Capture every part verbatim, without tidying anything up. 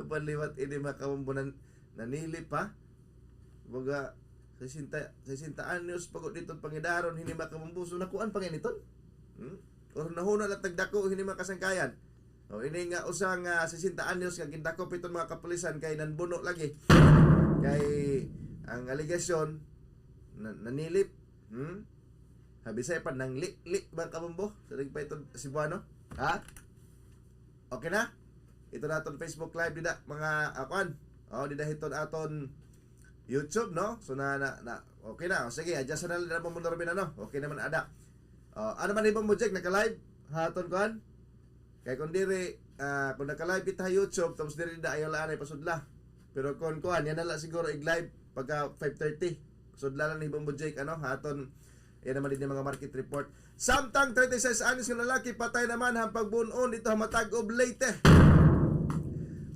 Paliwat ini, mga kabombo, nan-, nanilip, ha? Baga, sesenta, sesenta anyos pa gud iton pangidaron hini, mga kabombo. So, nakuan pa ngay-an iton? Hmm? Or nahuna la tagdako hini, mga kasangkayan? O, ini nga usa nga sesenta anyos nga gindakop iton mga kapulisan kay nanbuno lagi. Kay ang alegasyon, na-, nanilip. Hmm? Habisay pa, nangli-li, mga kabombo. Sarig pa iton Cebuano. Ha? Okay na? Ito na aton Facebook Live, dida, mga, ah, kuan. O, dida hiton aton YouTube, no? So, na, na, na, okay na. O, sige, adjust na lang, dida, mga Monormin, ano? Okay naman, ada. O, ano man, Hibombo Jake, naka-live? Ha, aton kuan? Kay kung diri, ah, kung naka-live kita ha YouTube, tapos diri na, ayaw la anay pasudla. Pero kung kuan, yana la siguro ig-live pagka five thirty. Sudla lang ni Bombo Jake, ano, ha aton, yana man dinhi mga market report. Samtang thirty-six anyos nga lalaki patay naman han pagbun-on didto ha Matagob, Leyte.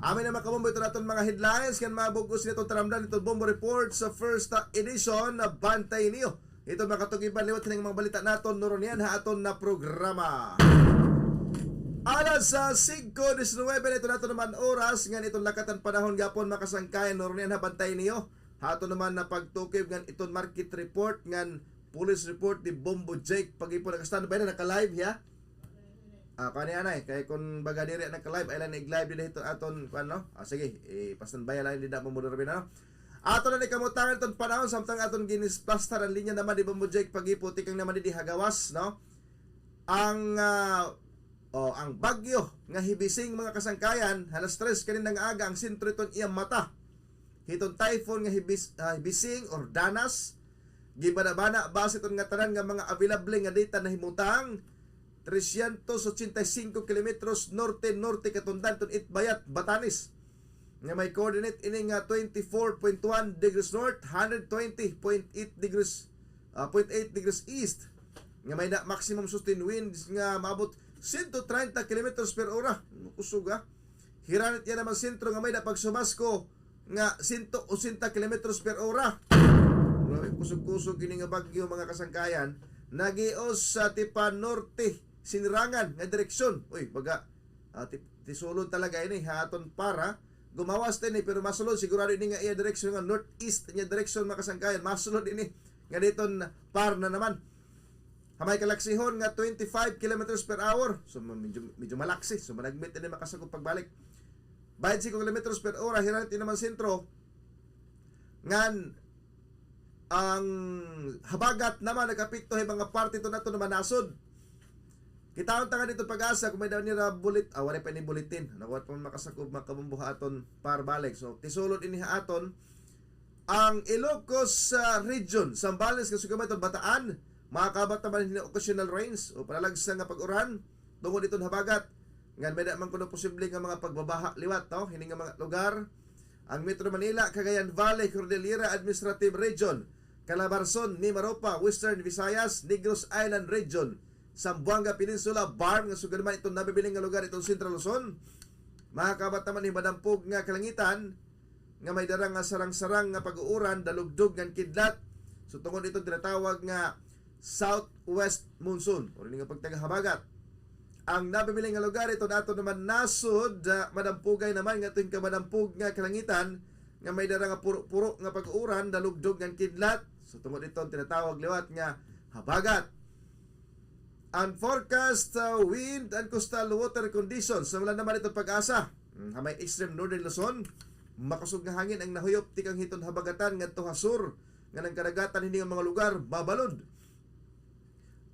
Amo na, mga kabombo, ito na aton mga headlines ngan mga bug-os nga aton taramdan didto Bombo Report sa first, ah, edition na Bantay Niyo. Ito, mga katugiban, liwat hining mga balita naton nurunian ha aton na programa. Alas, ah, singko disinuybe na ito naton naman oras, ngan iton lakat han panahon gihapon, mga kasangkayan, nurunian ha Bantay Niyo. Ha aton naman na pagtukib ngan iton market report ngan police report ni Bombo Jake. Pag-ipon, naka-standby na, naka-live, ya? Ah, kani anay, kay kun baga diri naka-live, ay lang ig-live dida hiton aton, kuan, no? Ah, sige, ipa-standby lang dida, mga Monormin, no? Aton na ni kamutangan iton panahon, samtang aton ginisplastar an linya naman ni Bombo Jake Pagipo, tikang naman didi ha gawas, no? Ang, ah, o, ang bagyo nga Hibising, mga kasangkayan, alas tres kanina nga aga, ang sentro iton iya mata hiton typhoon nga Hibis-, ah, Hibising or Danas, gibana-bana base iton ngatanan nga mga available nga data, nahimutang trescientos ochenta y cinco kilometros norte-norte katundan iton Itbayat, Batanes, nga may coordinate ini nga twenty-four point one degrees north, hundred twenty point eight degrees, ah, point eight degrees east, nga may-ada maximum sustained winds nga maabot sento treinta kilometros per ora. Kusog, ah. Hiranit yana man sentro nga may-ada pagsubasko nga sento ochenta kilometros per ora. Grabe, kusog-kusog ini nga bagyo, mga kasangkayan. Nagios sa tipa-norte, sinirangan nga direksyon. Uy, baga, ah, ti-, tisulod talaga ini ha aton PAR. Gumawas ta ini, pero masulod sigurado ini nga iya direksyon nga northeast niya direksyon, mga kasangkayan. Masulod ini nga diton PAR na naman. Ha may kalaksihon nga twenty-five kilometers per hour. So, medyo, medyo malaksi. So, managmit ini makasagop pagbalik. Baynte singko kilometros per ora, hiranit ini man sentro. Ngan, ang habagat naman nag-apekto ha mga parte iton aton naman nasod. Kitaon ta ngan didto PAGASA kung may-ada nira bullet-, ah, waray pa ini bulletin. Nakuha pa man makasagop, mga kabombo, ha aton PAR balik. So, tisulod ini ha aton Ang Ilocos, ah, Region, Zambales, ngan sugad man iton Bataan, makakaabot naman hini occasional rains o panalagsa nga pag-uran tungod iton habagat. Ngan may-ada man kuno posible nga mga pagbabaha liwat, no, hini nga mga lugar. Ang Metro Manila, Cagayan Valley, Cordillera Administrative Region, Calabarzon, Mimaropa, Western Visayas, Negros Island Region, Zamboanga Peninsula, BARMM, ngan sugad man iton nabibilin nga lugar iton Central Luzon. Makakaabot naman hini madampog nga kalangitan, nga may dara nga sarang-sarang nga pag-uuran, dalugdog ngan kidlat. So, tungod iton tinatawag nga southwest monsoon, o ini nga pagtagak habagat. Ang nabibilin nga lugar iton aton naman nasod, ah, madampogay naman ngadto hin kamadampog nga kalangitan, nga may dara nga puro-puro nga pag-uuran, dalugdog ngan kidlat. So, tungod iton tinatawag liwat nga habagat. Ang forecast, uh, wind and coastal water conditions, sumala naman iton PAGASA. Mm, ha may extreme northern Luzon, makusog nga hangin ang nahuyop tikang hiton habagatan ngadto ha sur ngan an kadagatan hini nga mga lugar mabalod.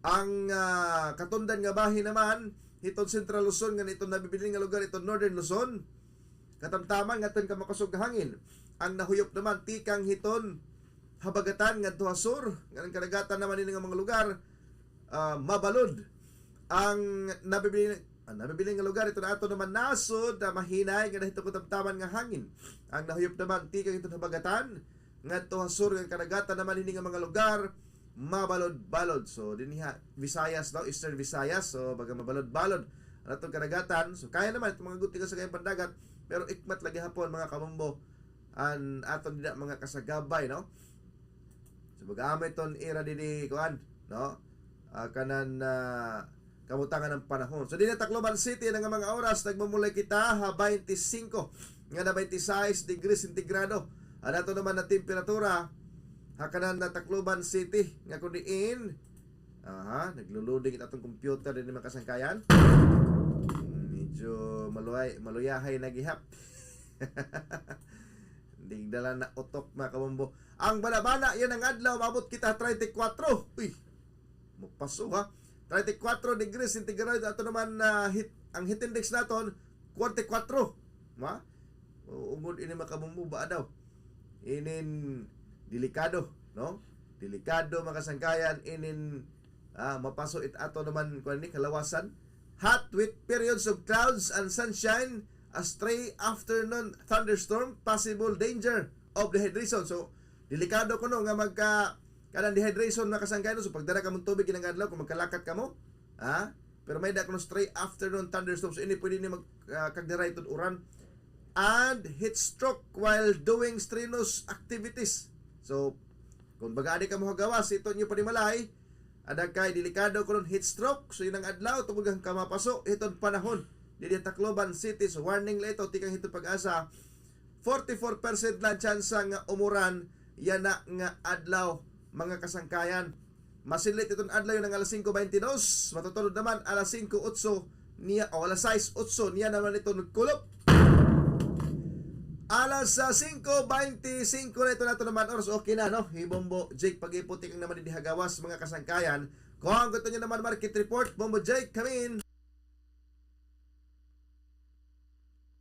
Ang, ah, katundan nga bahin naman hiton Central Luzon ngan iton nabibilin nga lugar iton Northern Luzon, katamtaman ngadto hin kamakusog nga hangin ang nahuyop naman tikang hiton habagatan ngadto ha sur ngan an kadagatan naman hini nga mga lugar, ah, mabalod. Ang nabibilin, ang nabibilin nga lugar iton aton naman nasod, ah, mahinay nga nahiton katamtaman nga hangin ang nahuyop naman tikang hiton habagatan ngadto ha sur ngan kadagatan naman hini nga mga lugar mabalod-balod. So, dinhi ha Visayas, no? Eastern Visayas. So, baga mabalod-balod an aton kadagatan. So, kaya naman iton mga gutigaw sa kayang pandagat, pero ikmat la gihapon, mga kabombo, an aton dida mga kasagabay, no? So, mag-aamay iton ira didi, kuan, no? Ah, kanan, ah, kabutangan han panahon. So, dinhi ha Tacloban City, yana nga mga oras, nagmumulay kita ha baynte singko nga na twenty-six degrees centigrado. An ato naman na temperatura ha kanan na Tacloban City nga kun diin, aha, naglo-loading it aton computer dinhi, mga kasangkayan. Medyo maluhay, maluyahay na gihap. Digdala na utok, mga kabombo. Ang banabana yana nga adlaw, maabot kita treinta y cuatro. Uy, mapaso, ha. Treinta y cuatro degrees centigrade ato naman na heat, ang heat index naton, kwarenta y kwatro. Ma? O, ungod ini, mga kabombo, ba daw? Inin delikado, no? Delikado, mga kasangkayan, inin, ah, mapaso it ato naman, kuan ni, kalawasan. Hot with periods of clouds and sunshine, a stray afternoon thunderstorm, possible danger of dehydration. So, delikado kuno nga magka, kanang dehydration, mga kasangkayan, no? So, pagdara kamo hin tubig inang adlaw kung magkalakat kamo, ha? Pero may-ada kuno stray afternoon thunderstorm. So, ini pwede ni mag, ah, kagdara hiton uran. And heat stroke while doing strenuous activities. So, kung baga adi kamo ha gawas, iton inyo panimalay, ada kay delikado kuno hin heat stroke. So, inang adlaw, tungod han kamapaso hiton panahon. Didi ha Tacloban City, so warning la ito, tikang hiton PAGASA, forty-four percent la an tsansa nga umuran yana nga adlaw, mga kasangkayan. Masinlit iton adlaw yana nga alas singko baynte dos, matutulod naman alas singko otso niya, o alas sais otso niya naman iton kulop. Alas, ah, singko baynte singko na iton aton naman oras. Okay na, no? Hi Bombo Jake Pagipo tikang naman didi ha gawas, mga kasangkayan. Kuan ko iton niya naman market report, Bombo Jake, come in.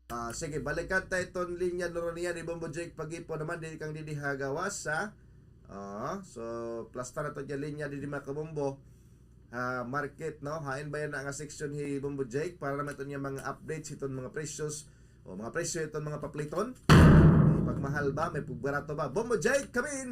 Ah, sige, balikan ta iton linya nuro niya ni Bombo Jake Pagipo naman, didi kang didi ha gawas, ha? Oo, so, plasta na to dyan linya didi, mga kabombo. Ha, market, no? Hain ba yana nga section hi Bombo Jake? Para naman iton niya mga updates hiton mga precious, o mga presyo hiton mga papliton. May pagmahal ba? May pagbarato ba? Bombo Jake, come in!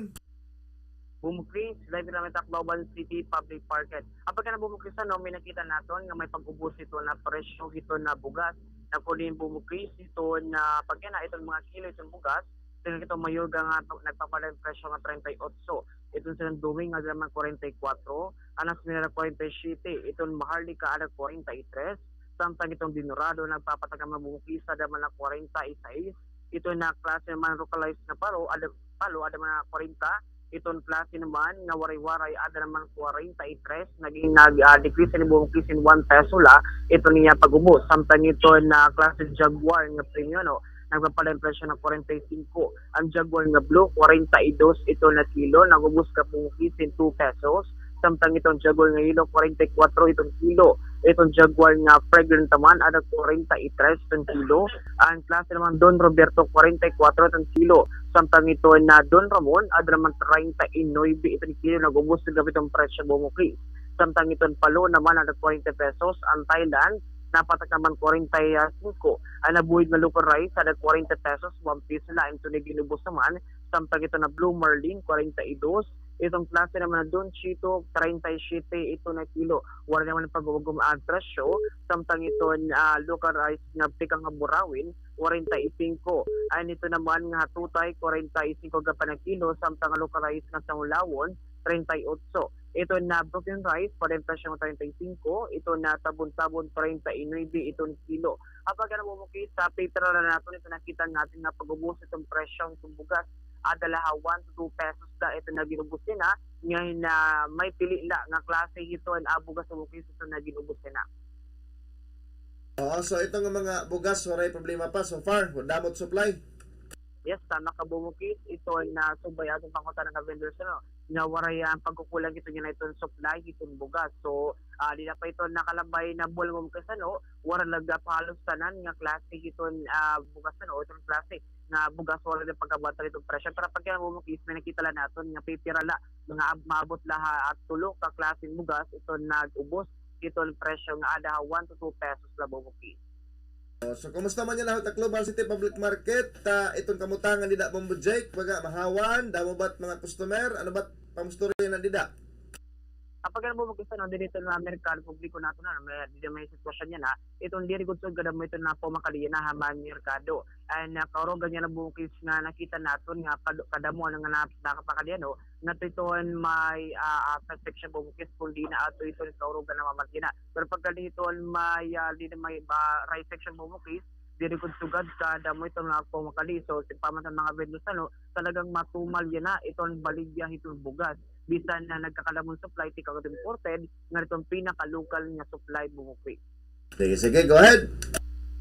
Bombo Chris, live from Tacloban City Public Market. Apagkana, Bombo Chris, ano, may nakita naton nga may pag-ubos hiton na presyo hiton na bugas. Nagkulin, Bombo Chris, hiton na pagkana, iton mga kilo hiton bugas, tingnan kita, mayurga nga nagpapadayon presyo nga treinta y ocho. Iton Santo Domingo, ada man kwarenta y kwatro. An Las Mineras, kwarenta y siyete. Iton Maharlika, ada kwarenta y tres. Samtang iton Denorado, nagpapatag man, Bombo Chris, ada man na kwarenta y sais. Iton na klase naman localized nga palo, ada, palo, ada man na kwarenta. Iton klase naman nga waray-waray, ada naman kwarenta y tres. Naging nag, ah, decrease ini, Bombo Chris, hin one peso la iton iya pag-ubos. Samtang iton na klase Jaguar nga premium, no, nagpapadayon presyo nga kwarenta y singko. An Jaguar nga blue, kwarenta y dos iton na kilo, nag-ubos gihap, Bombo Chris, hin two pesos. Samtang iton Jaguar nga yellow, kwarenta y kwatro iton kilo. Iton Jaguar nga fragrant naman, ada kwarenta y tres iton kilo. An klase naman Don Roberto, kwarenta y kwatro iton kilo. Samtang iton na Don Ramon, ada naman treinta y nuebe iton kilo, nag-ubos gihap iton presyo, Bombo Chris. Samtang iton palo naman, ada kwarenta pesos. An Thailand, napatag naman, kwarenta y singko. An nabuhid nga local rice, ada kwarenta pesos, one peso la iton gin-ubos naman. Samtang iton na Blue Marlin, kwarenta y dos. Iton klase naman na Don Chito, treinta y siete iton na kilo. Waray naman pagbago an presyo. Samtang iton, ah, local rice nga tikang ha Burauen, kwarenta y singko. An iton naman nga ha Tutay, kwarenta y singko gihap an kilo. Samtang an local rice nga ha Sanglawon, treinta y ocho. Iton na broken rice, padayon presyo nga treinta y singko. Iton na tabon-tabon, treinta y nuebe iton kilo. Apagkana, Bombo Chris, sa paper la naton iton nakita naton nga pag-ubos iton presyo hiton bugas. Ada la ha one to two pesos la iton nga gin-ubos nira. Ngan, ah, may pili la nga klase hiton, ah, bugas, Bombo Chris, iton nga gin-ubos nira. Oo, so iton nga mga bugas, waray problema pa so far. Damo it supply. Yes, tama ka, Bombo Chris. Iton na subay aton pangutana nga vendors, ano, nga waray an pagkukulang hiton nga iton supply hiton bugas. So, ah, dida pa iton nakalabay na bulan, Bombo Chris, ano, waray la gihap halos tanan nga klase hiton, ah, bugas, ano, iton klase nga bugas, waray la pagkabantay hiton presyo. Pero apagkana, Bombo Chris, may nakita la naton nga pipira la, mga ab-, maabot la ha, ah, tulo ka klaseng bugas iton nag-ubos hiton presyo nga ada ha one to two pesos la, Bombo Chris. Oh, so, kumusta man yana ha Tacloban City Public Market? Ah, iton kamutangan dida, Bombo Jake, baga mahawan, damo ba it mga customer? Ano ba it pamustorya na dida? Apagkana, Bombo Chris, ano, dida iton mga merkado publiko naton, ano, may, dida may sitwasyon yana. Iton diri gud sugad kadamo iton nga pumakadi yana ha mga merkado. An, ah, kaurugan yana, Bombo Chris, nga nakita naton nga pad-, kadamo nga na-, nakapakadi, ano, ngadto iton may, ah, ah, section, Bombo Chris, kundi na adto iton kaurugan nga mga makina. Pero pagkadi hiton may, ah, dida may, ah, rice section, Bombo Chris, Diri gud sugad kadamo iton nga ako makaliso, siring pa man han mga vendors, ano, talagang matumal yana iton baligya hiton bugas. Bisan na nagkakadamon supply, tikang imported, ngan iton pinaka-local nga supply, Bombo Quick. Sige, sige, go ahead.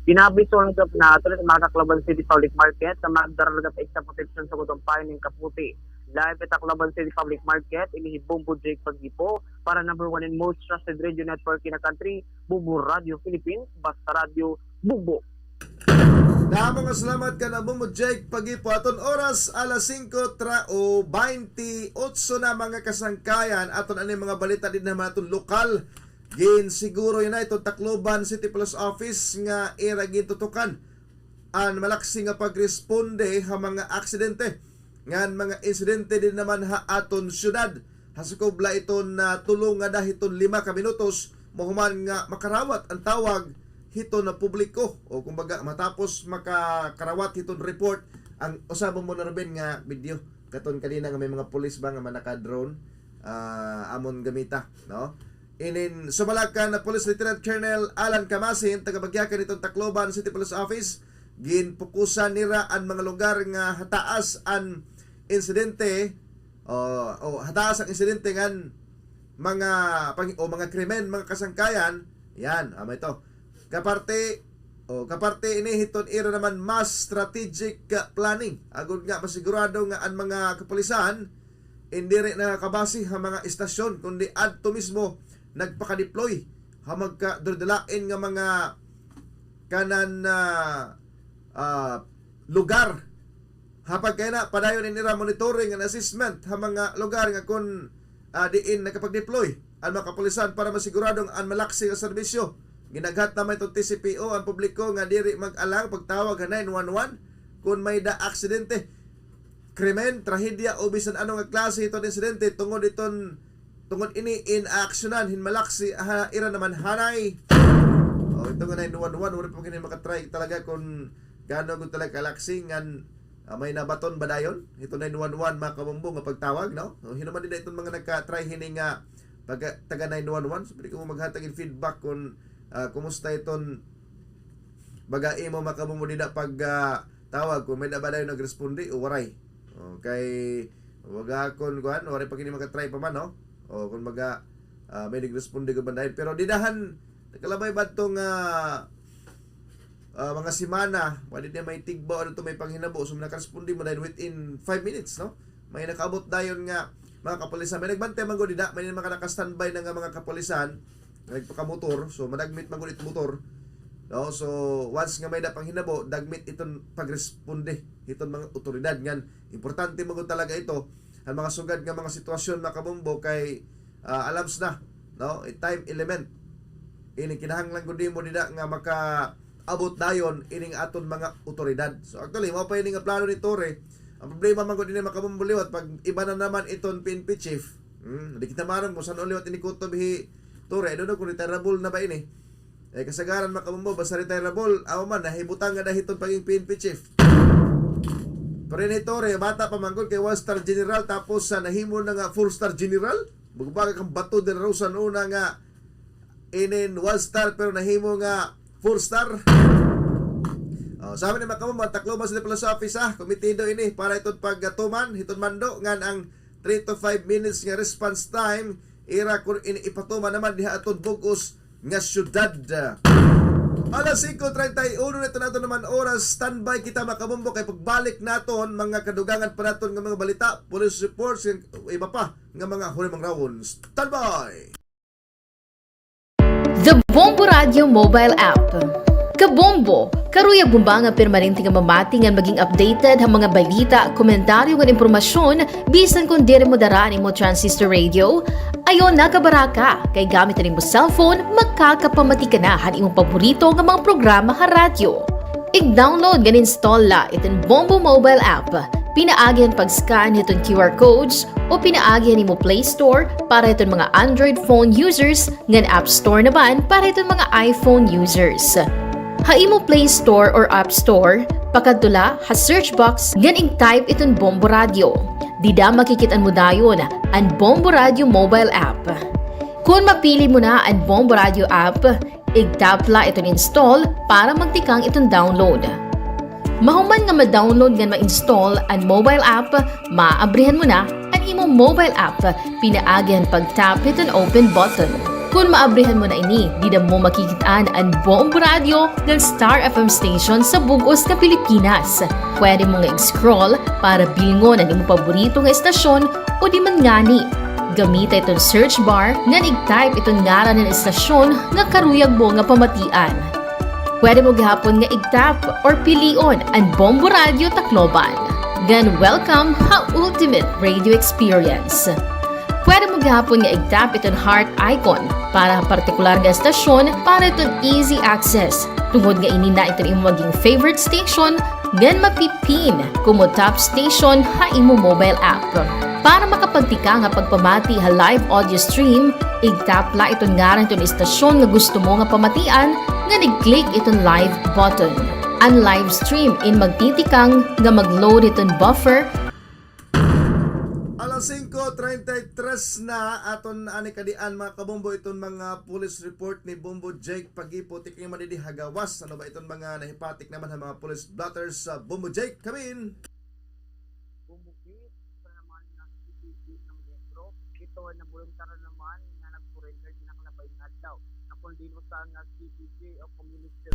Pinaabot na gihap nga tulo ka mga Tacloban City Public Market nga magdara gihap extra protection sugad han payo ning kaputi. Live ha Tacloban City Public Market, ini hi Bombo Jake Pagipo para number one and most trusted radio network in the country, Bombo Radio Philippines, basta radyo, Bombo. Damo nga salamat kan Bombo Jake Pagipo. Aton oras, alas singko tra-, o, baynte otso na, mga kasangkayan. Aton ini mga balita dinhi ha aton lokal. Ginsiguro yana iton Tacloban City Police Office nga ira gintutukan an malaksi nga pagresponde ha mga aksidente ngan mga insidente dinhi naman ha aton syudad. Ha sakob la iton, ah, tulo ngada hiton lima ka minutos, mahuman nga makarawat an tawag hiton publiko, o kumbaga, matapos makakarawat hiton report, an usa man, Ruben, nga video katon kanina nga may mga pulis ba nga manaka-drone, ah, amon gamita, no? Inin sumala kan Police Lieutenant Colonel Alan Camasin, taga-bagyakan hiton Tacloban City Police Office, ginpukusan nira an mga lugar nga hataas an insidente, o, o hataas an insidente ngan mga pang-, o mga krimen, mga kasangkayan. Yan, amo ito. Kaparte, o, kaparte ini hiton ira naman mass strategic, ah, planning, agod nga masigurado nga an mga kapulisan in diri nakakabase ha mga istasyon, kundi adto mismo nagpaka-deploy ha magkadulodulain nga mga kanan, ah, ah, lugar. Ha pagkayana, padayon in ira monitoring and assessment ha mga lugar nga kon, ah, diin nakapag-deploy an mga kapulisan para masigurado nga an malaksi nga serbisyo ginaghat naman hiton T C P O, an publiko nga diri mag-alang pagtawag ha nine one one kon may-ada aksidente, krimen, trahedya o bisan ano nga klase hiton insidente tungod hiton, tungod ini in aaksyonan hin malaksi ha ira naman hanay. O, ito nga nine one one, waray pa gani maka-try talaga kon gaano gud talaga kalaksi ngan, ah, may nabaton ba dayon hiton nine one one, mga kabombo, nga pagtawag, no? O, hin-o man dida iton mga nagka-try hini nga pagka-, taga nine one one, so pwede kamo maghatag hin feedback kon, ah, kumusta iton baga imo, mga kabombo, dida pag, ah, tawag, kon may-ada ba dayon nagresponde o waray. O, kay baga kon kuan, waray pa gani maka-try pa man, no? O, kon baga, ah, may nagresponde gud man dayon. Pero dida han nakalabay ba adto nga, ah, mga semana, pwede na may tigbaw, ano to, may panghinabo. So, nakaresponde man dayon within five minutes, no? May nakaabot dayon nga mga kapulisan. May nagbantay man gud dida, may mga naka-standby na nga mga kapulisan nga nagpakamotor. So, madagmit man gud it motor. No? So, once nga may-ada panghinabo, dagmit iton pagresponde hiton mga otoridad ngan importante man gud talaga ito. An mga sugad nga mga sitwasyon, mga kabombo, kay, ah, alams na, no? It time element. Ini kinahanglan gud nimo dida nga makaabot dayon ining aton mga otoridad. So, actually, mao pa ini nga plano ni Torre. An problema man gud ini, mga kabombo, liwat pag iba na naman iton P N P chief. Hmm, di kita maaram kon san-o liwat ini kutob hi Torre. I don't know kon retireable na ba ini. Eh, kasagaran, mga kabombo, basta retireable, aw man, nahibutang nga dahil iton pagin P N P chief. Pero ini Torre, bata pa man gud kay one star general, tapos, ah, nahimo na nga four star general. Magbaga kan Bato de la Rosa una nga inin one star, pero nahimo nga four star. O, sa amin, mga kabombo, Tacloban City Police Office, ah, komitido ini para iton pagtuman hiton mando ngan an three to five minutes nga response time, ira kon ini ipatuman naman diha aton bug-os nga syudad. Alas singko treinta y uno na iton aton naman oras. Standby kita, mga kabombo, kay pagbalik naton, mga kadugangan pa naton nga mga balita, police reports, iba pa nga mga hurimang rawon. Standby! The Bombo Radio Mobile App. Kabombo, karuyag mo ba nga permanente nga mamati ngan maging updated ha mga balita, komentaryo ngan impormasyon bisan kon diri mo dara an imo transistor radio? Ayaw na kabaraka, kay gamit an imo cellphone, makakapamati ka na han imo paborito nga mga programa ha radyo. I-download ngan install la iton Bombo Mobile App. Pinaagi han pag-scan hiton Q R codes o pinaagi han imo Play Store para hiton mga Android phone users ngan App Store naman para hiton mga iPhone users. Ha imo Play Store or App Store, pakadto la ha search box ngan ig-type iton Bombo Radio. Dida makikit-an mo dayon an Bombo Radio mobile app. Kon mapili mo na an Bombo Radio app, Igtap la iton install para magtikang iton download. Mahuman nga ma-download ngan ma-install an mobile app, maabrihan mo na an imo mobile app pinaagi han pagtap hiton open button. Kon maabrihan mo na ini, dida mo makikit-an an Bombo Radyo ngan Star F M station sa bug-os nga Pilipinas. Pwede mo nga ig-scroll para bilngon an imo paborito nga estasyon o di man ngani, gamita iton search bar ngan ig-type iton ngaran han estasyon nga karuyag mo nga pamatian. Pwede mo gihapon nga ig-tap or pilion an Bombo Radyo Tacloban. Ngan welcome ha ultimate radio experience. Pwede mo gihapon nga ig-tap iton heart icon para ha partikular nga estasyon para iton easy access. Tungod nga ini na iton imo maging favorite station, ngan mapi-pin komo top station ha imo mobile app. Para makapagtikang ha pagpamati ha live audio stream, ig-tap la iton ngaran hiton estasyon nga gusto mo nga pamatian, ngan ig-click iton live button. An live stream in magtitikang nga mag-load hiton buffer. Alas singko treinta y tres na, aton ani kadi-an, mga kabombo, iton mga police report ni Bombo Jake Pagipo tikang man didi ha gawas. Ano ba iton mga nahipatik naman ha mga police blotters, Bombo Jake? Come in. Bumukit sa naman nga C P P nga miyembro, ito ay naboluntaryo naman nga nag-surrender dinhi nakalabay nga adlaw. Nakundin usa nga C P P o community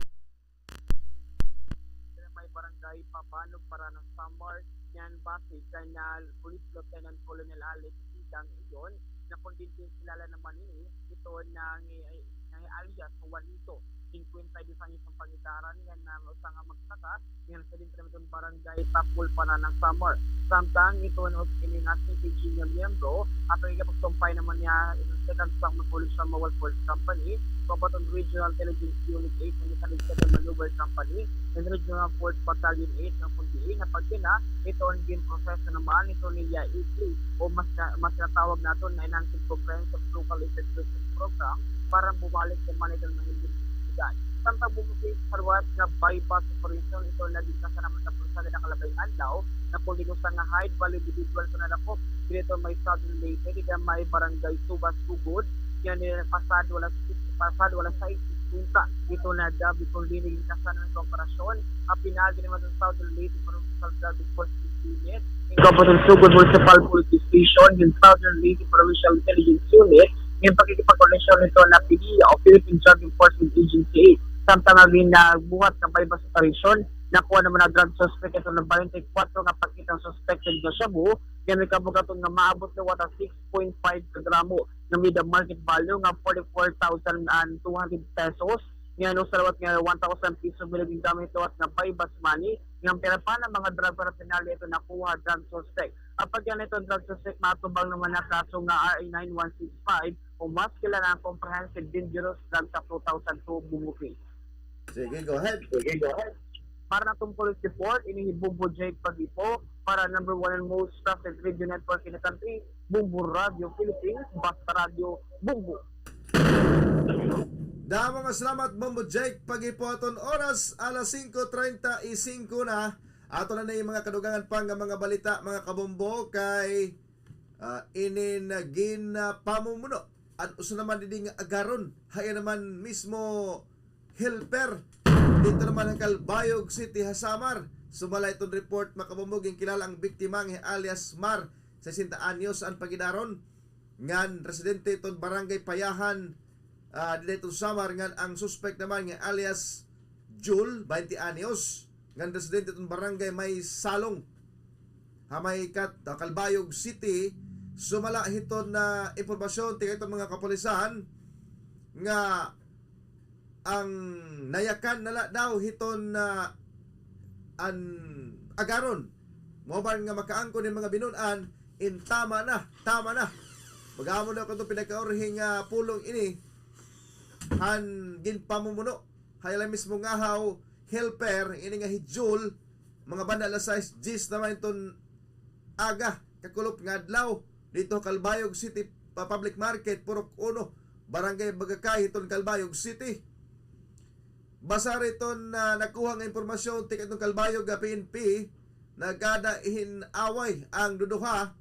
sa may barangay Pabanog, Paranas, Samar, ngan base kay na Police Lieutenant Colonel Alex Sidang Iyon, nakundin din kilala naman ini, ito na ngi-, ngi-alias Juanito, singkwenta y dos anyos an pangidaran, ngan na usa nga magsaka, ngan residente naman iton barangay Tapul, Paranas, Samar. Samtang ito na us-, ini nga C P G nga miyembro, aton igapagsumpay naman niya iton Second Samar Pollution Mobile Force Company, Cotabato Regional Intelligence Unit eight, ngan Second Maneuver Company, ngan Regional Force Battalion eight, ngan kun diin nga pagkina, ito an ginproseso naman ito niya iti o mas, mas tinatawag naton na Enhanced Comprehensive Local Intervention Program para bumalik naman iton mga imbestigador. Samtang bumukid sa liwat nga buy-bust operation, ito naging kasanaman sa pulsa nga nakalabay nga adlaw, nakundin usa nga height value individual nga nadakop diri may Southern Leyte, dida may barangay Tubas, Sugod, ngan pasado alas, pasado alas sais singkwenta. Ito na gabi kon diin naging kasanaman nga operasyon, pinaagi naman sa Southern Leyte Provincial Drug Enforcement Unit, Cotabato Sugod Municipal Police Station, ngan Southern Leyte Provincial Intelligence Unit, ngan pakikipagkoordinasyon hito na PDEA o Philippine Drug Enforcement Agency. Samtang nga ginbuhat nga buy-bust operation, nakuha naman an drug suspect, ito na baynte kwatro nga paketeng suspected nga shabu, ngan may kabugaton nga maabot liwat ha six point five ka gramo, nga may-ada market value nga forty-four thousand and two hundred pesos, ngan usa liwat nga one thousand peso, may-ada gingamit liwat nga buy-bust money, ngan pira pa nga mga drug paraphernalia ito nakuha drug suspect. Apagyan iton drug suspect, maatubang naman ha kaso nga R A nine one six five o mas kilala nga Comprehensive Dangerous Drugs Act two thousand two, Bombo Jake. Sige, go ahead. Sige, go ahead. Para naton police report, ini hi Bombo Jake Pagipo para number one and most trusted radio network in the country, Bombo Radio Philippines, basta radyo, Bombo. Damo nga salamat, Bombo Jake Pagipo. Aton oras, alas singko treinta y cinco na. Aton na ni mga kadugangan pa nga mga balita, mga kabombo, kay, ah, inin, ah, ginpamumuno an usa naman didi nga agaron, ha iya naman mismo helper, didto naman ha Calbayog City ha Samar. Sumala hiton report, mga kabombo, ginkilala an biktima nga alias Mar, sesenta anyos an pangidaron, ngan residente hiton Barangay Payahan, ah, dida hiton Samar, ngan an suspect naman nga alias Jul, baynte anyos, ngan residente hiton Barangay May Salong, ha may Kat-, ah, Calbayog City. Sumala hiton, ah, impormasyon tikang hiton mga kapulisan nga an nayakan na la daw hiton, ah, an agaron. Mao ba nga makaangkon hin mga binun-an, in tama na, tama na. Mag-amo na ko iton pinakaurhi nga pulong ini han ginpamumuno ha iya mismo ngahaw helper, ini nga hi Jul, mga banda alas sais diyes naman hiton aga, kakulop nga adlaw, didto ha Calbayog City, pa-, Public Market, Purok Uno, Barangay Bagakay, hiton Calbayog City. Basa hiton, ah, nakuha nga impormasyon tikang hiton Calbayog nga P N P, nagkada hin away an duduha,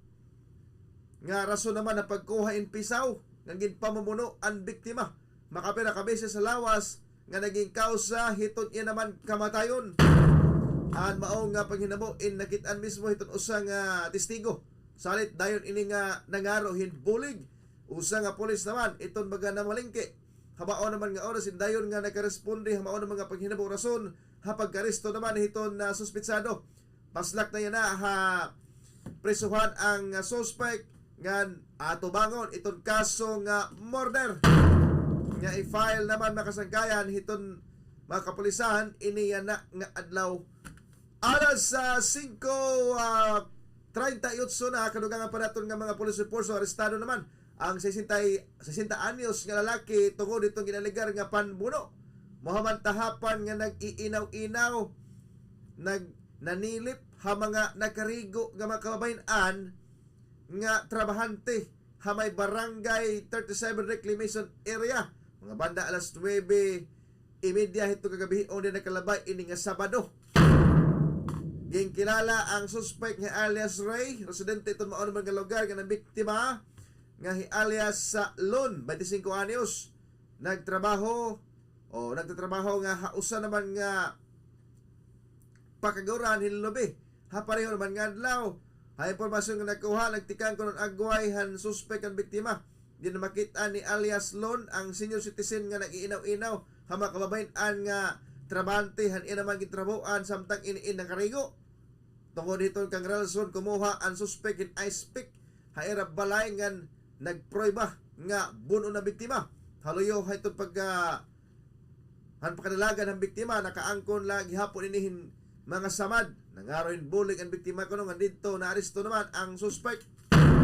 nga rason naman ha pagkuha hin pisaw nga ginpamumuno an biktima. makapira ka beses sa lawas nga naging kawsa hiton iya naman kamatayon. An mao nga panghinabo in nakit-an mismo hiton usa nga testigo. Salit dayon ini nga nangaro hin bulig, usa nga pulis naman iton baga namalingki ha mao naman nga oras, in dayon nga nakaresponde ha mao naman nga panghinabo rason ha pagkaresto naman hiton, ah, suspetsado. Paslak na yana ha prisuhan ang, ah, suspek ngan atubangon iton kaso nga murder nga i-file naman, mga kasangkayan, hiton mga kapulisan ini yana nga adlaw. Alas, ah, singko, ah, treinta y ocho na, kadugangan pa naton nga mga police reports, so arestado naman ang sesenta, sesenta anyos nga lalaki tungod hiton ginalegar nga panbuno. Mahuman tahapan nga nag-iinaw-inaw, nag-, nanilip ha mga nakarigo nga mga kababayen-an nga trabahante ha may Barangay thirty-seven Reclamation Area. Mga banda alas nuebe y media hiton kagabhion, dinhi nakalabay ini nga Sabado. Ginkilala ang suspek nga alias Ray, residente hiton mao naman nga lugar, nga nabiktima nga hi alias sa Lon, twenty-cinco anyos, nagtrabaho o nagtatrabaho nga ha usa naman nga pakaguran hin lubi ha pareho naman nga adlaw. Ha impormasyon nga nakuha, nagtikang kuno an agway han suspek kan biktima. Dinhi makit-an ni alias Lon, ang senior citizen nga nag-iinaw-inaw ha mga kababayen-an nga trabahante han iya naman gintrabahoan, samtang ini in nakarigo. Tungod hiton kang rason, kumuha an suspek hin ice pick ha ira balay ngan nagprueba nga bun-on an biktima. Ha luyo hiton pag, ah, han pakadalagan han biktima, nakaangkon la gihapon ini hin mga samad. Nangaro hin bulig an biktima kuno, ngan didto naaresto naman ang suspek.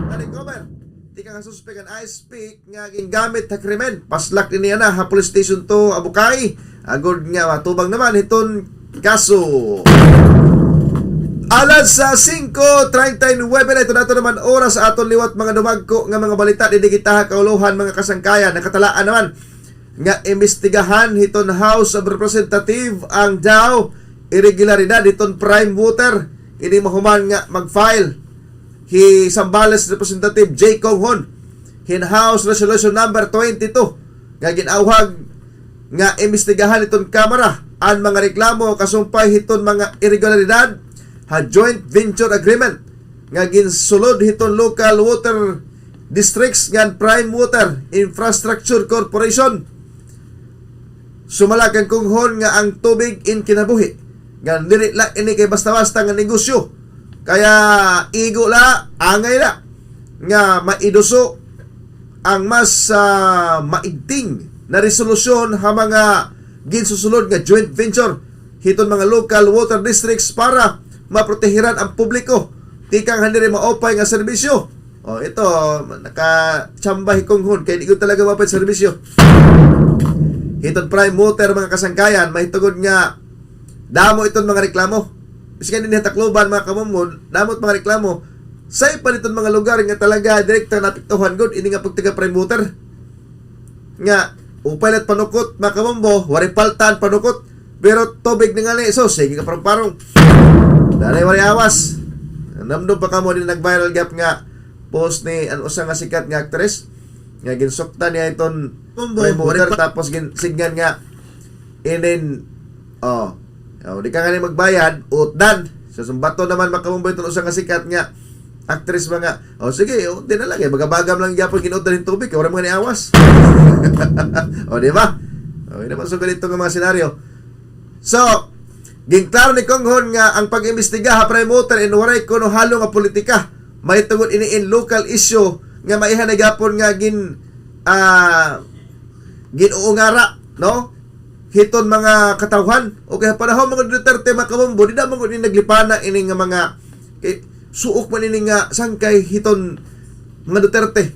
Na-recover tikang han suspek an ice pick nga gingamit ha krimen. Paslak ini yana ha Police Station two Abukay, agod nga matubang naman hiton kaso. Alas, ah, singko treinta y nuebe na, hiton aton naman oras, aton liwat mga dumagko nga mga balita dinhi kita ha kaulohan, mga kasangkayan. Nakatalaan naman nga imbestigahan hiton House of Representative ang daw iregularidad hiton Prime Water. Ini mahuman nga mag-file hi Zambales Representative Jay Conghon hin House Resolution number twenty-two nga gin-awhag nga imbestigahan hiton Kamara an mga reklamo kasumpay hiton mga iregularidad ha joint venture agreement nga ginsulod hiton local water districts ngan Prime Water Infrastructure Corporation. Sumala kan Conghon nga ang tubig in kinabuhi, ngan dili la ini kay basta-basta nga negosyo. Kaya igo la, angay la nga maiduso ang mas, ah, maigting na resolusyon ha mga ginsusulod nga joint venture hiton mga local water districts para maprotehiran ang publiko tikang han diri maupay nga serbisyo. O, ito, nakatsamba hi Conghon kay di gud talaga maupay serbisyo. Hiton Prime Water, mga kasangkayan, mahitungod nga damo iton mga reklamo. Bisan dinhi ha Tacloban, mga kamumbon, damo it mga reklamo. Say pa diton mga lugar nga talaga direkta naapektuhan gud ini nga pagtaga Prime Water. Nga upay la it panukot, mga kabombo, waray palta an panukot. Pero tubig na ngani, so, sige ka parong-parong. Danay waray awas. Namdom pa kamo, ini nag-viral gihap nga post ni an usa nga sikat nga aktres nga ginsuktan niya iton Bombo, Prime Water, waray pa- tapos gin-, sidngan nga inin, oh, oh, di ka ngani magbayad, utdan. So, sumbaton naman, mga kabombo, iton usa nga sikat nga aktres ba nga, o sige, o, di na la, kay bagam-bagam la gihapon gin-utdan hin tubig, kay waray man ngani awas. O, di ba? O, yun naman, sugad ito nga mga senaryo. So, ginklaro ni Conghon nga ang pag-imbestiga ha Prime Water in waray kuno halo nga politika. Mahitungod ini in local issue nga maiha na gihapon nga gin-, ah, gin-uungara, no? Hiton mga katawhan. Okay, ha panahon mga Duterte, mga kabombo, dida man gud ini naglipana ini nga mga, kay suok man ini nga sangkay hiton mga Duterte.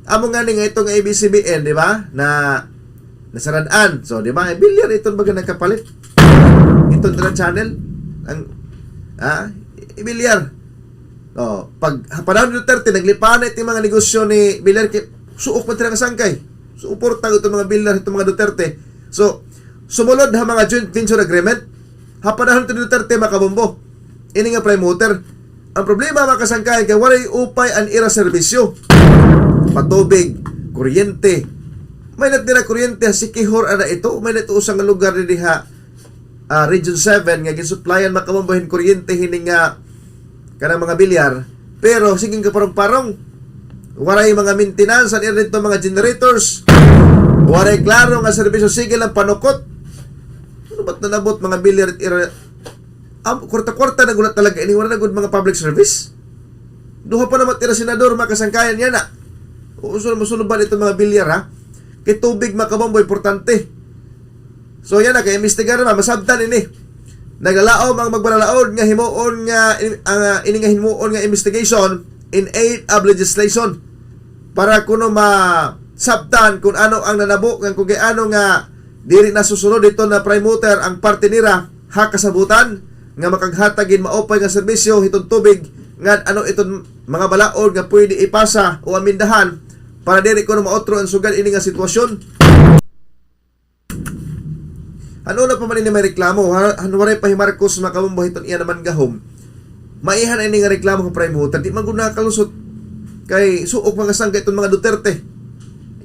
Amo ngani nga ito nga A B S C B N, di ba? Na nasarad-an. So, di ba? Bilyar iton baga nakapalit. Iton na channel. Ang, ah, bilyar. Oh, pag, ha panahon ni Duterte, naglipana iton mga negosyo ni Villar kay suok man sira nga sangkay. Suporta iton mga Villar, iton mga Duterte. So, sumulod ha mga joint venture agreement, ha panahon ni Duterte, mga kabombo, ini nga Prime Water. Ang problema, mga kasangkayan, kay waray upay an ira serbisyo. Patubig, kuryente, May natira kuryente ha Siquijor, ada ito. May nato usa nga lugar didi ha, ah, Region seven nga ginsuplayan, mga kabombo, hin kuryente hini nga kanang mga bilyar. Pero sige nga parong-parong. Waray mga maintenance an ira didto, mga generators. Waray klaro nga serbisyo, sige lang panukot. Ano ba't nanabot mga bilyar it ira? Am, kwarta-kwarta na gud talaga ini, wala na gud mga public service. Duha pa naman tira senador, mga kasangkayan, yana. Uso na masulod ba dito mga bilyar, ha? Kay tubig, mga kabombo, importante. So, yana, kay imbestigar na, masabtan ini. Naglalaom ang magbalalaod nga himuon nga, in-, ang, ah, ini nga himuon nga investigation in aid of legislation para kuno masabtan kung ano ang nanabo, nga kung kay ano nga diri nasusunod dito na Prime Water ang parte nira ha kasabutan nga makaghatag hin maupay nga serbisyo hiton tubig, ngan ano iton mga balaod nga pwede ipasa o amendahan para diri kuno mautro ang sugad ini nga sitwasyon. Ano na pa man ini may reklamo? Ha, han waray pa hi Marcos makabombo hiton iya naman gahom. Maiha na ini nga reklamo ha Prime Water. Di man gud nakalusot. Kay suok mga sangka iton mga Duterte.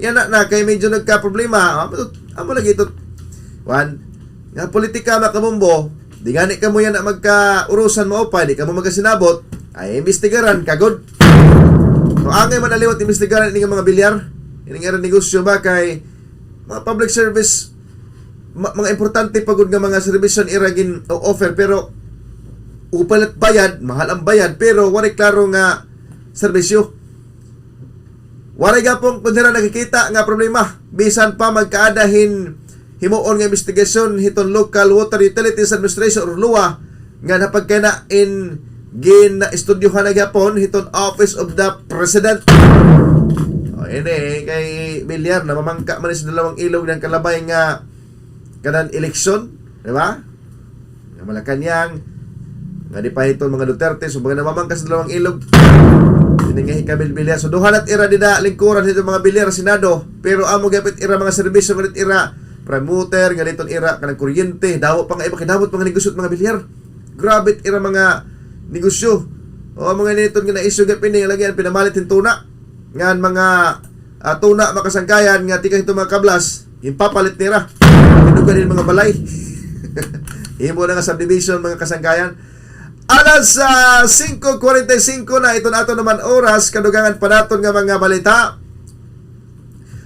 Yana na, kay medyo nagkaproblema. Amo to, amo lagi ito. One, nga politika, mga kabombo, di gani kamo yana magkaurusan maupay, di kamo magkasinabot, ay imbestigaran ka gud. So, angay man na liwat imbestigaran ini nga mga bilyar, ini nga negosyo ba kay mga public service, ma-, mga importante pa gud nga mga serbisyo an ira gin-o-offer, pero upay la't bayad, mahal ang bayad, pero waray klaro nga serbisyo. Waray gapon ko nira nakikita nga problema. Bisan pa magkaada hin himuon nga imbestigasyon hiton Local Water Utilities Administration or LUWA, nga napagkana in ginaestudyohan na gihapon hiton Office of the President. O, ini, kay bilyar, namamangka man sa dalawang ilog ng kalabay nga kanang eleksyon, di ba? Nga Malacañang, nga di pa hiton mga Duterte, so mga namamangka sa dalawang ilog. Ini nga hikabilbilya. So, duha na't ira dida lingkuran hiton mga bilyar, Senado, pero amo gihapon ira mga serbisyo nga dit ira, Prime Water, nga diton ira, kanang kuryente, dawa pa nga iba kay dawa it mga negosyo it mga bilyar. Grabe it ira mga negosyo. O, mga niton nga na-issue gihapon ini, lagi an pinamalit hin tuna. Ngan mga, ah, tuna, mga kasangkayan, nga tikang hiton mga kablas, ginpapalit nira. Tinugan hin mga balay. Himo na nga subdivision, mga kasangkayan. Alas, ah, singko kuwarenta y singko na, iton aton naman oras, kadugangan pa naton nga mga balita.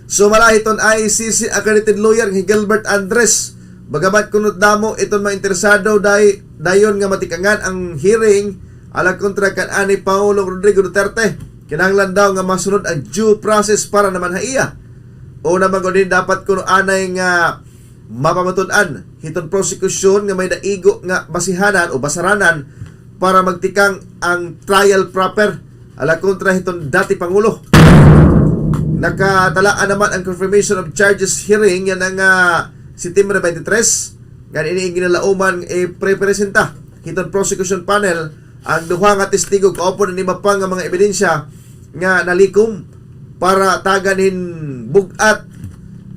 Sumala hiton I C C accredited lawyer nga hi Gilbert Andres. Bagamat kuno damo iton mga interesado day-, dayon nga matikangan ang hearing ala kontra kan ani Pangulong Rodrigo Duterte, kinahanglan daw nga masunod ang due process para naman ha iya. Una man gud, dapat kuno anay nga mapamatud-an hiton prosekusyon nga may daigo nga basihanan o basaranan para magtikang ang trial proper ala kontra hiton dati Pangulo. Nakatalaan naman ang confirmation of charges hearing yana nga September twenty-three, ngan ini ginalauman iprepresenta hiton prosecution panel ang duha nga testigo, kaupod an iba pa nga mga ebidensya nga nalikom para tagan hin bug-at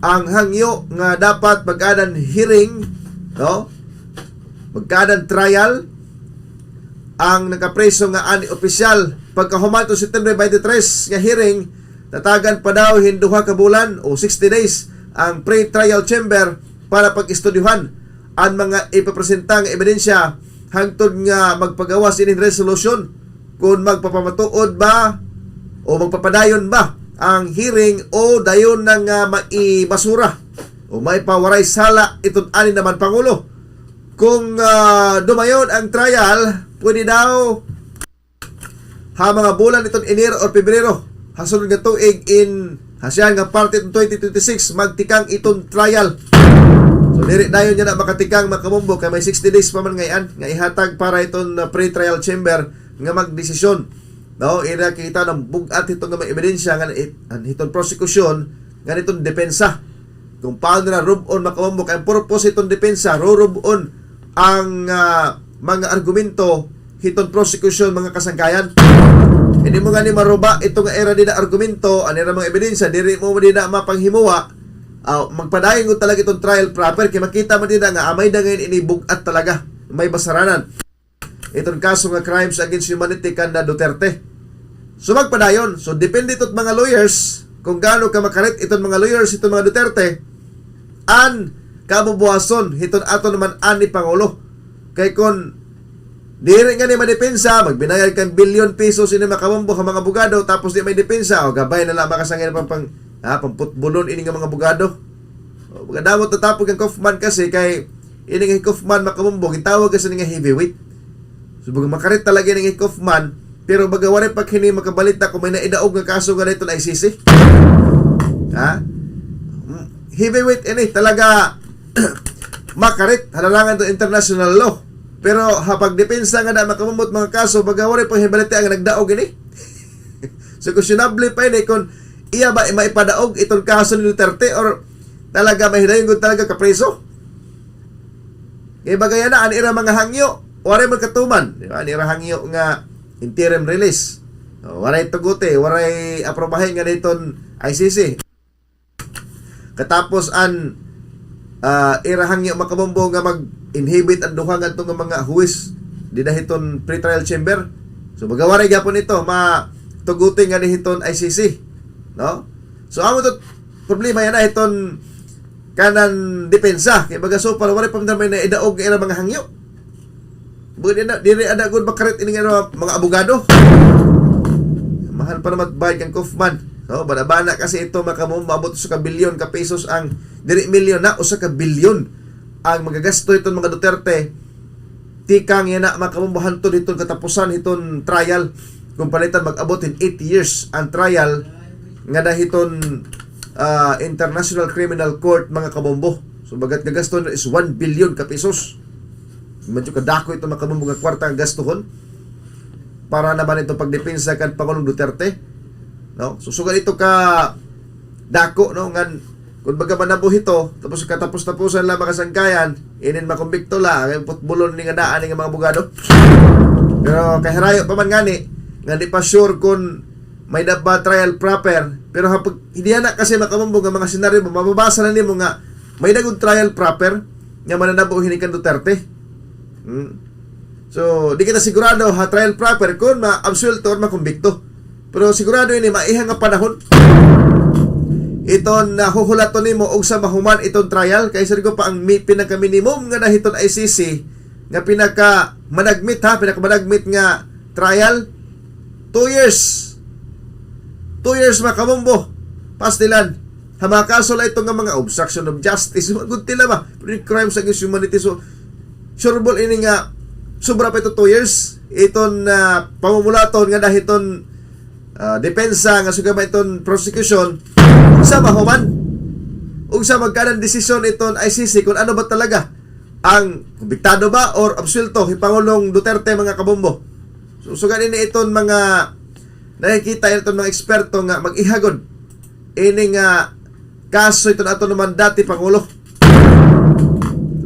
ang hangyo nga dapat magkaada hin hearing, no? Magkaada hin trial ang nakapriso nga ani opisyal. Pagkahuman hiton September twenty-three nga hearing, tatagan pa daw hin duha ka bulan o sixty days ang pre-trial chamber para pag-estudyohan an mga ipapresenta nga ebidensya hangtod nga magpagawas ini hin resolution kon magpapamatuod ba o magpapadayon ba ang hearing o dayon na nga maibasura o maipawaray sala iton ani naman Pangulo. Kung, ah, dumayon ang trial, pwede daw ha mga bulan iton Enero or Pebrero ha sunod nga tuig in ha siya nga parte iton twenty twenty-six, magtikang iton trial. So, diri dayon niya na makatikang, mga kabombo, kay may sixty days pa man ngay-an nga ihatag para iton, ah, pre-trial chamber nga magdesisyon. No, ira kita nga bug-at hiton nga mga ebidensya nga it-, an hiton prosekusyon, nga hiton depensa. Kung paano na rub-on, mga kabombo, kay ang purpose hiton depensa, rurub-on ang, ah, mga argumento hiton prosekusyon, mga kasangkayan. Hindi mo ngani maruba ito nga ira dida argumento, an ira mga ebidensya, diri mo dida mapanghimuwa, ah, magpadayon gud talaga iton trial proper, kay makita man dida nga amay da ngay-an ini bug-at talaga, may basaranan iton kaso nga crimes against humanity kan na Duterte. So, magpadayon. So, depende iton mga lawyers kon gaano ka makarit iton mga lawyers, iton mga Duterte, an kabubuhason hiton aton naman-an ni Pangulo. Kay kon diri ngani madepensa, magbinayad kan bilyon pesos ini, mga kabombo, ha mga abogado, tapos di may depensa, o gabay na la, makasangil pang, pang, ha, pangputbulon ini nga mga abogado. O, kadamo tatapog an Kaufman kasi kay ini nga hi Kaufman, mga kabombo, gitawag kasi nga heavyweight. So, baga makarit talaga ini nga hi Kaufman, pero baga waray pa kini makabalita kung may naidaog nga kaso nga didto ha I C C. Ha? Mm, heavyweight ini, talaga makarit, ha larangan hiton international law. Pero ha pagdepensa ngada, mga kabombo, mga kaso, baga waray pa hibalita nga nagdaog ini. So, questionable pa ini kon iya ba maipadaog iton kaso ni Duterte or talaga mahidayon gud talaga kapriso. Kay baga yana, an ira mga hangyo, waray man katuman, di ba? An ira hangyo nga interim release. O, waray tuguti, waray aprobahi ngada hiton I C C. Katapos an, ah, ira hangyo, mga kabombo, nga mag-inhibit an duha ngadto nga mga huwis dida hiton pretrial chamber. So, baga waray gyapon ito matuguti ngada hiton I C C, no? So, amo to problema yana hiton kanan depensa. Kay baga so far, waray pa man may naidaog nga ira mga hangyo. Baga diri na, diri ada gud makarit ini nga mga abogado. Mahal pa naman bayad kan Kaufman. So, bana-bana kasi ito, mga kabombo, maabot usa ka bilyon ka pesos ang, diri milyon na, usa ka bilyon ang magagasto hiton mga Duterte. Tikang yana, mga kabombo, hantod hiton katapusan hiton trial. Kon palitan, mag-abot hin eight years ang trial ngada hiton, ah, International Criminal Court, mga kabombo. So, bagat gagasto na is one billion ka pesos. Medyo kadako ito, mga kabombo, nga kwarta nga gastuhon para naman ito pagdepensa kan Pangulong Duterte, no? So, sugad ito kadako, no, ngan kon baga manabo hito, tapos katapos-tapusan la, mga kasangkayan, inin makumbikto la, kay putbulon ni nga daan ni nga mga abogado. Pero kahirayo pa man ngani, nga di pa sure kon may-ada ba trial proper. Pero ha pag, hindi na kasi, mga kabombo, nga mga senaryo ba, mababasa na nimo nga may-ada gud trial proper nga mananabo hini kan Duterte. Hmm. So, di kita sigurado ha trial proper kon maabsuwelto or makumbikto. Pero sigurado ini, maiha nga panahon iton, ah, huhulaton nimo ugsa mahuman iton trial. Kay sirgo pa ang mi-, pinaka-minimum ngada hiton I C C nga pinaka-managmit, ha, pinaka-managmit nga trial, two years. Two years, mga kabombo. Pastilan. Ha mga kaso la ito nga mga obstruction of justice, mga gud tila ba? Pero yung crimes against humanity, so, sure ball ini nga sobra pa ito two years. Iton, ah, pamumulaton ngada hiton, ah, depensa nga sugad man iton prosecution, ugsa mahuman. Ugsa magkanan desisyon iton I C C kung ano ba talaga ang kumbiktado ba or absuwelto hi Pangulong Duterte, mga kabombo. So, sugad ini iton mga nakikita iton mga eksperto nga mag-iha gud ini nga kaso iton aton naman dati Pangulo.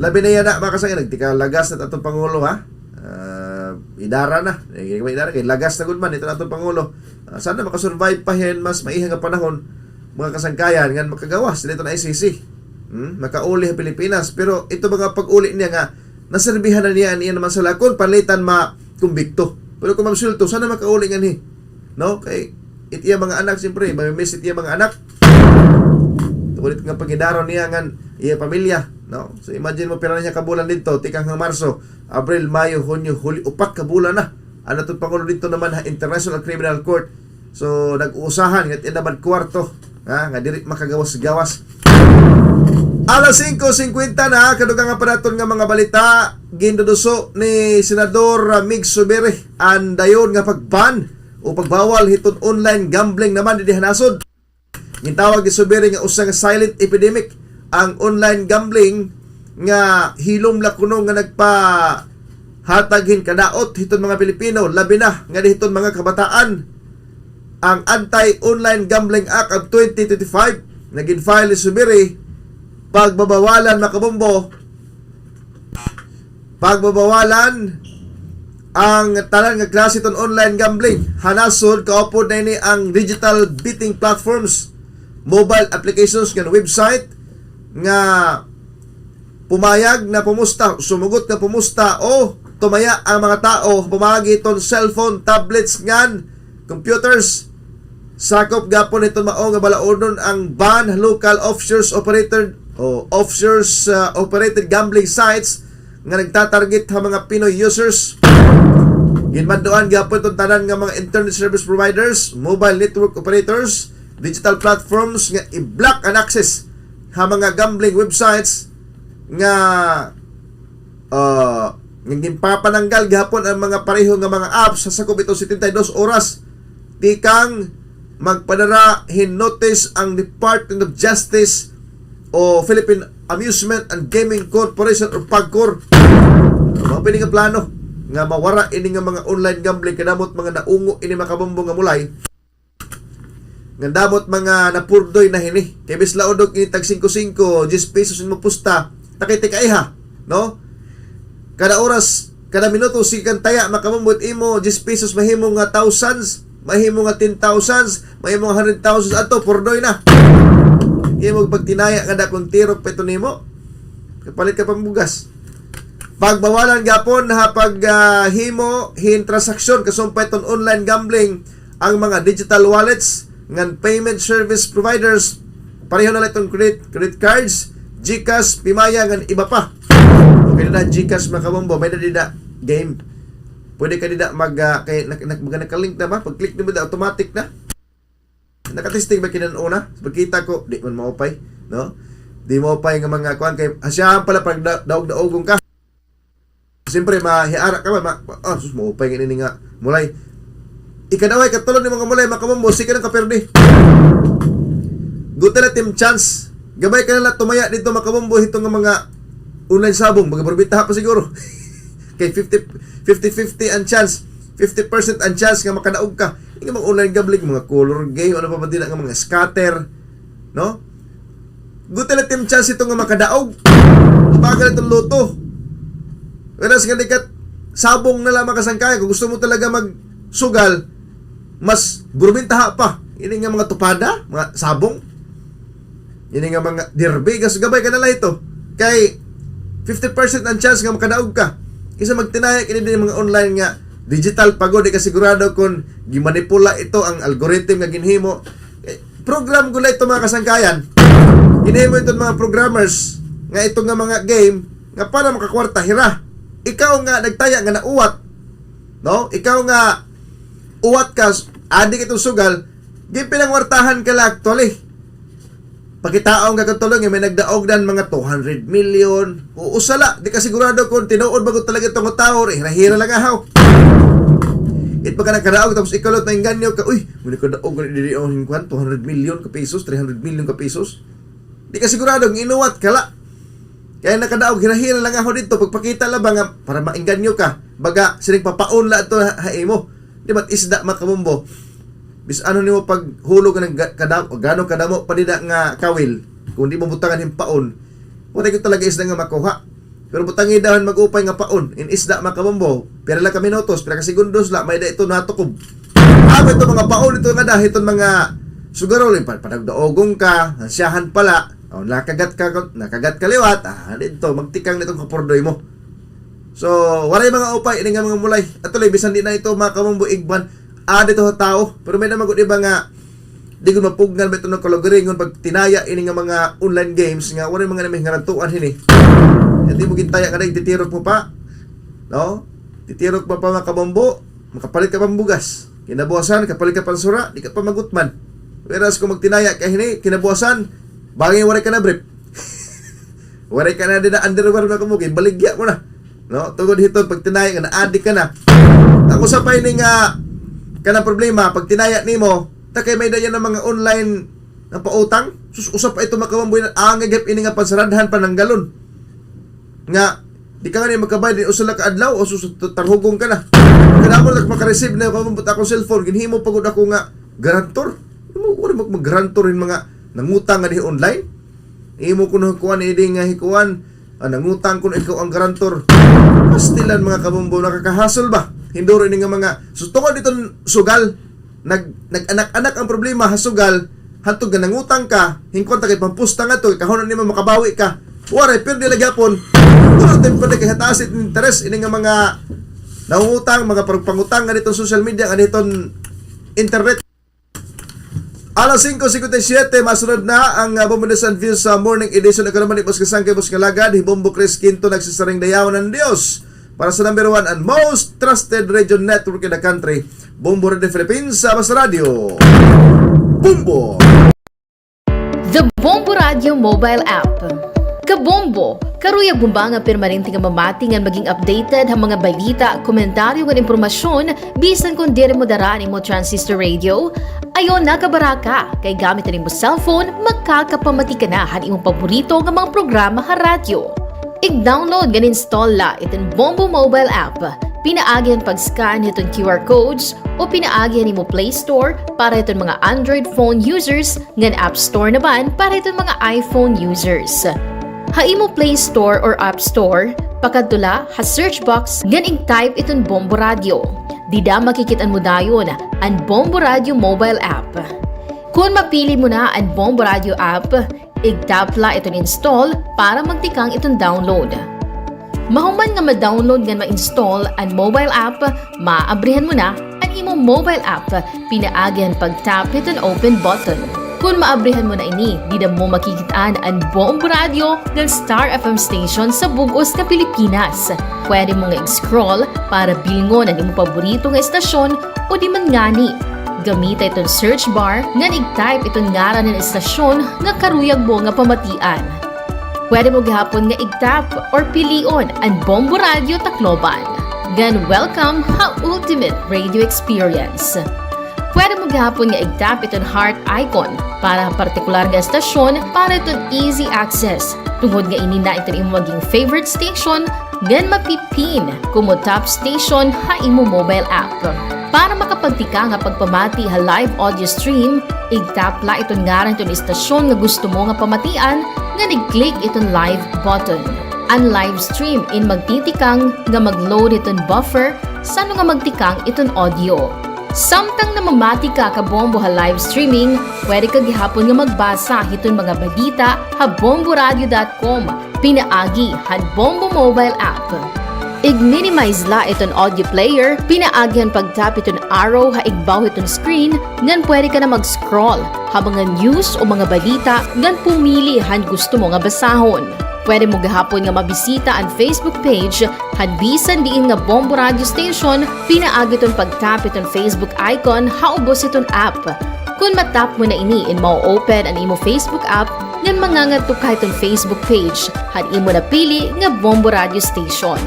Labi na yana, mga kasangkayan, nagtikalagas na aton Pangulo, ha? Ah, idara na. Eh, may idara kay lagas na gud man iton aton Pangulo. Ah, sana makasurvive pa hin mas maiha nga panahon, mga kasangkayan, ngan makagawas didto ha I C C. Hmm? Makauli ha Pilipinas. Pero ito mga pag-uli niya nga, naserbihan na niya an iya naman sala kon palitan makumbikto. Pero kon maabsuwelto, sana makauli nganhi. No? Kay it iya mga anak, siyempre, mamimiss it iya mga anak. Tungod it nga pangidaraw niya ngan iya pamilya, no? So, imagine mo, pira na niya ka bulan didto, tikang ha Marso, Abril, Mayo, Hunyo, Hulyo, upat ka bulan na an aton Pangulo didto naman ha International Criminal Court. So, nag-uusahan, ngat iya naman kwarto, ha, nga diri makagawas-gawas. Alas singko singkwenta na, kadugangan pa naton nga mga balita, ginduduso ni Senador, ah, Mig Zubiri an dayon nga pag-ban o pagbawal hiton online gambling naman didi ha nasod. Gintawag ni Zubiri nga usa nga silent epidemic ang online gambling nga hilom la kuno nga nagpahatag hin kadaot hiton mga Pilipino, labi na ngadi hiton mga kabataan. Ang Anti-Online Gambling Act of twenty twenty-five na gin-file ni Zubiri, pagbabawalan, mga kabombo, pagbabawalan ang tanan nga klase hiton online gambling ha nasod, kaupod na ini ang digital betting platforms, mobile applications ngan website nga pumayag na pumusta, sumugot nga pumusta o tumaya ang mga tawo pamaagi hiton cellphone, tablets ngan computers. Sakop gihapon hiton mao nga balaodon ang ban ha local offshore operated o offshore, ah, operated gambling sites nga nagtatarget ha mga Pinoy users. Ginmanduan gihapon hiton tanan nga mga internet service providers, mobile network operators, digital platforms nga i-block an access ha mga gambling websites nga, ah, nga ginpapananggal gihapon an mga pareho nga mga apps ha sakop hiton setenta y dos oras tikang magpadara hin notice ang Department of Justice o Philippine Amusement and Gaming Corporation or PAGCOR. Mao pa ini nga plano nga mawara ini nga mga online gambling, kadamot mga naungo ini, mga kabombo, nga mulay. Nga damot mga napurdoy na hini. Kay bis laodok ini tag singko singko, diyes pesos in mapusta, takay tikaiha, no? Kada oras, kada minuto, sige kang taya, mga kabombo, it imo diyes pesos mahimo nga thousands, mahimo nga ten thousands, mahimo nga hundred thousands, ato, purdoy na. Imo pagtinaya, kada kon tirok pa ito nimo, kapalit ka pambugas. Pagbawalan gihapon ha pag, ah, himo hin transaksyon kasumpay ton online gambling ang mga digital wallets ngan payment service providers, pareho na la iton credit, credit cards, GCash, Pimaya, ngan iba pa. Okay na, GCash, mga kabombo, may-ada dida game. Pwede ka dida mag, ah, kay nak-, nak-, baga nakalink na ba? Pag-click nimo dida, automatic na. Nakatesting ba kinan una? Pagkita ko, di man maupay, no? Di maupay nga mga kuan kay asyahan pala pag da-, daog-daogon ka. Siyempre, mahiara ka ba? Ma-, ah, sus, maupay nga ini nga mulay. Ikadaway, katulo ni mga mulay, mga kabombo, sige lang kaperde. Guti la tim chance. Gabay ka na la tumaya dito, mga kabombo, hito nga mga online sabong. Magaburbitaha pa siguro. Kay fifty, fifty fifty ang chance. Fifty percent ang chance nga makadaog ka. Ini nga mga online gambling, mga color game, ano pa ba dila nga mga scatter, no? Guti la tim chance ito nga makadaog. Bagal itong loto. Whereas nga di ka sabong na lamang kasangkayan, kung gusto mo talaga magsugal, mas burbintaha pa. Ini nga mga tupada, mga sabong. Ini nga mga derby, gas gabay ka na la ito. Kay fifty percent ang chance nga makadaog ka. Kaysa magtinaya kini din mga online nga digital pa gud, di ka sigurado kung gimanipula ito ang algorithm nga ginhimo. Eh, program gud la ito, mga kasangkayan. Ginhimo ito mga programmers nga ito nga mga game nga para makakwarta hira. Ikaw nga nagtaya nga nauwat, no? Ikaw nga uwat ka, adik itong sugal, ginpinangwartahan ka la actually. Pakitaon ka katulo nga may nagdaog nan mga two hundred million. O usa la, di ka sigurado kung tinuod ba gud talaga itong tawo, hira-hira lang ahaw. It pagka nakadaog, tapos ikaw lang nainganyo ka, uy, may nakadaog na diri, oh, kuan, two hundred million ka pesos, three hundred million ka pesos. Di ka sigurado, inuwat ka la. Kaya nakadaog, hira-hira lang ako dito, pagpakita la ba nga, para mainganyo ka. Baga, siring papaon la ito ha, ha imo. Di ba't isda, mga kabombo? Bis ano nimo paghulog ng ga-, kada-, gano kadamo pa dida nga kawil, kung di mo butangan hin paon, wala ko talaga isda nga makuha. Pero butangi daw hin mag-upay nga paon, in isda, mga kabombo, pira la ka minutos, pira ka segundos la, may da ito natukob. Amo ito mga paon ito nga da, hiton mga sugarol, pa-, padagdaogon ka, ansyahan pala, o, nakagat ka, nakagat ka liwat, ah, dito, magtikang nitong kapurdoy mo. So, waray mga upay, ini nga mga mulay. At tuloy, bisan di na ito, mga kabombo, igban, ah, dito sa tao. Pero may naman gud iba nga, di gud mapugngan ba ito ng kalugaringon pag tinaya ini nga mga online games nga waray mga namay ngarantuan hini. Hindi mo gintaya ka na, titirok mo pa. No? Titirok mo pa, mga kabombo, makapalit ka pang bugas. Kinabuwasan, kapalit ka pang sura, di ka pa magutman. Whereas kung magtinaya ka hini, kinabuwasan, bagay waray ka na brief. Waray ka na dida underwear, mga kabombo, baligya mo na. No? Tungod hiton pagtinaya nga naadik ka na. Ang usa pa ini nga kanang problema, pagtinaya nimo, ta kay may dayon ang mga online nga pautang. Sus, usa pa ito, mga kabombo, angay gihap ini nga pansaradhan, pananggalon. Nga, di ka nga ni makabayad, usa la ka adlaw, o sus, tarhugon ka na. Kadamo na makareceive na, kabombo, akong cellphone, ginhimo pa gud ako nga guarantor. Imo, wala mag-, mag-guarantor hin mga nangutang nga di online. Imo kuno kuan, idi nga hikuan, ah, nangutang kuno ikaw ang guarantor. Pastilan, mga kabombo, nakakahasol ba? Hinduro ini nga mga, so, tungod diton sugal, nag-, nag-anak-anak ang problema ha sugal, hantod nga nangutang ka, hin kwarta kay pampusta nga to, kahon nimo makabawi ka. Waray, pero di lagi hapon. Puro tempo na kay hataas it interes, ini nga mga nangutang, mga pagpangutang nga diton social media, nga diton internet. Alas singko singkwenta y siyete, masunod na an, ah, Bombo News and Views sa morning edition. Ako naman hi Boss Kasangkay, Boss Kalagad, hi Bombo Chris Quinto, nagsisaring dayawan an Diyos para sa number one and most trusted radio network in the country, Bombo Radio Philippines, sa Basta Radyo. Bombo! The Bombo Radio mobile app. Kabombo, karuyag mo ba nga permanente nga mamati ngan maging updated ha mga balita, komentaryo ngan impormasyon, bisan kon diri mo dara an imo transistor radio? Ayaw na kabaraka, kay gamit an imo cellphone, makakapamati ka na han imo paborito nga mga programa ha radyo. Ig-download ngan install la iton Bombo mobile app. Pinaagi han pag-scan hiton Q R codes o pinaagi han imo Play Store para hiton mga Android phone users ngan App Store naman para hiton mga iPhone users. Ha imo Play Store or App Store, pakadto la ha search box ngan ig-type iton Bombo Radio. Dida makikit-an mo dayon an Bombo Radio mobile app. Kon mapili mo na an Bombo Radio app, ig-tap la iton install para magtikang iton download. Mahuman nga ma-download ngan ma-install an mobile app, maabrihan mo na an imo mobile app pinaagi han pag-tap hiton open button. Kon maabrihan mo na ini, dida mo makikit-an an Bombo Radio ngan Star F M station sa bug-os nga Pilipinas. Pwede mo nga ig-scroll para bilngon an imo paborito nga estasyon o di man ngani, gamita iton search bar ngan ig-type iton ngaran han estasyon nga karuyag mo nga pamatian. Pwede mo gihapon nga ig-tap or pilion an Bombo Radio Tacloban. Then welcome ha Ultimate Radio Experience. Pwede mo gihapon nga ig-tap iton heart icon para ha partikular nga estasyon para iton easy access. Tungod nga ini na iton imo maging favorite station, then mapi-pin komo top station ha imo mobile app. Para makapagtikang ha pagpamati ha live audio stream, ig-tap la iton ngaran hiton istasyon nga gusto mo nga pamatian, ngan ig-click iton live button. An live stream in magtitikang nga mag-load hiton buffer sano nga magtikang iton audio. Samtang namamati ka kabombo ha live streaming, pwede ka gihapon nga magbasa hiton mga balita ha bomboradio dot com pinaagi han Bombo mobile app. Ig-minimize la iton audio player pinaagi han pag-tap iton arrow ha igbaw hiton screen, ngan pwede ka na mag-scroll ha mga news o mga balita ngan pumili han gusto mo nga basahon. Pwede mo gihapon nga mabisita an Facebook page han bisan diin nga Bombo Radio Station pinaagi hiton pag-tap hiton Facebook icon ha ubos hiton app. Kon ma-tap mo na ini, in mao-open an imo Facebook app ngan mangangadto ka hiton Facebook page han imo napili nga Bombo Radio Station.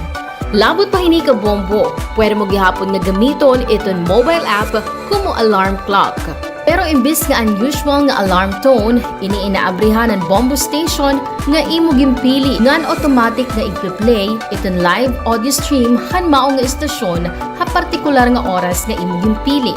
Labot pa hini kabombo, pwede mo gihapon nga gamiton iton mobile app komo alarm clock. Pero imbis nga an usual nga alarm tone, ini inaabrihan han Bombo Station nga imo ginpili ngan automatic nga igpe-play iton live audio stream han mao nga istasyon ha partikular nga oras nga imo ginpili.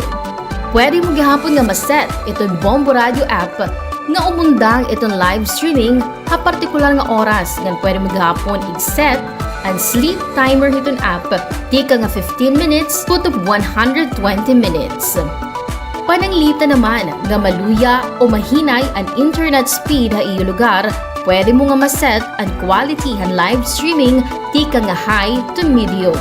Pwede mo gihapon nga ma-set iton Bombo Radio app nga umundang iton live streaming ha partikular nga oras, ngan pwede mo gihapon i-set an sleep timer hiton app tikang ha fifteen minutes kutob one hundred twenty minutes. Pananglitan naman nga maluya o mahinay an internet speed ha iyo lugar, pwede mo nga ma-set an quality han live streaming tikang ha high to medium.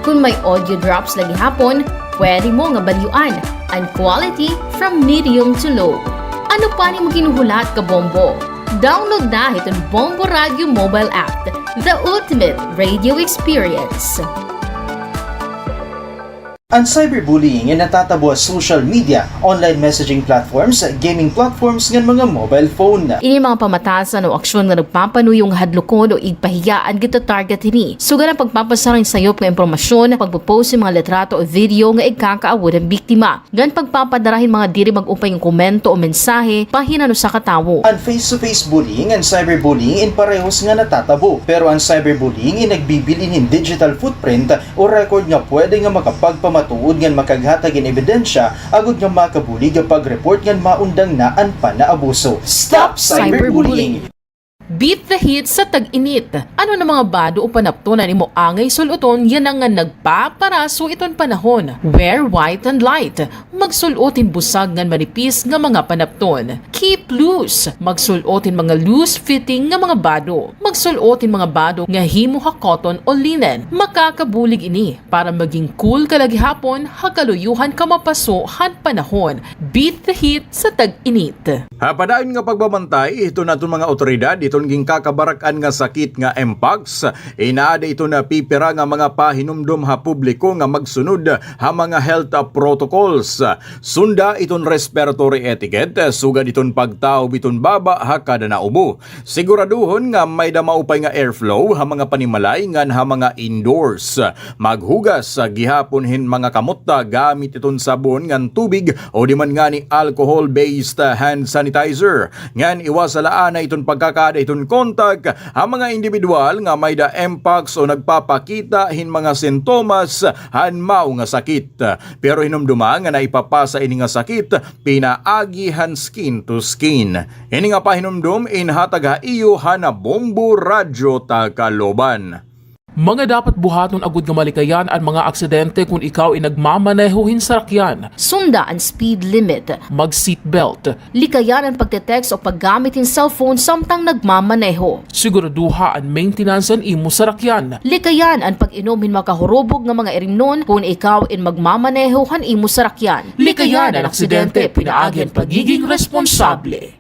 Kon may audio drops la gihapon, pwede mo nga balyoan an quality from medium to low. Ano pa an imo ginhuhulat kabombo? Download na hiton Bombo Radio mobile app, the ultimate radio experience. An cyberbullying in natatabo ha social media, online messaging platforms, gaming platforms, ngan mga mobile phone. Ini mga pamatasan o aksyon nga nagpapanuyo nga hadlokon o igpahiya an gita-target hini. Sugad han pagpapasara hin sayop nga impormasyon, pagpo-post hin mga litrato o video nga igkakaawod han biktima, ngan pagpapadara hin mga diri mag-upay nga komento o mensahe pa hin an usa ka tawo. An face-to-face bullying and cyberbullying in parehos nga natatabo, pero an cyberbullying in nagbibilin hin digital footprint o record nga pwede nga makapagpamatuod ngan makaghatag hin ebidensya agod nga makabulig ha pag-report ngan maundang na an panaabuso. Stop cyberbullying! Beat the heat sa tag-init. Ano na mga bado o panapton an imo angay sul-oton yana nga nagpaparaso iton panahon? Wear white and light. Magsul-ot hin busag ngan manipis nga mga panapton. Keep loose. Magsul-ot hin mga loose fitting nga mga bado. Magsul-ot hin mga bado nga himo ha cotton o linen. Makakabulig ini para maging cool ka la gihapon ha kaluyohan ka mapaso han panahon. Beat the heat sa tag-init. Ha padayon nga pagbabantay hiton aton mga awtoridad hiton ginkakabarak-an nga sakit nga mpox, inaada iton pipira nga mga pahinumdom ha publiko nga magsunod ha mga health protocols. Sunda iton respiratory etiquette, sugad iton pagtaob iton baba ha kada naubo. Siguraduhon nga may-da maupay nga airflow ha mga panimalay ngan ha mga indoors. Maghugas gihapon hin mga kamot gamit iton sabon ngan tubig o di man ngani alcohol-based hand sanitizer. Ngan iwasa la anay iton pagkakaada hiton kontak ha mga indibidwal nga may-da mpox o nagpapakita hin mga sintomas han mao nga sakit. Pero hinumdoma nga naipapasa ini nga sakit pinaagi han skin to skin. Ini nga pahinumdom inhatag ha iyo han Bombo Radyo Tacloban. Mga dapat buhaton agod nga malikayan an mga aksidente kon ikaw in nagmamaneho hin sarakyan. Sunda an speed limit. Mag-seatbelt. Likayan an pagte-text o paggamit hin cellphone samtang nagmamaneho. Siguraduha an maintenance han imo sarakyan. Likayan an pag-inom hin makahurubog nga mga irimnon kon ikaw in magmamaneho han imo sarakyan. Likayan an aksidente pinaagi han pagiging responsable.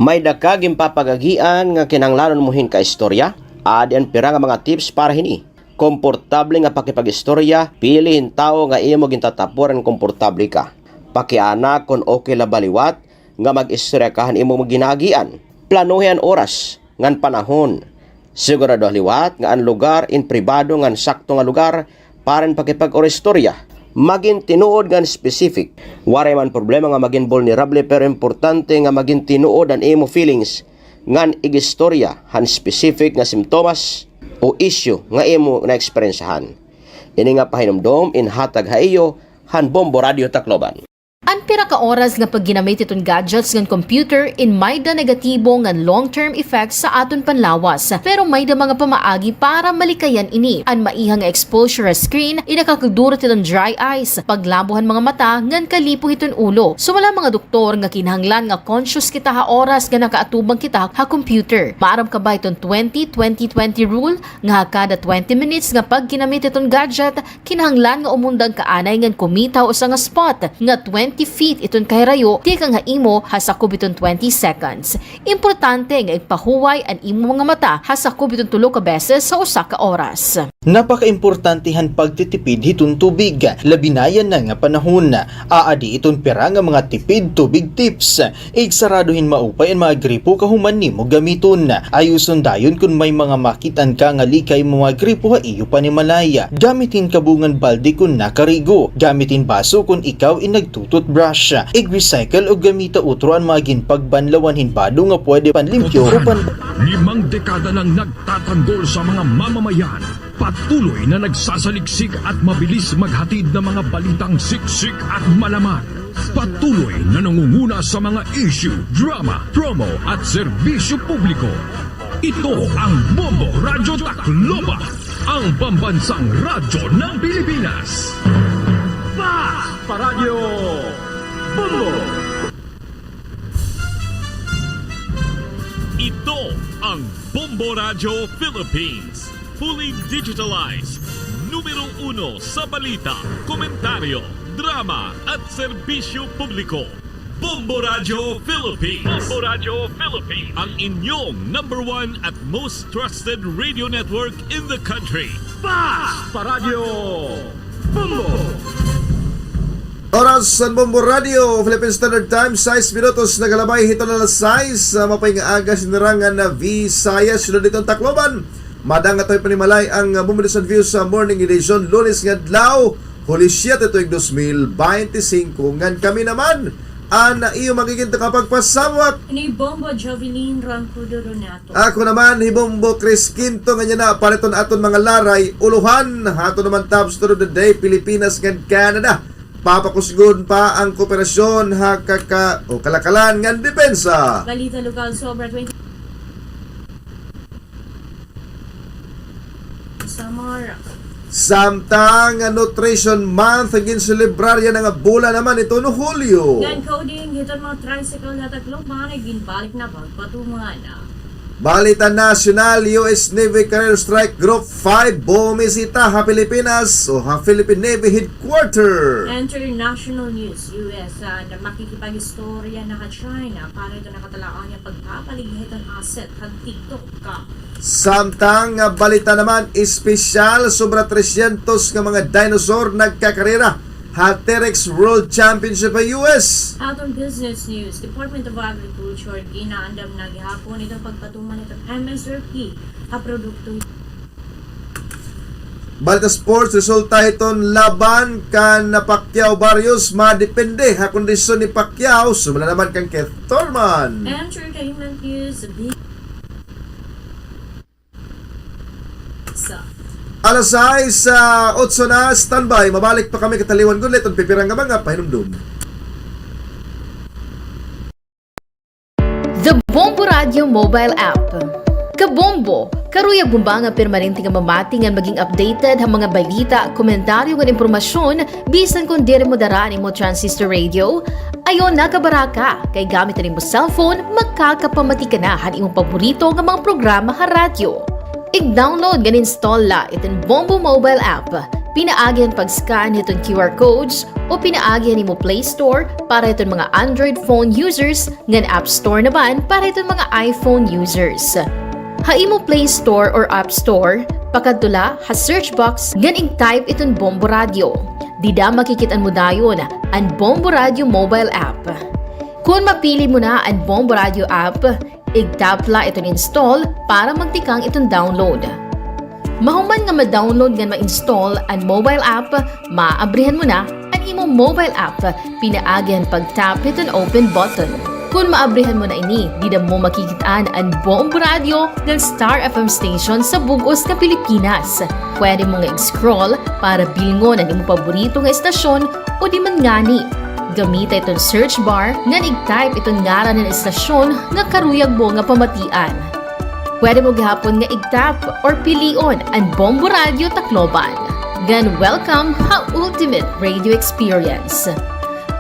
May-da ka ginpapagagian nga kinahanglanon mo hin kaistorya? Adi an pira nga mga tips para hini. Komportable nga pakipag-istorya, pili hin tawo nga imo gintatapuran nga komportable ka. Pakiana kon okay la ba liwat nga mag-istorya ka han imo ginaagian. Planuhi an oras ngan panahon. Sigurado liwat nga an lugar in pribado ngan sakto nga lugar para hin pakipag-istorya. Magin tinuod ngan specific. Waray man problema nga magin vulnerable, pero importante nga magin tinuod an imo feelings ngan ig-istorya han specific nga simptomas o issue nga imo naeksperyensyahan. Ini nga pahinumdom inhatag ha iyo han Bombo Radyo Tacloban. An pira ka oras nga pagginamit hiton gadgets ngan computer in may-da negatibo ngan long-term effects sa aton panlawas. Pero may-da mga pamaagi para malikayan ini. An maiha nga exposure ha screen in nakakagdurot hiton dry eyes, paglabo han mga mata ngan kalipo hiton ulo. Sumala mga doktor nga kinahanglan nga conscious kita ha oras nga nakaatubang kita ha computer. Maaram ka ba hiton twenty twenty twenty rule nga ha kada twenty minutes nga pagginamit hiton gadget, kinahanglan nga umundang ka anay ngan kumita ha usa nga spot nga twenty feet iton kahirayo tikang ha imo ha sakob hiton twenty seconds. Importante nga igpahuway an imo mga mata ha sakob hiton tulo ka beses ha usa ka oras. Napakaimportante han pagtitipid hiton tubig, labi na yana nga panahon. Aadi iton pira nga mga tipid tubig tips. Igsarado hin maupay an mga gripo kahuman nimo gamiton. Ayuson dayon kon may mga makit-an ka nga likay mga gripo ha iyo panimalay. Gamit hin kabungan balde kon nakarigo. Gamit hin baso kon ikaw in nagtu-toothbrush. Ig-recycle o gamita utro an mga ginpagbanlawan hin bado nga pwede panlimpyo o pan- Limang dekada nang nagtatanggol sa mga mamamayan. Patuloy na nagsasaliksik at mabilis maghatid ng mga balitang siksik at malaman. Patuloy na nangunguna sa mga issue, drama, promo at serbisyo publiko. Ito ang Bombo Radyo Tacloban, ang pambansang radyo ng Pilipinas. Fast Paradyo Bombo! Ito ang Bombo Radyo Philippines. Fully digitalized. Numero uno sa balita, komentaryo, drama at serbisyo publiko. Bombo Radyo Philippines. Bombo Radyo Philippines. Ang inyong number one at most trusted radio network in the country. Fast Paradyo Bombo! Oras han Bombo Radyo Philippine Standard Time, sais minutos nagalabay hiton alas sais. Maupay nga aga ha sinulatan nga Visayas, syudad hiton Tacloban. Madangatan panimalay an Bombo Edition Views sa morning edition, Lunes nga adlaw, Hulyo siyete tuig dos mil bente singko. Ngan kami naman an iyo magigin takapagpasabat. Ni Bombo Jovelyn Roncudo Donato. Ako naman hi Bombo Chris Quinto, ngan yana, paliton aton mga laray, ulohan ha aton naman top story of the day, Pilipinas ngan Canada. Papakusgon pa an kooperasyon ha kaka-, o kalakalan ngan depensa. Balita lokal, Sobra twenty. Samtang nga Nutrition Month, ginselebrar yana nga bulan naman iton Hulyo. Ngan coding hiton mga tricycle ha Tacloban, ginbalik na pagpatuman. Balita nasyonal, U S Navy Carrier Strike Group five bumisita ha Pilipinas o ha Philippine Navy Headquarter. International news, U S, ah, na makikipag-istorya na ha China para ito nakatalaang nga pagpapaligya hiton asset ha TikTok. Samtang nga balita naman, espesyal, sobra tresyentos nga mga dinosaur nagkakarera ha T-Rex World Championship ha U S. Aton business news, Department of Agriculture, ginaandam na gihapon iton pagpatuman hiton M S R P ha produkto. Balita sports, resulta hiton laban kan Pacquiao Barrios, madepende ha kondisyon ni Pacquiao, sumala naman kan Keith Thurman. Entertainment news, big sa alas sais, ah, otso na, standby. Mabalik pa kami kataliwan gud la iton pipira nga mga pahinumdom. The Bombo Radio Mobile App. Kabombo, karuyag mo ba nga permanente nga mamati ngan maging updated ha mga balita, komentaryo ngan impormasyon bisan kon diri mo dara an imo transistor radio? Ayaw na kabaraka, kay gamit an imo cellphone, makakapamati ka na han imo paborito nga mga programa ha radyo. Ig-download ngan install la iton Bombo Mobile App. Pinaagi han pag-scan hiton Q R codes o pinaagi han imo Play Store para hiton mga Android phone users ngan App Store naman para hiton mga iPhone users. Ha imo Play Store or App Store, pakadto la ha search box ngan ig-type iton Bombo Radio. Dida makikit-an mo dayon an Bombo Radio mobile app. Kon mapili mo na an Bombo Radio app, ig-tap la iton install para magtikang iton download. Mahuman nga ma-download ngan ma-install an mobile app, maabrihan mo na an imo mobile app pinaagi han pag-tap hiton open button. Kon maabrihan mo na ini, dida mo makikit-an an Bombo Radio ngan Star F M station sa bug-os nga Pilipinas. Pwede mo nga ig-scroll para bilngon an imo paborito nga estasyon o di man ngani, gamita iton search bar ngan ig-type iton ngaran han estasyon nga karuyag mo nga pamatian. Pwede mo gihapon nga ig-tap or pilion an Bombo Radio Tacloban. Ngan welcome ha Ultimate Radio Experience.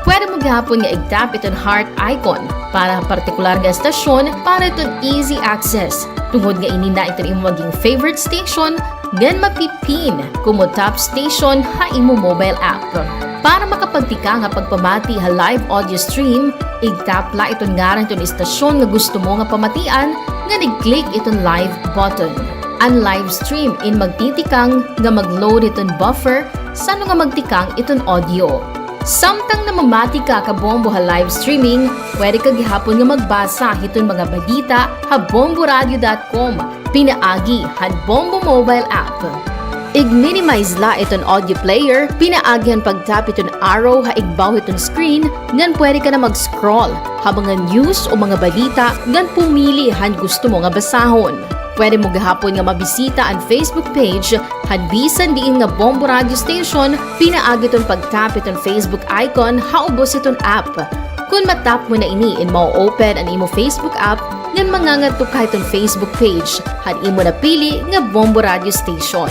Pwede mo gihapon nga ig-tap iton heart icon para ha partikular nga estasyon para iton easy access. Tungod nga ini na iton imo maging favorite station, ngan mapi-pin komo top station ha imo mobile app. Para makapagtikang ha pagpamati ha live audio stream, ig-tap la iton ngaran hiton istasyon nga gusto mo nga pamatian, ngan ig-click iton live button. An live stream in magtitikang nga mag-load hiton buffer san-o nga magtikang iton audio. Samtang namamati ka kabombo ha live streaming, pwede ka gihapon nga magbasa hiton mga balita ha bomboradio dot com pinaagi han Bombo mobile app. Ig-minimize la iton audio player pinaagi han pag-tap hiton arrow ha igbaw hiton screen, ngan pwede ka na mag-scroll ha mga news o mga balita ngan pumili han gusto mo nga basahon. Pwede mo gihapon nga mabisita an Facebook page han bisan diin nga Bombo Radio Station pinaagi hiton pag-tap hiton Facebook icon ha ubos hiton app. Kon ma-tap mo na ini, in mao-open an imo Facebook app ngan mangangadto ka hiton Facebook page han imo napili nga Bombo Radio Station.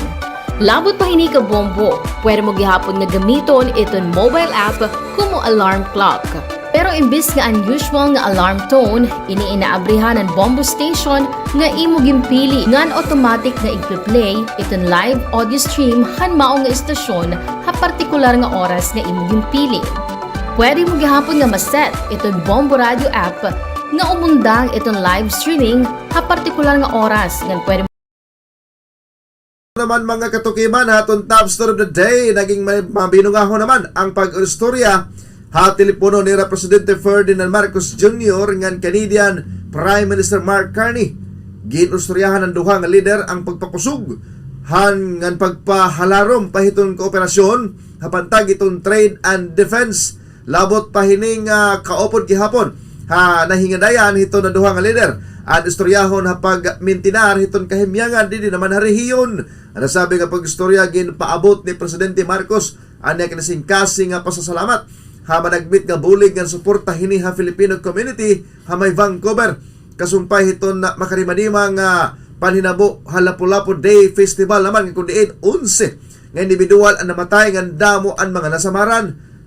Labot pa hini kabombo, pwede mo gihapon nga gamiton iton mobile app komo alarm clock. Pero imbis nga an usual nga alarm tone, ini in naabrihan an Bombo Station nga imo ginpili ngan automatic nga igpe-play iton live audio stream han mao nga istasyon ha partikular nga oras nga imo ginpili. Pwede mo gihapon nga ma-set iton Bombo Radio app nga umundang iton live streaming ha partikular nga oras ngan pwede naman, mga katukiman, ha aton top story of the day, naging ma-, mabinungahon naman ang pag-istorya ha telepono nira Presidente Ferdinand Marcos Junior ngan Canadian Prime Minister Mark Carney. Gin-istoryahan han duha nga lider ang pagpakusog han ngan pagpahalarom pa hiton kooperasyon ha pantag hiton trade and defense. Labot pa hini nga kaupod gihapon ha nahingadayan hiton duha nga lider an istoryahon ha pagmintinar hiton kahimyangan didi naman ha rehiyon. An nasabi nga pag-istorya ginpaabot ni Presidente Marcos an iya kinasingkasing nga pasasalamat ha managmit nga bulig ngan suporta hini ha Filipino community ha may Vancouver, kasumpay hiton makarimanima nga Panhinabo han Lapu-Lapu Day Festival naman nga kun diin onse nga indibidual an namatay ngan damo an mga nasamaran.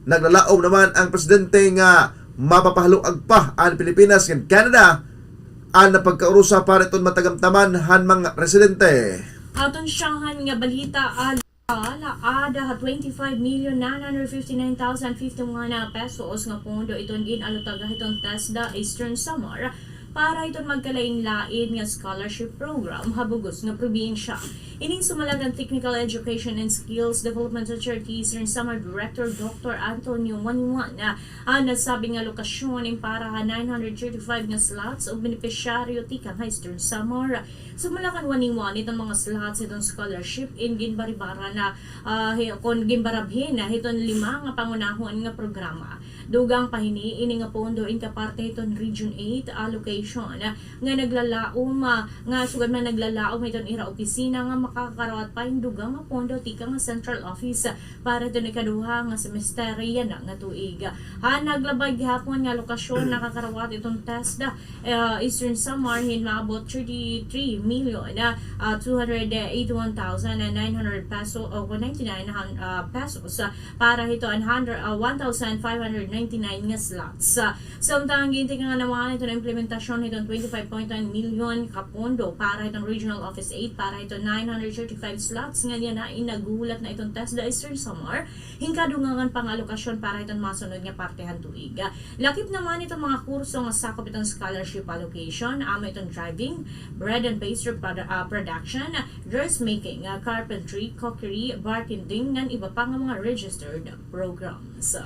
Naglalaom naman ang presidente nga mapapahaloag pa an Pilipinas ngan Canada an pagkaurusa para iton matagamtaman han mga residente. Aton syahan nga balita, ah, lokal, ada ha twenty-five million nine hundred fifty-nine thousand fifty-one pesos nga pondo iton gin-alutaga hiton TESDA Eastern Samar para hiton magkalain-lain nga scholarship program ha bug-os nga probinsya. Ining sumala kan Technical Education and Skills Development Authority Eastern Samar Director Doctor Antonio Waniwan, ah, an nasabi nga alokasyon in para ha nine hundred thirty-five nga slots o benepisyaryo tikang ha Eastern Samar. Sumala kan Waniwan, iton mga slots hiton scholarship in ginbaribara na, ah, hi-, kon ginbarabhin na hiton lima nga pangunahon nga programa. Dugang pa hini, ini nga pondo in kaparte hiton Region eight allocation, ah, nga naglalaom, ah, nga sugad man naglalaom hiton ira opisina nga makakakarawat pa hin dugang nga pondo tikang ha central office, ah, para hiton ikaduha nga semester yana nga tuig. Han naglabay gihapon nga alokasyon, nakakarawat iton TESDA, ah, Eastern Samar hin maabot thirty-three million, ah, ah, two hundred eighty-one thousand nine hundred peso o ninety-nine, ah, pesos, ah, para hiton hundred, ah, one thousand five hundred ninety-nine nga slots. Ah, samtang gintikang naman hiton implementasyon hiton twenty-five point one million ka pondo para hiton Regional Office eight para hiton nine hundred thirty-five slots nga yana in naghuhulat na iton TESDA Eastern Samar hin kadungangan pa nga alokasyon para hiton masunod nga parte han tuig. Lakip naman iton mga kurso nga sakop iton scholarship allocation, amo iton driving, bread and pastry produ-, ah, production, dressmaking, ah, carpentry, cookery, bartending, ngan iba pa nga mga registered programs.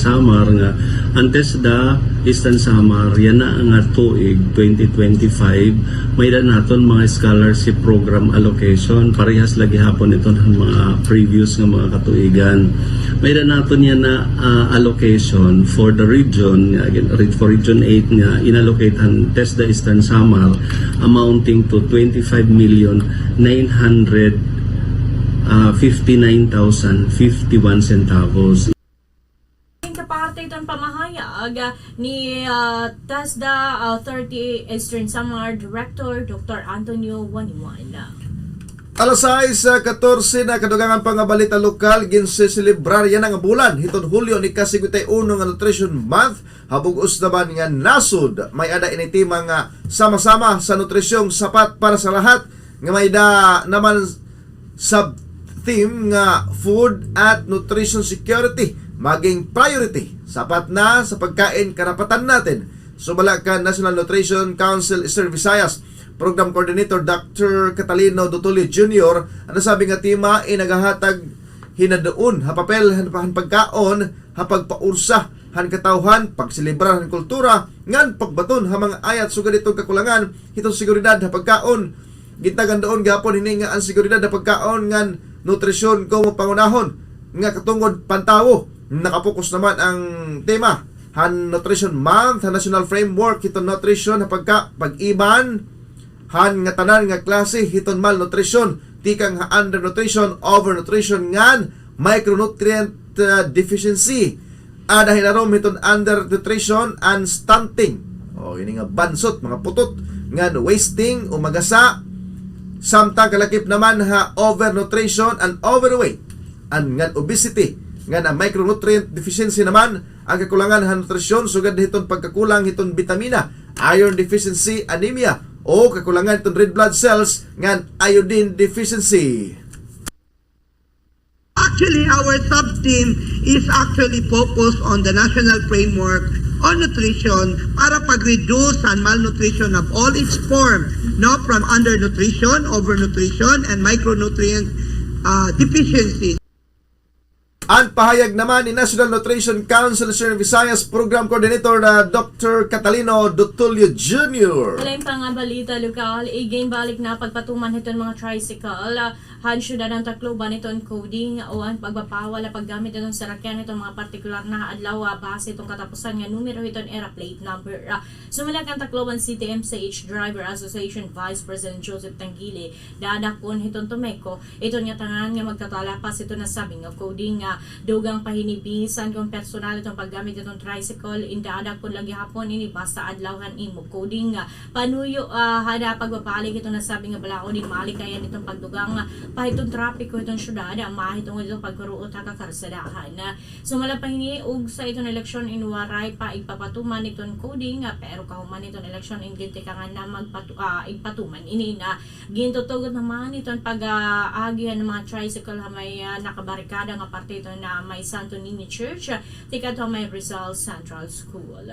Samar nga an TESDA Eastern Samar yana nga tuig twenty twenty-five, may-ada naton mga scholarship program allocation, parehas la gihapon iton han mga previous nga mga katuigan. May-ada naton yana, ah, allocation for the region, nga gin-, re-, for Region eight nga inallocate han TESDA Eastern Samar amounting to twenty-five million nine hundred, ah, fifty-nine thousand fifty-one centavos. Ing kaparte iton pamahayag, ah, ni, ah, TESDA, ah, thirty Eastern Samar Director Doctor Antonio Waniwan. Alas sais, ah, katorse na, kadugangan pa nga balita lokal, ginseselebrar yana nga bulan hiton Hulyo an ika-cincuenta y uno nga Nutrition Month ha bug-os naman nga nasod. May-ada ini tema nga sama-sama sa nutrisyong sapat para sa lahat, nga may-ada naman sub-theme nga Food at Nutrition Security, maging priority. Sapat na sa pagkain, karapatan natin. Sumala kan National Nutrition Council Eastern Visayas Program Coordinator Doctor Catalino Dotulio Junior, an nasabi nga tema in naghahatag hinaduon ha papel han, han pagkaon ha pagpaursa han katawhan, pagselebrar han kultura, ngan pagbaton ha mga ayat sugad hiton kakulangan hiton seguridad ha pagkaon. Gintagan duon gihapon hini nga an seguridad ha pagkaon ngan nutrisyon komo pangunahon nga katungod pantawo. Nakapokus naman ang tema han Nutrition Month ha National Framework hiton Nutrition ha pagka-, pag-iban han ngatanan nga klase hiton malnutrition, tikang ha undernutrition, overnutrition, ngan micronutrient, ah, deficiency. Ada hinarom hiton undernutrition and stunting. O, ini nga bansot, mga putot, ngan wasting o magasa. Samtang kalakip naman ha overnutrition and overweight, an ngan obesity, ngan an micronutrient deficiency naman, an kakulangan han nutrisyon sugad hiton pagkakulang hiton bitamina, iron deficiency, anemia, o kakulangan hiton red blood cells ngan iodine deficiency. Actually, our sub-team is actually focused on the national framework on nutrition para pag-reduce an malnutrition of all its form, no, from undernutrition, overnutrition, and micronutrient, ah, deficiency. An pahayag naman ni National Nutrition Council Eastern Visayas Program Coordinator na Doctor Catalino Dotulio Junior. Lain pa nga balita lokal, iginbalik na pagpatuman hiton mga tricycle, ah, han syudad han Tacloban iton coding o an pagbabawal ha paggamit iton sarakyan iton mga partikular na adlaw, ah, base iton katapusan nga numero hiton ira plate number. Ah, sumala kan Tacloban City M C H Driver Association Vice President Joseph Tangili, dadakpon hiton TOMECO iton ngatanan nga magtatalapas hiton nasabi nga coding, ah, dugang pa hini bisan kon personal iton paggamit iton tricycle, in dadakpon la gihapon ini basta adlaw han imo coding, ah, panuyo, ah, han pagbabalik iton nasabi nga balaod in malikayan iton pagdugang, ah, pa hiton trapiko hiton syudad, ah, mahitungod iton pagkuruot ha kakarsadahan. Ah, sumala pa hini, ugsa iton eleksyon in waray pa igpapatuman iton coding, ah, pero kahuman iton eleksyon in gintikangan na magpatu-, ah, igpatuman ini na gintutugot naman iton pag, ah, agi han mga tricycle ha may, ah, nakabarikada nga parte iton na may Santo Niño Church, ah, tikadto ha may Rizal Central School.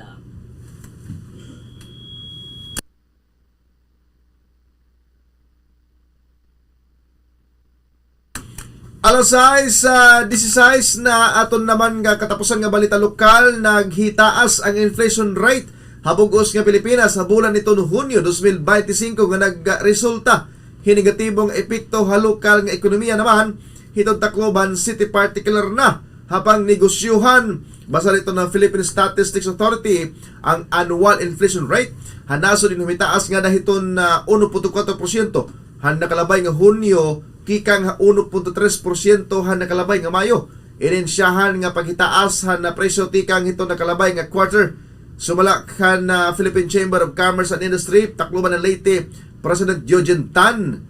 Alas sais, ah, disisais na aton naman nga katapusan nga balita lokal, naghitaas ang inflation rate ha bug-os nga Pilipinas ha bulan hiton Hunyo dos mil baynte singko nga nagresulta hin negatibo nga epekto ha lokal nga ekonomiya naman hiton Tacloban City, partikular na ha pangnegosyohan. Basa hiton Philippine Statistics Authority, ang annual inflation rate ha nasod in humitaas ngada hiton, ah, uno punto kuwatro porsyento han nakalabay nga Hunyo, tikang ha uno punto tres porsyento han nakalabay nga Mayo. Inin syahan nga paghitaas han, ah, presyo tikang hiton nakalabay nga quarter. Sumala kan, ah, Philippine Chamber of Commerce and Industry, Tacloban han Leyte, President Eugene Tan,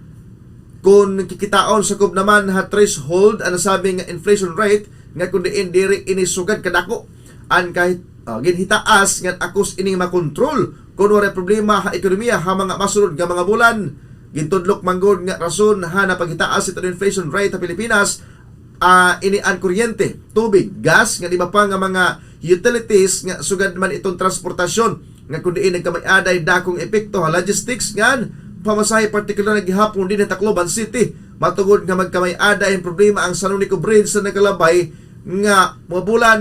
kon kikitaon sakob naman ha threshold an nasabi nga inflation rate, nga kon diin diri ini sugad kadako an kahit, ah, ginhitaas ngan akos ini makontrol kon waray problema ha ekonomiya ha mga masunod nga mga bulan. Gintudlok man gud nga rason han paghitaas hiton inflation rate ha Pilipinas, ah, ini an kuryente, tubig, gas, ngan iba pa nga mga utilities nga sugad man iton transportasyon, nga kon diin nagkamay-aday dakong epekto ha logistics ngan pamasahe, partikular na gihapon dinhi ha Tacloban City, matungod nga magkamay-aday hin problema ang San Juanico Bridge ha nakalabay nga mga bulan.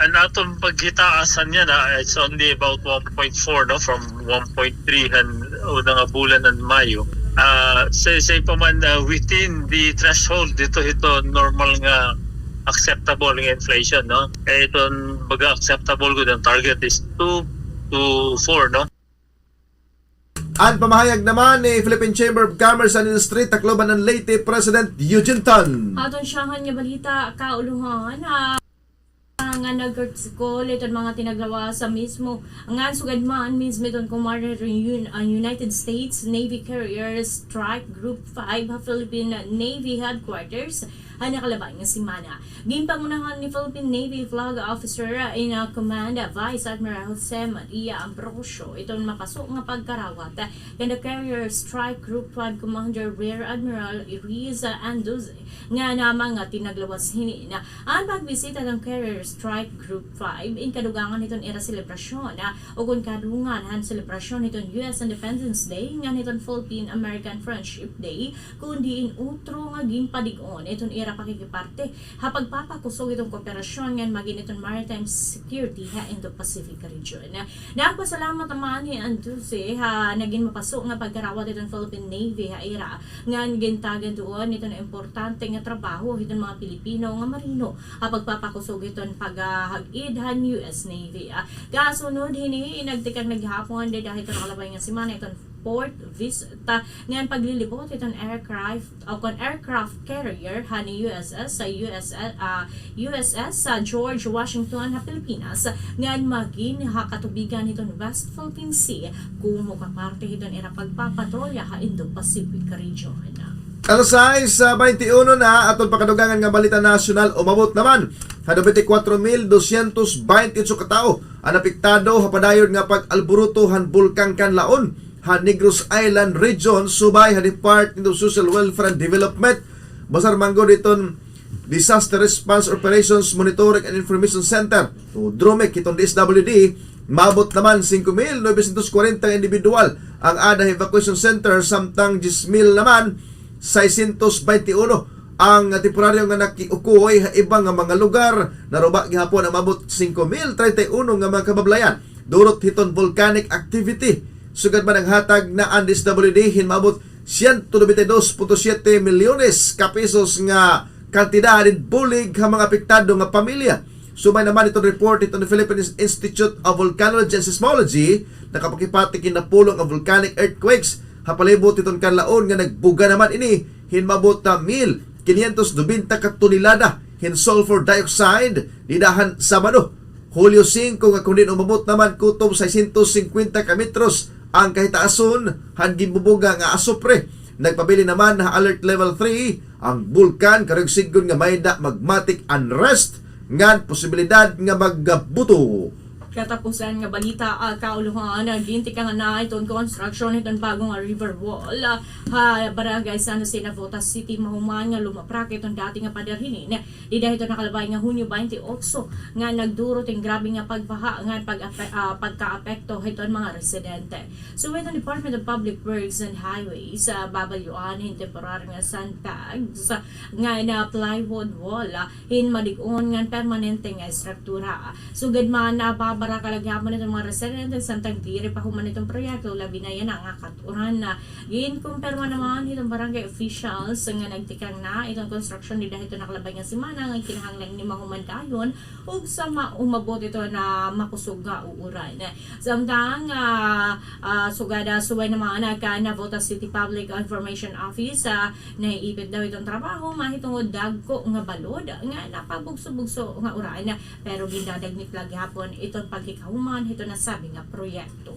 An aton paghitaas han yana, it's only about one point four, no, from one point three han una nga bulan han Mayo. Ah, say, say pa man, ah, within the threshold, didto hiton normal nga acceptable nga inflation, no? Kay iton baga acceptable gud, an target is two to four, no? An pamahayag naman ni Philippine Chamber of Commerce and Industry, Tacloban han Leyte, President Eugene Tan. Aton syahan nga balita, kaulohan, ah, nga nagkritikal iton mga tinaglawas sa mismo ngan sugad man mismo iton kumarne rin yun, ang United States Navy carrier Strike Group five ha Philippine Navy Headquarters ha nakalabay nga semana. Ginpangunahan ni Philippine Navy Flag Officer in, uh, Command Vice Admiral Jose Maria Ambrosio iton mapaso nga pagkarawat kan the carrier Strike Group five Commander Rear Admiral Iris Anduze ngan mga tinaglawas hinin. An pagbisita kan carrier Strike Group five in kadugangan hiton ira selebrasyon, ah, ukon kadungan han selebrasyon hiton U S Independence Day ngan hiton Philippine American Friendship Day, kundi in utro nga ginpadig-on iton ira pakikiparte ha pagpapakusog iton kooperasyon ngan magin iton maritime security ha Indo-Pacific region. Nagpasalamat naman hi Anduze ha nagin mapaso nga pagkarawat iton Philippine Navy ha ira ngan gintagan duon iton importante nga trabaho hiton mga Pilipino nga marino ha pagpapakusog hiton paghag-id han U S Navy. Ah, kasunod hini, nagtikang na gihapon dida hiton nakalabay nga semana iton port visit, ah, ngan paglilibot hiton aircraft o kon aircraft carrier han U S S, ah, U S S, ah, U S S, ah, George Washington ha Pilipinas, ngan magin ha katubigan hiton West Philippine Sea, komo ka parte hiton ira pagpapatrolya ha Indo-Pacific region. Alas sais, ah, baynte uno na, aton pakadugangan nga balita nasyonal, umabot naman ha nobenta y kuwatro mil dosyentos baynte otso ka tawo an apektado ha padayon nga pag-alboroto han Bulkan Kanlaon ha Negros Island Region, subay ha Department of Social Welfare and Development. Basar man gud hiton Disaster Response Operations Monitoring and Information Center o DROMIC hiton D S W D, maabot naman singko mil nobesyentos kwarenta nga indibidwal ang aada ha evacuation center, samtang diyes mil naman, sesenta y uno ang temporaryo nga nakiukoy ha iba nga mga lugar. Naruba gihapon ang maabot singko mil treinta y uno nga mga kabablayan durot hiton volcanic activity. Sugad man naghatag na an D S W D hin maabot siyento nobenta y dos punto siyete milyones ka pesos nga kantidad in bulig ha mga apektado nga pamilya. Sumay naman hiton report hiton Philippine Institute of Volcanology and Seismology, nakapakipati kinapulo nga volcanic earthquakes ha palibot hiton kanlaon nga nagbuga naman ini hin maabot na mil kinyentos nobenta ka tonelada hin sulfur dioxide dida han Sabado, Hulyo singko, nga kon diin umabot naman kutob seiscientos cincuenta ka metros an kahitaason han ginbubuga nga asupre. Nagpabilin naman ha Alert Level three an bulkan karuyag sidngon nga may-ada magmatic unrest ngan posibilidad nga magbuto. Katapusan nga balita, ah, kaulohan, ah, gintikang na iton construction hiton bag-o nga river wall, ah, ha Barangay San Jose, Navotas City, mahuman nga lumaprak iton dati nga pader hinin dida hiton nakalabay nga Hunyo twenty-eight nga nagdurot hin grabe nga pagbaha ngan pag-ape-, ah, pagkaapekto hiton mga residente. Sumay hiton Department of Public Works and Highways, ah, babalyuan hin temporary nga sandbags ngan plywood wall, ah, hin madig-on ngan permanente nga estruktura. Sugad man, ah, babarakal la gihapon iton mga residente samtang diri pa human iton proyekto, labi na yana nga kat-uran na. Ginkumpirma naman hiton barangay officials nga nagtikang na iton construction dida hiton nakalabay nga semana ngan kinahanglan ini mahuman dayon ug sa ma-, umabot iton makusog nga uuran. Samtang, ah, ah, sugad, ah, sumay naman kan Navotas City Public Information Office, ah, naiipit daw iton trabaho mahitungod dagko nga balod nga napagbugso-bugso nga uran, pero gindadagnit la gihapon iton pagkikahuman hiton nasabi nga proyekto.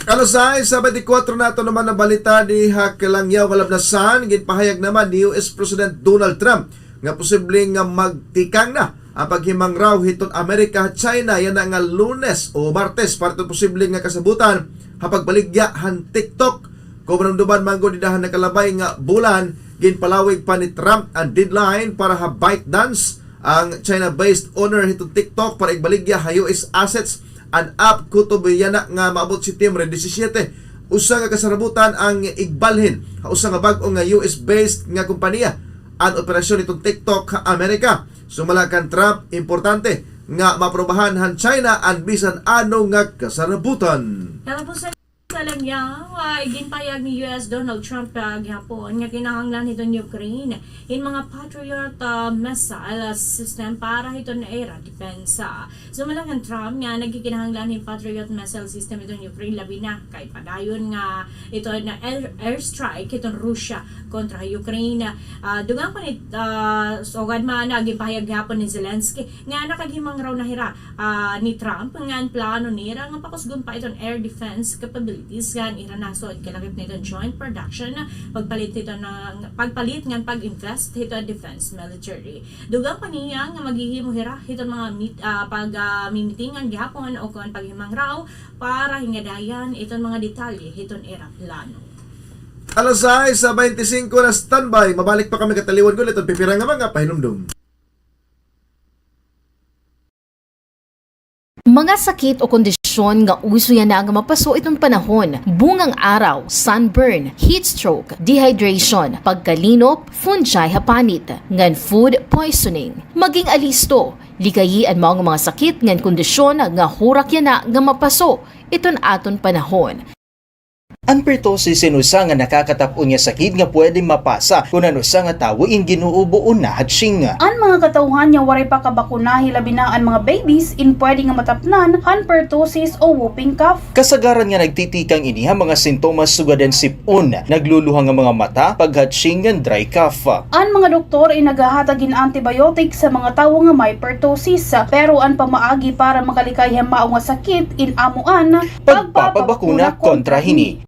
Alas sais sa twenty-four naton naman nga balita, dinhi ha Calangao nga Labnasan, ginpahayag naman ni U S President Donald Trump nga posible nga magtikang na an paghimangraw hiton Amerika ha China yana nga Lunes o Martes para hiton posible nga kasabotan ha pagbaligya han TikTok. Kon madumduman man gud dida han nakalabay nga bulan, ginpalawig pa ni Trump an deadline para ha ByteDance, an China-based owner hiton TikTok, para igbaligya ha U S assets an app kutob yana nga maabot Setyembre disisyete. Usa nga kasarabutan an igbalhin ha usa nga bag-o nga U S-based nga kompanya an operasyon hiton TikTok ha Amerika. Sumala kan Trump, importante nga maaprubahan han China an bisan ano nga kasarabutan. Katapusan sa Calangao, ah, ginpahayag ni U S Donald Trump, ah, gihapon nga kinahanglan hiton Ukraine hin mga Patriot, ah, missile, ah, system para hiton ira depensa. Sumala kan Trump nga nagkikinahanglan hin Patriot missile system iton Ukraine, labi na kay padayon nga iton air, airstrike hiton Russia kontra ha Ukraine. Ah, dugang pa ni, ah, sugad man, ah, ginpahayag gihapon ni Zelensky nga nakaghimangraw na hira, ah, ni Trump ngan plano nira nga pakusgon pa iton air defense capabilities ngan ira nasod kalakip na iton joint production, pagpalit hiton, ah, pagpalit ngan pag-invest hiton defense military. Dugang pa niya nga maghihimo hira hiton mga meet-, ah, pag, ah, mimitingan gihapon o kon paghimangraw para hingadayan iton mga detalye hiton ira plano. Alas sais sa twenty-five na, standby. Mabalik pa kami kataliwan gud hiton pipira nga mga pahinumdom. Mga sakit o kondisyon nga uso yana nga mapaso iton panahon: bungang araw, sunburn, heat stroke, dehydration, pagkalinop, fungi ha panit, ngan food poisoning. Maging alisto, likayi an mao nga mga sakit ngan kondisyon nga hurak yana nga mapaso iton aton panahon. An pertussis in usa nga nakakatap-on nga sakit nga pwede mapasa kon an usa nga tawo in ginuubo o nahatsying. An mga katawhan nga waray pa kabakuna, hilabi na an mga babies, in pwede nga matapnan han pertussis o whooping cough. Kasagaran nga nagtitikang ini ha mga sintomas sugad an sip-on, nagluluha nga mga mata, paghatsying ngan dry cough. An mga doktor in nagahatag hin antibiotic sa mga tawo nga may pertussis, pero an pamaagi para makalikay ha mao nga sakit in amo an pagpapabakuna kontra hini.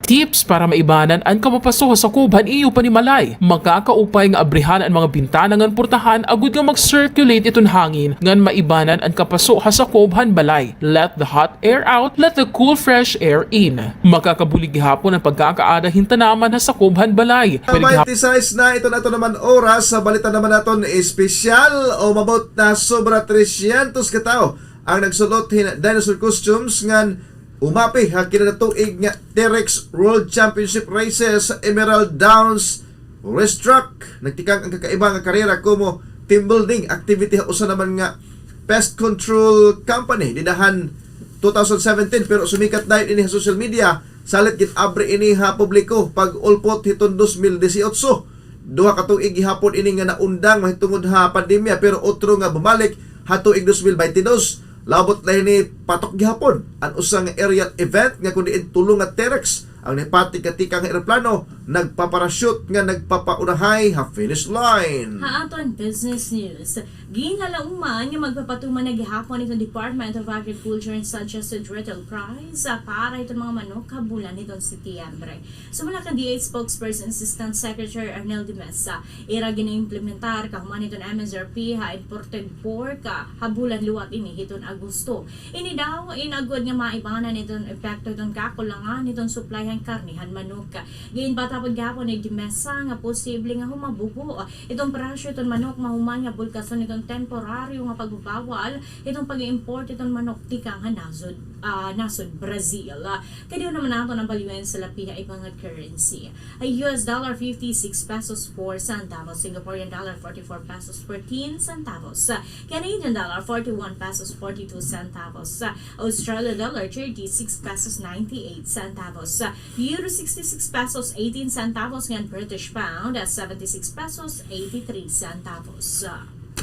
Tips para maibanan an kamapaso ha sakob han iyo panimalay. Makakaupay nga abrihan an mga bintana ngan portahan agod nga mag-circulate iton hangin ngan maibanan an kapaso ha sakob han balay. Let the hot air out, let the cool, fresh air in. Makakabulig gihapon an pagkakaada hin tanaman ha sakob han balay. Pwede gihap- Twenty-six na iton aton naman oras. Sa balita naman naton espesyal, umabot na sobra trescientos ka tawo ang nagsul-ot hin dinosaur costumes ngan umapi ha kinadatuig nga T-Rex World Championship Races sa Emerald Downs Racetrack. Nagtikang an kakaiba nga karera komo team building activity ha usa naman nga pest control company dida han two thousand seventeen, pero sumikat dayon ini ha social media Salit gin-abri ini ha publiko pag-ulpot hiton dos mil disiotso. Duha ka tuig gihapon ini nga naundang mahitungod ha pandemya, pero otro nga bumalik ha tuig dos mil baynte dos. Labot la hini, patok gihapon an usa nga aerial event nga kun diin tulo nga T-Rex ang nipati katikang ha eroplano, nagpaparachute nga nagpapaunahay ha finish line. Ha aton business news, ginlalauman nga magpapatuman na gihapon iton Department of Agriculture and Suggested Retail Price, ah, para iton mga manok ha bulan hiton Setyembre. Sumala kan D A spokesperson Assistant Secretary Arnel de Mesa, ira gina-implementar kahuman hiton M S R P ha imported pork, ah, ha bulan liwat ini hiton Agosto. Ini daw in agod nga maibanan iton epekto hiton kakulangan hiton supply han karne han manok. Ginpatapod gihapon ni de Mesa nga posible nga humabubo iton presyo hiton manok mahuman nga bulkason iton temporaryo nga pagbabawal hiton pag-import hiton manok tikang ha nasod, ah, nasod Brazil. Kadiyo naman naton an valuensa labi ha iba nga currency. Ay, U S dollar, fifty-six pesos four centavos. Singaporean dollar, forty-four pesos fourteen centavos. Canadian dollar, forty-one pesos forty-two centavos. Australia dollar, thirty-six pesos ninety-eight centavos. Euro, sixty-six pesos eighteen centavos. Ngan British pound, seventy-six pesos eighty-three centavos.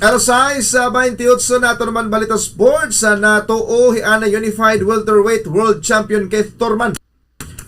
Alas sais, ah, baynte otso, naton naman balita sports. Ah, natuo hi ana Unified Welterweight World Champion Keith Thurman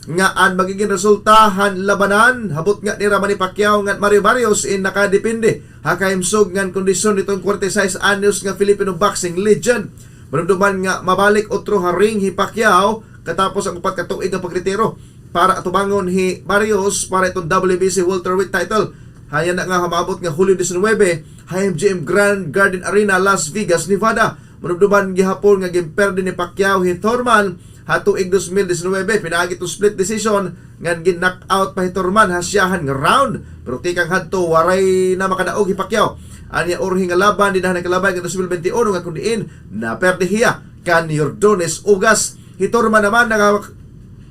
nga an magigin resulta han labanan ha butnga nira Manny Pacquiao ngan Mario Barrios in nakadepende ha kahimsog ngan kondisyon niton kwarenta y seis anyos nga Filipino boxing legend. Madumduman nga mabalik utro ha ring hi Pacquiao katapos an upat ka tuig nga pagretiro para atubangon hi Barrios para iton W B C welterweight title. Hayan na nga ha maabot nga Hulyo diecinueve ha M G M Grand Garden Arena, Las Vegas, Nevada. Madumduman gihapon nga ginperde ni Pacquiao hi Thurman ha tuig dos mil diecinueve pinaagi to split decision ngan gin-knockout pa hi Thurman ha siyahan nga round. Pero tikang hadto, waray na makadaog hi Pacquiao an iya urhi nga laban dida ha nagkalabay nga dos mil baynte uno nga kun diin naperde hiya kan Yordonis Ugas. Hi Thurman naman naka-,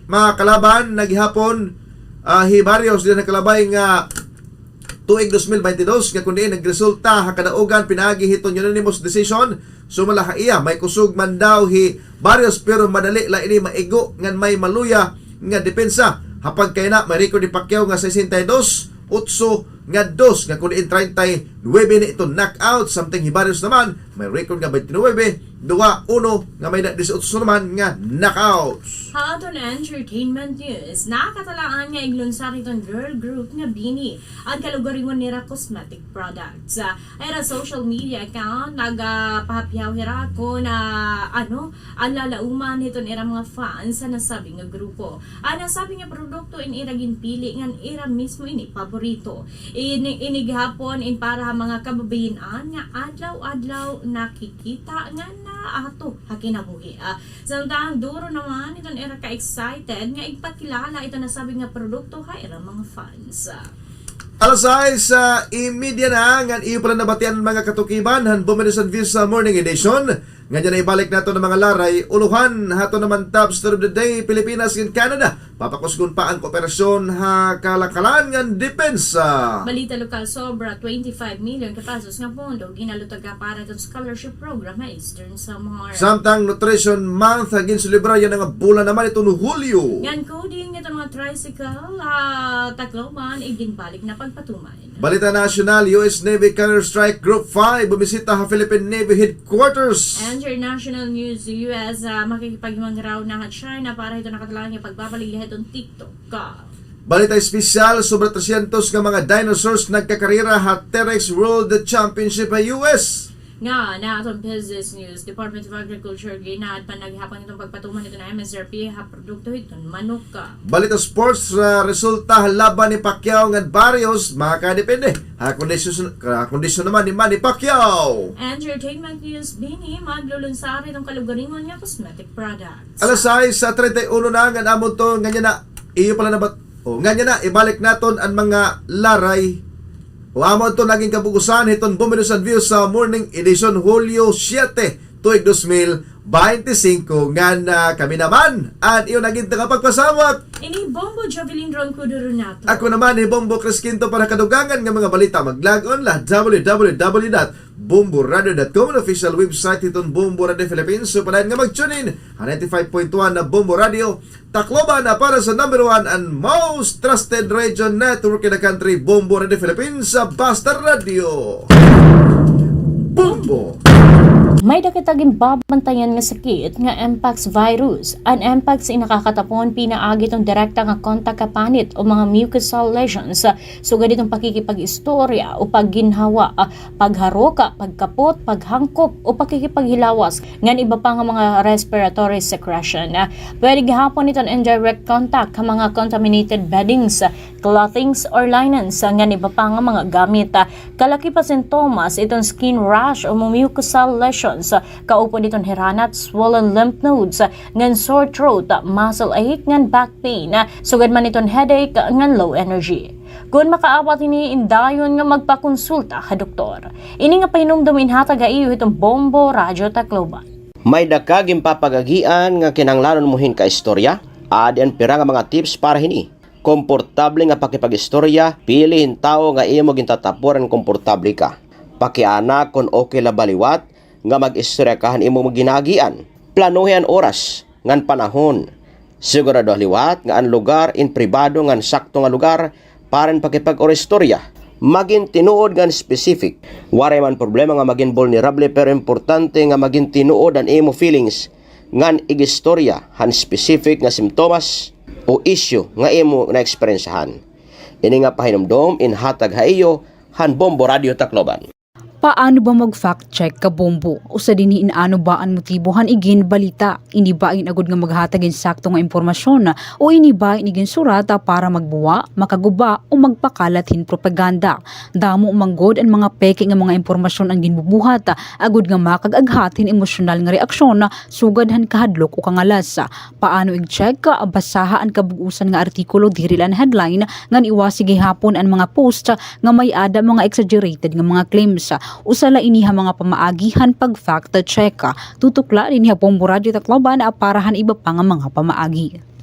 makalaban na gihapon, ah, hi Barrios dida ha nagkalabay nga tuig dos mil baynte dos nga kun diin nagresulta ha kadaugan pinaagi hiton unanimous decision. Sumala ha iya, may kusog man daw hi Barrios pero madali la ini maigo ngan may maluya nga depensa. Ha pagkayana, may record hi Pacquiao nga sesenta y dos, otso nga dos nga kun diin treinta y nueve ni iton knockout, samtang hi Barrios naman may record nga bayntinuebe, duha, uno nga may da-, disiotso naman nga knockouts. Ha aton entertainment news, nakatalaan nga iglunsar hiton girl group nga BINI an kalugaringon nira cosmetic products. Ah, ha ira social media account, nagapahapihaw hira kon, ah, ano, an lalauman hiton ira mga fans ha nasabi nga grupo. An nasabi nga produkto in ira ginpili ngan ira mismo ini paborito. Ini, ini gihapon in para ha mga kababayin-an nga adlaw-adlaw nakikita ngan naato ha kinabuhi. Ah, samtang duro naman iton ira ka-excited nga igpakilala iton nasabi nga produkto ha ira mga fans. Alas sais, ah, imedya na, ngan iyo pa la nabatian an mga katukiban han Bumidus and Views sa morning edition. Ngan dida na ibalik naton an mga laray, ulohan ha aton naman top story of the day, Pilipinas ngan Canada papakusgon pa an kooperasyon ha kalakalan ngan depensa. Balita lokal, sobra twenty-five million ka pesos nga pondo ginalutaga para hiton scholarship program ha Eastern Samar. Samtang Nutrition Month, ah, ginselebrar yana nga bulan naman iton Hulyo. Ngan coding iton mga tricycle ha Tacloban iginbalik na pagpatuman. Balita nasyonal, U S Navy Carrier Strike Group five bumisita ha Philippine Navy Headquarters. International news, U S, ah, makikipaghimangraw na ha China para hiton nakatalaan nga pagbabaligya hiton TikTok. Balita espesyal, sobra tresyentos nga mga dinosaurs nagkakarera ha T-Rex World Championship ha U S. Ngan ha aton business news, Department of Agriculture gin-add pa na gihapon iton pagpatuman hiton M S R P ha produkto hiton manok. Balita sports, ah, resulta ha laban ni Pacquiao ngan Barrios makadepende ha kondisyon, ha kondisyon naman ni Manny Pacquiao. Entertainment news, BINI maglulunsar hiton kalugaringon nga cosmetic products. Alas sais, ah, treinta y uno na, ngan amo to, ngan yana, iyo pa la nabat-, o, ngan yana, ibalik naton an mga laray. O, amo to nagin kabug-osan hiton Bumidus and Views sa morning edition, Hulyo siete, tuig dos mil baynte singko, ngan, ah, kami naman an iyo nagin tagapagpasamak. Ini Bombo Jovelyn Roncudo Renato. Ako naman hi Bombo Chris Quinto para kadugangan nga mga balita. Mag-log on la W W W dot Bombo Radio dot com, an official website hiton Bombo Radio Philippines. So, padayon nga mag-tune in ha ninety-five point one na Bombo Radio Tacloban, ah, para sa number one and most trusted radio network in the country, Bombo Radio Philippines, sa Basta Radio. Bombo. May-ada kita ginbabantayan nga sakit nga mpox virus. An mpox in nakakatapon pinaagi hiton direkta nga kontak ha panit o mga mucosal lesions, sugad hiton pakikipag-istorya o pagginhawa, pagharoka, pagkapot, paghangkop, o pakikipaghilawas, ngan iba pa nga mga respiratory secretion. Pwede gihapon iton indirect contact ha mga contaminated beddings, clothings, or linens, ngan iba pa nga mga gamit. Kalakip ha sintomas iton skin rash o mucosal lesions, kaupod iton hiranat, swollen lymph nodes, ngan sore throat, muscle ache, ngan back pain, sugad man iton headache, ngan low energy. Kon makaawat hini, indayon nga magpakonsulta ha doktor. Ini nga pahinumdom inhatag ha iyo hiton Bombo Radyo Tacloban. May-ada ka ginpapag-agian nga kinahanglanon mo hin kaistorya? Adi an pira nga mga tips para hini. Komportable nga pakipag-istorya, pili hin tawo nga imo gintatapuran, komportable ka. Pakiana kon okay la ba liwat nga mag-istorya ka han imo ginaagian. Planohi an oras ngan panahon. Siguradoha liwat nga an lugar in pribado ngan sakto nga lugar para hin pakipag-istorya. Magin tinuod ngan specific. Waray man problema nga magin vulnerable, pero importante nga magin tinuod an imo feelings ngan ig-istorya han specific nga simptomas o issue nga imo naeksperyensyahan. Ini nga pahinumdom inhatag ha iyo han Bombo Radyo Tacloban. Paano ba mag-fact check, kabombo? Usa dinhi in ano ba an motibo han iginbalita. Ini ba in agod nga maghatag hin sakto nga impormasyon, o ini ba in iginsurat para magbuwa, makaguba, o magpakalat hin propaganda? Damo man gud an mga peke nga mga impormasyon an ginbubuhat, agod nga makag-aghat hin emosyonal nga reaksyon, sugad han kahadlok o kangalas. Paano ig-check? Basaha an kabug-osan nga artikulo, diri la an headline, ngan iwasi gihapon an mga post nga may-ada mga exaggerated nga mga claims. Usa la ini ha mga pamaagi han pag-fact check. Tutok la dinhi ha Bombo Radyo Tacloban para han iba pa nga mga pamaagi.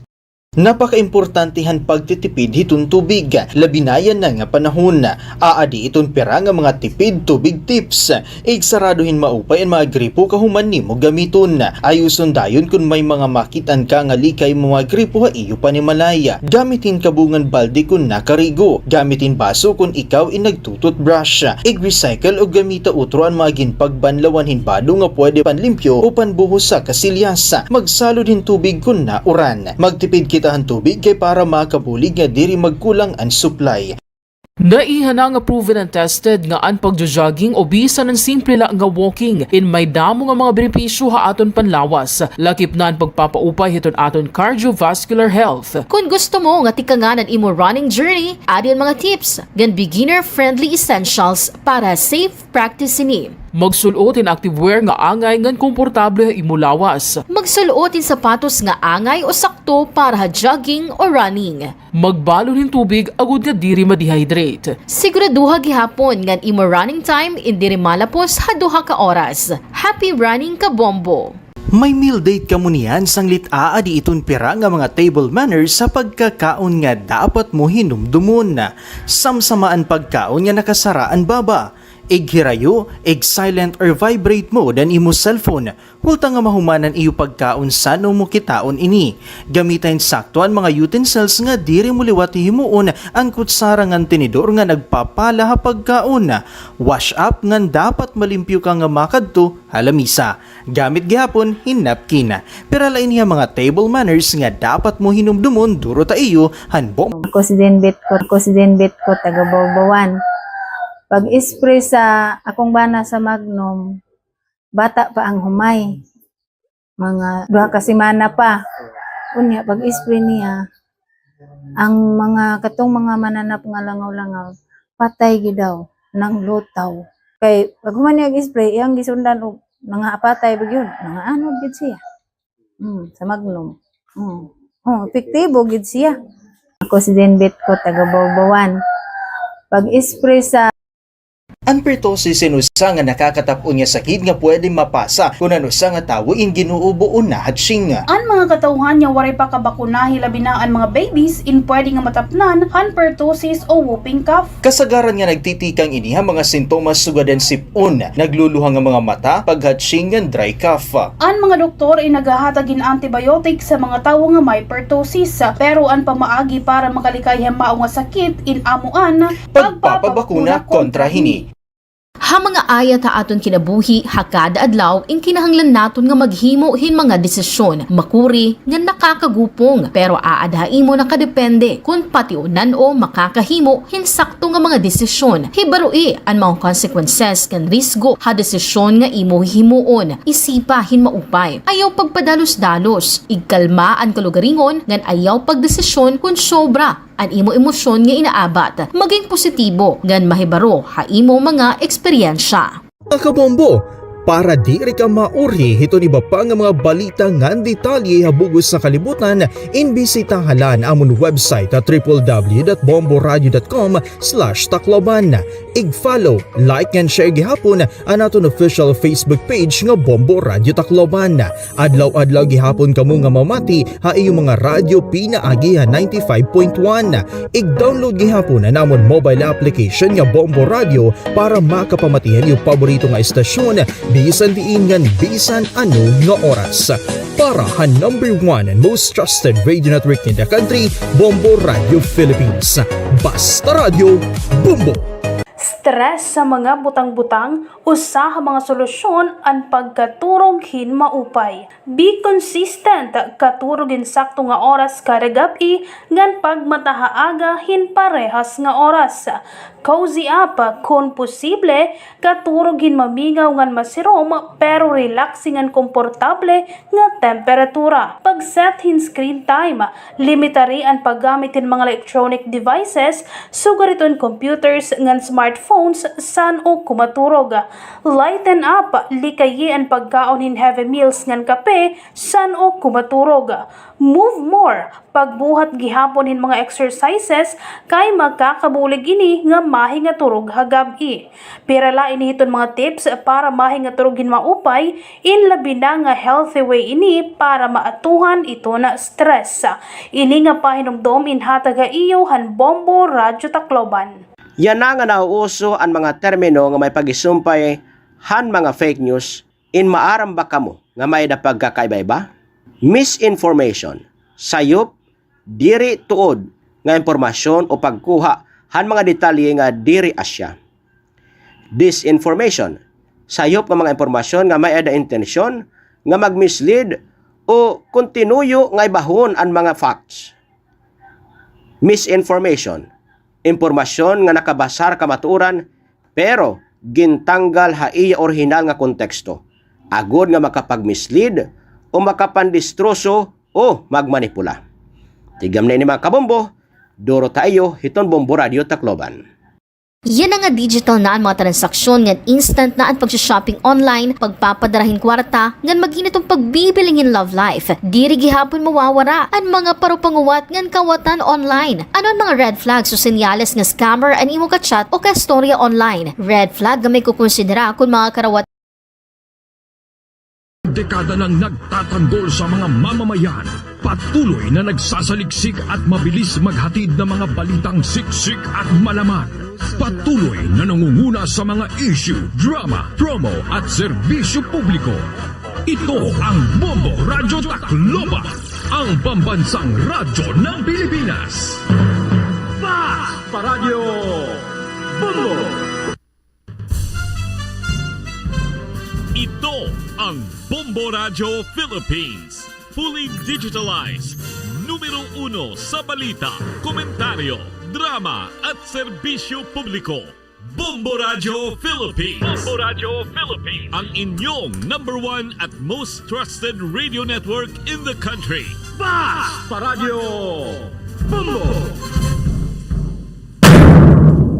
Napakaimportante han pagtitipid hiton tubig, labi na yana nga panahon. Aadi iton pira nga mga tipid tubig tips. Igsarado hin maupay an mga gripo kahuman nimo gamiton. Ayuson dayon kon may mga makit-an ka nga likay mga gripo ha iyo panimalay. Gamit hin kabungan balde kon nakarigo. Gamit hin baso kon ikaw in nagtu-toothbrush. Ig-recycle o gamita utro an mga ginpagbanlawan hin bado nga pwede panlimpyo o panbuhos sa kasilyas. Magsalod hin tubig kon nauran. Magtipid kita han tubig kay para makabulig nga diri magkulang an supply. Naiha na nga proven and tested nga an pagjo-jogging o bisan an simple la nga walking in may damo nga mga benepisyo ha aton panlawas, lakip na an pagpapaupay hiton aton cardiovascular health. Kon gusto mo nga tikangan an imo running journey, adi an mga tips ngan beginner-friendly essentials para safe practice ini. Magsul-ot hin activewear nga angay ngan komportable ha imo lawas. Magsul-ot hin sapatos nga angay o sakto para ha jogging o running. Magbalon hin tubig agod nga diri ma-dehydrate. Siguraduha gihapon ngan imo running time in diri malapos ha duha ka oras. Happy running, kabombo! May meal date kamo niyan, sanglit aadi iton pira nga mga table manners sa pagkakaon nga dapat mo hinumdomon. Samsama an pagkaon nga nakasara an baba. Ighirayo, ig-silent or vibrate mode an imo cellphone. Hulta nga mahuman an iyo pagkaon san-o mo kitaon ini. Gamita hin sakto an mga utensils nga diri mo liwat hihimuon an kutsara ngan tinidor nga nagpapala ha pagkaon. Wash up ngan dapat malimpyo ka nga makadto ha lamisa. Gamit gihapon hin napkin. Pira la ini nga mga table manners nga dapat mo hinumdomon duro ta iyo han Bom. Ako si Denbet ko, ako si Denbet ko, taga Bawbawan. Pag-spray sa akong bana sa Magnum, bata pa ang humay. Mga duha ka semana pa. Unya, pag-spray niya, ang mga, katong mga mananap nga langaw-langaw, patay gyud daw, nanglutaw. Kay paghuman niya og spray, iyang gisundan og mga patay ba gyud, mga anod gyud siya. Mm, sa Magnum. Mm. Oh, epektibo gyud siya. Ako si Denbet ko, taga Bawbawan. Pag-spray sa An pertussis in usa nga nakakatap-on nga sakit nga pwede mapasa kon an usa nga tawo in ginuubo o nahatching. An mga katawhan nga waray pa kabakuna, hilabi na an mga babies, in pwede nga matapnan han pertussis o whooping cough. Kasagaran nga nagtitikang ini ha mga sintomas sugad an sip-on, nagluluha nga mga mata, paghatching ngan dry cough. An mga doktor in nagahatag hin antibiotic sa mga tawo nga may pertussis, pero an pamaagi para makalikay ha mao nga sakit in amo an pagpapabakuna kontra hini. Ha mga ayat ha aton kinabuhi ha kada adlaw, in kinahanglan naton nga maghimo hin mga desisyon, makuri ngan nakakagupong, pero aada ha imo nakadepende kon pationan o makakahimo hin sakto nga mga desisyon. Hibaroi an mga consequences ngan risgo ha desisyon nga imo hihimuon. Isipa hin maupay. Ayaw pagpadalos-dalos. Igkalma an kalugaringon ngan ayaw pagdesisyon kon sobra an imo emosyon nga inaabat. Maging positibo ngan mahibaro ha imo mga eksperyensya. Mga kabombo, para diri ka maurhi hiton iba pa nga mga balita ngan detalye ha bug-os nga kalibutan, imbisitaha la an amon website ha triple w dot bomboradio dot com slash tacloban. Ig-follow, like, ngan share gihapon an aton official Facebook page nga Bombo Radio Tacloban. Adlaw-adlaw gihapon kamo nga mamati ha iyo mga radyo pinaagi ha ninety-five point one. Ig-download gihapon an amon mobile application nga Bombo Radio para makapamati han iyo paborito nga estasyon bisan diin ngan bisan ano nga oras. Para ha number one and most trusted radio network in the country, Bombo Radio Philippines. Basta Radyo, Bombo! Stress sa mga butang-butang, usa ha mga solusyon an pagkaturog hin maupay. Be consistent, katurog hin sakto nga oras kada gab-i, ngan pagmata ha aga hin parehas nga oras. Cozy up, kon posible, katurog hin mamingaw ngan masirom, pero relaxing ngan komportable nga temperatura. Pag-set hin screen time, limitari an paggamit hin mga electronic devices, sugad hiton computers ngan smartphones, san-o kumaturog. Lighten up, likayi an pagkaon hin heavy meals ngan kape, san-o kumaturog. Move more, pagbuhat gihapon hin mga exercises, kay makakabulig ini nga mahingaturog ha gab-i. Pira la ini hiton mga tips para mahingaturog hin maupay, in labi na nga healthy way ini para maatuhan iton stress. Ini nga pahinumdom in hatag ha iyo han Bombo Radyo Tacloban. Yana nga nauuso an mga termino nga may pagisumpay han mga fake news, in maaram ba kamo nga may-ada pagkakaiba-iba? Misinformation, sayop, diri tuod nga impormasyon o pagkuha han mga detalye nga diri asya. Disinformation, sayop nga mga impormasyon nga may-ada intensyon nga mag-mislead o kon tinuyo nga ibahon an mga facts. Misinformation, impormasyon nga nakabasar kamatuoran pero gintanggal ha iya orihinal nga konteksto, agod nga makapag-mislead o makapandistroso o magmanipula. Tigamni ini, mga kabombo, duro ta ha iyo hiton Bombo Radyo Tacloban. Yana nga digital na an mga transaksyon ngan instant na an pag-shopping online, pagpapadara hin kwarta, ngan mag-init an pagbibiling hin love life. Diri gihapon mawawara an mga parupanguwat ngan kawatan online. Ano an mga red flags o senyales nga scammer an imo ka-chat o kaistorya online? Red flag nga may kukonsidera kon mga karawat Dekada nang nagtatanggol sa mga mamamayan, patuloy na nagsasaliksik at mabilis maghatid ng mga balitang siksik at malaman. Patuloy na nangunguna sa mga issue, drama, promo at serbisyo publiko. Ito ang Bombo Radyo Tacloban, ang pambansang radyo ng Pilipinas. Fast Paradyo Bombo! Ito ang Bombo Radyo Philippines, fully digitalized, numero uno sa balita, komentaryo, drama at serbisyo publiko. Bombo Radyo Philippines. Bombo Radyo Philippines. Ang inyong number one at most trusted radio network in the country. Fast Paradyo Bombo!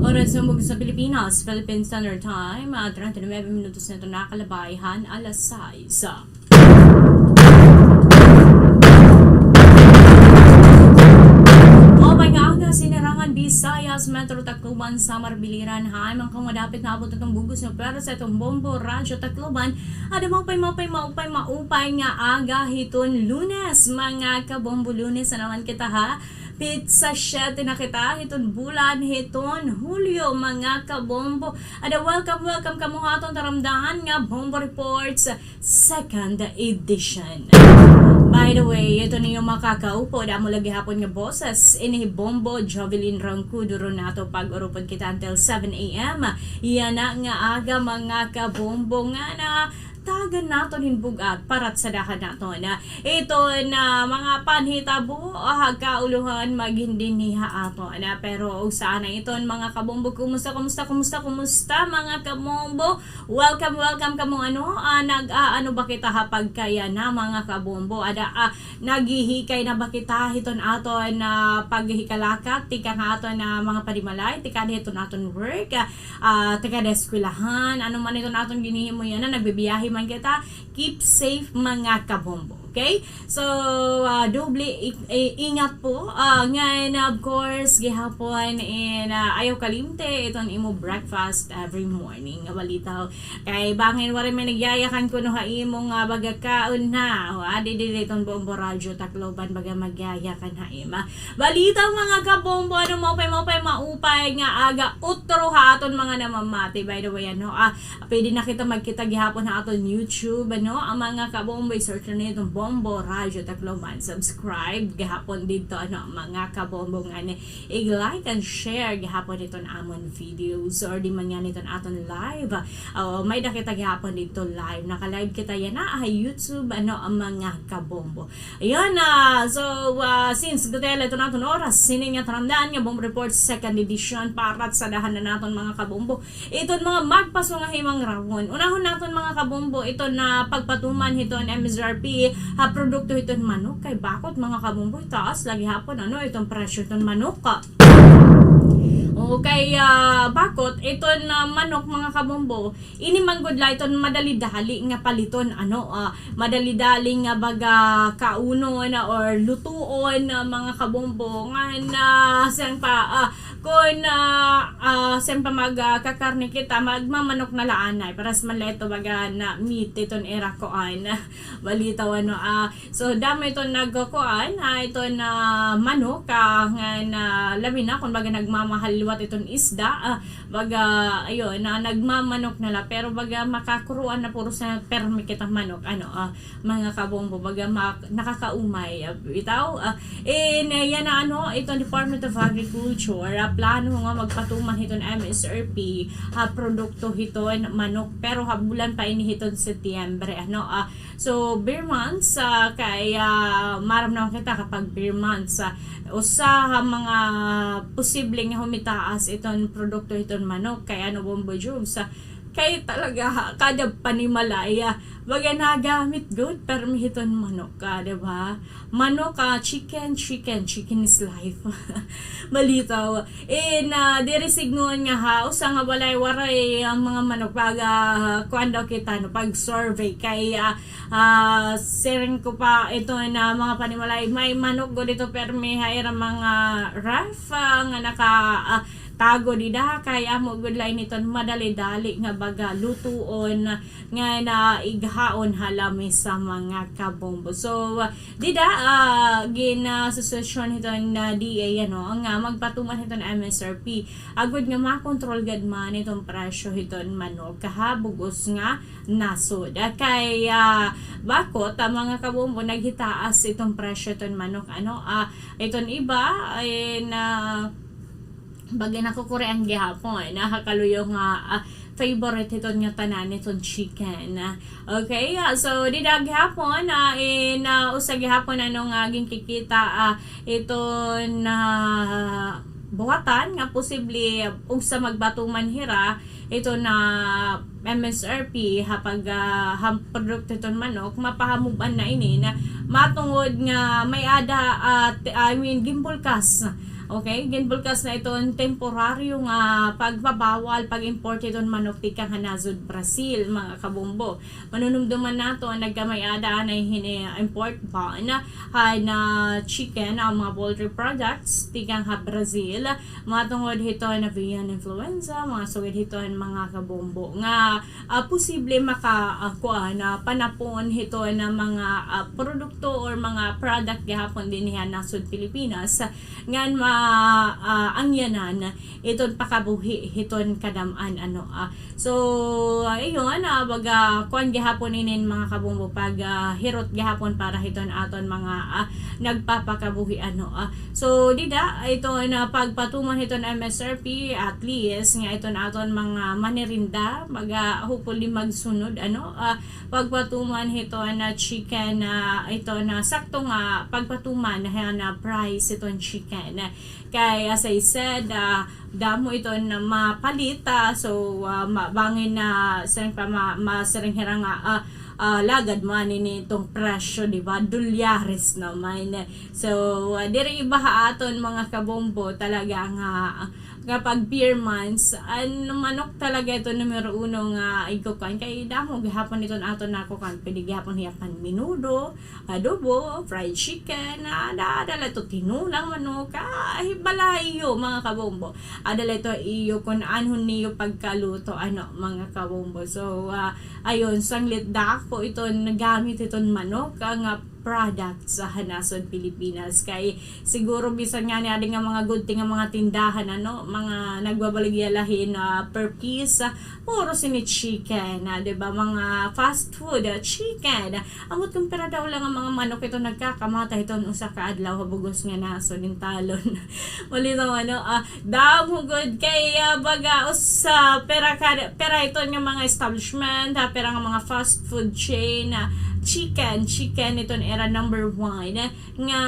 Oras sa bug-os sa Pilipinas, Philippine Standard Time, ah, treinta y nueve minutos na ito nakalabay han alas sais. Maupay nga aga, Sinirangan, Visayas, Metro Tacloban, Samar, Biliran, hay, mga kamadapit, naabot na iton bug-os nga pwersa iton Bombo Radyo Tacloban. Ada maupay, maupay, maupay, maupay nga aga hiton Lunes, mga kabombo. Lunes na naman kita, ha. Pitsa siyete na kita hiton bulan hiton Hulyo, mga kabombo. Ada, welcome, welcome kamo ha aton taramdahan nga Bombo Reports second edition. By the way, ito niyo makakaupod, amo la gihapon nga boses, ini hi Bombo Jovelyn Roncudo, ron nato pag-urupod kita until seven a.m. Yana nga aga, mga kabombo, nga natagan naton hin bug-at, paratsadahan naton iton mga panhitabo, ah, kaulohan maghin dinhi ha aton. Ah, pero ugsa na iton, mga kabombo, kumusta, kumusta, kumusta, kumusta, mga kabombo? Welcome, welcome kamo, ano, ah, nag-aano ba kita ha pagkayana, mga kabombo? Ada, ah, naghihikay na ba kita hiton aton, ah, paghikalakat tikang ha aton, ah, mga panimalay, tikang hiton aton work, ah, tikang ha eskwelahan, ano man iton aton ginhihimo yana, nagbibiyahe man kita, keep safe, mga kabombo. Okay? So, ah, doble i-, i-, ingat po. Ah, ngan, of course, gihapon, in, ah, ayaw kalimti iton imo breakfast every morning nga balita. Kay bangin waray may nagyayakan kuno ha imo nga baga kaon na. O, adi diri iton Bombo Radyo Tacloban baga magyayakan ha imo. Balita, mga kabombo, ano, maupay, maupay, maupay nga aga utro ha aton mga namamati. By the way, ano, ah, pwede na kita magkita gihapon ha aton YouTube, ano, ang mga kabombo, i-search na niyo iton Bombo Radyo Tacloban. Subscribe gihapon didto, ano, mga kabombo, nga ni, i-like and share gihapon iton amon videos or di man yana iton aton live. Oo, may-ada kita gihapon didto live. Naka-live kita yana ha YouTube, ano, ang mga kabombo. Ayan, ah, so, ah, since gutiay la iton aton oras, sini nga taramdahan nga Bombo Report second edition, paratsadahan na naton, mga kabombo, iton mga magpaso nga himangrawan. Unahon naton, mga kabombo, iton, ah, pagpatuman hiton M S R P ha produkto hiton manok. Kay bakot, mga kabombo, taas la gihapon, ano, iton presyo hiton manok, ah. Okay, ah, bakot iton, ah, manok, mga kabombo, ini man gud la iton madali-dali nga paliton, ano, ah, madali-dali nga baga kaunon, ah, or lutuon, ah, mga kabombo. Ngan, ah, siring pa, ah, kon, ah, ah, siring pa mag, ah, kakarne kita, magmamanok na la anay. Paras man la ito baga na meat iton ira kuan. Balitaw, ano, ah, so, damo iton nagkukuan, ah, iton, ah, manok, ah, ngan, ah, labi na kon baga nagmamahal liwat iton isda, ah, baga, ayun, ah, nagmamanok na la, pero baga makakuruan na puros na permi kita manok, ano, ah, mga kabombo, baga mak-, nakakaumay, ah, bitaw, ah, in, ah, yana, ano, iton Department of Agriculture, ah, plano nga magpatuman hiton M S R P ha produkto hiton manok, pero ha bulan pa ini hiton Setyembre, ano, ah, So, bare months, ah, kay, ah, maaram naman kita kapag bare months, ah, usa ha mga posible nga humitaas iton produkto hiton manok kay ano, Bombo Jubes, ah, kay talaga ha, kada panimalay, ah, baga nagamit gud permi hiton manok, ah, di ba? Manok, ah, chicken, chicken, chicken is life. Balitaw. In, ah, diri sidngon nga ha usa nga balay waray an mga manok, pag, ah, kuan daw kita, no, pag-survey kay, ah, ah, siring ko pa ito na mga panimalay, may manok gud ito permi ha ira mga ref, ah, nga naka, ah, tago dida, kay amo gud la ini iton madali-dali nga baga lutuon nga naighaon ha lamesa, mga kabombo. So, ah, dida, ah, ginasususyon hiton, ah, D A, ano, nga magpatuman hiton M S R P agod nga makontrol gad man iton presyo hiton manok ha bug-os nga nasod. Ah, kay, ah, bakot, ah, mga kabombo, naghitaas iton presyo hiton manok, ano, ah, iton iba, eh, na baga nakukurian gihapon, nakaluyo nga, ah, favorite hiton ngatanan iton chicken. Okay, ah, so dida gihapon, ah, in, ah, usa gihapon, ano, nga ginkikita, ah, iton, ah, buhatan nga posible ugsa magpatuman hira iton M S R P ha pag, ah, ha produkto hiton manok, mapahamub-an na ini na matungod nga may-ada, ah, ti-, I mean, gimbulkas Okay, ginbulkas na iton temporaryo nga pagpabawal pag-import hiton manok tikang ha nasod Brazil, mga kabombo. Manunumduman naton, nagkamay-ada anay hin, eh, import ban han chicken, an mga poultry products tikang ha Brazil, matungod hiton avian influenza, mga sugad hiton, mga kabombo, nga ah, posible maka, ah, kuan, ah, panapon hiton mga, ah, produkto or mga product gihapon dinhi ha nasod Pilipinas ngan ma, ah, angyanan iton pakabuhi hiton kadam-an, ano, ah. So, ah, iyon, ah, baga kuan gihapon inin, mga kabombo, pag, ah, hirot gihapon para hiton aton mga, ah, nagpapakabuhi, ano, ah. So, dida, iton pagpatuman hiton M S R P, at least, nga iton aton mga manirinda, baga, hopefully magsunod, ano, ah, pagpatuman hiton chicken, ah, iton sakto nga pagpatuman han price hiton chicken. Kay, as I said, ah, damo iton mapalit, ah, so, ah, ma-, bangin na, siring pa, ma-, masiring hira nga, ah, ah, lagad man ini iton presyo, di ba? Dolyares naman. So, ah, diri iba ha aton, mga kabombo, talaga nga, nga pag beer months, an manok talaga ito numero uno nga igkukuan. Kay damo gihapon iton aton nakukuan. Pwede gihapon hiya pan menudo, adobo, fried chicken, ah, ada-ada la ito tinulang manok, ah, hibala iyo, mga kabombo. Ada la ito iyo kun anhon niyo pagkaluto, ano, mga kabombo. So, ah, ayon, sanglit dako iton gamit iton manok, ah, nga products, ah, ha nasod Pilipinas. Kay siguro bisan ngani adi nga mga gudti nga mga tindahan, ano, mga nagbabaligya la hin, ah, per piece, ah, puro sini chicken, ah, di ba? Mga fast food, ah, chicken. Ambot kon pira daw la nga mga manok ito nagkakamatay hiton usa ka adlaw ha bug-os nga nasod hin talon. Malinaw, ano, ah, damo gud kay, ah, baga usa, pira ka, pira iton nga mga establishment, ah, pira nga mga fast food chain, ah, chicken, chicken iton ira number one, eh, nga,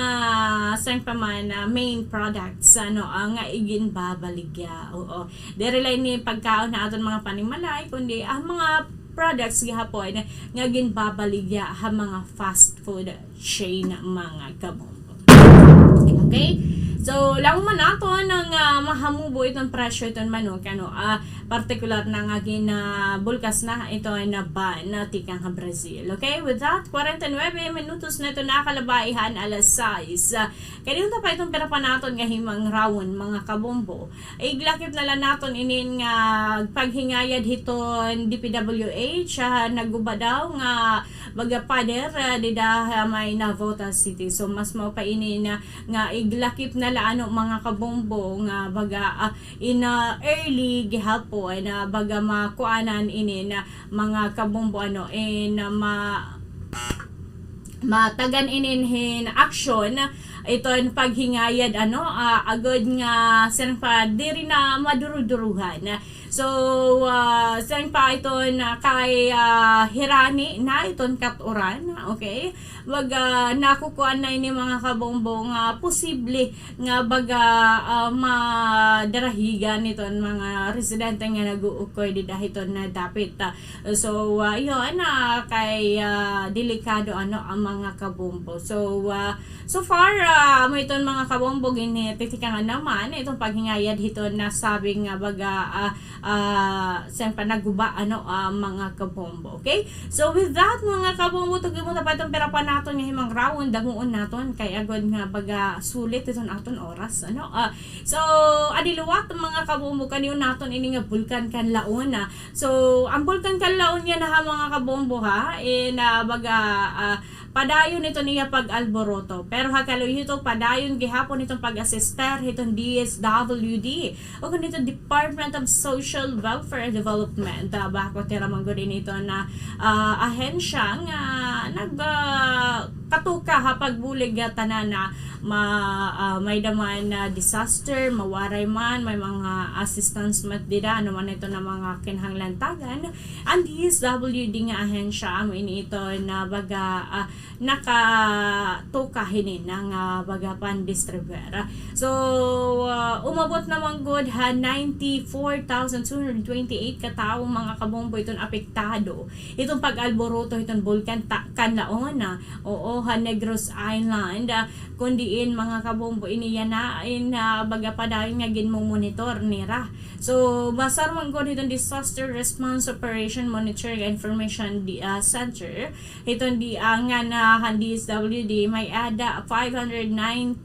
siring pa man, ah, main products, ano, ah, nga iginbabaligya. Oo. Diri la ini pagkaon ha aton mga panimalay, kundi, ah, mga products gihapon nga ginbabaligya ha mga fast food chain, mga kabombo. Okay? So, langon man naton nga, ah, mahamubo iton presyo iton manok, ano, ah, partikular na nga ginbulkas na ito na ban na tikang ha Brazil. Okay? With that, kwarenta y nuebe minutos na ito nakalabay han alas sais. Ah, kay unta pa iton pira pa naton nga himangrawan, mga kabombo. Iglakip na la naton inin nga paghingayad hiton D P W H, ah, nagguba daw nga baga pader, ah, dida ha may Navotas City. So, mas mao pa ini na nga iglakip na la, ano, mga kabombo, nga baga, ah, in, ah, early gihapon, na baga makuanan ini na mga kabombo, ano, in, ah, ma-, matagan inin hin aksyon iton paghingayad, ano, ah, agod nga siring pa diri na maduruduruhan. So, ah, siring pa iton, ah, kay, ah, hirani na iton kat-uran, okay? Baga, nakukuan na ini, mga kabombo, nga posible nga baga, ah, madarahigan iton mga residente nga nag-uukoy dida hiton na dapit, ah, So, ah, yun, ah, kay, ah, delikado, ano, an mga kabombo. So, ah, so far, ah, amo iton mga kabombo, gintitikang naman iton paghingayad hiton nasabing nga baga, ah, ah, siyempre nagguba, ano, ah, mga kabombo. Okay? So, with that, mga kabombo, tugi mo tapay iton pira pa naton nga himangrawan, damuon naton, kay agod nga baga sulit iton aton oras, ano? Ah, so, adi liwat, mga kabombo, kaniyo naton ini nga Bulkan Kanlaon, ah, So, an Bulkan Kanlaon yana ha, mga kabombo, ha, in, ah, baga, ah, padayon iton iya pag-alboroto. Pero ha kaluoy hito, padayon gihapon iton pag-asister hiton D S W D o kon hiton Department of Social Welfare and Development. Ah, bakot hira man gud ini iton, ah, ahensya nga nag, ah, katuka ha pagbulig ha tanan na ma-, ah, may-ada man, ah, disaster, mawaray man, may mga assistance man dida, ano man ito na mga kinahanglantagan. An D S W D nga ahensya, amo ini ito na baga, ah, nakatuka hini na nga baga pan-distribuer. So, ah, umabot na man gud ha ninety-four thousand two hundred twenty-eight ka tawo, mga kabombo, iton apektado hiton pag-alboroto hiton Bulkan ta-, Kanlaon, ah. Oo. ha Negros Island, ah, kun diin, mga kabombo, ini yana in, ah, baga padayon nga ginmomonitor nira. So, basar man gud hiton Disaster Response Operation Monitoring Information di-, ah, Center, hiton di, ah, ngan, ah, han D S W D, may-ada five hundred nine,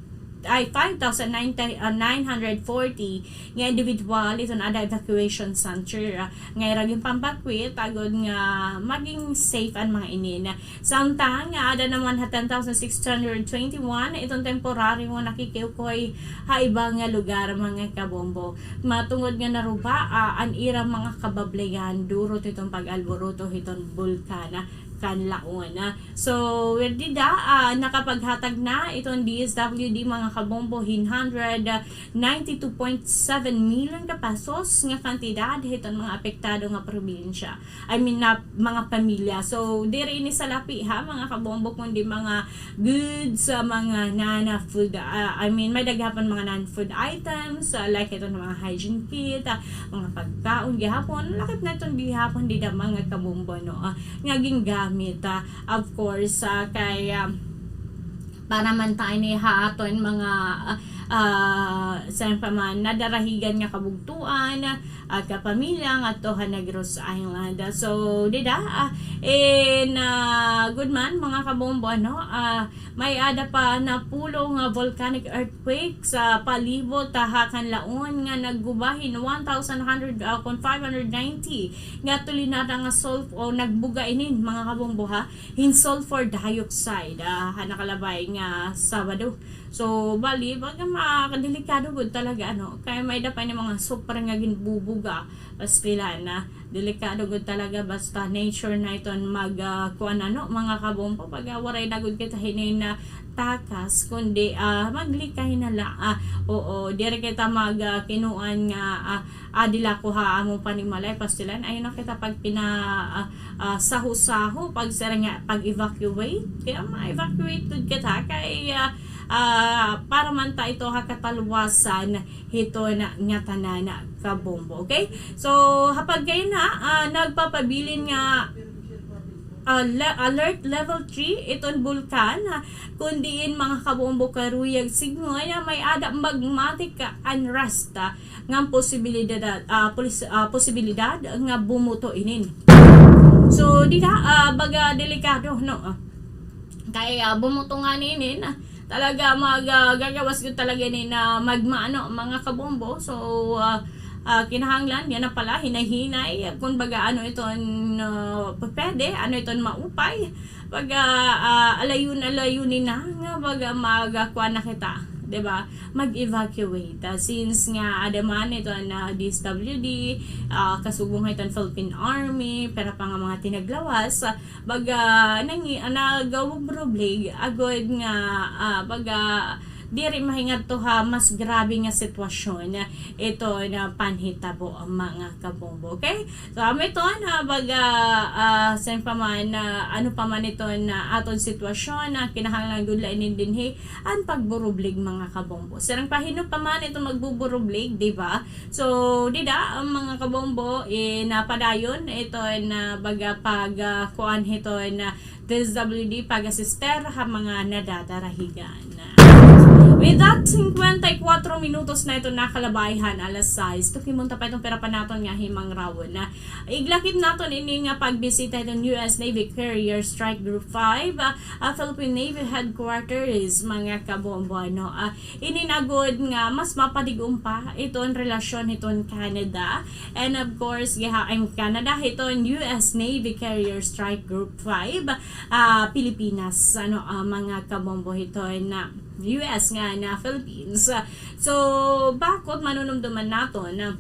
ay, five thousand nine, ah, nine hundred forty nga individual iton ada evacuation center, ah, nga ira ginpambakwit agod nga maging safe an mga inin. Samtang nga ada naman ha ten thousand six hundred twenty-one iton temporaryo nga nakikiukoy ha iba nga lugar, mga kabombo. Matungod nga naruba, ah, an ira mga kabablian durot hiton pag-alboroto hiton bulkan, ah, kan Laon, ah. So, dida, ah, nakapaghatag na iton D S W D, mga kabombo, hin hundred ninety-two point seven million ka pesos nga kantidad hiton mga apektado nga probinsya. I mean, na mga pamilya. So, diri ini salapi, ha, mga kabombo, kundi mga goods, ah, mga non-food, ah, I mean, may-ada gihapon mga non-food items, ah, like iton mga hygiene kit, ah, mga pagkaon gihapon, lakip na iton gihapon dida, mga kabombo, no, ah, nga gingamit, ah, of course, ah, kay, ah, para man ta ini ha aton mga, ah, ah, saan pa man, nadarahigan nga kabugtoan, ah, kapamilya ngadto ha Negros Island. So, dida, ah, in, ah, gud man, mga kabombo, ano, ah, may-ada pa napulo nga volcanic earthquake sa palibot, ah, ha kan Laon nga nagguba hin one thousand hundred, ah, kun five hundred ninety nga tulinada nga sulf-, o nagbuga inin, mga kabombo, ha, hin sulfur dioxide, ah, ha nakalabay nga Sabado. So, bali, baga ma-, delikado gud talaga, ano, kay may-ada pa ini mga sobra nga ginbubuga, pastilan, ah, delikado gud talaga basta nature na iton mag, ah, kuan, ano, mga kabombo, baga waray na gud kita hinin na takas, kundi, ah, maglikay na la, ah, oo, diri kita mag, ah, kinuan nga, ah, ah, dila ko ha amon panimalay, pastilan, ayaw na kita pagpina-, ah, ah, saho-saho, pagsiring nga, pag-evacuate, kay ma-evacuate gud kita, kay, ah, ah, para man ta ito ha katalwasan hiton ngatanan, kabombo, okay? So, ha pagkayana, ah, nagpapabilin nga, ah, le-, alert level three iton bulkan, ah, kun diin, mga kabombo, karuyag sidngon nga may-ada magmatic unrest, ah, ngan posibilidad, ah, polis-, ah, posibilidad nga bumuto inin. So, dida, ah, baga delikado, no? Ah, kay, ah, bumuto ngani inin, ah, talaga mag, ah, gagawas gud talaga inin na magma, ano, mga kabombo. So, ah, ah, kinahanglan yana pala, hinay-hinay, kun baga ano iton, ah, pwede, ano iton maupay. Baga, ah, alayon-alayon na nga baga mag, ah, kuan na kita, di ba? Mag-evacuate. Ah, since nga ada man iton, ah, D S W D, ah, kasubong ha iton Philippine Army, pira pa nga mga tinaglawas, ah, baga nangi-, ah, nagawubrublig agod nga, ah, baga diri mahingadto ha mas grabe nga sitwasyon iton panhitabo, mga kabombo. Okay? So, amo iton, ah, baga, ah, saan pa man, ah, ano pa man iton, ah, aton sitwasyon, ah, kinahanglan gud la ini dinhi an pagburublig, mga kabombo. Siring pa hin-o pa man iton magbuburublig, di ba? So, dida, ah, mga kabombo, eh, napadayon iton, ah, baga pag, ah, kuan hiton, ah, D S W D pag-asister ha mga nadadarahigan. With that, singkwenta y kwatro minutos na iton nakalabay han alas sais. Tukimon ta pa iton pira pa naton nga himangrawon. Iglakip naton ini nga pagbisita hiton U S Navy Carrier Strike Group five, ah, ah, Philippine Navy Headquarters, mga kabombo, ano, ah, inin agod nga mas mapadig-on pa iton relasyon hiton Canada. And of course, giha-, I'm Canada, hiton U S Navy Carrier Strike Group five, ah, Pilipinas, ano, ah, mga kabombo, hiton U S ngan Philippines. So, bakod manunumduman naton, ah,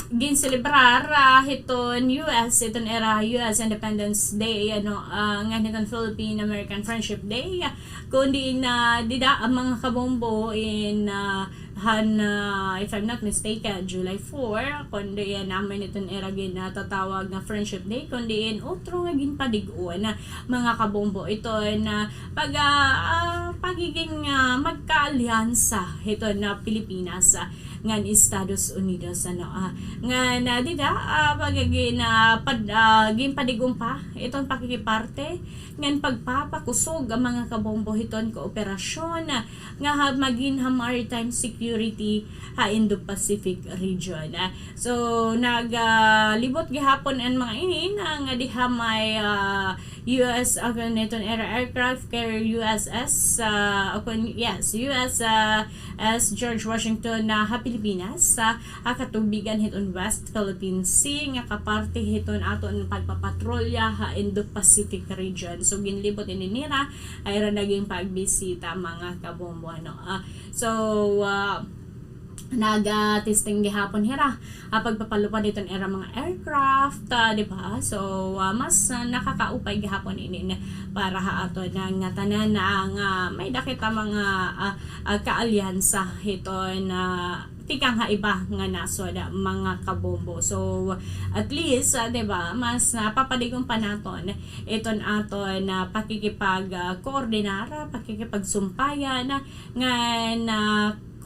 ginselebrar, ah, hiton U S, iton ira U S Independence Day, ano, ah, ngan hiton Philippine American Friendship Day, ah, kun diin, ah, dida, ah, mga kabombo, in, ah, han, ah, if I'm not mistaken, July four, kun diin, amo ini iton ira gin, ah, tatawag nga Friendship Day, kun diin otro nga ginpadig-on, ah, mga kabombo, iton, ah, pag, ah, ah, pagiging, ah, magkaalyansa hiton, ah, Pilipinas, ah, ngan Estados Unidos, ano, ah, ngan, ah, dida, ah, pagagi na pad-, ah, ginpadig-on pa iton pakikiparte ngan pagpapakusog an mga kabombo hiton kooperasyon, ah, nga ha, magin ha maritime security ha Indo-Pacific region. Ah, so, nag, ah, libot gihapon an mga ini na nga diha may, ah, U S, ah, kun iton ira aircraft carrier U S S, ah, o kun, yes, U S S, ah, S George Washington na ha Pilipinas, ah, ha katubigan hiton West Philippine Sea nga kaparte hiton aton pagpapatrolya ha Indo-Pacific region. So, ginlibot ini nira, ha ira nagin pagbisita, mga kabombo, ano. Ah, so, ah, naga-testing gihapon hira, ah, pagpapalupad hiton ira mga aircraft, ah, di ba? So, ah, mas, ah, nakakaupay gihapon ini na para ha aton nga tanan na nga may-ada kita mga, ah, ah, kaalyansa hiton, ah, tikang ha iba nga nasod, ah, mga kabombo. So, at least, ah, di ba, mas napapadig-on pa naton iton aton, ah, pakikipag, ah, koordinar, ah, pakikipagsumpayan, ah, ngan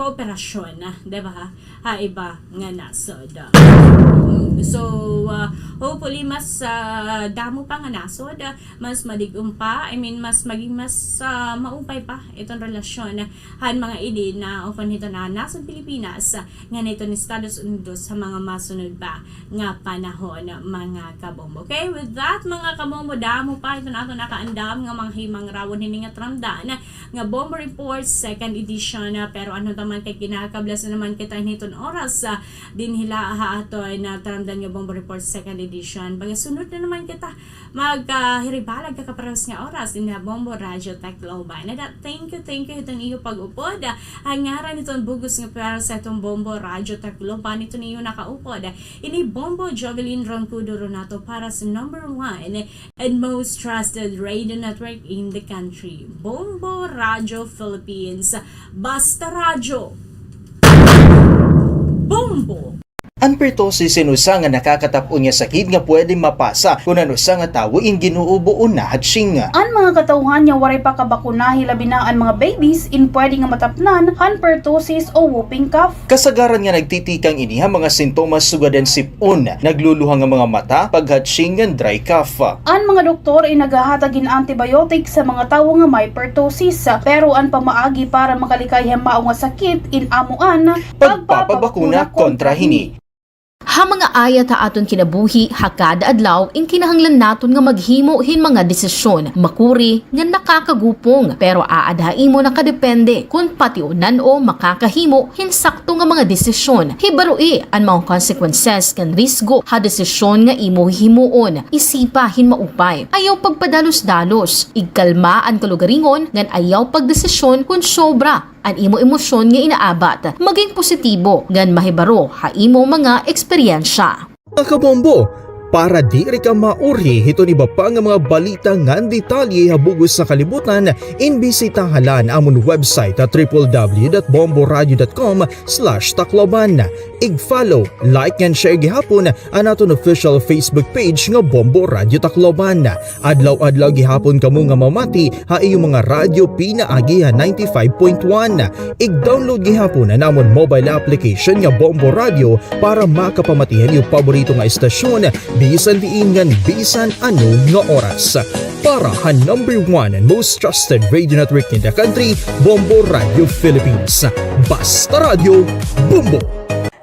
kooperasyon, ah, di ba, ha iba nga nasod. Mm, so, ah, hopefully, mas, ah, damo pa nga nasod, ah, mas madig-on pa, I mean, mas magin mas, ah, maupay pa iton relasyon han mga ini na ukon hiton nasod Pilipinas, ah, ngan hiton Estados Unidos ha mga masunod pa nga panahon, mga kabombo. Okay, with that, mga kabombo, damo pa iton aton nakaandam nga mga himangrawan hini nga taramdan nga Bombo Report second edition, ah, pero ano ta man kay kinakablas na naman kita hiton oras, ah, dinhi la ha aton taramdan nga Bombo Report second edition. Baga sunod na naman kita magkahiribalag ha kaparehas nga oras dinhi ha Bombo Radyo Tacloban. Ada, thank you, thank you hiton iyo pag-upod. Ha ngaran hiton bug-os nga pwersa hiton Bombo Radyo Tacloban, hiton iyo nakaupod, ini Bombo Jovelyn Roncudo Ronato para sa number one and most trusted radio network in the country, Bombo Radyo Philippines. Basta Radyo, Bombo! An pertussis in usa nga nakakatap-on nga sakit nga pwede mapasa kon an usa nga tawo in ginuubo o nahatsying. An mga katawhan nga waray pa kabakuna, hilabi na an mga babies, in pwede nga matapnan han pertussis o whooping cough. Kasagaran nga nagtitikang ini ha mga sintomas sugad an sip-on, nagluluha nga mga mata, paghatsying ngan dry cough. An mga doktor in naghahatag hin antibiotic sa mga tawo nga may pertussis, pero an pamaagi para makalikay ha mao nga sakit in amo an pagpapabakuna kontra hini. Ha mga ayat ha aton kinabuhi ha kada adlaw, in kinahanglan naton nga maghimo hin mga desisyon, makuri ngan nakakagupong, pero aada ha imo nakadepende kon pationan o makakahimo hin sakto nga mga desisyon. Hibaroi an mga consequences ngan risgo ha desisyon nga imo hihimuon. Isipa hin maupay. Ayaw pagpadalos-dalos. Igkalma an kalugaringon ngan ayaw pagdesisyon kon sobra an imo emosyon nga inaabat. Maging positibo ngan mahibaro ha imo mga eksperyensya. Mga kabombo, para diri ka mauri hiton iba pa nga mga balita ngan detalye ha bug-os nga kalibutan, imbisitaha la an amon website ha triple w dot bomboradio dot com slash tacloban. Ig-follow, like, ngan share gihapon an aton official Facebook page nga Bombo Radyo Tacloban. Adlaw-adlaw gihapon kamo nga mamati ha iyo mga radyo pinaagi ha ninety-five point one. Ig-download gihapon an amon mobile application nga Bombo Radyo para makapamati han iyo paborito nga estasyon bisan diin ngan bisan ano nga oras. Para han number one and most trusted radio network in the country, Bombo Radyo Philippines. Basta Radyo, Bombo!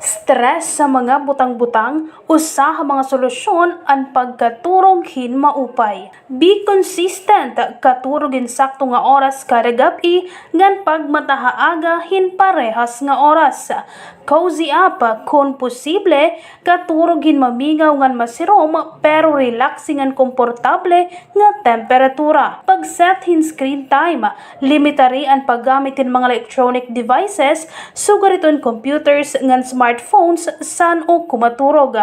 Stress sa mga butang-butang, usa ha mga solusyon an pagkaturog hin maupay. Be consistent, katurog hin sakto nga oras kada gab-i, ngan pagmata ha aga hin parehas nga oras. Cozy up, kon posible, katurog hin mamingaw ngan masirom, pero relaxing ngan komportable nga temperatura. Pag-set hin screen time, limitari an paggamit hin mga electronic devices, sugad hiton computers ngan smartphones, san-o kumaturog.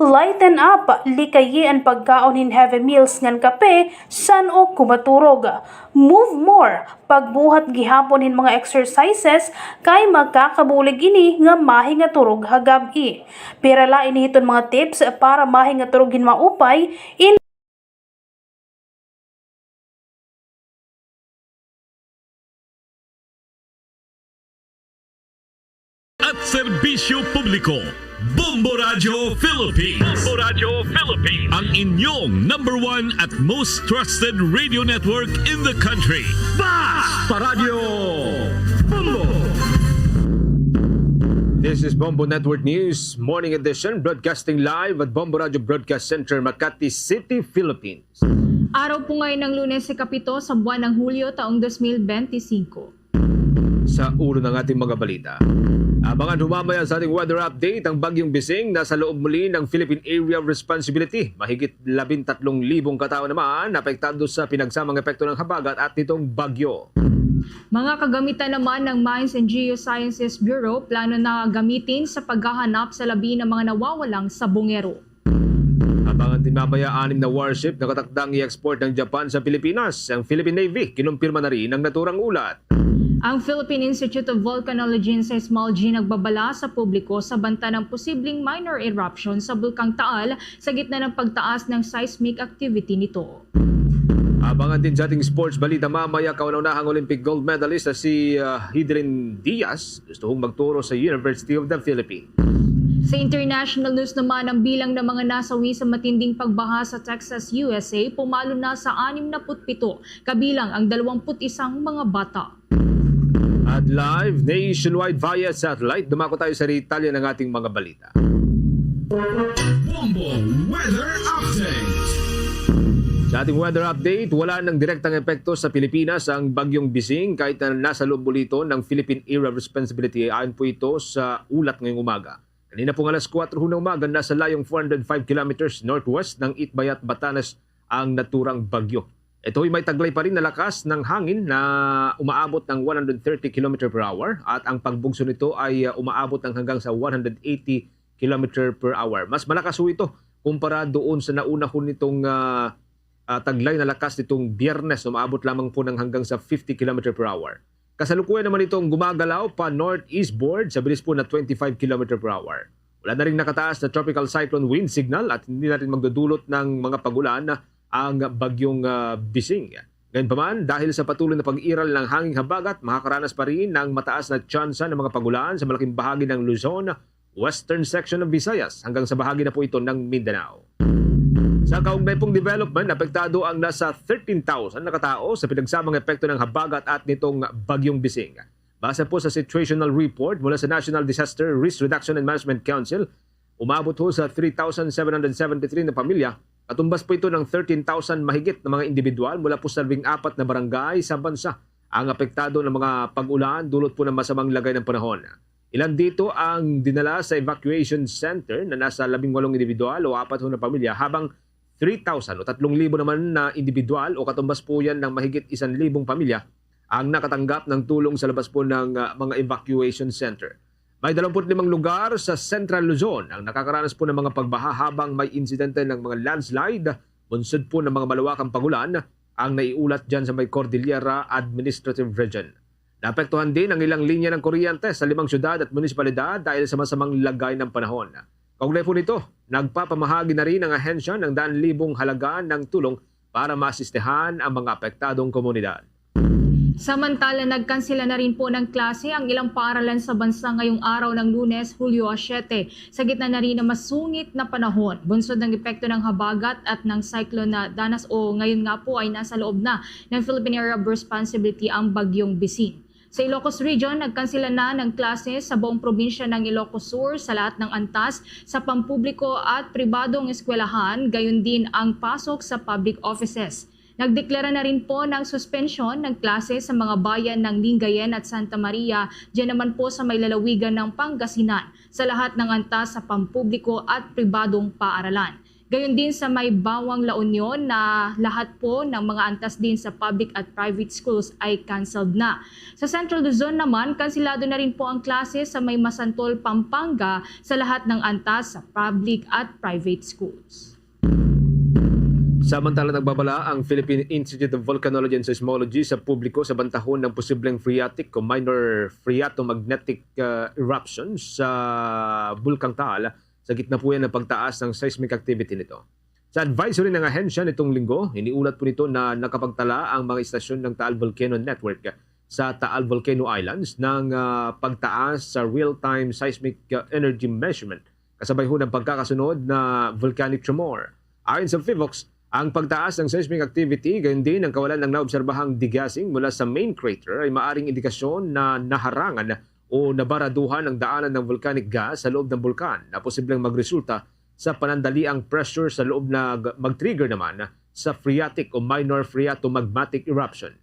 Lighten up, likayi an pagkaon hin heavy meals ngan kape, san-o kumaturog. Move more, pagbuhat gihapon hin mga exercises, kay makakabulig ini nga mahingaturog ha gab-i. Pira la ini hiton mga tips para mahingaturog hin maupay in At serbisyo Liko, Bombo Radyo Philippines. Bombo Radyo Philippines. Ang inyong number one at most trusted radio network in the country. Basta Radyo Bombo! This is Bombo Network News, Morning Edition, broadcasting live at Bombo Radyo Broadcast Center, Makati City, Philippines. Araw po ngayon ng Lunes, ikapito sa buwan ng Hulyo, taong dos mil bente singko. Sa ulo ng ating mga balita. Abangan ho mamaya sa ating weather update ang Bagyong Bising. Nasa loob muli ng Philippine Area of Responsibility. Mahigit labintatlong libong katao naman apektado sa pinagsamang epekto ng habagat at nitong bagyo. Mga kagamitan naman ng Mines and Geosciences Bureau, plano na gamitin sa paghahanap sa labi ng mga nawawalang sabongero. Abangan din mamaya anim na warship na nakatakdang i-export ng Japan sa Pilipinas. Ang Philippine Navy, kinumpirma na rin ang naturang ulat. Ang Philippine Institute of Volcanology and Seismology nagbabala sa publiko sa banta ng posibleng minor eruption sa Bulkang Taal sa gitna ng pagtaas ng seismic activity nito. Abangan din sa ating sports balita mamaya, kauna-unahang Olympic gold medalist na si, ah, Hidrin Diaz, gusto hong magturo sa University of the Philippines. Sa international news naman, ang bilang ng mga nasawi sa matinding pagbaha sa Texas, U S A, pumalo na sa anim na put pito, kabilang ang dalawampu't isang mga bata. At live nationwide via satellite, dumako tayo sa detalye ng ating mga balita. Bombo Weather Update. Sa ating weather update, wala ng direktang epekto sa Pilipinas ang Bagyong Bising, kahit na nasa loob muli ito ng Philippine Area of Responsibility. Ayon po ito sa ulat ngayong umaga. Kanina pong alas kuwatro ho ng umaga, nasa layong four hundred five kilometers northwest ng Itbayat, Batanes ang naturang bagyo. Ito ay may taglay pa rin na lakas ng hangin na umaabot ng one hundred thirty kilometer per hour at ang pagbugso nito ay, uh, umaabot ng hanggang sa one hundred eighty kilometer per hour. Mas malakas ho ito kumpara doon sa nauna ho nitong, ah, ah, taglay na lakas nitong Biyernes, umaabot lamang po ng hanggang sa fifty kilometer per hour. Kasalukuyan naman itong gumagalaw pa northeastboard sa bilis po na twenty-five kilometer per hour. Wala na ring nakataas na tropical cyclone wind signal at hindi na rin magdudulot ng mga pag-ulan ang Bagyong, ah, Bising. Gayunpaman, dahil sa patuloy na pag-iral ng hanging habagat, makakaranas pa rin ng mataas na tsansa ng mga pag-ulan sa malaking bahagi ng Luzon, western section ng Visayas, hanggang sa bahagi na po ito ng Mindanao. Sa kaugnay pong development, apektado ang nasa thirteen thousand na katao sa pinagsamang epekto ng habagat at nitong Bagyong Bising. Base po sa situational report mula sa National Disaster Risk Reduction and Management Council, umabot ho sa three thousand seven hundred seventy-three na pamilya, katumbas po ito ng thirteen thousand mahigit na mga indibidwal mula po sa labing apat na barangay sa bansa ang apektado ng mga pag-ulan dulot po ng masamang lagay ng panahon. Ilan dito ang dinala sa evacuation center na nasa labing walong indibidwal o apat ho na pamilya, habang three thousand o tatlong libo naman na indibidwal o katumbas po yan ng mahigit isang libong pamilya ang nakatanggap ng tulong sa labas po ng, ah, mga evacuation center. May dalawampu't limang lugar sa Central Luzon ang nakakaranas po ng mga pagbaha habang may insidente ng mga landslide, bunsod po ng mga malawakang pag-ulan ang naiulat dyan sa may Cordillera Administrative Region. Naapektuhan din ang ilang linya ng kuryente sa limang syudad at munisipalidad dahil sa masamang lagay ng panahon. Kaugnay po nito, nagpapamahagi na rin ang ahensya ng daan-libong halaga ng tulong para maasistehan ang mga apektadong komunidad. Samantala, nagkansela na rin po ng klase ang ilang paaralan sa bansa ngayong araw ng Lunes, Hulyo siyete, sa gitna na rin ng masungit na panahon, bunsod ng epekto ng habagat at ng Cyclone Danas, o ngayon nga po ay nasa loob na ng Philippine Area of Responsibility ang Bagyong Bising. Sa Ilocos Region, nagkansela na ng klase sa buong probinsya ng Ilocos Sur sa lahat ng antas sa pampubliko at pribadong eskwelahan, gayon din ang pasok sa public offices. Nagdeklara na rin po ng suspensyon ng klase sa mga bayan ng Lingayen at Santa Maria, diyan naman po sa may lalawigan ng Pangasinan, sa lahat ng antas sa pampubliko at pribadong paaralan. Gayon din sa may Bawang La Union na lahat po ng mga antas din sa public at private schools ay canceled na. Sa Central Luzon naman, kanselado na rin po ang klase sa may Masantol, Pampanga sa lahat ng antas sa public at private schools. Samantala, nagbabala ang Philippine Institute of Volcanology and Seismology sa publiko sa bantahon ng posibleng phreatic o minor phreatomagnetic, uh, eruption sa Bulkang Taal sa gitna po yan ng pagtaas ng seismic activity nito. Sa advisory ng ahensya nitong Linggo, iniulat po nito na nakapagtala ang mga istasyon ng Taal Volcano Network sa Taal Volcano Islands ng, ah, pagtaas sa real-time seismic, ah, energy measurement, kasabay ho ng pagkakasunod na volcanic tremor. Ayon sa PHIVOLCS, ang pagtaas ng seismic activity, gayon din ang kawalan ng naobserbahang degassing mula sa main crater ay maaring indikasyon na naharangan o nabaraduhan ang daanan ng volcanic gas sa loob ng bulkan na posibleng magresulta sa panandaliang pressure sa loob na g-, mag-trigger naman sa phreatic o minor phreatomagmatic eruption.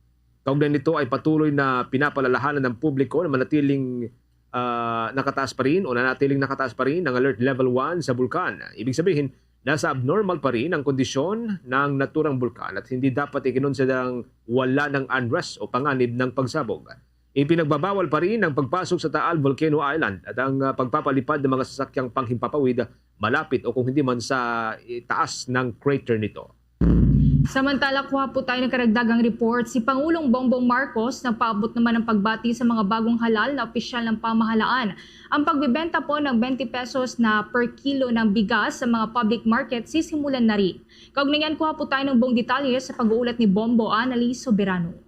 Kaugnay nito ay patuloy na pinapaalalahanan ng publiko na manatiling, ah, nakataas pa rin o nanatiling nakataas pa rin ang alert level one sa bulkan. Ibig sabihin, nasa abnormal pa rin ang kondisyon ng naturang bulkan at hindi dapat ikinonsiderang wala ng unrest o panganib ng pagsabog. Ipinagbabawal pa rin ang pagpasok sa Taal Volcano Island at ang, ah, pagpapalipad ng mga sasakyang panghimpapawid malapit o kung hindi man sa itaas ng crater nito. Samantala, kuha po tayo ng karagdagang report. Si Pangulong Bongbong Marcos nagpaabot naman ng pagbati sa mga bagong halal na opisyal ng pamahalaan. Ang pagbebenta po ng twenty pesos na per kilo ng bigas sa mga public market sisimulan na rin. Kaugnay niyan, kuha po tayo ng buong detalye sa pag-uulat ni Bombo Anali Soberano.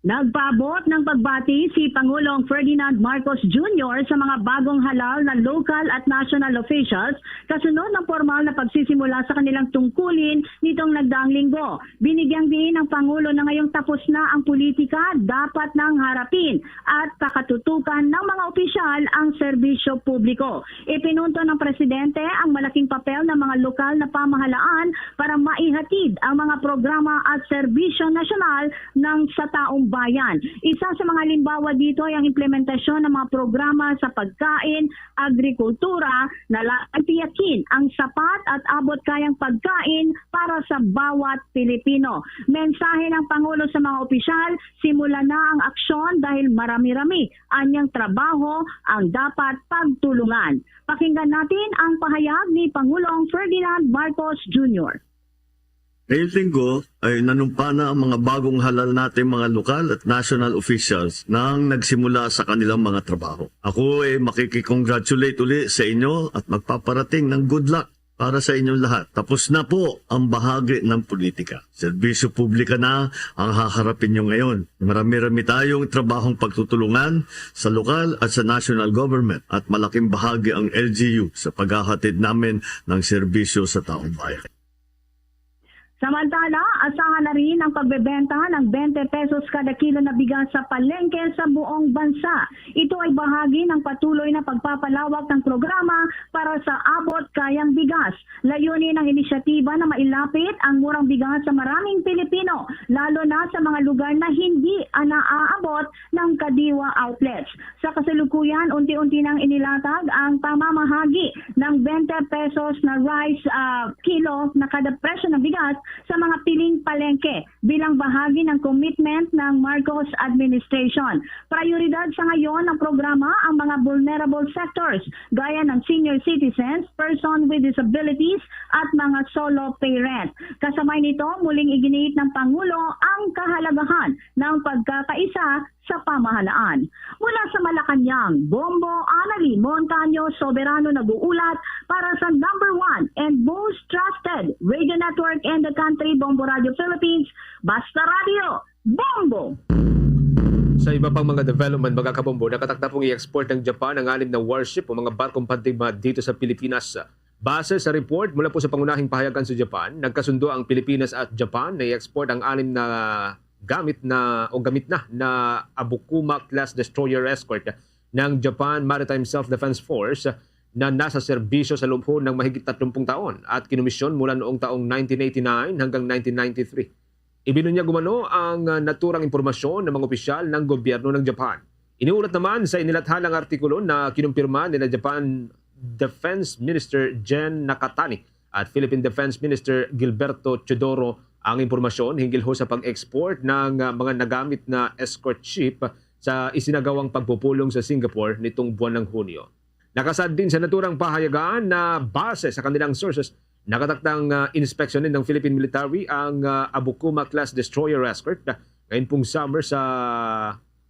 Nagpaabot ng pagbati si Pangulong Ferdinand Marcos Junior sa mga bagong halal na local at national officials kasunod ng pormal na pagsisimula sa kanilang tungkulin nitong nagdaang linggo. Binigyang diin ng Pangulo na ngayong tapos na ang politika, dapat nang harapin at pakatutukan ng mga opisyal ang serbisyo publiko. Ipinunto ng Presidente ang malaking papel ng mga lokal na pamahalaan para maihatid ang mga programa at serbisyo nasyonal ng sa taong bayan. Isa sa mga halimbawa dito ay ang implementasyon ng mga programa sa pagkain, agrikultura na layong tiyakin ang sapat at abot-kayang pagkain para sa bawat Pilipino. Mensahe ng Pangulo sa mga opisyal, simulan na ang aksyon dahil marami-rami anyang trabaho ang dapat pagtulungan. Pakinggan natin ang pahayag ni Pangulong Ferdinand Marcos Junior. Ngayong linggo ay nanumpa na ang mga bagong halal nating mga lokal at national officials na nagsimula sa kanilang mga trabaho. Ako ay makiki-congratulate uli sa inyo at magpaparating ng good luck para sa inyong lahat. Tapos na po ang bahagi ng politika. Serbisyo publika na ang haharapin nyo ngayon. Marami-rami tayong trabahong pagtutulungan sa lokal at sa national government at malaking bahagi ang L G U sa paghahatid namin ng serbisyo sa taong bayan. Samantala, asahan na rin ang pagbebenta ng twenty pesos kada kilo na bigas sa palengke sa buong bansa. Ito ay bahagi ng patuloy na pagpapalawak ng programa para sa abot kayang bigas. Layunin ng inisyatiba na mailapit ang murang bigas sa maraming Pilipino, lalo na sa mga lugar na hindi naaabot ng Kadiwa outlets. Sa kasalukuyan, unti-unti nang inilatag ang pamamahagi ng twenty pesos na rice, ah, kilo na kada presyo ng bigas sa mga piling palengke bilang bahagi ng commitment ng Marcos administration. Prayoridad sa ngayon ng programa ang mga vulnerable sectors gaya ng senior citizens, person with disabilities at mga solo parent. Kasabay nito, muling iginiit ng Pangulo ang kahalagahan ng pagkakaisa sa pamahalaan. Mula sa Malacañang, Bombo Anali Montaño Soberano nag-uulat para sa number one and most trusted radio network in the country, Bombo Radio Philippines, Basta Radio, Bombo! Sa iba pang mga development, mga kabombo, nakatakda pong i-export ng Japan ang anim na warship o mga barkong pandigma dito sa Pilipinas. Base sa report mula po sa pangunahing pahayagan sa Japan, nagkasundo ang Pilipinas at Japan na i-export ang anim na gamit na o gamit na na Abukuma class destroyer escort ng Japan Maritime Self-Defense Force na nasa serbisyo sa loob ho ng mahigit tatlumpung taon at kinomisyon mula noong taong nineteen eighty-nine hanggang nineteen ninety-three. Ibinunyag umano ang, ah, naturang impormasyon ng mga opisyal ng gobyerno ng Japan. Iniulat naman sa inilathalang artikulo na kinumpirma nila Japan Defense Minister Gen Nakatani at Philippine Defense Minister Gilberto Teodoro ang impormasyon hinggil ho sa pag-export ng, ah, mga nagamit na escort ship sa isinagawang pagpupulong sa Singapore nitong buwan ng Hunyo. Nakasaad din sa naturang pahayagan na base sa kanilang sources, nakatakdang, ah, inspeksyonin ng Philippine military ang, ah, Abukuma class destroyer escort, ah, ngayon pong summer sa,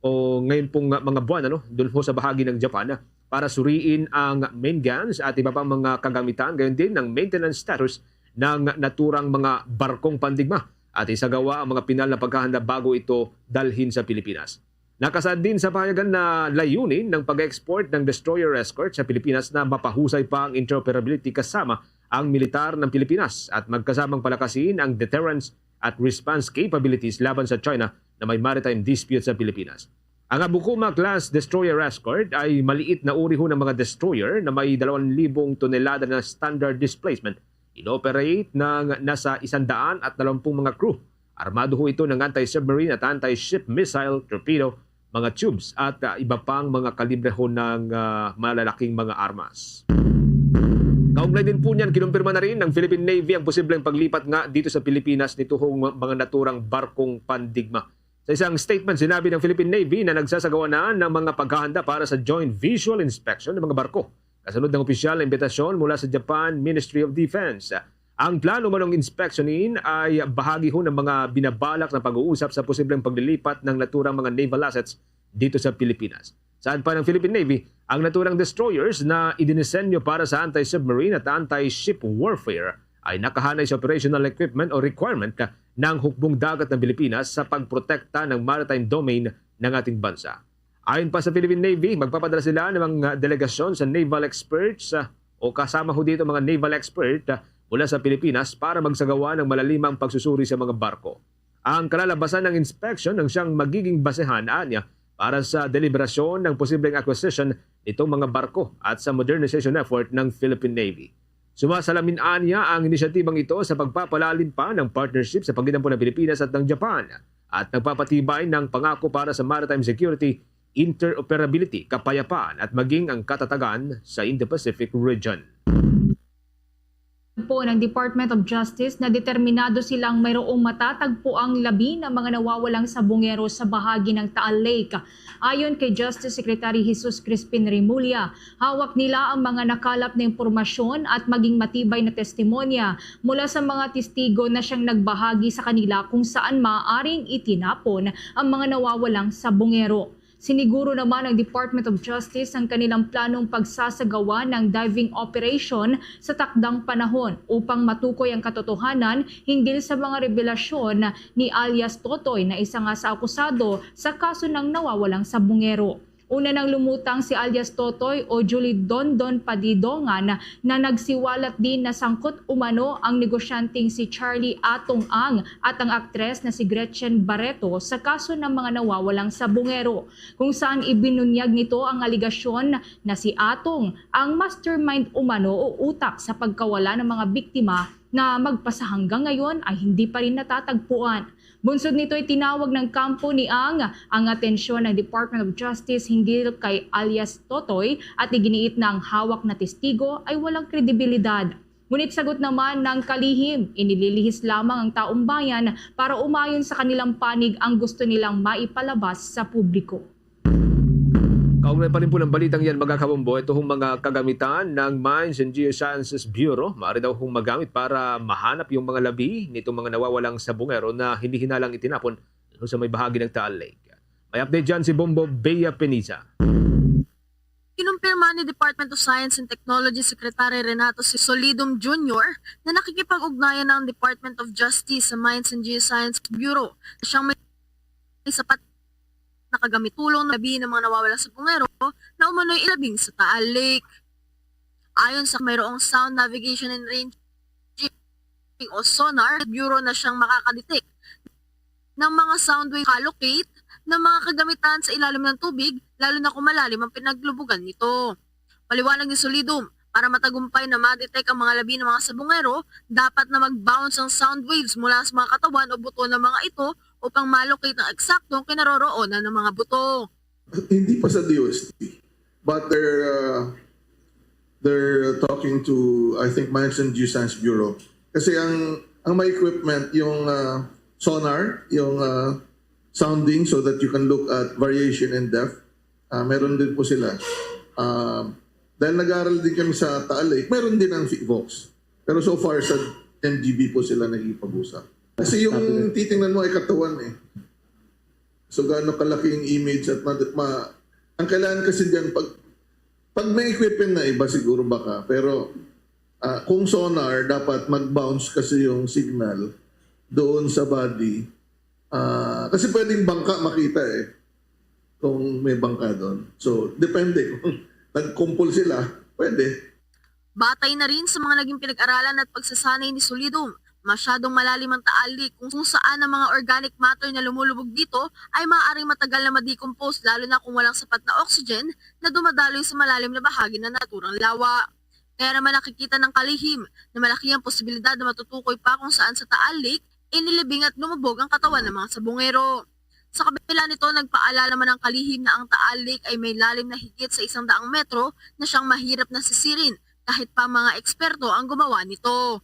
o ngayon pong, ah, mga buwan, ano, doon ho sa bahagi ng Japan, ah, para suriin ang main guns at iba pang mga kagamitan, gayon din ang maintenance status ng naturang mga barkong pandigma. at isagawa ang mga pinal na paghahanda bago ito dalhin sa Pilipinas. Nakasaad din sa pahayagan na layunin ng pag-export ng destroyer escort sa Pilipinas na mapahusay pa ang interoperability kasama ang militar ng Pilipinas at magkasamang palakasin ang deterrence at response capabilities laban sa China na may maritime dispute sa Pilipinas. Ang Abukuma class destroyer escort ay maliit na uri ho ng mga destroyer na may dalawang libong tonelada na standard displacement. Inoperate ng nasa isandaan at dalawampung mga crew. Armado ho ito ng anti-submarine at anti-ship missile, torpedo, mga tubes at, ah, iba pang mga kalibre ho ng, ah, malalaking mga armas. Kaugnay din po niyan, kinumpirma na rin ng Philippine Navy ang posibleng paglipat nga dito sa Pilipinas nito hong mga naturang barkong pandigma. Sa isang statement, sinabi ng Philippine Navy na nagsasagawa na ng mga paghahanda para sa joint visual inspection ng mga barko, kasunod ng opisyal na imbitasyon mula sa Japan Ministry of Defense. Ang plano umanong inspeksyonin ay bahagi ho ng mga binabalak na pag-uusap sa posibleng paglilipat ng naturang mga naval assets dito sa Pilipinas. Saad pa ng Philippine Navy, ang naturang destroyers na idinisenyo para sa anti-submarine at anti-ship warfare ay nakahanay sa operational equipment o requirement ng hukbong dagat ng Pilipinas sa pagprotekta ng maritime domain ng ating bansa. Ayon pa sa Philippine Navy, magpapadala sila ng mga delegasyon sa naval experts, ah, o kasama ho dito mga naval expert, ah, mula sa Pilipinas para magsagawa ng malalimang pagsusuri sa mga barko. Ang kalalabasan ng inspection ang siyang magiging basehan, anya, para sa deliberasyon ng posibleng acquisition nitong mga barko at sa modernization effort ng Philippine Navy. Sumasalamin anya ang inisyatibang ito sa pagpapalalim pa ng partnership sa pagitan po ng Pilipinas at ng Japan at nagpapatibay ng pangako para sa maritime security, interoperability, kapayapaan at maging ang katatagan sa Indo-Pacific region. Po ng Department of Justice na determinado silang mayroong matatagpuang labi ng mga nawawalang sabungero sa bahagi ng Taal Lake. Ayon kay Justice Secretary Jesus Crispin Remulla, hawak nila ang mga nakalap na impormasyon at maging matibay na testimonya mula sa mga testigo na siyang nagbahagi sa kanila kung saan maaaring itinapon ang mga nawawalang sabungero. Siniguro naman ng Department of Justice ang kanilang planong pagsasagawa ng diving operation sa takdang panahon upang matukoy ang katotohanan hinggil sa mga rebelasyon ni alias Totoy na isa nga sa akusado sa kaso ng nawawalang sabungero. Una nang lumutang si alias Totoy o Julie Dondon Padidongan na nagsiwalat din na sangkot umano ang negosyanteng si Charlie Atong Ang at ang aktres na si Gretchen Barreto sa kaso ng mga nawawalang sabungero, kung saan ibinunyag nito ang alegasyon na si Atong ang mastermind umano o utak sa pagkawala ng mga biktima na magpasa hanggang ngayon ay hindi pa rin natatagpuan. Bunsod nito, itinawag ng kampo ni Ang ang atensyon ng Department of Justice hinggil kay alias Totoy at iginiit na ang hawak na testigo ay walang kredibilidad. Ngunit sagot naman ng kalihim, inililihis lamang ang taong bayan para umayon sa kanilang panig ang gusto nilang maipalabas sa publiko. Kaugnay pa rin po ng balitang yan, mga kabombo, ito hong mga kagamitan ng Mines and Geosciences Bureau, maaari daw hong magamit para mahanap yung mga labi nitong mga nawawalang sabungero na hindi hinalang itinapon doon sa may bahagi ng Taal Lake. May update dyan si Bombo Bea Peniza. Kinumpirma ni Department of Science and Technology Secretary Renato Solidum Junior na nakikipag-ugnayan na ang Department of Justice sa Mines and Geoscience Bureau na siyang may sapat na kagamitulong na labi ng mga nawawalang sabungero na umano'y ilabing sa Taal Lake. Ayon sa mayroong Sound Navigation and Ranging o sonar, bureau na siyang makakadetect ng mga sound wave, locate ng mga kagamitan sa ilalim ng tubig, lalo na kung malalim ang pinaglubugan nito. Paliwanag ni Solidum, para matagumpay na ma-detect ang mga labi ng mga sabungero, dapat na mag-bounce ang sound waves mula sa mga katawan o buto ng mga ito upang ma-locate ang eksaktong kinaroroonan ng mga buto. Hindi pa sa D O S T. But they're, uh, they're talking to, I think, Mines and Geoscience Bureau. Kasi ang, ang may equipment, yung, uh, sonar, yung, uh, sounding so that you can look at variation in depth. Ah, meron din po sila. Ah, dahil nag-aaral din kami sa Taal Lake, meron din ang PHIVOLCS. Pero so far, sa M G B po sila nakikipag-usap. Kasi yung titingnan mo ay katawan eh. So, gaano kalaki yung image at ma-, ma-, ang kailangan kasi dyan, pag, pag may equipment na iba siguro baka, pero, ah, kung sonar, dapat mag-bounce kasi yung signal. doon sa body. Ah, kasi pwedeng bangka makita eh, kung may bangka doon. So, depende kung nagkumpol sila, pwede. Batay na rin sa mga naging pinag-aralan at pagsasanay ni Solidum, masyadong malalim ang Taal Lake kung, kung saan ang mga organic matter na lumulubog dito ay maaaring matagal na ma-decompose, lalo na kung walang sapat na oxygen na dumadaloy sa malalim na bahagi ng naturang lawa. Kaya naman nakikita ng kalihim na malaki ang posibilidad na matutukoy pa kung saan sa Taal Lake inilibing at lumubog ang katawan ng mga sabungero. Sa kabila nito, nagpaalala naman ang kalihim na ang Taal Lake ay may lalim na higit sa isang daang metro na siyang mahirap na sisirin kahit pa mga eksperto ang gumawa nito.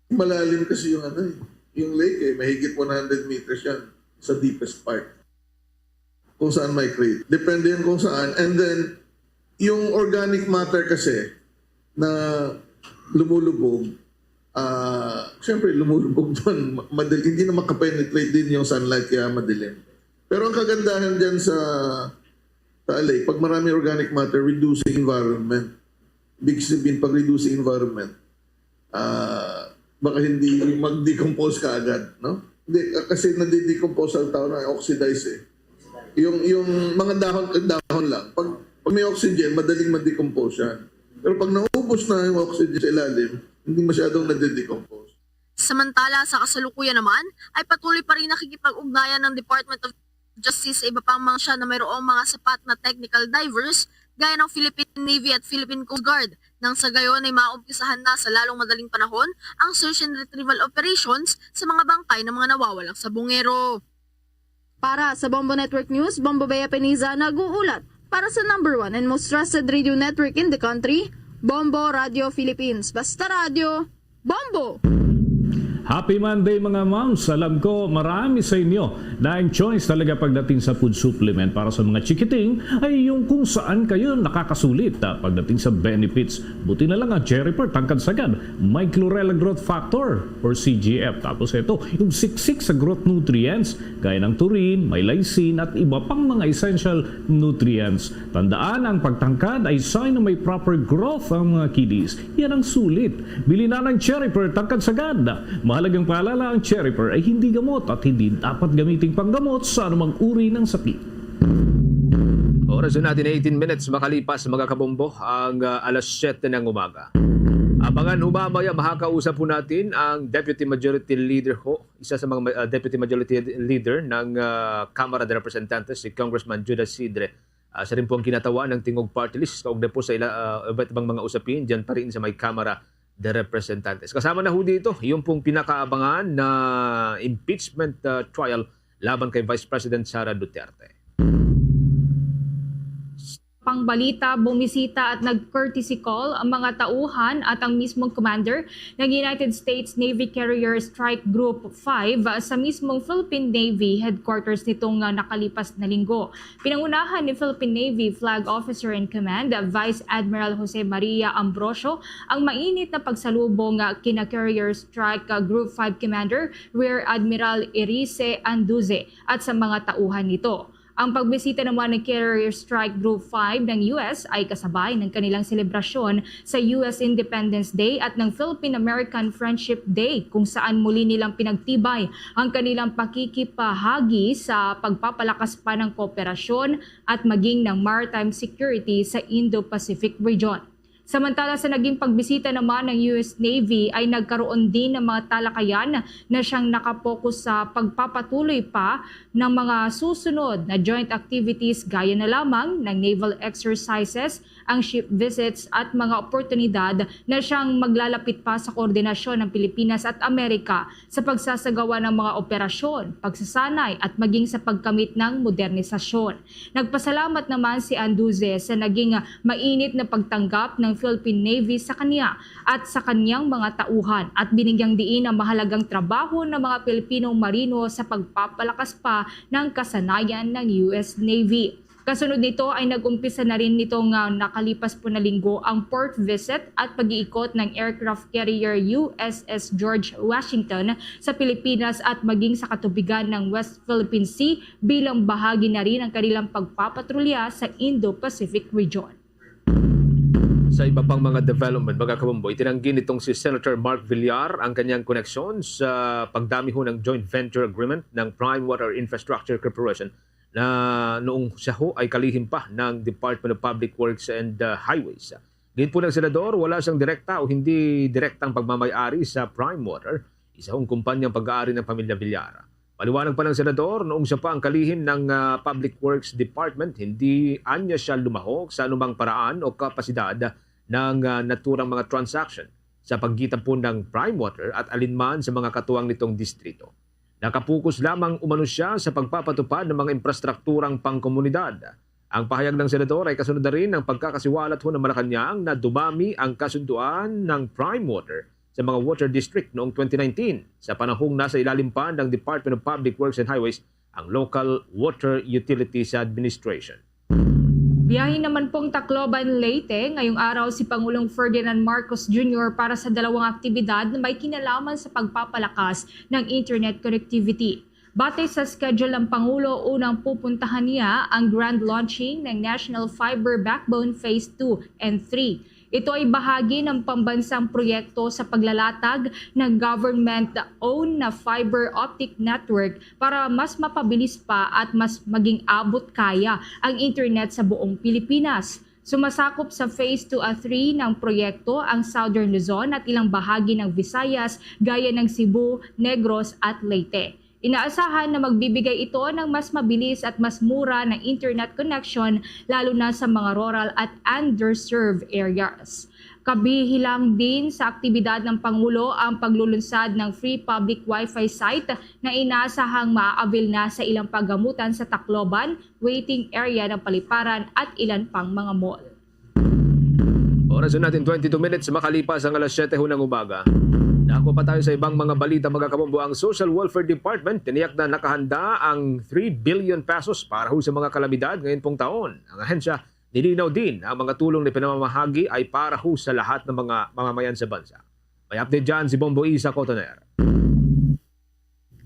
Malalim kasi yung ano eh, yung lake eh, mahigit one hundred meters yan sa deepest part. Kung saan may crater. Depende yan kung saan. And then, yung organic matter kasi na lumulubog, ah, siyempre lumulubog doon, ma- madali, hindi na makapenetrate din yung sunlight kaya madilim. Pero ang kagandahan dyan sa, sa lake, pag marami organic matter, reducing environment. Ibig sabihin, pag reducing environment, ah, baka hindi mag-decompose kaagad, no? Hindi, ah, kasi nadidecompose ang tao na oxidize eh. Yung, yung mga dahon, dahon lang. Pag, pag may oxygen, madaling ma-decompose yan. Pero pag naubos na yung oxygen sa ilalim, hindi masyadong nadidecompose. Samantala, sa kasalukuyan naman, ay patuloy pa rin nakikipag-ugnayan ng Department of Justice sa iba pang mga na mayroong mga sapat na technical divers gaya ng Philippine Navy at Philippine Coast Guard, nang sa gayon ay maumpisahan na sa lalong madaling panahon ang search and retrieval operations sa mga bangkay ng mga nawawalang sabungero. Para sa Bombo Network News, Bombo Bea Peniza nag-uulat para sa number one and most trusted radio network in the country, Bombo Radio Philippines. Basta radyo, Bombo! Happy Monday, mga moms! Alam ko, marami sa inyo na ang choice talaga pagdating sa food supplement para sa mga chikiting ay yung kung saan kayo nakakasulit, ah, pagdating sa benefits. Buti na lang ang Cherry Pearl, tangkad sagad, may chlorella growth factor or C G F. Tapos ito, yung siksik sa growth nutrients, gaya ng taurine, may lysine, at iba pang mga essential nutrients. Tandaan, ang pagtangkad ay sign na may proper growth ang mga kiddies. Yan ang sulit. Bili na ng Cherry Pearl, tangkad sagad. Mahalagang paalala, ang Cherry Pearl ay hindi gamot at hindi dapat gamiting panggamot sa anumang uri ng sakit. Oras na natin, eighteen minutes makalipas, mga kabombo, ang, ah, alas siyete ng umaga. Abangan ho mamaya, makakausap po natin ang Deputy Majority Leader ho, isa sa mga, ah, Deputy Majority Leader ng, ah, Kamara de Representantes, si Congressman Judas Sidre. Ah, siya rin po ang kinatawan ng Tingog Party List kaugnay po sa ila, ah, iba't ibang mga usapin dyan pa rin sa may Kamara de Representantes. Kasama na ho dito yung pong pinakaabangan na impeachment, ah, trial laban kay Vice President Sara Duterte. Pangbalita, bumisita at nag-courtesy call ang mga tauhan at ang mismong commander ng United States Navy Carrier Strike Group five sa mismong Philippine Navy headquarters nitong, ah, nakalipas na linggo. Pinangunahan ni Philippine Navy Flag Officer in Command, Vice Admiral Jose Maria Ambrosio, ang mainit na pagsalubong, ah, kina Carrier Strike, ah, Group five Commander Rear Admiral Erice Anduze at sa mga tauhan nito. Ang pagbisita naman ng Carrier Strike Group five ng U S ay kasabay ng kanilang selebrasyon sa U S Independence Day at ng Philippine-American Friendship Day, kung saan muli nilang pinagtibay ang kanilang pakikipahagi sa pagpapalakas pa ng kooperasyon at maging ng maritime security sa Indo-Pacific region. Samantala, sa naging pagbisita naman ng U S Navy ay nagkaroon din ng mga talakayan na siyang nakapokus sa pagpapatuloy pa ng mga susunod na joint activities gaya na lamang ng naval exercises, ang ship visits at mga oportunidad na siyang maglalapit pa sa koordinasyon ng Pilipinas at Amerika sa pagsasagawa ng mga operasyon, pagsasanay at maging sa pagkamit ng modernisasyon. Nagpasalamat naman si Anduze sa naging mainit na pagtanggap ng Philippine Navy sa kanya at sa kanyang mga tauhan at binigyang diin ang mahalagang trabaho ng mga Pilipinong marino sa pagpapalakas pa ng kasanayan ng U S Navy. Kasunod nito ay nag-umpisa na rin nitong, ah, nakalipas po na linggo ang port visit at pag-iikot ng aircraft carrier U S S George Washington sa Pilipinas at maging sa katubigan ng West Philippine Sea bilang bahagi na rin ng kanilang pagpapatrolya sa Indo-Pacific region. Sa iba pang mga development, mga kabombo, itinanggi nitong si Senator Mark Villar ang kanyang koneksyon sa pagdami ho ng joint venture agreement ng Prime Water Infrastructure Corporation na noong siya ho ay kalihim pa ng Department of Public Works and, uh, Highways. Giit po ng senador, wala siyang direkta o hindi direktang pagmamay-ari sa Prime Water, isa hong kumpanyang pag-aari ng pamilya Villar. Paliwanag pa ng senador, noong siya pa ang kalihim ng, ah, Public Works Department, hindi anya siya lumahok sa anumang paraan o kapasidad ng, ah, naturang mga transaction sa pagitan po ng Prime Water at alinman sa mga katuwang nitong distrito. Nakapokus lamang umano siya sa pagpapatupad ng mga infrastrukturang pangkomunidad. Ang pahayag ng senador ay kasunod na rin ng pagkakasiwalat ho ng Malacañang na dumami ang kasunduan ng Prime Water sa mga water district noong twenty nineteen, sa panahong nasa ilalim pa ng Department of Public Works and Highways ang Local Water Utilities Administration. Biyahe naman pong Tacloban, Leyte, ngayong araw si Pangulong Ferdinand Marcos Junior para sa dalawang aktibidad na may kinalaman sa pagpapalakas ng internet connectivity. Batay sa schedule ng Pangulo, unang pupuntahan niya ang grand launching ng National Fiber Backbone Phase two and three. Ito ay bahagi ng pambansang proyekto sa paglalatag ng government-owned na fiber optic network para mas mapabilis pa at mas maging abot kaya ang internet sa buong Pilipinas. Sumasakop sa Phase two at three ng proyekto ang Southern Luzon at ilang bahagi ng Visayas gaya ng Cebu, Negros at Leyte. Inaasahan na magbibigay ito ng mas mabilis at mas mura na internet connection, lalo na sa mga rural at underserved areas. Kabilang din sa aktibidad ng Pangulo ang paglulunsad ng free public wifi site na inaasahang maa-avail na sa ilang pagamutan sa Tacloban, waiting area ng Paliparan at ilan pang mga mall. Oras natin, twenty-two minutes makalipas ang alas siyete ho ng umaga. Nakuha pa tayo sa ibang mga balita, mga kabombo. Ang Social Welfare Department, tiniyak na nakahanda ang three billion pesos para ho sa mga kalamidad ngayon pong taon. Ang ahensya, nilinaw din ang mga tulong na pinamamahagi ay para ho sa lahat ng mga mamamayan sa bansa. May update dyan si Bombo Isa Cotoner.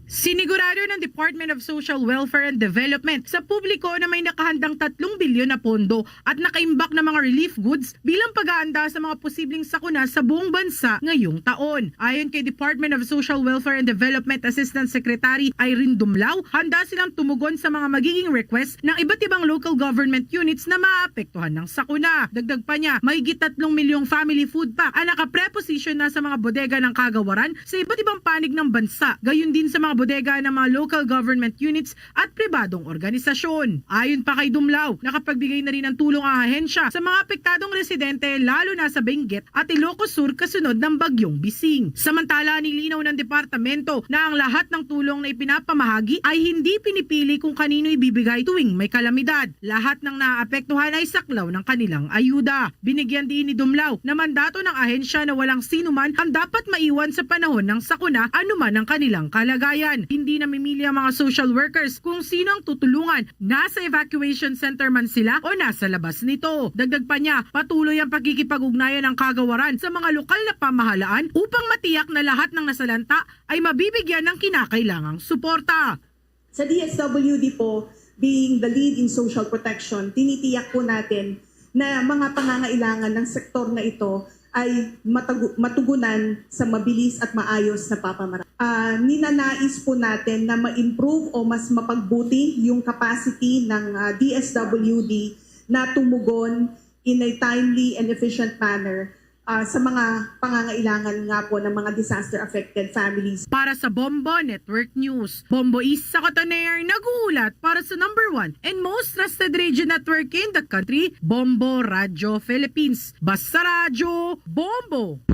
Sinigurado ng Department of Social Welfare and Development sa publiko na may nakahandang tatlong bilyon na pondo at nakaimbak na mga relief goods bilang pag-aanda sa mga posibleng sakuna sa buong bansa ngayong taon. Ayon kay Department of Social Welfare and Development Assistant Secretary Irene Dumlao, handa silang tumugon sa mga magiging request ng iba't ibang local government units na maapektuhan ng sakuna. Dagdag pa niya, mahigit tatlong milyong family food pack ang nakapreposisyon na sa mga bodega ng kagawaran sa iba't ibang panig ng bansa, gayon din sa mga bodega ng mga local government units at pribadong organisasyon. Ayon pa kay Dumlao, nakapagbigay na rin ng tulong ang ahensya sa mga apektadong residente, lalo na sa Benguet at Ilocos Sur, kasunod ng Bagyong Bising. Samantala, nilinaw ng departamento na ang lahat ng tulong na ipinapamahagi ay hindi pinipili kung kanino ibibigay tuwing may kalamidad. Lahat ng naaapektuhan ay saklaw ng kanilang ayuda. Binigyan din ni Dumlao na mandato ng ahensya na walang sinuman ang dapat maiwan sa panahon ng sakuna, anuman ang kanilang kalagayan. Hindi namimili ang mga social workers kung sino ang tutulungan, nasa evacuation center man sila o nasa labas nito. Dagdag pa niya, patuloy ang pakikipag-ugnayan ng kagawaran sa mga lokal na pamahalaan upang matiyak na lahat ng nasalanta ay mabibigyan ng kinakailangang suporta. Sa D S W D po, being the lead in social protection, tinitiyak po natin na mga pangangailangan ng sektor na ito ay matagu-, matugunan sa mabilis at maayos na pamamaraan. Ah, ninanais po natin na ma-improve o mas mapagbuti yung capacity ng, ah, D S W D na tumugon in a timely and efficient manner, ah, sa mga pangangailangan nga po ng mga disaster-affected families. Para sa Bombo Network News, Bombo Isa Cotoner, nag-uulat para sa number one and most trusted radio network in the country, Bombo Radyo Philippines. Basta Radyo, Bombo!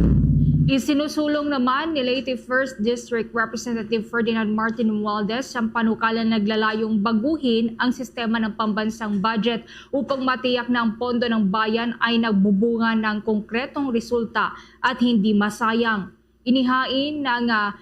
Isinusulong naman ni Leyte First District Representative Ferdinand Martin Romualdez ang panukalang naglalayong baguhin ang sistema ng pambansang budget upang matiyak na ang pondo ng bayan ay nagbubunga ng konkretong resulta at hindi masayang. Inihain ng, ah,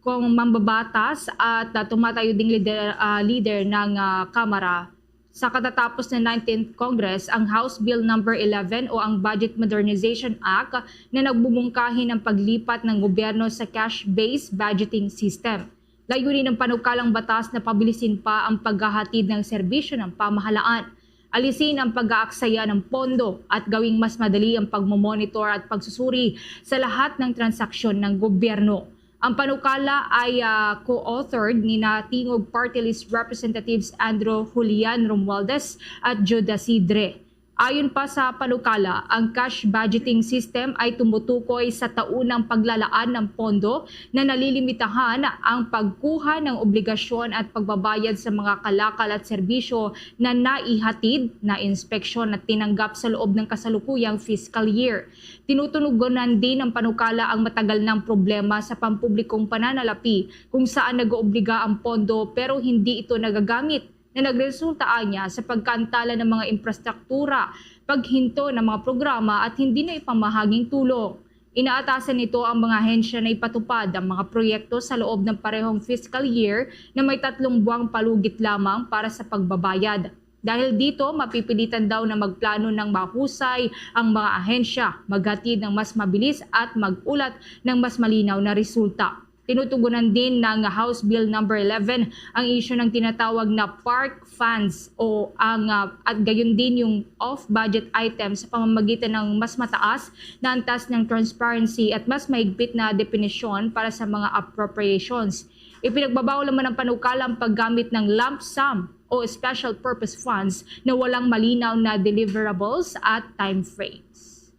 kong mambabatas at, ah, tumatayo ding lider, ah, leader ng, ah, Kamara. Sa katatapos ng nineteenth Congress, ang House Bill Number eleven o ang Budget Modernization Act na nagbumungkahi ng paglipat ng gobyerno sa cash-based budgeting system. Layunin ng panukalang batas na pabilisin pa ang paghahatid ng serbisyo ng pamahalaan. Alisin ang pag-aaksaya ng pondo at gawing mas madali ang pagmomonitor at pagsusuri sa lahat ng transaksyon ng gobyerno. Ang panukala ay, ah, co-authored ni na Tingog Party List Representatives Andrew Julian Romualdez at Jude Asidre. Ayon pa sa panukala, ang cash budgeting system ay tumutukoy sa taunang paglalaan ng pondo na nalilimitahan ang pagkuha ng obligasyon at pagbabayad sa mga kalakal at serbisyo na naihatid, na-inspeksyon at tinanggap sa loob ng kasalukuyang fiscal year. Tinutugunan din ng panukala ang matagal nang problema sa pampublikong pananalapi, kung saan nag-oobliga ang pondo pero hindi ito nagagamit, na nagresulta anya sa pagkaantala ng mga infrastruktura, paghinto ng mga programa at hindi na ipamahaging tulong. Inaatasan nito ang mga ahensya na ipatupad ang mga proyekto sa loob ng parehong fiscal year na may tatlong buwang palugit lamang para sa pagbabayad. Dahil dito, mapipilitan daw na magplano ng mahusay ang mga ahensya, maghatid ng mas mabilis at mag-ulat ng mas malinaw na resulta. Tinutugunan din ng House Bill Number eleven ang isyu ng tinatawag na park funds o ang, ah, at gayon din yung off-budget items sa pamamagitan ng mas mataas na antas ng transparency at mas mahigpit na depinisyon para sa mga appropriations. Ipinagbabawal naman ng panukala ang paggamit ng lump sum o special purpose funds na walang malinaw na deliverables at time frames.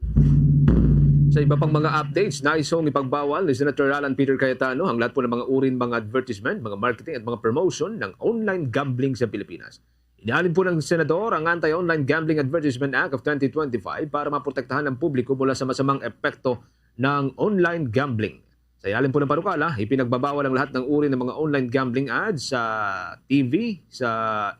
Sa iba pang mga updates, nais hong ipagbawal ni Senator Alan Peter Cayetano ang lahat po ng mga uri ng mga advertisement, mga marketing at mga promotion ng online gambling sa Pilipinas. Inaalin po ng Senador ang Anti-Online Gambling Advertisement Act of twenty twenty-five para maprotektahan ang publiko mula sa masamang epekto ng online gambling. Sa ilalim po ng panukala, ipinagbabawal ang lahat ng uri ng mga online gambling ads sa T V, sa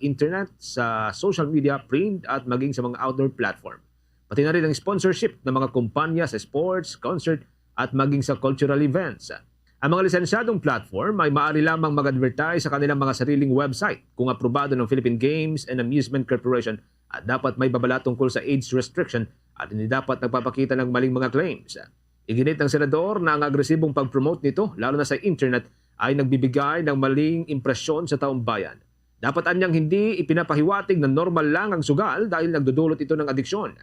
internet, sa social media, print, at maging sa mga outdoor platform. Pati na rin ang sponsorship ng mga kumpanya sa sports, concert, at maging sa cultural events. Ang mga lisensyadong platform ay maaari lamang mag-advertise sa kanilang mga sariling website kung aprobado ng Philippine Games and Amusement Corporation at dapat may babala tungkol sa age restriction at hindi dapat nagpapakita ng maling mga claims. Iginit ng senador na ang agresibong pag-promote nito, lalo na sa internet, ay nagbibigay ng maling impresyon sa taong bayan. Dapat anyang hindi ipinapahiwatig na normal lang ang sugal dahil nagdudulot ito ng adiksyon,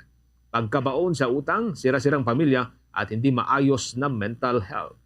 pagkabaon sa utang, sira-sirang pamilya, at hindi maayos na mental health.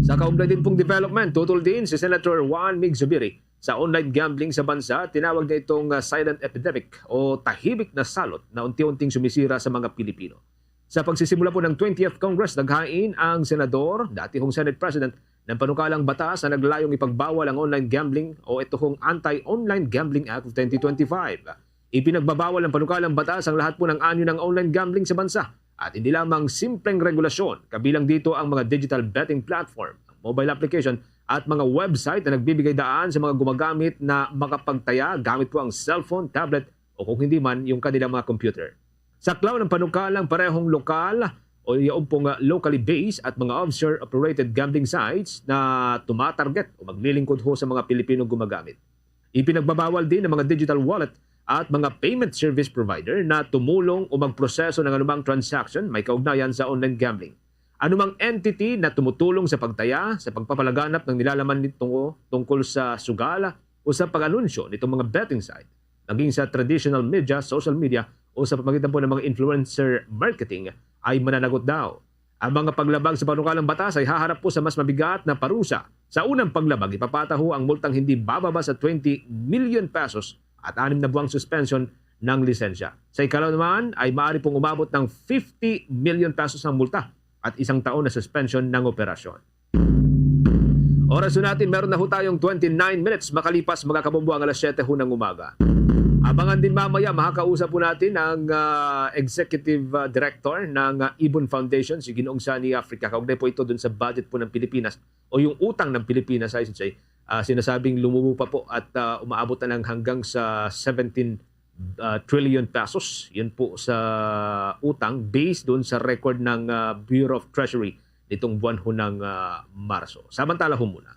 Sa kaugnay din pong development, tutol din si Senator Juan Mig Zubiri sa online gambling sa bansa. Tinawag niya itong, ah, silent epidemic o tahimik na salot na unti-unting sumisira sa mga Pilipino. Sa pagsisimula po ng twentieth Congress, naghain ang senador, dati hong Senate President, ng panukalang batas na naglalayong ipagbawal ang online gambling o ito hong Anti-Online Gambling Act of twenty twenty-five. Ipinagbabawal ng panukalang batas ang lahat po ng anyo ng online gambling sa bansa at hindi lamang simpleng regulasyon, kabilang dito ang mga digital betting platform, mobile application at mga website na nagbibigay daan sa mga gumagamit na makapagtaya gamit po ang cellphone, tablet o kung hindi man yung kanilang mga computer. Saklaw ng panukalang parehong lokal o yaon pong, ah, locally based at mga offshore operated gambling sites na tumatarget o maglilingkod ho sa mga Pilipinong gumagamit. Ipinagbabawal din ang mga digital wallet at mga payment service provider na tumulong o magproseso ng anumang transaction may kaugnayan sa online gambling. Anumang entity na tumutulong sa pagtaya, sa pagpapalaganap ng nilalaman nito tungkol sa sugal o sa pag-anunsyo nitong mga betting site, maging sa traditional media, social media, o sa pamamagitan po ng mga influencer marketing, ay mananagot daw. Ang mga paglabag sa panukalang batas ay haharap po sa mas mabigat na parusa. Sa unang paglabag, ipapataho ang multang hindi bababa sa twenty million pesos at anim na buwang suspension ng lisensya. Sa ikalawa naman, ay maaari pong umabot ng fifty million pesos ang multa at isang taon na suspension ng operasyon. Oras ho natin, meron na ho tayong twenty-nine minutes makalipas, mga kabombo, ang alas siyete ho ng umaga. Abangan din mamaya, makakausap po natin ang, ah, Executive, ah, Director ng, ah, Ibon Foundation, si Ginoong Sunny Africa. Kaugnay po ito dun sa budget po ng Pilipinas o yung utang ng Pilipinas, I should say. Ah, sinasabing lumubo pa po at, ah, umaabot na lang hanggang sa seventeen, ah, trillion pesos. Yun po sa utang based doon sa record ng, ah, Bureau of Treasury nitong buwan ho ng, ah, Marso. Samantala ho muna.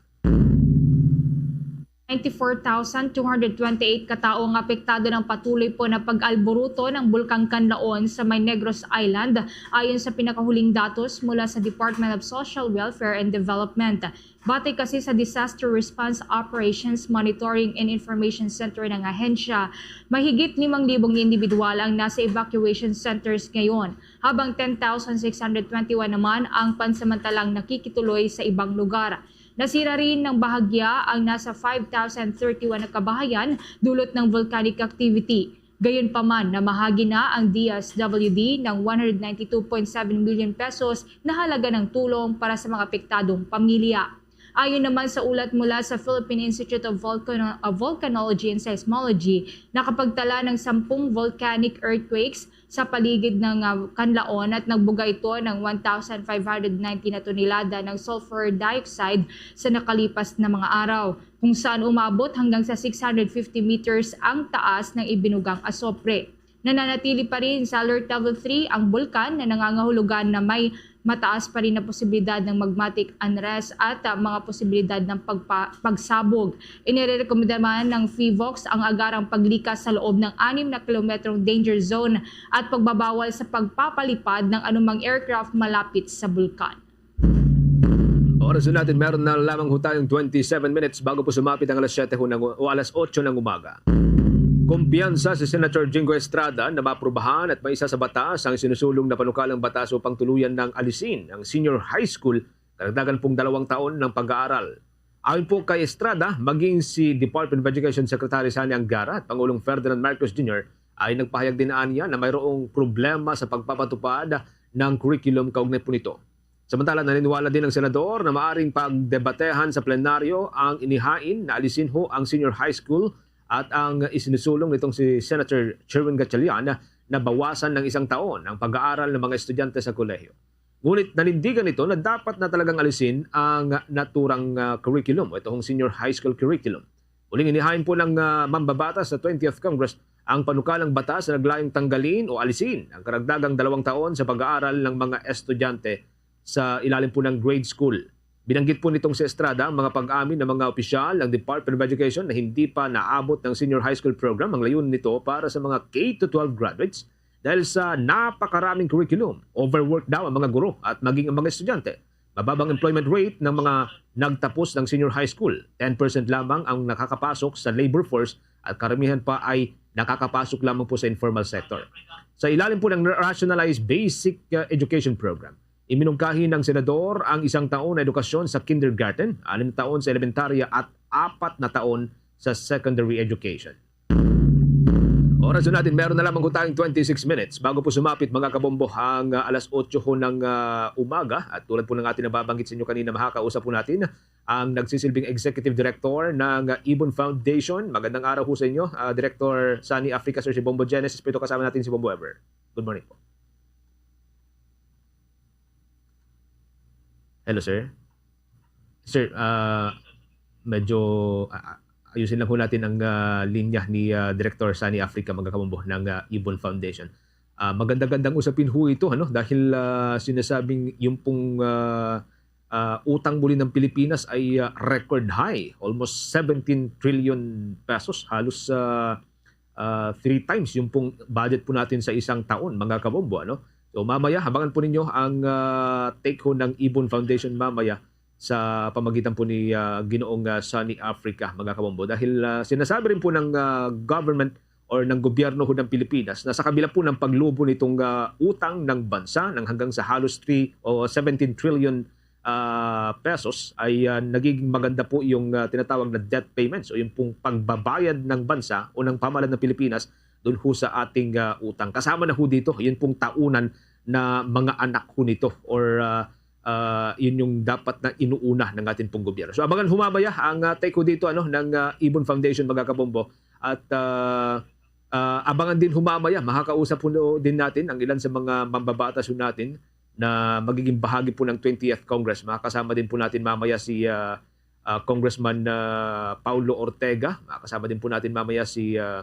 Ninety-four thousand two hundred twenty-eight ka tawo ang apektado ng patuloy po na pag-alburuto ng Bulkang Kanlaon sa may Negros Island, ayon sa pinakahuling datos mula sa Department of Social Welfare and Development. Batay kasi sa Disaster Response Operations Monitoring and Information Center ng ahensya, mahigit limang libong indibidwal ang nasa evacuation centers ngayon, habang ten thousand six hundred twenty-one naman ang pansamantalang nakikituloy sa ibang lugar. Nasira rin ng bahagya ang nasa five thousand thirty-one na kabahayan dulot ng volcanic activity. Gayunpaman, namahagi na ang D S W D ng one hundred ninety-two point seven million pesos na halaga ng tulong para sa mga apektadong pamilya. Ayon naman sa ulat mula sa Philippine Institute of Volcano-, of Volcanology and Seismology, nakapagtala ng sampung volcanic earthquakes sa paligid ng, ah, Kanlaon at nagbuga ito ng one thousand five hundred ninety na tonelada ng sulfur dioxide sa nakalipas na mga araw, kung saan umabot hanggang sa six hundred fifty meters ang taas ng ibinugang asopre. Nananatili pa rin sa Alert Level three ang bulkan na nangangahulugan na may mataas pa rin na posibilidad ng magmatic unrest at, ah, mga posibilidad ng pagpa-, pagsabog. Inirerekomenda naman ng PHIVOLCS ang agarang paglikas sa loob ng anim na kilometrong danger zone at pagbabawal sa pagpapalipad ng anumang aircraft malapit sa bulkan. Oras na natin, meron na lamang ho tayong twenty-seven minutes bago po sumapit ang alas siyete ho ng, o alas otso ng umaga. Kumpiyansa si Senator Jinggoy Estrada na maaprubahan at maisa sa batas ang sinusulong na panukalang batas upang tuluyan ng alisin ang senior high school, karagdagan pong dalawang taon ng pag-aaral. Ayon po kay Estrada, maging si Department of Education Secretary Sonny Angara at Pangulong Ferdinand Marcos Junior ay nagpahayag din aniya na mayroong problema sa pagpapatupad ng curriculum kaugnay po nito. Samantala, naniniwala din ang senador na maaring pagdebatehan sa plenaryo ang inihain na alisin ho ang senior high school at ang isinusulong nitong si Senator Sherwin Gatchalian na bawasan ng isang taon ang pag-aaral ng mga estudyante sa kolehiyo. Ngunit nanindigan ito na dapat na talagang alisin ang naturang, ah, curriculum o ito hong senior high school curriculum. Huling inihain po ng, ah, mambabatas sa twentieth Congress ang panukalang batas na naglayong tanggalin o alisin ang karagdagang dalawang taon sa pag-aaral ng mga estudyante sa ilalim po ng grade school. Binanggit po nitong si Estrada ang mga pag-amin ng mga opisyal ng Department of Education na hindi pa naabot ng senior high school program ang layunin nito para sa mga K to twelve graduates dahil sa napakaraming curriculum. Overwork daw ang mga guro at maging ang mga estudyante. Mababang employment rate ng mga nagtapos ng senior high school. Ten percent lamang ang nakakapasok sa labor force at karamihan pa ay nakakapasok lamang po sa informal sector. Sa ilalim po ng Rationalized Basic, uh, Education Program, iminungkahi ng senador ang isang taon na edukasyon sa kindergarten, anim na taon sa elementarya at apat na taon sa secondary education. Oras na natin, meron na lamang ho tayong twenty-six minutes bago po sumapit, mga kabombo, ang, ah, alas otso ho ng, ah, umaga. At tulad po ng ating nababanggit sa inyo kanina, makakausap po natin ang nagsisilbing executive director ng, ah, Ibon Foundation. Magandang araw ho sa inyo, ah, Director Sunny Africa, sir, si Bombo Genesis po ito, kasama natin si Bombo Ever. Good morning po. Hello, sir. Sir, ah, medyo, ah, ayusin lang ho natin ang, ah, linya ni, ah, Director Sunny Africa, mga kabombo, ng, ah, Ibon Foundation. Ah, maganda-gandang usapin ho ito, ano, dahil, ah, sinasabing yung pong, ah, ah, utang muli ng Pilipinas ay, ah, record high, almost seventeen trillion pesos, halos, ah, ah, three times yung pong budget po natin sa isang taon, mga kabombo, ano? So, mamaya, abangan po ninyo ang, ah, take ho ng Ibon Foundation mamaya sa pamagitan po ni, ah, Ginoong, ah, Sunny Africa, mga kabombo. Dahil, ah, sinasabi rin po ng, ah, government or ng gobyerno ho ng Pilipinas na sa kabila po ng paglubo nitong, ah, utang ng bansa ng hanggang sa halos three o seventeen trillion ah, pesos ay, ah, nagiging maganda po yung, ah, tinatawag na debt payments o yung pong pagbabayad ng bansa o ng pamahalaan ng Pilipinas doon ho sa ating, ah, utang. Kasama na ho dito, yun pong taunan na mga anak ho nito or, ah, ah, yun yung dapat na inuuna ng ating pong gobyerno. So, abangan ho mamaya ang, ah, take ho dito, ano, ng, ah, Ibon Foundation, mga kabombo. At, ah, ah, abangan din ho mamaya, makakausap ho din natin ang ilan sa mga mambabatas ho natin na magiging bahagi po ng twentieth Congress. Makakasama din po natin mamaya si, ah, ah, Congressman, ah, Paulo Ortega. Makakasama din po natin mamaya si, ah,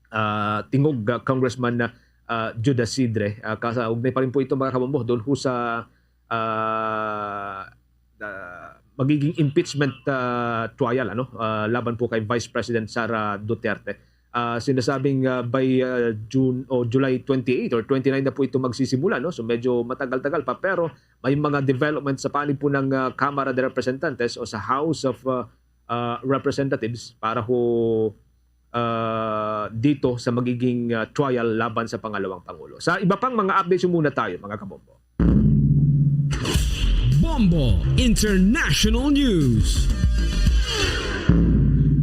ah, Tingog, ah, Congressman, ah, ah, Judas Sidre. Ah, kaugnay pa rin po ito, mga kabombo, doon ho sa, ah, ah, magiging impeachment, ah, trial, ano, ah, laban po kay Vice President Sara Duterte. Ah, sinasabing, ah, by, ah, June o July twenty-eight or twenty-nine na po ito magsisimula, no? So, medyo matagal-tagal pa. Pero may mga development sa panig po ng, ah, Kamara de Representantes o sa House of, ah, ah, Representatives para ho, ah, dito sa magiging, ah, trial laban sa pangalawang pangulo. Sa iba pang mga updates, muna tayo, mga kabombo. Bombo International News.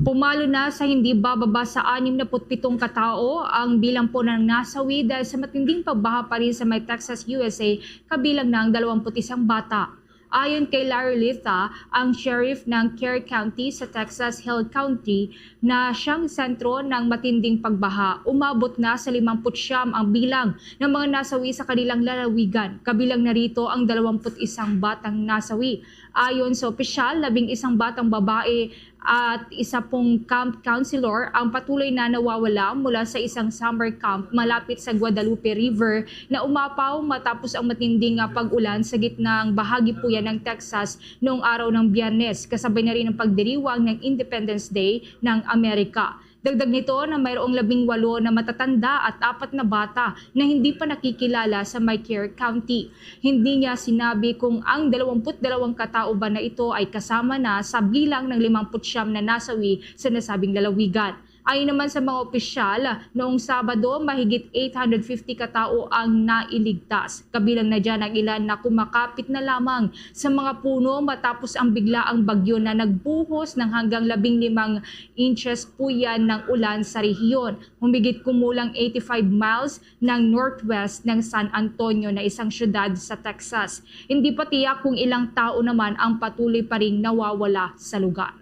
Pumalo na sa hindi bababa sa anim na put pitong katao ang bilang po ng nasawi dahil sa matinding pagbaha pa rin sa may Texas, U S A, kabilang na ang dalawampu't isang bata. Ayon kay Larry Litha, ang sheriff ng Kerr County sa Texas Hill Country, na siyang sentro ng matinding pagbaha, umabot na sa limampu't siyam ang bilang ng mga nasawi sa kanilang lalawigan. Kabilang na rito ang dalawampu't isang batang nasawi. Ayon sa opisyal, labing isang batang babae at isa pong camp counselor ang patuloy na nawawala mula sa isang summer camp malapit sa Guadalupe River na umapaw matapos ang matinding, ah, pag-ulan sa gitnang bahagi po yan ng Texas noong araw ng Biyernes, kasabay na rin ang pagdiriwang ng Independence Day ng Amerika. Dagdag nito na mayroong labing walo na matatanda at apat na bata na hindi pa nakikilala sa may Kerr County. Hindi niya sinabi kung ang dalawampu't dalawang katao ba na ito ay kasama na sa bilang ng limampu't siyam na nasawi sa nasabing lalawigan. Ayon naman sa mga opisyal, noong Sabado, mahigit eight hundred fifty katao ang nailigtas. Kabilang na diyan ang ilan na kumakapit na lamang sa mga puno matapos ang biglaang bagyo na nagbuhos ng hanggang labing limang inches po yan ng ulan sa rehiyon. Humigit kumulang eighty-five miles ng northwest ng San Antonio na isang syudad sa Texas. Hindi pa tiyak kung ilang tao naman ang patuloy pa ring nawawala sa lugar.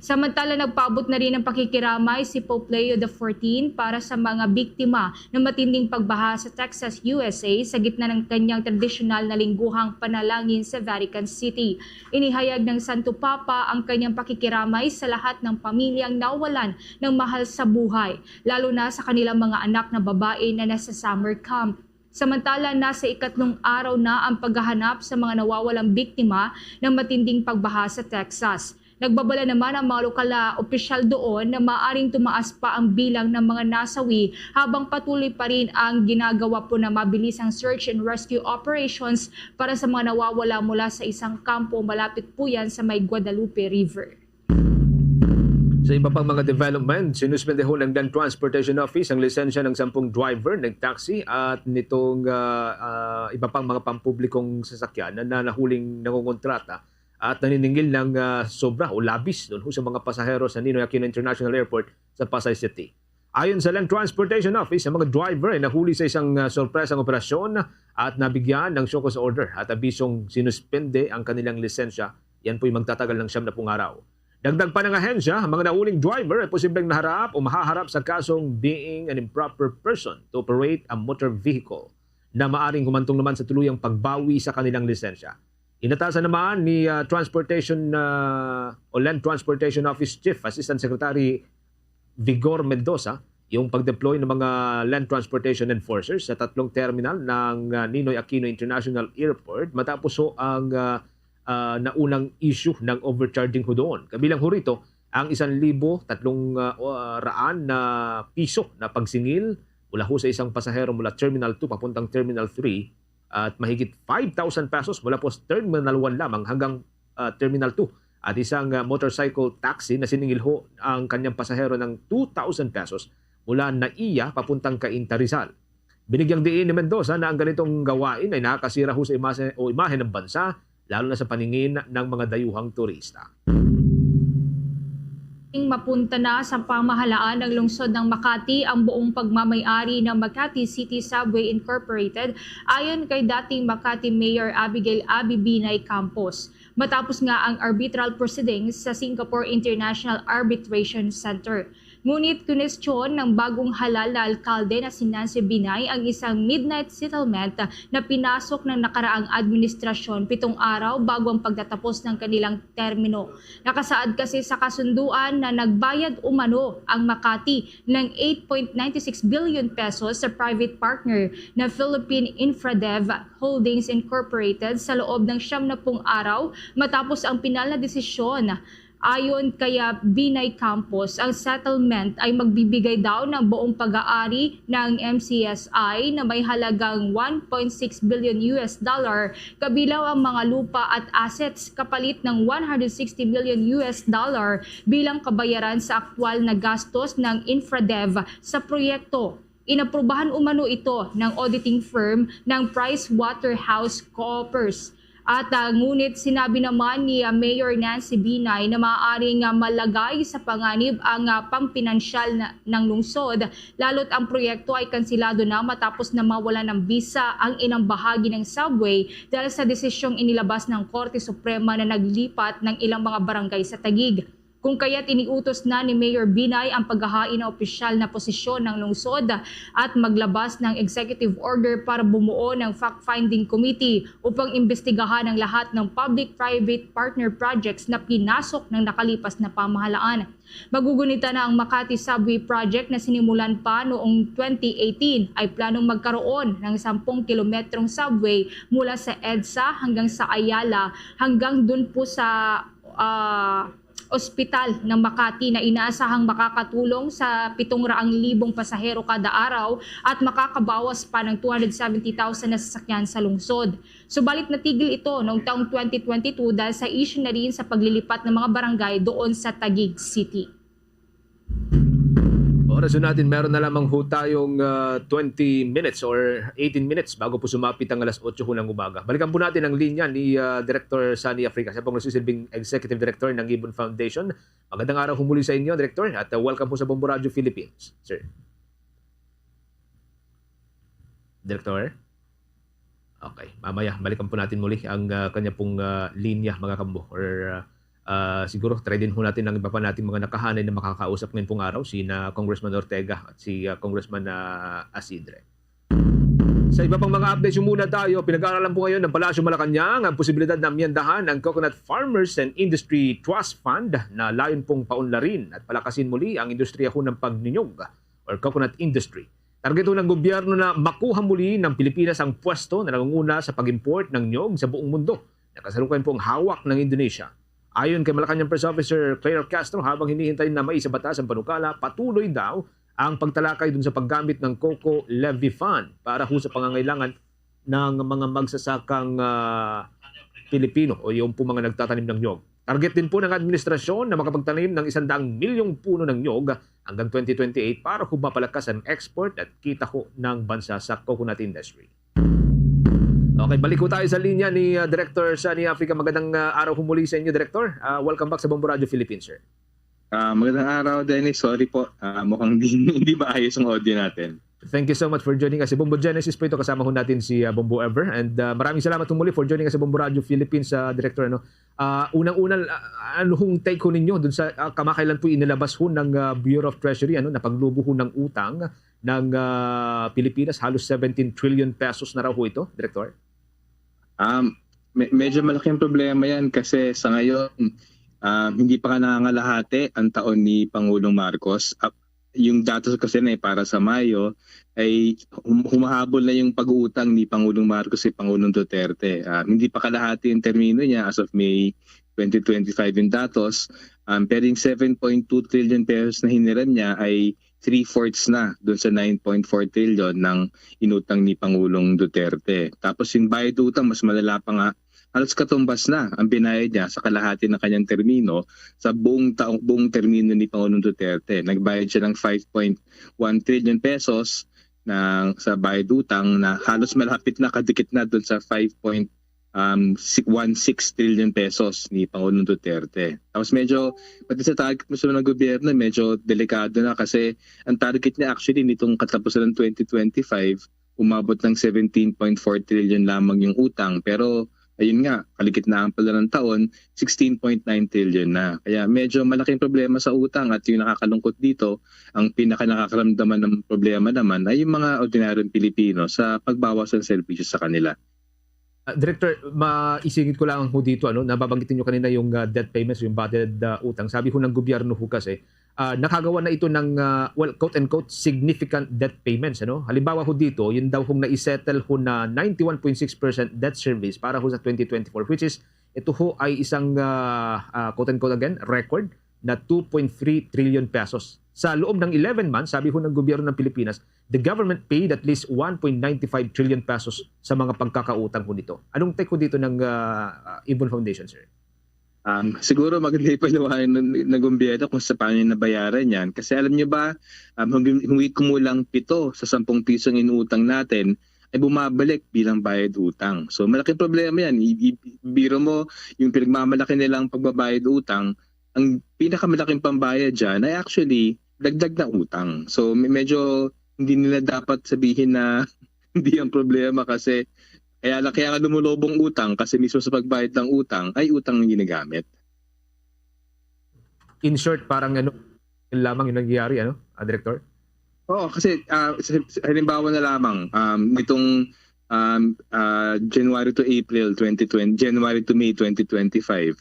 Samantala, nagpaabot na rin ng pakikiramay si Pope Leo the fourteenth para sa mga biktima ng matinding pagbaha sa Texas, U S A, sa gitna ng kanyang tradisyonal na lingguhang panalangin sa Vatican City. Inihayag ng Santo Papa ang kanyang pakikiramay sa lahat ng pamilyang nawalan ng mahal sa buhay, lalo na sa kanilang mga anak na babae na nasa summer camp. Samantala, nasa ikatlong araw na ang paghahanap sa mga nawawalang biktima ng matinding pagbaha sa Texas. Nagbabala naman ang mga lokal na opisyal doon na maaaring tumaas pa ang bilang ng mga nasawi habang patuloy pa rin ang ginagawa po na mabilisang search and rescue operations para sa mga nawawala mula sa isang kampo malapit po yan sa may Guadalupe River. Sa iba pang mga development, sinuspende ho ng Land Transportation Office ang lisensya ng sampung driver ng taxi at nitong, ah, ah, iba pang mga pampublikong sasakyan na, na nahuling nangongontrata at naniningil ng, ah, sobra o labis doon ho sa mga pasahero sa Ninoy Aquino International Airport sa Pasay City. Ayon sa Land Transportation Office, ang mga driver ay nahuli sa isang, ah, sorpresang operasyon at nabigyan ng show cause order at abisong sinuspende ang kanilang lisensya. Yan po'y magtatagal ng siyam na pung araw. Dagdag pa ng ahensya, ang mga nahuling driver ay posibleng naharap o mahaharap sa kasong being an improper person to operate a motor vehicle na maaring humantong naman sa tuluyang pagbawi sa kanilang lisensya. Inatasan naman ni, ah, Transportation, ah, o Land Transportation Office Chief Assistant Secretary Vigor Mendoza yung pag-deploy ng mga land transportation enforcers sa tatlong terminal ng, ah, Ninoy Aquino International Airport matapos ho ang, ah, ah, naunang issue ng overcharging ho doon. Kabilang ho rito ang isang libo tatlong, ah, o, ah, raan na piso na pagsingil mula ho sa isang pasahero mula Terminal two papuntang Terminal three at mahigit five thousand pesos mula po sa Terminal one lamang hanggang, ah, Terminal two. At isang, ah, motorcycle taxi na siningil ho ang kanyang pasahero ng two thousand pesos mula NAIA papuntang Cainta, Rizal. Binigyang diin ni Mendoza na ang ganitong gawain ay nakakasira ho sa imahe, o imahe ng bansa, lalo na sa paningin ng mga dayuhang turista. Mapunta na sa pamahalaan ng lungsod ng Makati ang buong pagmamay-ari ng Makati City Subway Incorporated, ayon kay dating Makati Mayor Abigail Abby Binay Campos. Matapos nga ang arbitral proceedings sa Singapore International Arbitration Center. Ngunit kinwestiyon ng bagong halal na alkalde na si Nancy Binay ang isang midnight settlement na pinasok ng nakaraang administrasyon pitong araw bago ang pagtatapos ng kanilang termino. Nakasaad kasi sa kasunduan na nagbayad umano ang Makati ng eight point nine six billion pesos sa private partner na Philippine Infradev Holdings Incorporated sa loob ng siyam na pung araw matapos ang pinal na desisyon. Ayon kay Binay Campos, ang settlement ay magbibigay daw ng buong pag-aari ng M C S I na may halagang one point six billion U S dollar, kabilang ang mga lupa at assets, kapalit ng one hundred sixty million U S dollar bilang kabayaran sa aktual na gastos ng Infradev sa proyekto. Inaprubahan umano ito ng auditing firm ng PricewaterhouseCoopers. At, ah, ngunit sinabi naman ni, ah, Mayor Nancy Binay na maaaring, ah, malagay sa panganib ang, ah, pampinansyal na, ng lungsod, lalo't ang proyekto ay kansilado na matapos na mawalan ng bisa ang ilang bahagi ng subway dahil sa desisyong inilabas ng Korte Suprema na naglipat ng ilang mga barangay sa Taguig. Kung kaya't iniutos na ni Mayor Binay ang paghahain ng opisyal na posisyon ng lungsod at maglabas ng executive order para bumuo ng fact-finding committee upang imbestigahan ang lahat ng public-private partner projects na pinasok ng nakalipas na pamahalaan. Magugunita na ang Makati Subway Project na sinimulan pa noong twenty eighteen ay planong magkaroon ng sampung kilometrong subway mula sa EDSA hanggang sa Ayala, hanggang dun po sa, ah, ospital ng Makati na inaasahang makakatulong sa pitong raang libong pasahero kada araw at makakabawas pa ng two hundred seventy thousand na sasakyan sa lungsod. Subalit natigil ito noong taong twenty twenty-two dahil sa issue na rin sa paglilipat ng mga barangay doon sa Taguig City. Oras ho natin, meron na lamang ho tayong, ah, twenty minutes or eighteen minutes bago po sumapit ang alas otso ho ng umaga. Balikan po natin ang linya ni, ah, Director Sunny Africa. Siya pong nagsisilbing Executive Director ng Ibon Foundation. Magandang araw ho muli sa inyo, Director, at, ah, welcome po sa Bombo Radyo Philippines, sir. Director? Okay, mamaya balikan po natin muli ang, ah, kanya pong, ah, linya, mga kambo. Or, ah, ah, siguro try din ho natin ang iba pa nating mga nakahanay na makakausap ngayon pong araw, sina Congressman Ortega at si, ah, Congressman, ah, Asidre. Sa iba pang mga updates, muna tayo. Pinag-aaralan po ngayon ng Palasyo Malacañang ang posibilidad na amyendahan ang Coconut Farmers and Industry Trust Fund na layon pong paunlarin at palakasin muli ang industriya ho ng pagninyog or coconut industry. Target ho ng gobyerno na makuha muli ng Pilipinas ang pwesto na nangunguna sa pag-import ng niyog sa buong mundo na kasalukuyan pong hawak ng Indonesia. Ayon kay Malacañang Press Officer Claire Castro, habang hinihintay na maisabata ang panukala, patuloy daw ang pagtalakay dun sa paggamit ng Coco Levy Fund para ho sa pangangailangan ng mga magsasakang, ah, Pilipino o yung po mga nagtatanim ng niyog. Target din po ng administrasyon na makapagtanim ng isang daang milyong puno ng niyog hanggang twenty twenty-eight para ho mapalakas ang export at kita ho ng bansa sa coconut industry. Okay, balik ho tayo sa linya ni, ah, Director Sunny Africa. Magandang, ah, araw ho muli sa inyo, Director. Ah, welcome back sa Bombo Radyo Philippines, sir. Ah, magandang araw, Dennis. Sorry po. Ah, mukhang di, hindi maayos ang audio natin. Thank you so much for joining us. Si Bombo Genesis po ito, kasama ho natin si, ah, Bombo Ever. And, ah, maraming salamat ho muli for joining us sa Bombo Radyo Philippines, ah, Director. Ano, ah, unang-una, ah, ano hong take ho ninyo dun sa, ah, kamakailan po inilabas ho ng, ah, Bureau of Treasury, ano, na paglubo ho ng utang ng, ah, Pilipinas, halos seventeen trillion pesos na raw ho ito, Director? Um, me-, medyo malaking problema yan kasi sa ngayon, um, hindi pa nga nangangalahati ang taon ni Pangulong Marcos. Ap-, yung datos kasi na, eh, para sa Mayo ay hum-, humahabol na yung pag-uutang ni Pangulong Marcos kay Pangulong Duterte. Ah, hindi pa kalahati yung termino niya as of May twenty twenty-five yung datos. Um, pero yung seven point two trillion pesos na hiniram niya ay three-fourths na dun sa nine point four trillion ng inutang ni Pangulong Duterte. Tapos yung bayad utang, mas malala pa nga, halos katumbas na ang binayad niya sa kalahati ng kanyang termino sa buong taong, buong termino ni Pangulong Duterte. Nagbayad siya ng five point one trillion pesos ng, sa bayad utang na halos malapit na, kadikit na dun sa five point, um, si-, one six trillion pesos ni Pangulong Duterte. Tapos medyo, pati sa target mismo ng gobyerno, medyo delikado na kasi ang target niya actually nitong katapusan ng twenty twenty-five, umabot ng seventeen point four trillion lamang yung utang. Pero Ayun nga, kaligitnaan pa lang ng taon, sixteen point nine trillion na. Kaya medyo malaking problema sa utang at yung nakakalungkot dito, ang pinaka nakakaramdaman ng problema naman ay yung mga ordinaryong Pilipino sa pagbawas ng serbisyo sa kanila. Ah, Director, maisingit ko lang ho dito, ano, nababanggit niyo kanina yung, ah, debt payments, yung bad, ah, utang. Sabi ho ng gobyerno ho kasi, ah, nakagawa na ito ng, ah, well, quote-unquote, significant debt payments, ano? Halimbawa ho dito, yun daw hong naisettle ho na ninety-one point six percent debt service para ho sa twenty twenty-four, which is, ito ho ay isang, ah, ah, quote-unquote again, record na two point three trillion pesos. Sa loob ng eleven months, sabi ho ng gobyerno ng Pilipinas, the government paid at least one point nine five trillion pesos sa mga pagkakautang ho nito. Anong take ho dito ng, ah, ah, Ibon Foundation, sir? Um, siguro maganda ipaliwanag ng, ng gobyerno kung sa paano niya nabayaran yan. Kasi alam niyo ba, um, hungit, hungit kumulang pito sa sampung pisong inutang natin ay bumabalik bilang bayad utang. So malaking problema yan. I, i, biro mo, yung pinagmamalaki nilang pagbabayad utang, ang pinakamalaking pambayad dyan ay actually dagdag na utang. So me- medyo hindi nila dapat sabihin na hindi ang problema kasi kaya, kaya nga lumulubong utang kasi mismo sa pagbayad ng utang ay utang ang ginagamit. In short, parang ano, yun lamang yung nangyayari, ano, ah, Director? Oo, kasi ah, sa- sa- halimbawa na lamang, um, nitong um, ah, January to April twenty twenty, January to May twenty twenty-five,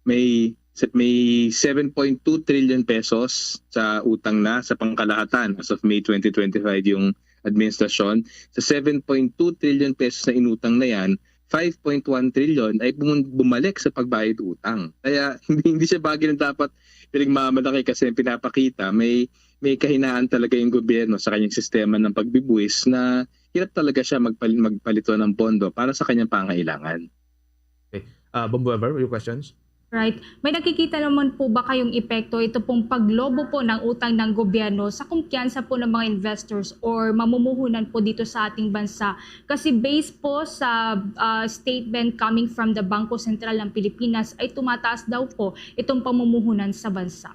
may may seven point two trillion pesos sa utang na sa pangkalahatan as of May twenty twenty-five yung administrasyon. Sa seven point two trillion pesos na inutang na yan, five point one trillion ay bum- bumalik sa pagbayad utang. Kaya hindi, hindi siya bagay na dapat pinagmamalaki kasi pinapakita may may kahinaan talaga yung gobyerno sa kanyang sistema ng pagbibuwis na hirap talaga siya magpal- magpalito ng pondo para sa kanyang pangailangan. Uh, Bombo Ever, your questions? Right. May nakikita naman po ba kayong epekto ito pong paglobo po ng utang ng gobyerno sa kumpiyansa po ng mga investors or mamumuhunan po dito sa ating bansa? Kasi based po sa uh, statement coming from the Bangko Sentral ng Pilipinas ay tumataas daw po itong pamumuhunan sa bansa.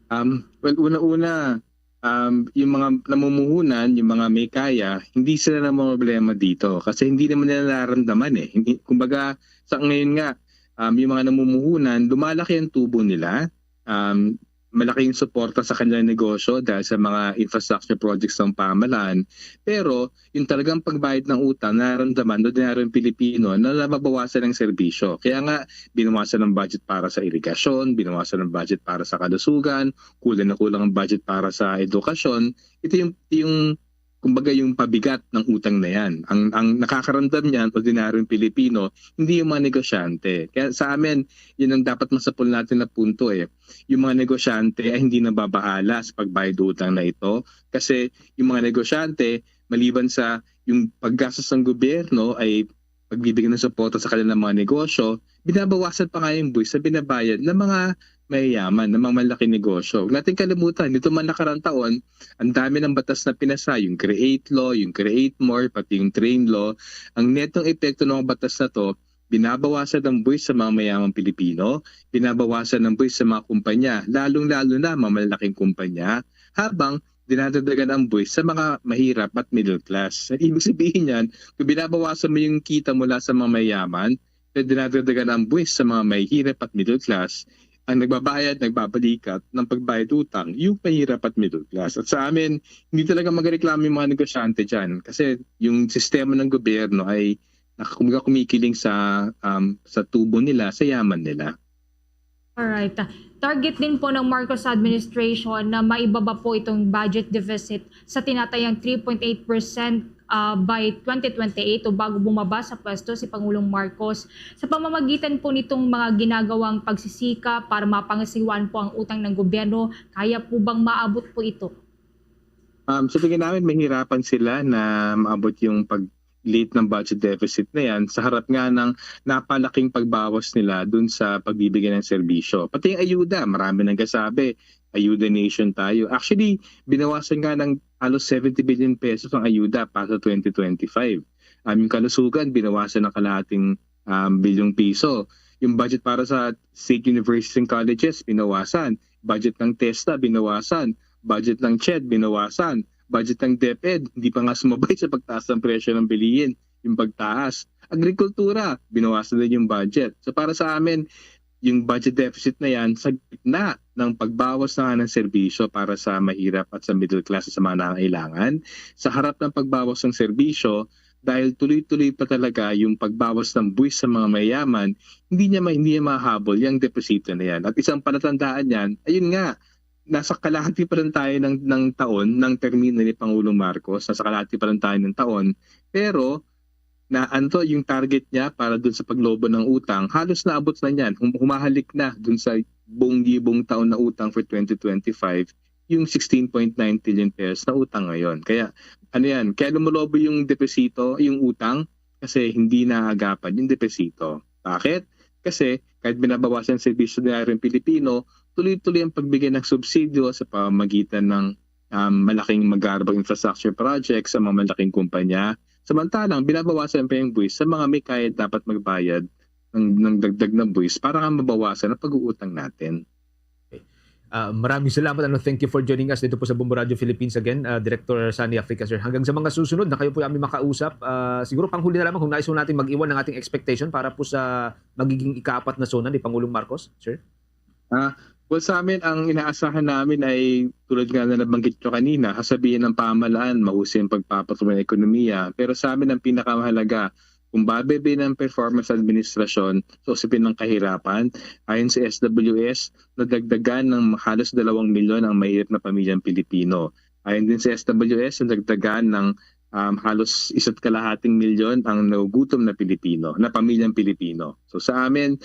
Um, well, una-una, um, yung mga namumuhunan, yung mga may kaya, hindi sila namomroblema dito kasi hindi naman nila nararamdaman eh. Hindi, kumbaga, sa ngayon nga, um, yung mga namumuhunan, lumalaki ang tubo nila. Um, malaki yung suporta sa kanilang negosyo dahil sa mga infrastructure projects ng pamahalaan. Pero yung talagang pagbayad ng utang, nararamdaman ng ordinaryong Pilipino na nababawasan ng serbisyo. Kaya nga, binawasan ng budget para sa irigasyon, binawasan ng budget para sa kalusugan, kulang na kulang ang budget para sa edukasyon. Ito yung, yung kumbaga yung pabigat ng utang na yan. Ang, ang nakakaramdam niyan, ordinaryong Pilipino, hindi yung mga negosyante. Kaya sa amin, yun ang dapat masapul natin na punto eh. Yung mga negosyante ay hindi nababahala sa pagbayad utang na ito kasi yung mga negosyante, maliban sa yung paggastos ng gobyerno ay pagbibigyan ng suporta sa kanilang mga negosyo, binabawasan pa nga yung buwis na binabayad ng mga mayayaman, ng mga malaking negosyo. Huwag natin kalimutan, dito man nakarang taon, ang dami ng batas na pinasa, yung Create Law, yung Create More, pati yung Train Law. Ang netong epekto ng mga batas na to, binabawasan ng buwis sa mga mayamang Pilipino, binabawasan ng buwis sa mga kumpanya, lalong-lalo na mga malalaking kumpanya, habang dinadagdagan ang buwis sa mga mahirap at middle class. Ang ibig sabihin niyan, kung binabawasan mo yung kita mula sa mga mayaman, pero dinadagdagan ang buwis sa mga mahihirap at middle class, ang nagbabayad, nagbabalikat ng pagbayad utang, yung mahirap at middle class. At sa amin, hindi talaga magreklamo yung mga negosyante dyan kasi yung sistema ng gobyerno ay nakakumbaga kumikiling sa um, sa tubo nila, sa yaman nila. Alright. Target din po ng Marcos administration na maibaba po itong budget deficit sa tinatayang three point eight percent uh, by twenty twenty-eight o bago bumaba sa pwesto si Pangulong Marcos. Sa pamamagitan po nitong mga ginagawang pagsisikap para mapangasiwaan po ang utang ng gobyerno, kaya po bang maabot po ito? Um, sa tingin namin, mahirapan sila na maabot yung pag late ng budget deficit na yan sa harap nga ng napalaking pagbawas nila dun sa pagbibigay ng serbisyo. Pati yung ayuda, marami nagkasabi, ayuda nation tayo. Actually, binawasan nga ng halos seventy billion pesos ang ayuda para sa twenty twenty-five. Um, yung kalusugan, binawasan ng kalahating um, bilyong piso. Yung budget para sa state universities and colleges, binawasan. Budget ng TESDA, binawasan. Budget ng CHED, binawasan. Budget ng DepEd, hindi pa nga sumabay sa pagtaas ng presyo ng bilihin. yung pagtaas. Agrikultura, binawasan din yung budget. So para sa amin, yung budget deficit na yan sa gitna ng pagbawas na nga ng serbisyo para sa mahirap at sa middle class at sa mga nangangailangan. Sa harap ng pagbawas ng serbisyo, dahil tuloy-tuloy pa talaga yung pagbawas ng buwis sa mga mayayaman, hindi niya ma-, hindi niya mahabol yung deposito na yan. At isang palatandaan niyan, ayun nga, nasa kalahati pa rin tayo ng, ng taon, ng termino ni Pangulong Marcos, nasa kalahati pa rin tayo ng taon, pero na ano to, yung target niya para dun sa paglobo ng utang, halos naabot na niyan. Hum-, humahalik na dun sa buong gibong taon na utang for twenty twenty-five, yung sixteen point nine trillion pesos na utang ngayon. Kaya, ano yan, kaya lumulobo yung deposito, yung utang, kasi hindi naagapan yung deposito. Bakit? Kasi kahit binabawasan ang serbisyo ng ordinaryong Pilipino, tuloy-tuloy ang pagbigay ng subsidyo sa pamamagitan ng, um, malaking magagandang infrastructure projects sa mga malaking kumpanya. Samantalang binabawasan pa yung buwis sa mga may kaya dapat magbayad ng, ng dagdag na buwis para nga mabawasan ang pag-uutang natin. Okay. Ah, maraming salamat. Ano, thank you for joining us dito po sa Bombo Radio Philippines again, ah, Director Sunny Africa, sir. Hanggang sa mga susunod na kayo po ay aming makausap, ah, siguro panghuli na lamang, kung nais po natin mag-iwan ng ating expectation para po sa magiging ikaapat na SONA ni Pangulong Marcos, sir? Ah, well, sa amin, ang inaasahan namin ay tulad nga na nabanggit nyo kanina, sasabihin ng pamahalaan, mahusay ang pagpapatuloy ng ekonomiya. Pero sa amin, ang pinakamahalaga, kung bababa na ang performance ng administrasyon sa usapin ng kahirapan, ayon sa S W S, nadagdagan ng halos dalawang milyon ang mahirap na pamilyang Pilipino. Ayon din sa S W S, nadagdagan ng, um, halos isa't kalahating milyon ang nagugutom na Pilipino, na pamilyang Pilipino. So sa amin,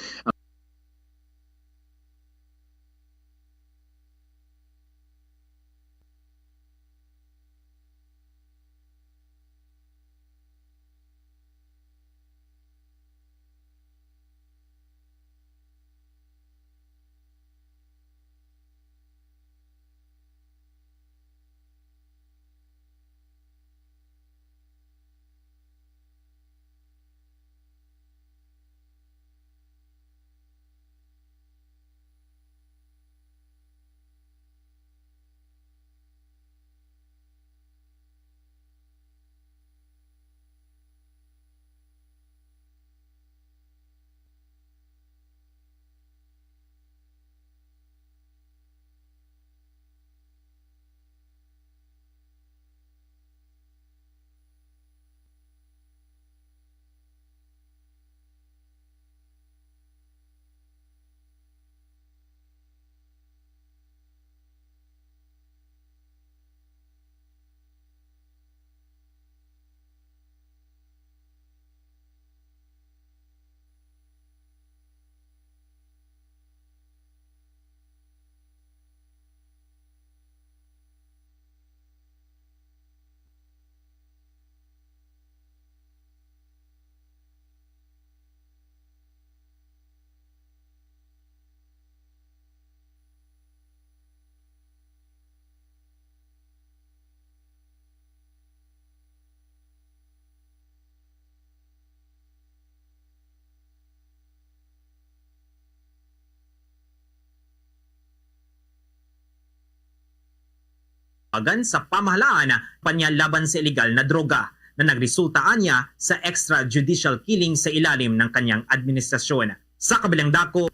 agan sa pamahalaan, kampanya laban sa ilegal na droga na nagresulta anya sa extrajudicial killing sa ilalim ng kanyang administrasyon. Sa kabilang dako,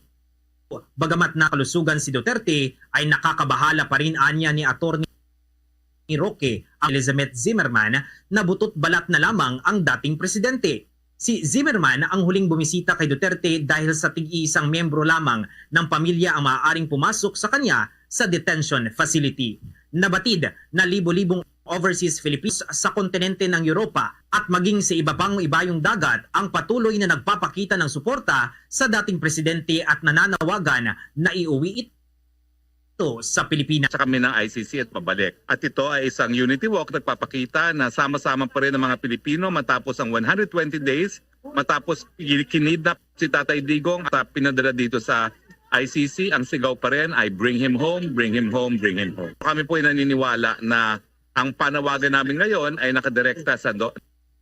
bagamat nakalusugan si Duterte, ay nakakabahala pa rin anya ni Attorney Roque ang Elizabeth Zimmerman na butot balat na lamang ang dating presidente. Si Zimmerman ang huling bumisita kay Duterte dahil sa tig-iisang miyembro lamang ng pamilya ang maaaring pumasok sa kanya sa detention facility. Nabatid na libo-libong overseas Filipinos sa kontinente ng Europa at maging sa iba pang ibayong dagat ang patuloy na nagpapakita ng suporta sa dating presidente at nananawagan na iuwi ito sa Pilipinas. Sa kami ng I C C at pabalik. At ito ay isang unity walk, nagpapakita na sama-sama pa rin ang mga Pilipino matapos ang one hundred twenty days, matapos kinidnap si Tatay Digong at, ah, pinadala dito sa I C C, ang sigaw pa rin ay, "Bring him home, bring him home, bring him home." Kami po ay naniniwala na ang panawagan namin ngayon ay nakadirekta sa do-,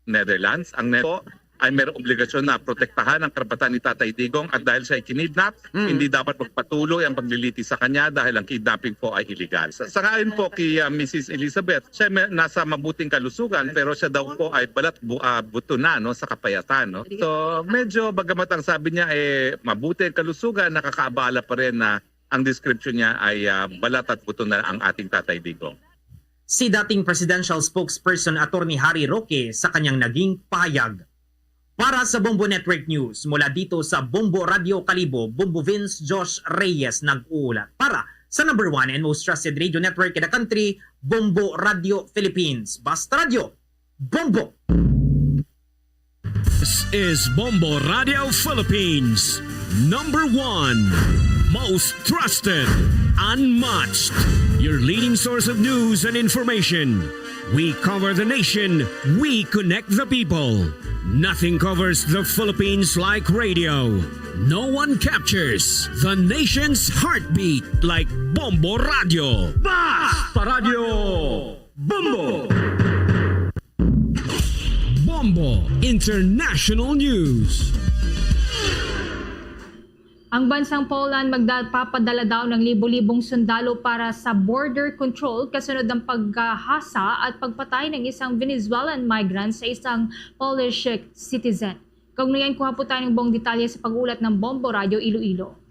Netherlands. Ang net po, ay mayroong obligasyon na protektahan ang karapatan ni Tatay Digong at dahil siya ay kinidnap, hindi dapat magpatuloy ang paglilitis sa kanya dahil ang kidnapping po ay illegal. Sa, sa ngayon po kay, ah, Missus Elizabeth, siya may, nasa mabuting kalusugan pero siya daw po ay balat bu-, ah, buto na, no, sa kapayatan, no? So, medyo bagamat ang sabi niya, eh, mabuti ang kalusugan, nakakaabala pa rin na ang description niya ay, ah, balat at buto na ang ating Tatay Digong. Si dating presidential spokesperson Attorney Harry Roque sa kanyang naging pahayag. Para sa Bombo Network News, mula dito sa Bombo Radio Kalibo, Bombo Vince Josh Reyes nag-uulat. Para sa number one and most trusted radio network in the country, Bombo Radio Philippines. Basta Radio, Bombo! This is Bombo Radio Philippines, number one, most trusted, unmatched, your leading source of news and information. We cover the nation, we connect the people. Nothing covers the Philippines like radio. No one captures the nation's heartbeat like Bombo Radio. Basta Radio! Bombo! Bombo International News. Ang bansang Poland magpapadala daw ng libo-libong sundalo para sa border control kasunod ng paghahasa at pagpatay ng isang Venezuelan migrant sa isang Polish citizen. Kaugnay niyan, kuha po tayo ng buong detalye sa pag-uulat ng Bombo Radyo Iloilo.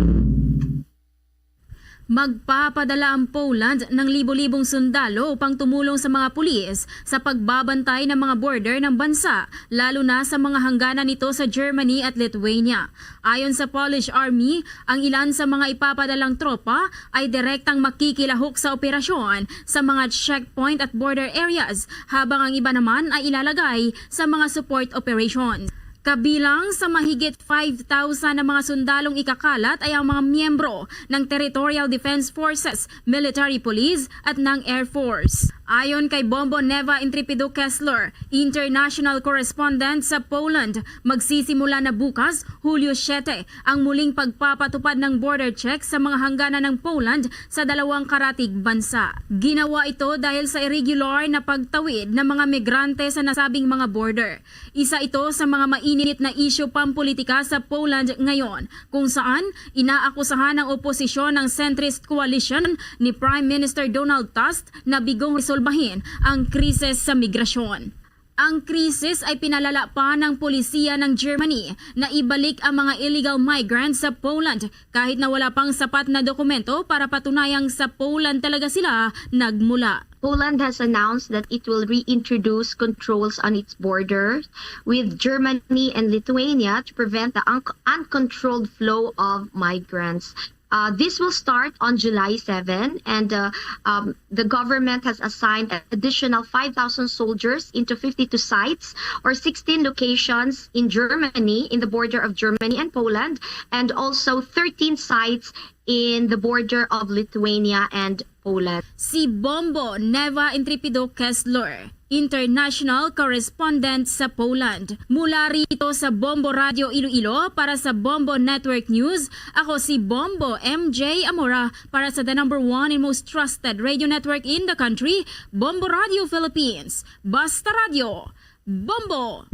Magpapadala ang Poland ng libo-libong sundalo upang tumulong sa mga pulis sa pagbabantay ng mga border ng bansa, lalo na sa mga hangganan nito sa Germany at Lithuania. Ayon sa Polish Army, ang ilan sa mga ipapadalang tropa ay direktang makikilahok sa operasyon sa mga checkpoint at border areas, habang ang iba naman ay ilalagay sa mga support operations. Kabilang sa mahigit five thousand na mga sundalong ikakalat ay ang mga miyembro ng Territorial Defense Forces, Military Police at ng Air Force. Ayon kay Bombo Neva Intrepido Kessler, international correspondent sa Poland, magsisimula na bukas, Hulyo siyete, ang muling pagpapatupad ng border check sa mga hangganan ng Poland sa dalawang karatig bansa. Ginawa ito dahil sa irregular na pagtawid ng mga migrante sa nasabing mga border. Isa ito sa mga mainit na isyu pampulitika sa Poland ngayon, kung saan inaakusahan ng oposisyon ang centrist coalition ni Prime Minister Donald Tusk na bigong resolbahin ang krisis sa migrasyon. Ang krisis ay pinalala pa ng pulisiya ng Germany na ibalik ang mga illegal migrants sa Poland kahit na wala pang sapat na dokumento para patunayang sa Poland talaga sila nagmula. Poland has announced that it will reintroduce controls on its border with Germany and Lithuania to prevent the un-, uncontrolled flow of migrants. Uh, this will start on July seven, and, uh, um, the government has assigned additional five thousand soldiers into fifty-two sites or sixteen locations in Germany, in the border of Germany and Poland, and also thirteen sites in the border of Lithuania and Poland. Si Bombo Neva Intrepido Kessler, international correspondent sa Poland. Mula rito sa Bombo Radio Iloilo para sa Bombo Network News, ako si Bombo M J Amora para sa the number one and most trusted radio network in the country, Bombo Radio Philippines. Basta Radio, Bombo!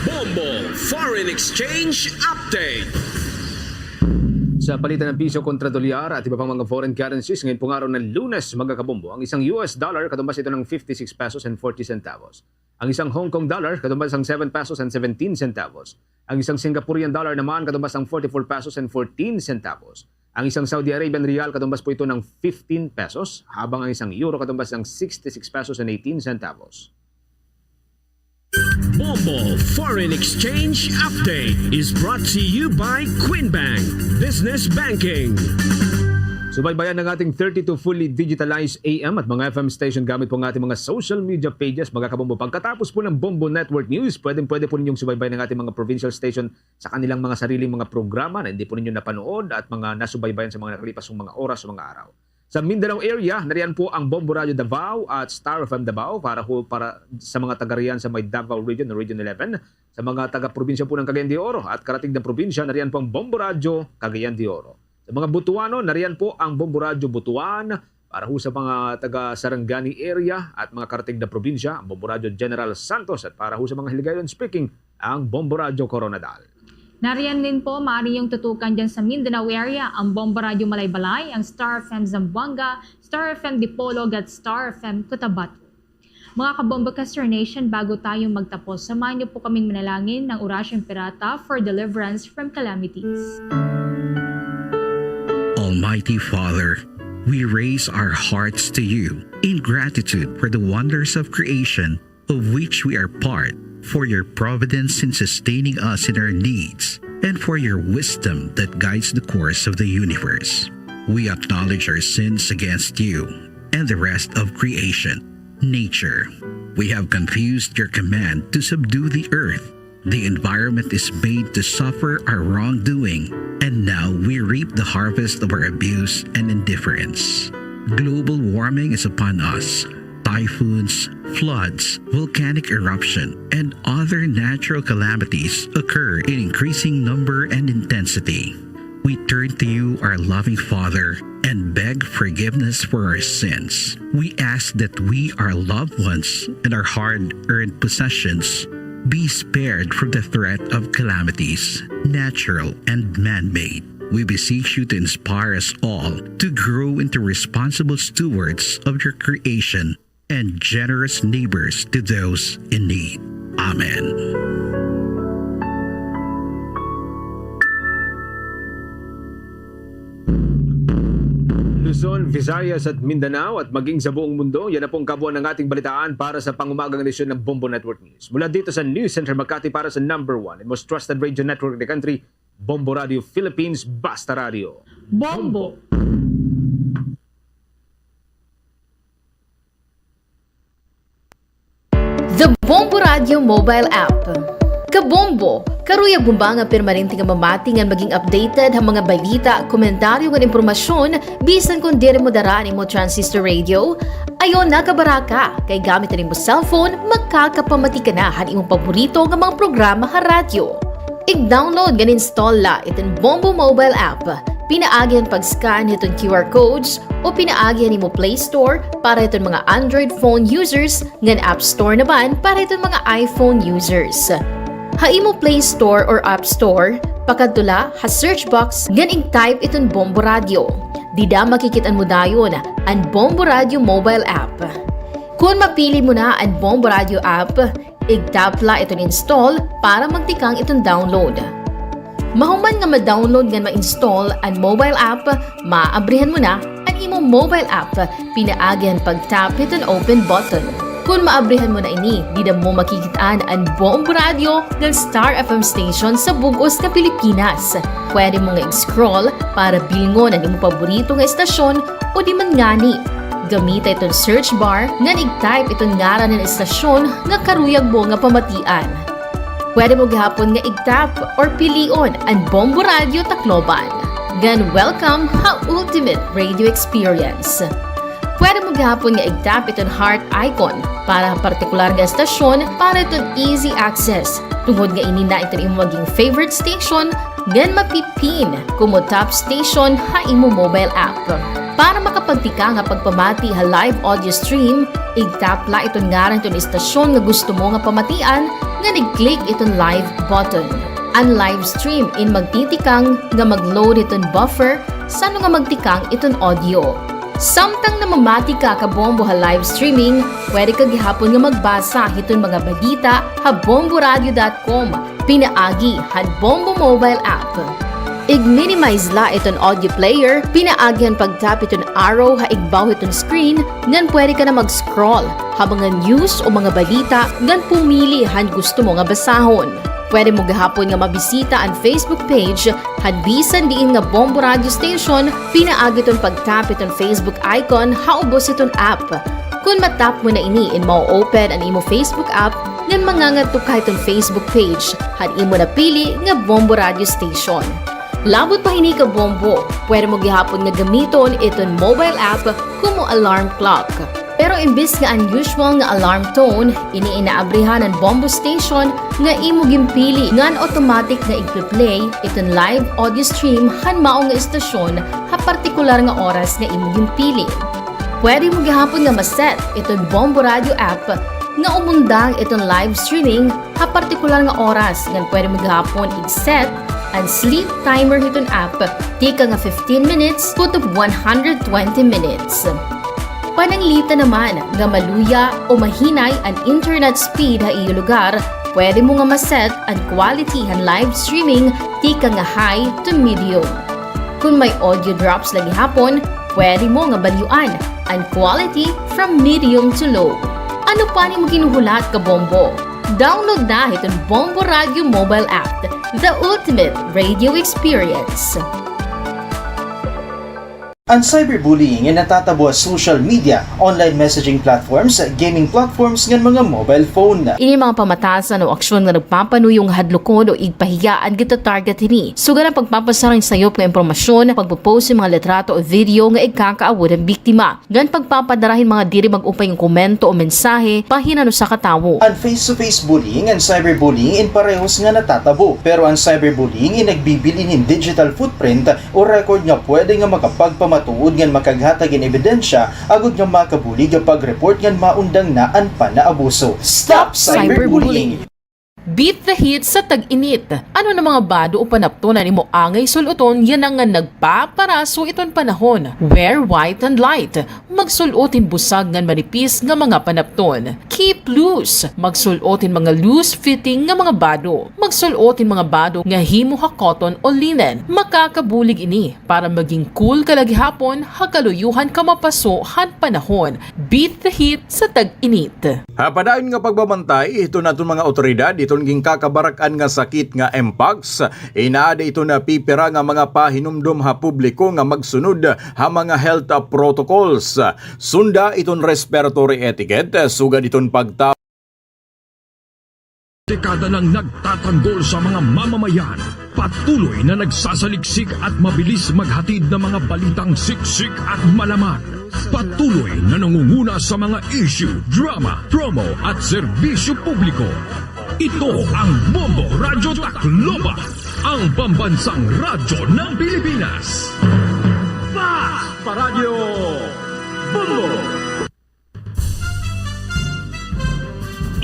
Bombo Foreign Exchange Update. Sa palitan ng piso kontra dolyar at iba pang mga foreign currencies, ngayon pong araw ng Lunes, mga kabombo, ang isang U S dollar katumbas ito ng fifty-six pesos and forty centavos. Ang isang Hong Kong dollar katumbas ng seven pesos and seventeen centavos. Ang isang Singaporean dollar naman katumbas ng forty-four pesos and fourteen centavos. Ang isang Saudi Arabian riyal katumbas po ito ng fifteen pesos, habang ang isang euro katumbas ng sixty-six pesos and eighteen centavos. Bombo Foreign Exchange Update is brought to you by Queen Bank Business Banking. Subaybayan ng ating thirty-two fully digitalized A M at mga F M station gamit po ang ating mga social media pages, mga kabombo. Pagkatapos po ng Bombo Network News, pwedeng-pwede po ninyong subaybayan ng ating mga provincial station sa kanilang mga sariling mga programa na hindi po ninyo napanood at mga nasubaybayan sa mga nakalipas mong mga oras o mga araw. Sa Mindanao area, nariyan po ang Bombo Radio Davao at Star F M Davao para ho, para sa mga taga riyan sa may Davao Region o Region eleven. Sa mga taga-probinsya po ng Cagayan de Oro at karatig na probinsya, nariyan po ang Bombo Radio Cagayan de Oro. Sa mga Butuano, nariyan po ang Bombo Radio Butuan, Para ho sa mga taga Sarangani area at mga karatig na probinsya, ang Bombo Radyo General Santos, at para ho sa mga Hiligaynon speaking, ang Bombo Radyo Koronadal. Nariyan din po, maaari niyong tutukan diyan sa Mindanao area, ang Bombo Radyo Malaybalay, ang Star F M Zamboanga, Star F M Dipolog at Star F M Cotabato. Mga Kabombo Kester Nation, bago tayo magtapos, samahan niyo po kaming manalangin ng Orasyo Imperata for deliverance from calamities. Almighty Father, we raise our hearts to you in gratitude for the wonders of creation of which we are part, for your providence in sustaining us in our needs, and for your wisdom that guides the course of the universe. We acknowledge our sins against you and the rest of creation, nature. We have confused your command to subdue the earth. The environment is made to suffer our wrongdoing, and now we reap the harvest of our abuse and indifference. Global warming is upon us. Typhoons, floods, volcanic eruption, and other natural calamities occur in increasing number and intensity. We turn to you, our loving Father, and beg forgiveness for our sins. We ask that we, our loved ones, and our hard-earned possessions be spared from the threat of calamities, natural and man-made. We beseech you to inspire us all to grow into responsible stewards of your creation and generous neighbors to those in need. Amen. Luzon, Visayas at Mindanao at maging sa buong mundo, yan na po ang kabuuan ng ating balitaan para sa pangumagang edisyon ng Bombo Network News. Mula dito sa News Center Makati para sa number one and most trusted radio network in the country, Bombo Radio Philippines, Basta Radio. Bombo! The Bombo Radio Mobile App. Kabombo, karuyag mo ba nga permanente nga mamati ngan maging updated ha mga balita, komentaryo ngan impormasyon bisan kon diri mo dara an imo transistor radio? Ayaw na kabaraka, kay gamit an imo cellphone, makakapamati ka na han imo paborito nga mga programa ha radyo. Ig-download ngan install la iton Bombo Mobile App. Pinaagi han pag-scan hiton Q R codes o pinaagi han imo Play Store para hiton mga Android phone users ngan App Store naman para hiton mga iPhone users. Ha imo Play Store or App Store, pakadto la ha search box ngan ig-type iton Bombo Radio. Dida makikit-an mo dayon an Bombo Radio Mobile App. Kon mapili mo na an Bombo Radio App, ig-tap la iton install para magtikang iton download. Mahuman nga ma-download ngan ma-install an mobile app, maabrihan mo na an imo mobile app pinaagi han pag-tap hiton open button. Kon maabrihan mo na ini, dida mo makikit-an an Bombo Radio ngan Star F M station sa bug-os nga Pilipinas. Pwede mo nga ig-scroll para bilngon an imo paborito nga estasyon o di man ngani, gamita iton search bar ngan ig-type iton ngaran han estasyon nga karuyag mo nga pamatian. Pwede mo gihapon nga ig-tap or pilion an Bombo Radio Tacloban. Ngan welcome ha Ultimate Radio Experience. Pwede mo gihapon nga ig-tap iton heart icon para ha partikular nga estasyon para iton easy access, tungod nga ini na iton imo maging favorite station ngan mapi-pin komo top station ha imo mobile app. Para makapagtikang ha pagpamati ha live audio stream, ig-tap la iton ngaran hiton istasyon nga gusto mo nga pamatian, ngan ig-click iton live button. An live stream in magtitikang nga mag-load hiton buffer san-o nga magtikang iton audio. Samtang namamati ka kabombo ha live streaming, pwede ka gihapon nga magbasa hiton mga balita ha bomboradio dot com pinaagi han Bombo Mobile App. Ig-minimize la iton audio player pinaagi han pag-tap hiton arrow ha igbaw hiton screen, ngan pwede ka na mag-scroll ha mga news o mga balita ngan pumili han gusto mo nga basahon. Pwede mo gihapon nga mabisita an Facebook page han bisan diin nga Bombo Radio Station pinaagi hiton pag-tap hiton Facebook icon ha ubos hiton app. Kon ma-tap mo na ini, in mao-open an imo Facebook app ngan mangangadto ka hiton Facebook page han imo napili nga Bombo Radio Station. Labot pa hini kabombo, pwede mo gihapon nga gamiton iton mobile app komo alarm clock. Pero imbis nga an usual nga alarm tone, ini inaabrihan an Bombo Station nga imo ginpili ngan automatic nga igpe-play iton live audio stream han mao nga istasyon ha partikular nga oras nga imo ginpili. Pwede mo gihapon nga ma-set iton Bombo Radio app nga umundang iton live streaming ha partikular nga oras, ngan pwede mo gihapon i-set an sleep timer hiton app tikang nga fifteen minutes kutob one hundred twenty minutes. Pananglitan naman nga maluya o mahinay an internet speed ha iyo lugar, pwede mo nga ma-set an quality han live streaming tikang nga high to medium. Kon may audio drops la gihapon, pwede mo nga balyoan an quality from medium to low. Ano pa an imo ginhuhulat, kabombo? Download na hiton Bombo Radio mobile app, the ultimate radio experience. An cyberbullying in natatabo ha social media, online messaging platforms, gaming platforms ngan mga mobile phone. Ini mga pamatasan o aksyon nga nagpapanuyo nga hadlukon o igpahiya an gitatarget hini. Sugad an pagpapasara hin sayop nga impormasyon, pagpo-post hin mga litrato o video nga igkakaawod han biktima, ngan pagpapadara hin mga diri mag-upay nga komento o mensahe bahin han usa ka tawo. An face-to-face bullying ngan cyberbullying in parehos nga natatabo, pero an cyberbullying in nagbibilin hin digital footprint o record nga pwede nga makapagpamatuod ngan makaghatag hin ebidensya agod nga makabulig ha pag-report ngan maundang na an panaabuso. Stop cyberbullying! Beat the heat sa tag-init. Ano na mga bado o panapton an imo angay sul-oton yana nga nagpaparaso iton panahon? Wear white and light. Magsul-ot hin busag ngan manipis nga mga panapton. Keep loose. Magsul-ot hin mga loose fitting nga mga bado. Magsul-ot hin mga bado nga himo ha cotton o linen. Makakabulig ini para maging cool ka la gihapon ha kaluyohan ka mapaso han panahon. Beat the heat sa tag-init. Ha padayon nga pagbabantay hiton aton mga awtoridad hiton ginkakabarak-an nga sakit nga mpox, inaada iton pipira nga mga pahinumdom ha publiko nga magsunod ha mga health protocols. Sunda iton respiratory etiquette, sugad iton pagta- Dekada nang nagtatanggol sa mga mamamayan. Patuloy na nagsasaliksik at mabilis maghatid ng mga balitang siksik at malaman. Patuloy na nangunguna sa mga issue, drama, promo at serbisyo publiko. Ito ang Bombo Radyo Tacloban, ang pambansang radyo ng Pilipinas. Fast Radyo Bombo!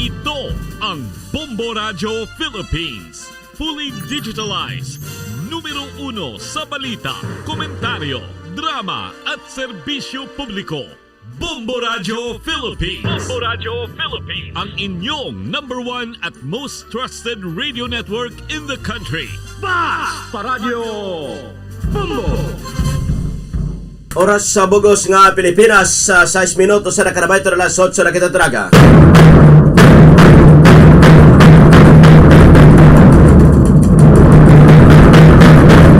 Ito ang Bombo Radyo Philippines, fully digitalized, numero uno sa balita, komentaryo, drama at serbisyo publiko. Bombo Radyo Philippines. Bombo Radyo Philippines. Ang inyong number one at most trusted radio network in the country. Fast Radyo Bombo! Oras sa bug-os nga Pilipinas, ah, sais minutos na nakarabay to alas otso na kita traga.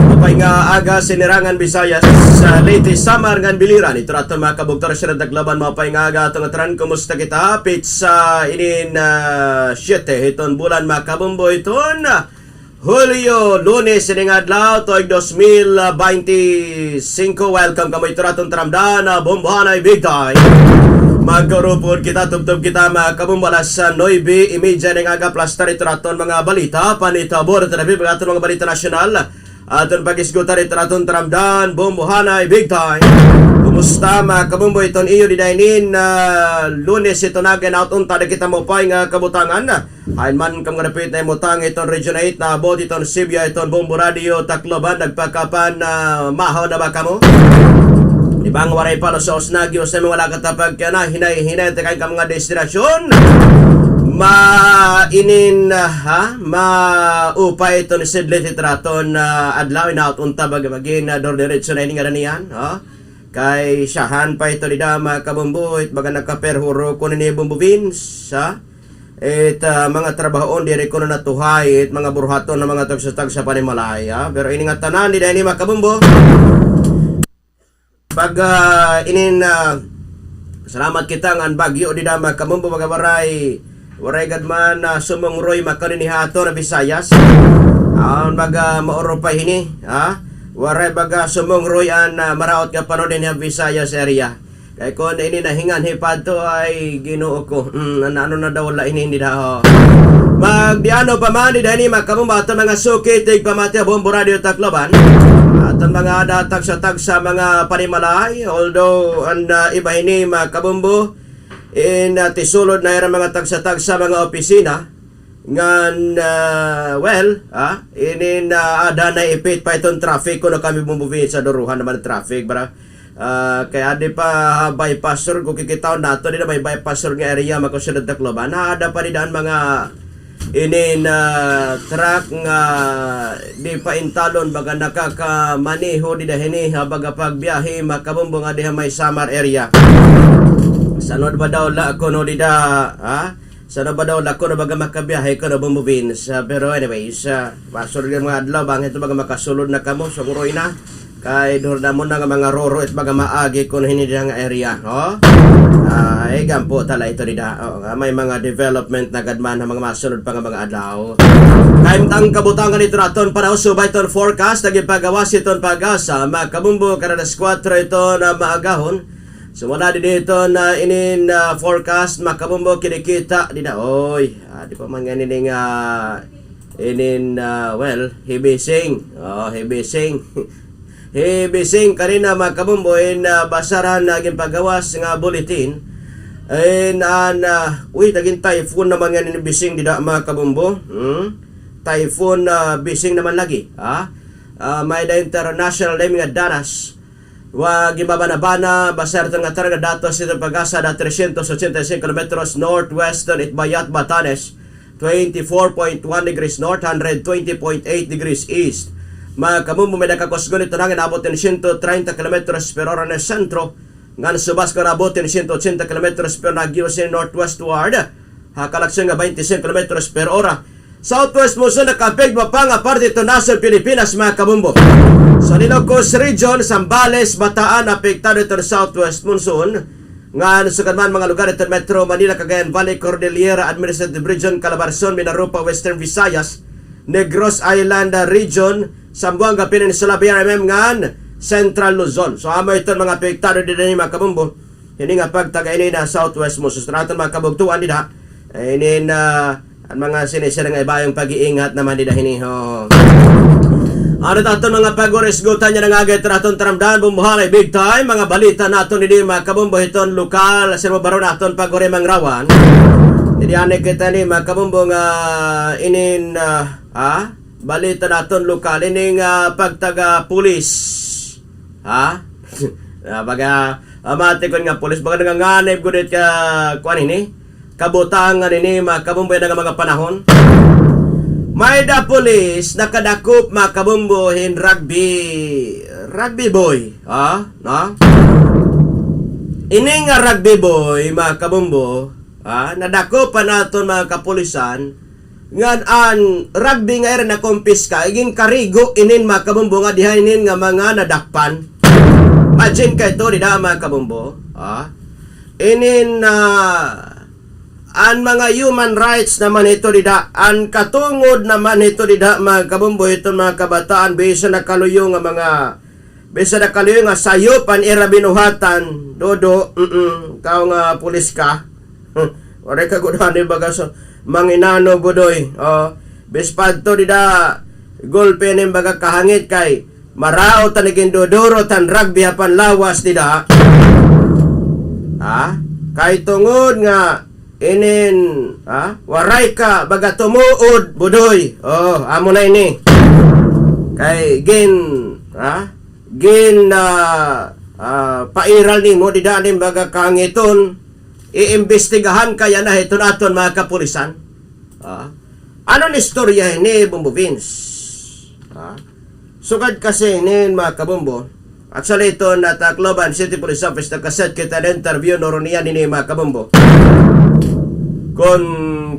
Maupay nga aga, Sinirangan Visayas, sa Leyte, Samar ngan Biliran. Ito raton mga kabugtor sa Tacloban, maupay nga aga, aton nga tanan, kumusta kita? Petsa inin, ah, siyete hiton bulan, mga kabombo, hiton, ah, Hulyo, Lunes, ini nga adlaw, tuig dos mil baynte singko. Welcome kamo ito raton taramdan, ah, Bombohanay Big Time. Magkaurupod kita, tubtob kita, mga kabombo, alas, ah, nuebe y media ini nga aga, plastar ito raton mga balita, panitabo, ito na, mga aton mga balita nasyonal. Aton pag-isgutan ito raton taramdan, Bombohanay Big Time. Kumusta, mga kabombo, iton iyo dida inin, ah, Lunes, ito na, ganaot unta da kita maupay nga kabutangan. Hain man kamo nga dapit na himutang hiton Region eight, naabot hiton Sibya, hiton Bombo Radio Tacloban, nagpakapan, ah, mahaw na ba kamo? Di ba nga waray pa, los-os na, gihos na, wala katapag kaya na, hinay-hinay, tikang kamo nga destinasyon. Ma-, inin, ah, ha? Maupay iton sidlit hit raton, ah, adlaw, inaot unta, baga magin, ah, dor-diretso na ini nga daniyan, ha? Kay siyahan pa ito dida, mga kabombo, it baga nakaperhuro ko nini Bombo Vince, ha? It, ah, mga trabahoon, diri kuno natuhay, it mga buruhaton nga mga tagsa-tagsa panimalay, ha? Pero ini nga tanan, dida ini, mga kabombo. Pag, ah, inin, ah, salamat kita ngan bagyo dida, mga kabombo, baga waray, waray gad man, ah, sumungroy, mga kanini ha aton nga Visayas. Awn baga maurupay hini, ha? Waray baga sumungroy an, ah, maraot nga panahon dinhi ha Visayas area. Kay kon ini nahingan hipadto, ay Ginoo ko. Mm, ano, ano na daw la ini, hindi na, ho. Magdiano pa man, dida ini, mga kabombo, aton mga suki, tigpamati ha Bombo Radio Tacloban. Aton mga ada tagsa-tagsa mga panimalay, although an, ah, iba hini, mga kabumbo, in, ah, tisulod na ira mga tagsa-tagsa mga opisina, ngan, ah, well, ah, inin, ah, ada na ipit pa iton traffic kuno kami bumbubi sa duruhan naman traffic, bra. Ah, kay adi pa, ah, bypass road, kun kikitaon naton, dida may bypass road nga area, mga kasyudad Tacloban. Ada pa dida an mga inin, ah, truck nga di pa intalon, baga nakakamaneho dida hini, ha, baga pagbiyahe, mga kabumbo nga diha may Samar area. Sanod ba daw la kuno dida, ha? Sanod ba daw la kuno baga makabiyahe kuno bumbubi sa, pero anyways, ah, masulod nga mga adlaw, bangin ito baga makasulod na kamo, sungroy na. Kay duol na mo na nga mga roro it baga maagi kuno hini dida nga area, ho? Ay, gampo tala ito dida. Oo nga, may mga development na gad man ha mga masunod pa nga mga adlaw. Kay an kabutangan ito naton para usubay iton forecast, nagipagawas iton PAGASA, mga kabumbo, kada alas kuwatro ito na maagahon. Sumala didi ito na inin, ah, forecast, mga kabumbo, kinikita dida. Oy, ah, di pa man nga nini nga inin, ah, well, hibising. Oh, hibising. Hibising kanina, mga kabumbo, in, ah, basaran na ginpagawas nga bulletin. In an, ah, uy, nagin typhoon naman nga nini bising dida, mga kabumbo. Hmm? Typhoon, ah, bising naman lagi, ha? Ah, may da international name nga Danas. Wa ginbabanabana, basta ito nga targa datos ito PAGASA da trescientos ochenta y cinco kilometros northwestern Itbayat, Batanes, twenty-four point one degrees north, hundred twenty point eight degrees east. Mga kabumbo, may da kakusgon ito nangin abot in siyento treinta kilometros per ora na sentro, ngan subas ko naabot in siyento ochenta kilometros per ora, nagyos in northwestward. Ha kalaksyon nga twenty-six kilometros per ora. Southwest monsoon nakaapekto pa nga parte ito nasod Pilipinas, mga kabumbo. Sa Ilocos Region, Zambales, Bataan, apektado ito southwest monsoon. Ngan sugad man mga lugar ito Metro Manila, Cagayan Valley, Cordillera Administrative Region, Calabarzon, Milarepa, Western Visayas, Negros Island, ah, Region, Zamboanga Peninsula, B R M M, ngan Central Luzon. So, amo ito mga apektado dida hini, mga kabumbo. Hini nga pagtaga ini na southwest monsoon. Sa aton mga kabugtoan dida, eh, inin, ah, an mga sinisira nga ibayong pag-iingat naman dida hini, ho. Ano ta aton mga pag-urisgutan niya nga agay aton taramdan, bumbuhalay, big time, mga balita naton didi, mga kabumbo, hiton lokal, sir mo baro naton pag-uri mangrawan. Didi ani kita ni, mga kabumbo, nga inin, ah, ah, balita naton lokal, ini nga pagtaga pulis. Ha? Ah, baga, ah, matikon nga pulis, baga nanganganib gud it ka, kuan ini, kabutangan ini, mga kabumbo, yana nga mga panahon. May da pulis nakadakop, mga kabumbo, hin rugby, rugby boy, ha? No? Ini nga rugby boy, mga kabumbo, ha? Nadakop pa naton mga kapulisan, ngan an rugby nga ira nakumpiska, iginkarigo inin mga kabumbo nga diha inin nga mga nadakpan. Imagine kay ito, dida, mga kabumbo. Ha? Inin, ah, an mga human rights naman ito dida, an katungod naman ito dida, mga kabumbo, iton mga kabataan, bisan nakaluyo nga mga Bisan nakaluyo nga sayop an ira binuhatan, Dodo, mm, ikaw nga pulis ka. Waray ka gud ani baga sa manginano, Budoy. O, bis pa adto dida, gulpi nim baga kahangit kay maraot an igindudurot han rugby ha panlawas dida. Ha? Kay tungod nga Inin, ha? Waray ka baga tumuod, Budoy. O, amo na ini. Kay gin, ha? Gin, ah, ah, pairal nimo dida nim baga kangiton. Iimbestigahan ka yana hiton aton mga kapulisan. Ha? Ano an istorya hini, Bombo Vince? Ha? Sugad kasi hinin, mga kabombo, actually, iton Tacloban City Police Office, nagka-set kita hin interview, nuro niya nini, mga kabombo. Kon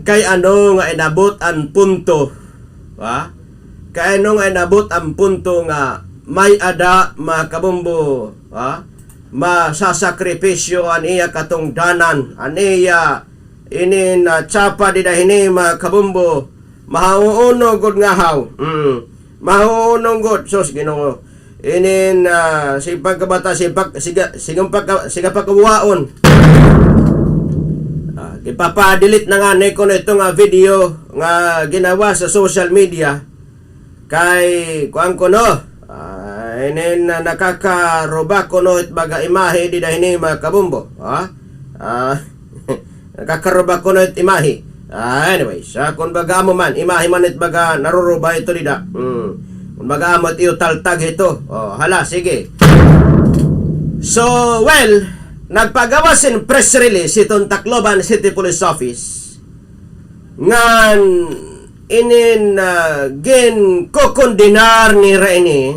kay ano nga inabot an punto, ha? Kay ano nga inabot an punto nga may-ada, mga kabombo, ha? Masasakripisyo an iya katungdanan, an iya inin, ah, tsapa dida hini, mga kabombo. Mahauuno gud nga haw. Mm. Mahauuno gud, sus, Ginoo. Inin, ah, sige pagkabata, sige pag-, sige, sige pagka-, sige pagkabuwaon. Ah, ipapa-delete na ngani kuno ito nga video nga ginawa sa social media. Kay, kuan kuno, ah, Inin, ah, nakakarubak kuno it baga imahe dida hini, mga kabombo. Ha? Ah, nakakarubak kuno it imahe. Ah, anyways, ah, kun baga amo man, imahe man it baga naruruba ito dida. Hmm. Kun baga amo it iyo taltag ito. Oh, hala, sige. So, well, nagpagawas hin press release hiton Tacloban City Police Office ngan inin, ah, ginkokondenar nira ini,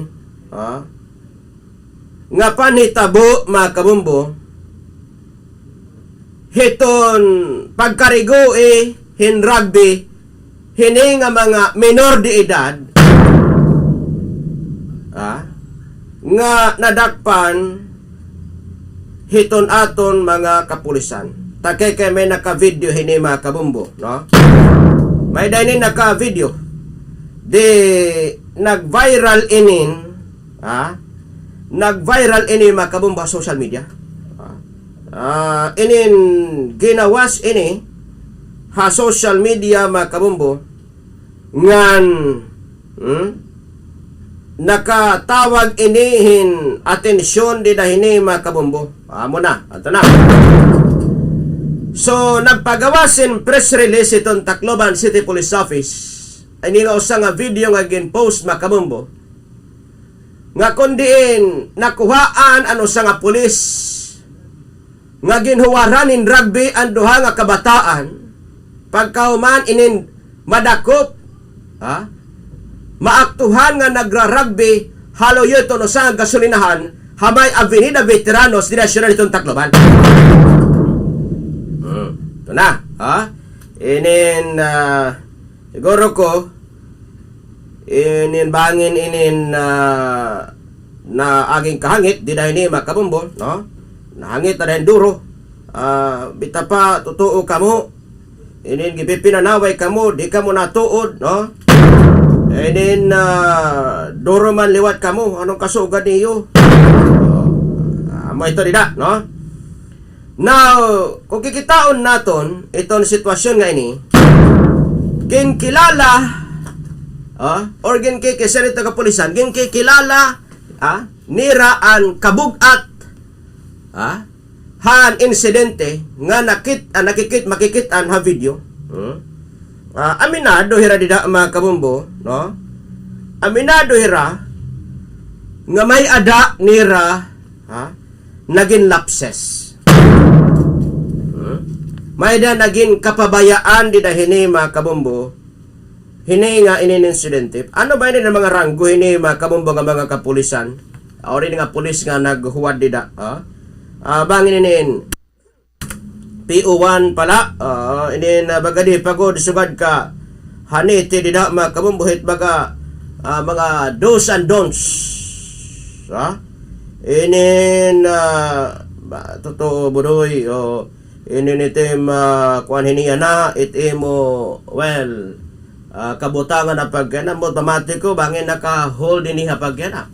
ah, nga panhitabo, mga kabombo, hiton pagkarigoi hin rugby hini nga mga minor de edad, ah, nga nadakpan hiton aton mga kapulisan. Takay kay may naka-video hini, mga kabombo, no? May-ada ini naka-video. Di nag-viral inin, ha? Nag-viral ini, mga kabombo, ha social media. Ha? Ah, inin ginawas ini ha social media, mga kabombo, ngan, hmm? Nakatawag ini hin atensyon dida hini, mga kabombo. Amo na, ato na. So, nagpagawas hin press release hiton Tacloban City Police Office. Ini nga usa nga video nga gin-post, mga kabombo, nga kun diin nakuhaan an usa nga pulis nga ginhuwaran hin rugby an duha nga kabataan, pagkahuman inin madakop, ha? Maaktuhan nga nagra-rugby ha luyo hiton usa nga gasolinahan ha may Avenida Veteranos dida ha syudad hiton Tacloban. Hmm. Ito na, ha? Inin, ah, siguro ko, inin bangin inin, ah, naagi hin kahangit dida hini, mga kabombo, no? Nahangit na dayon duro. Ah, bita pa, tutuo kamo. Inin gipipinanaway kamo, di kamo natuod, no? Inin, ah, duro man liwat kamo, ano an kasugad niyo? Ah, amo ito dida, no? Now, kun kikitaon naton iton sitwasyon nga ini, ginkilala, ah, or ginkikisir ito kapulisan, ginkikilala, ah, nira an kabug-at, ah, han insidente nga nakit-, ah, nakikit-, makikit-an ha video. Hmm? Ah, aminado hira dida, mga kabombo, no? Aminado hira nga may-ada nira, ha, nagin lapses. Hmm? May-ada nagin kapabayaan dida hini, mga kabombo. Hini nga inin insidente. Ano ba ini nga mga ranggo hini, mga kabombo, nga mga kapulisan? Or ini nga pulis nga naghuwad dida, ha? Ah, bangin inin P O one pala. Ah, inin, ah, baga di pa gud sugad ka haniti dida, mga kabombo, hit baga, ah, mga do's and don'ts. Ha? Inin, ah, ba, totoo, Budoy, o, inin it im, ah, kuan hini yana, it imo, well, ah, kabutangan ha pagkiana, mo pamati ko, bangin naka-hold ini ha pagkiana.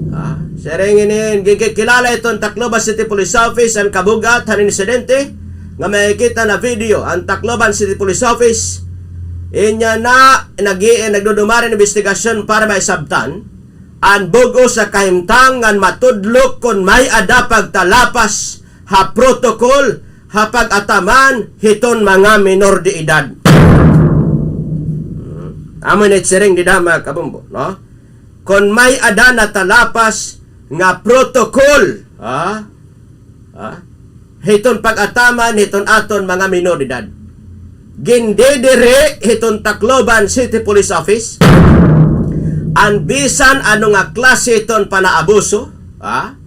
Ah, siring inin, ginkikilala iton Tacloban City Police Office an kabug-at han insidente nga makikit-an ha video an Tacloban City Police Office. Inya na, nagi-, nagdudumara an imbestigasyon para maisabtan an bug-os nga kahimtang ngan matudlok kon may-ada pagtalapas ha protocol ha pag-ataman hiton mga minor de edad. Hmm. Amo ini it siring dida, mga kabombo, no? Kon may-ada natalapas nga protocol, ha? Ha? Hiton pag-ataman hiton aton mga minor de edad. Gindidiri hiton Tacloban City Police Office an bisan ano nga klase hiton panaabuso, ha?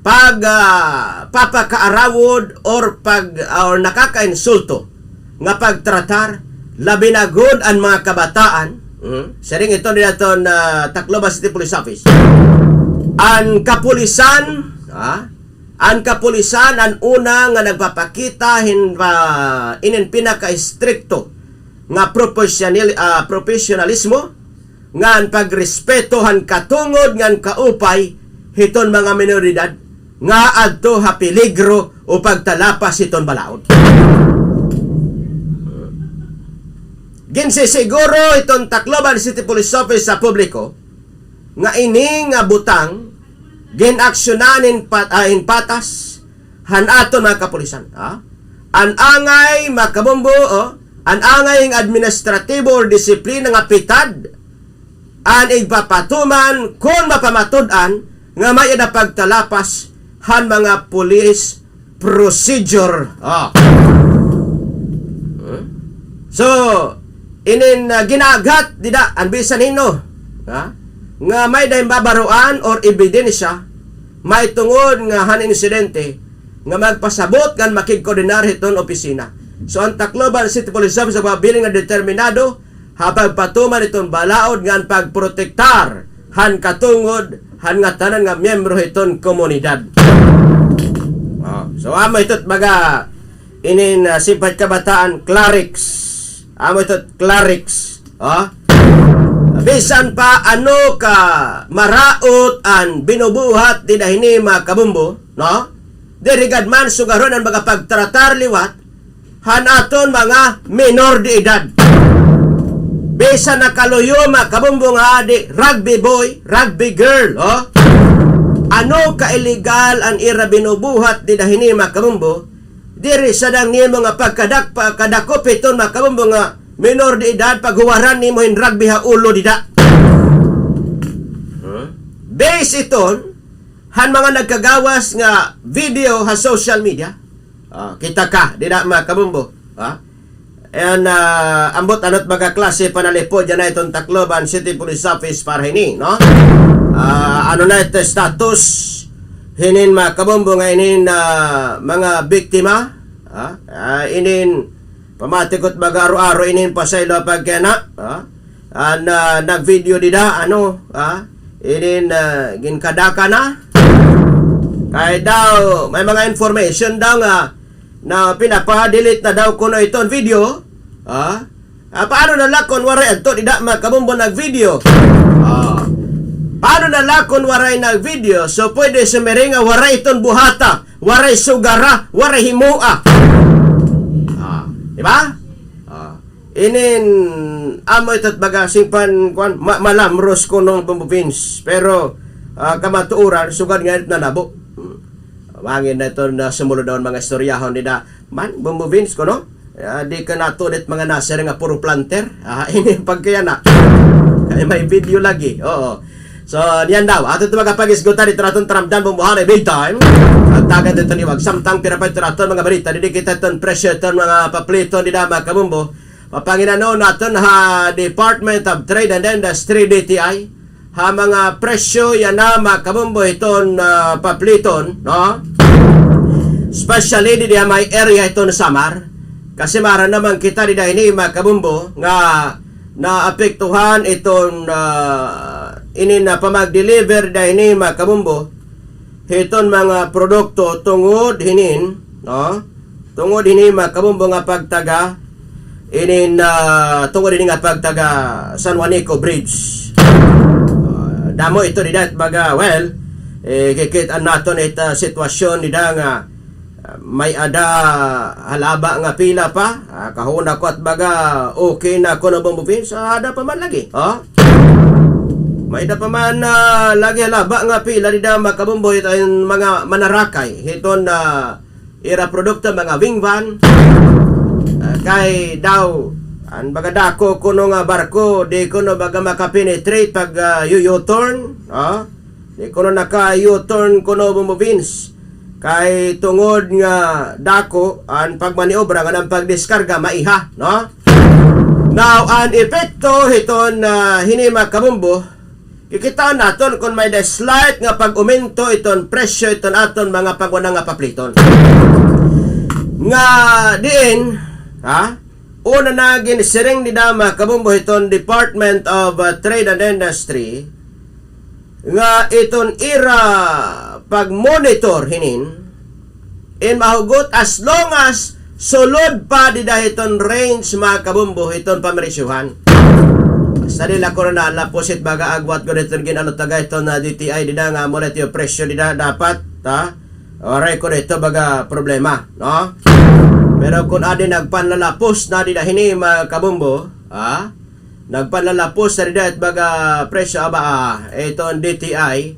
Pag, ah, papakaarawod or pag, or nakakainsulto nga pagtratar, labi na gud an mga kabataan, hmm? Siring ito dida hiton, ah, Tacloban City Police Office. An kapulisan, ah, an kapulisan an una nga nagpapakita hin, ah, inin pinaka-istrikto nga professional-, ah, professionalismo, ngan pagrespeto han katungod ngan kaupay hiton mga minoridad nga adto ha peligro o pagtalapas hiton balaod. Ginsisiguro hiton Tacloban City Police Office sa publiko nga ini nga butang gin-aksyonan hin pat-, ah, hin patas han aton mga kapulisan, ha? An angay, mga kabombo, oh, an angay nga administratibo or disiplina nga pitad an igpapatuman kon mapamatud-an nga may-ada pagtalapas han mga police procedure. Ah. Hmm? So, inin, ah, gin-aaghat dida an bisan hin-o, ha? Nga may-ada hin babaroan or ebidensya mahitungod nga han insidente nga magpasabot ngan makigkoordinar hiton opisina. So, an Tacloban City Police Office nagpabilin nga determinado ha pagpatuman hiton balaod ngan pagprotektar han katungod han ngatanan nga miyembro hiton komunidad. Oh, so, amo ito it baga inin, ah, Singpay Kabataan, Clarex. Amo ito it Clarex. Oh? Bisan pa ano ka maraot an binubuhat dida hini, mga kabombo, no? Diri gad man sugaron an mga pagtratar liwat han aton mga minor de edad. Bisan nakaluyo, mga kabombo, nga di rugby boy, rugby girl, oh? Ano ka illegal an ira binubuhat dida hini, mga kabombo? Diri sadang nimo nga pagkadak-, pagkadakop hiton, mga kabombo, nga minor de edad, paghuwaran nimo hin rugby ha ulo dida. Huh? Base iton han mga nagkagawas nga video ha social media. Ah, kita ka dida, mga kabombo. Ha? And, ah, ambot ano it mga klase panalipod yana hiton Tacloban City Police Office para hini, no? Ah, ano na it status hinin, mga kabombo, nga inin, ah, mga biktima, ha? Ah, inin pamati ko it mga aro-aro inin pasaylo ha pagkayana, ha? An, ah, nag-video dida, ano, ha? Inin, ah, ginkadaka na. Kay daw, may mga information daw nga na pinapa-delete na daw kuno iton video, ha? Ah, paano na la kon waray adto dida, mga kabombo, nag-video? Ah. Paano na la kon waray nag-video? So, pwede sumiring nga waray iton buhata, waray sugara, waray himoa. Ah, di ba? Ah. Inin, amo ito it baga singpan, kuan, ma-, malamros kuno, Bombo Vince. Pero, ah, kamatuoran, sugad nga it nanabo. Hmm. Mangin na ito na sumulod daw an mga istoryahon dida. Man, Bombo Vince, kuno? Ah, di ka natulid mga nasir nga puro planter. Ah, ini pagkayana. Kay may video lagi. Oo. So, niyan daw. Ato ito mga pag-isgutan, ito naton taramdan, bumbuhanay, big time. At tagan ito niwag. Samtang pira pa ito naton mga balita. Didi kita iton presyo iton mga papliton dida, mga kabombo. Papanginano naton ha Department of Trade and Industry, D T I. Ha mga presyo yana, mga kabombo, hiton, ah, papliton, no? Especially didi ha may area hiton Samar. Kasi maaram naman kita dida hini, mga kabombo, nga naapektuhan iton, ah, inin pamag-deliver dida hini, mga kabombo, hiton mga produkto tungod hinin, no? Tungod hini, mga kabombo, nga pagtaga inin, ah, tungod hini nga pagtaga San Juanico Bridge. Ah, damo ito dida it baga, well, eh, kikit-an naton it, ah, sitwasyon dida nga, ah, may-ada halaba nga pila pa. Ah, kahuna ko it baga okay na kuno, Bombo Vince, ah, ada pa man lagi, oh. May-ada pa man, ah, lagi halaba nga pila dida, mga kabombo, hiton mga manarakay hiton, ah, ira produkto, mga wing van. Ah, kay daw an baga dako kuno nga barko, di kuno baga makapenetrate pag, ah, yu-, U-turn, ah. Di kuno naka-U-turn kuno, Bombo Vince. Kay tungod nga dako an pagmaniobra ngan an pagdiskarga maiha, no? Now, an epekto hiton, ah, hini, mga kabombo, kikitaon naton kon may-ada slight nga pag-umento iton presyo iton aton mga pagwana nga papliton. Nga diin, ha? Una na ginsiring dida, mga kabombo, hiton Department of, uh, Trade and Industry nga iton ira pag-monitor hinin, in mahugot as long as sulod pa dida hiton range, mga kabombo, hiton pamresyohan. Basta diri la kuno nalapos it baga agwat gud hiton gin-ano taga hiton, ah, D T I dida nga amo la ito it presyo dida dapat, ha? Waray kuno ito baga problema, no? Pero kon adi nagpanlalapos na dida hini, mga kabombo, ha? Nagpanlalapos na dida it baga presyo, aba, ah, iton D T I,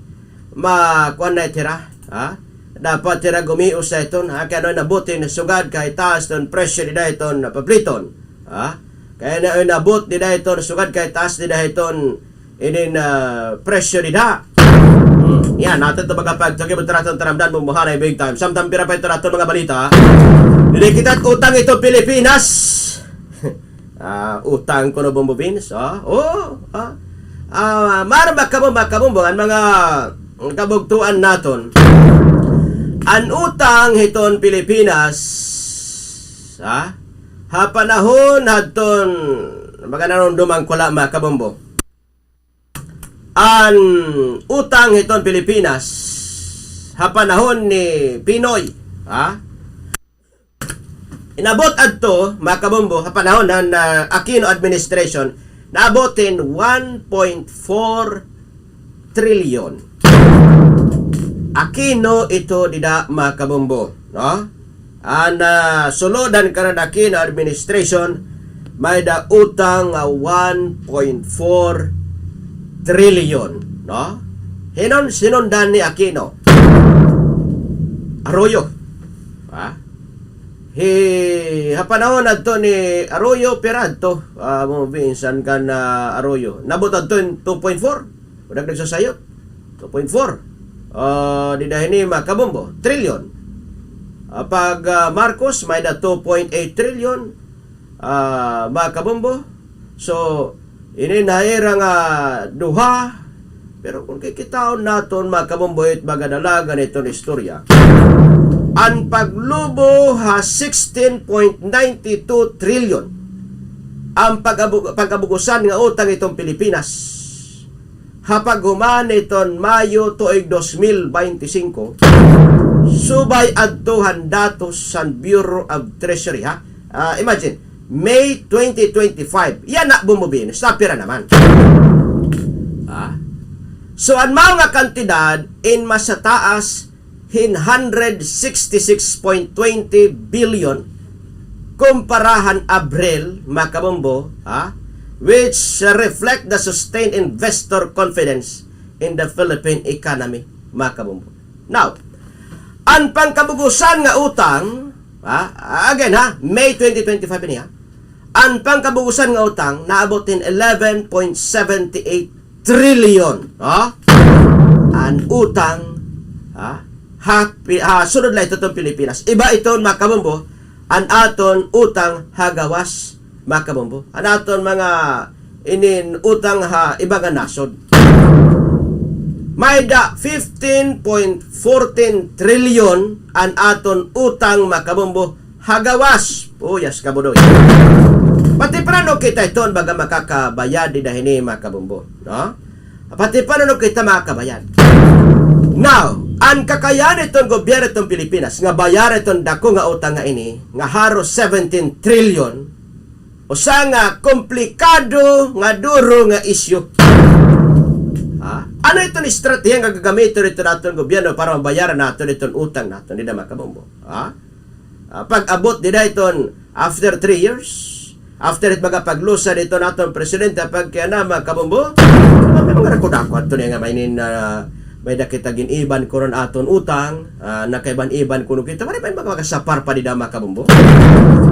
makuan na it hira, ha? Dapat hira gumios na iton, ha? Kay ano in nabutin, sugad kay taas iton presyo dida iton papliton, ha? Kay ano in nabut dida iton, sugad kay taas dida iton inin, ah, presyo dida. Hmm. Yan, aton ito mga pagtuki, buta naton taramdan, bumbuhanay big time. Samtang pira pa ito naton mga balita. Dili kita utang ito Pilipinas. Ah, utang kuno, Bombo Vince, oh. Oh, ah. Ah, mara makabum-, makabumbo an mga kabugtuan naton. An utang hiton Pilipinas, ha? Ha panahon hadton mga narumduman ko la, makabumbo. An utang hiton Pilipinas ha panahon ni Pinoy, ha? Inabot adto, makabumbo, ha panahon han, ah, Aquino administration, naabot hin one point four trillion. Aquino ito dida, makabumbo, no? An, ah, sulod han kanan Aquino administration, may-ada utang nga one point four trillion, no? Hin-o an sinundan ni Aquino? Arroyo. Ha? Hi, ha panahon adto ni Arroyo, pira adto? Ah, Bombo Vince, an kan, ah, Arroyo. Naabot adto hin two point four. Waray nagsasayop. Two point four. Ah, dida hini, makabumbo, trillion. Ah, pag, ah, Marcos, may-ada two point eight trillion, ah, makabumbo. So, ini na ira nga duha. Pero kon kikitaon naton, makabumbo, it baga dalagan iton istorya, an paglubo ha sixteen point nine two trillion an pag-abu-, pagkabugusan nga utang iton Pilipinas ha paghuman niton Mayo tuig dos mil baynte singko, subay adto han datos han Bureau of Treasury, ha? Ah, imagine, May twenty twenty-five. Yana, Bombo Vince, napira naman. Ha? So, an mao nga kantidad in mas taas hin hundred sixty-six point twenty billion kumpara han Abril, makabumbo, ha? Which, uh, reflect the sustained investor confidence in the Philippine economy, makabumbo. Now, an pangkabugusan nga utang, ha? Again, ha? May twenty twenty-five ini, ha? An pangkabugusan nga utang naabot hin eleven point seven eight trillion, ha? An utang, ha? Ha, pi-, ha, sulod la ito iton Pilipinas. Iba iton, makabumbo, an aton utang ha gawas, makabumbo. An aton mga inin utang ha iba nga nasod. May-ada fifteen point fourteen trillion an aton utang, makabumbo, ha gawas. Puyas ka, Budoy. Pati paano kita iton baga makakabayad dida hini, makabumbo, no? Pati paano kita makakabayad? Now, an kakayahan iton gobyerno iton Pilipinas nga bayaran iton dako nga utang nga ini, nga haros seventeen trillion, usa nga komplikado nga duro nga isyu. Ha? Ano iton estratehiya nga gagamiton iton aton gobyerno para mabayaran naton iton utang naton dida, makabumbo? Ha? Ah, pag-abot dida iton after three years, after it baga paglusa dito naton presidente, pagkiana, makabumbo, may mga rakudako ato niya nga may nin, ah, may-ada kita gin-iban kuno an aton utang, ah, nakaiban-iban kuno kita, may mga, mga sapar pa dida, makabumbo.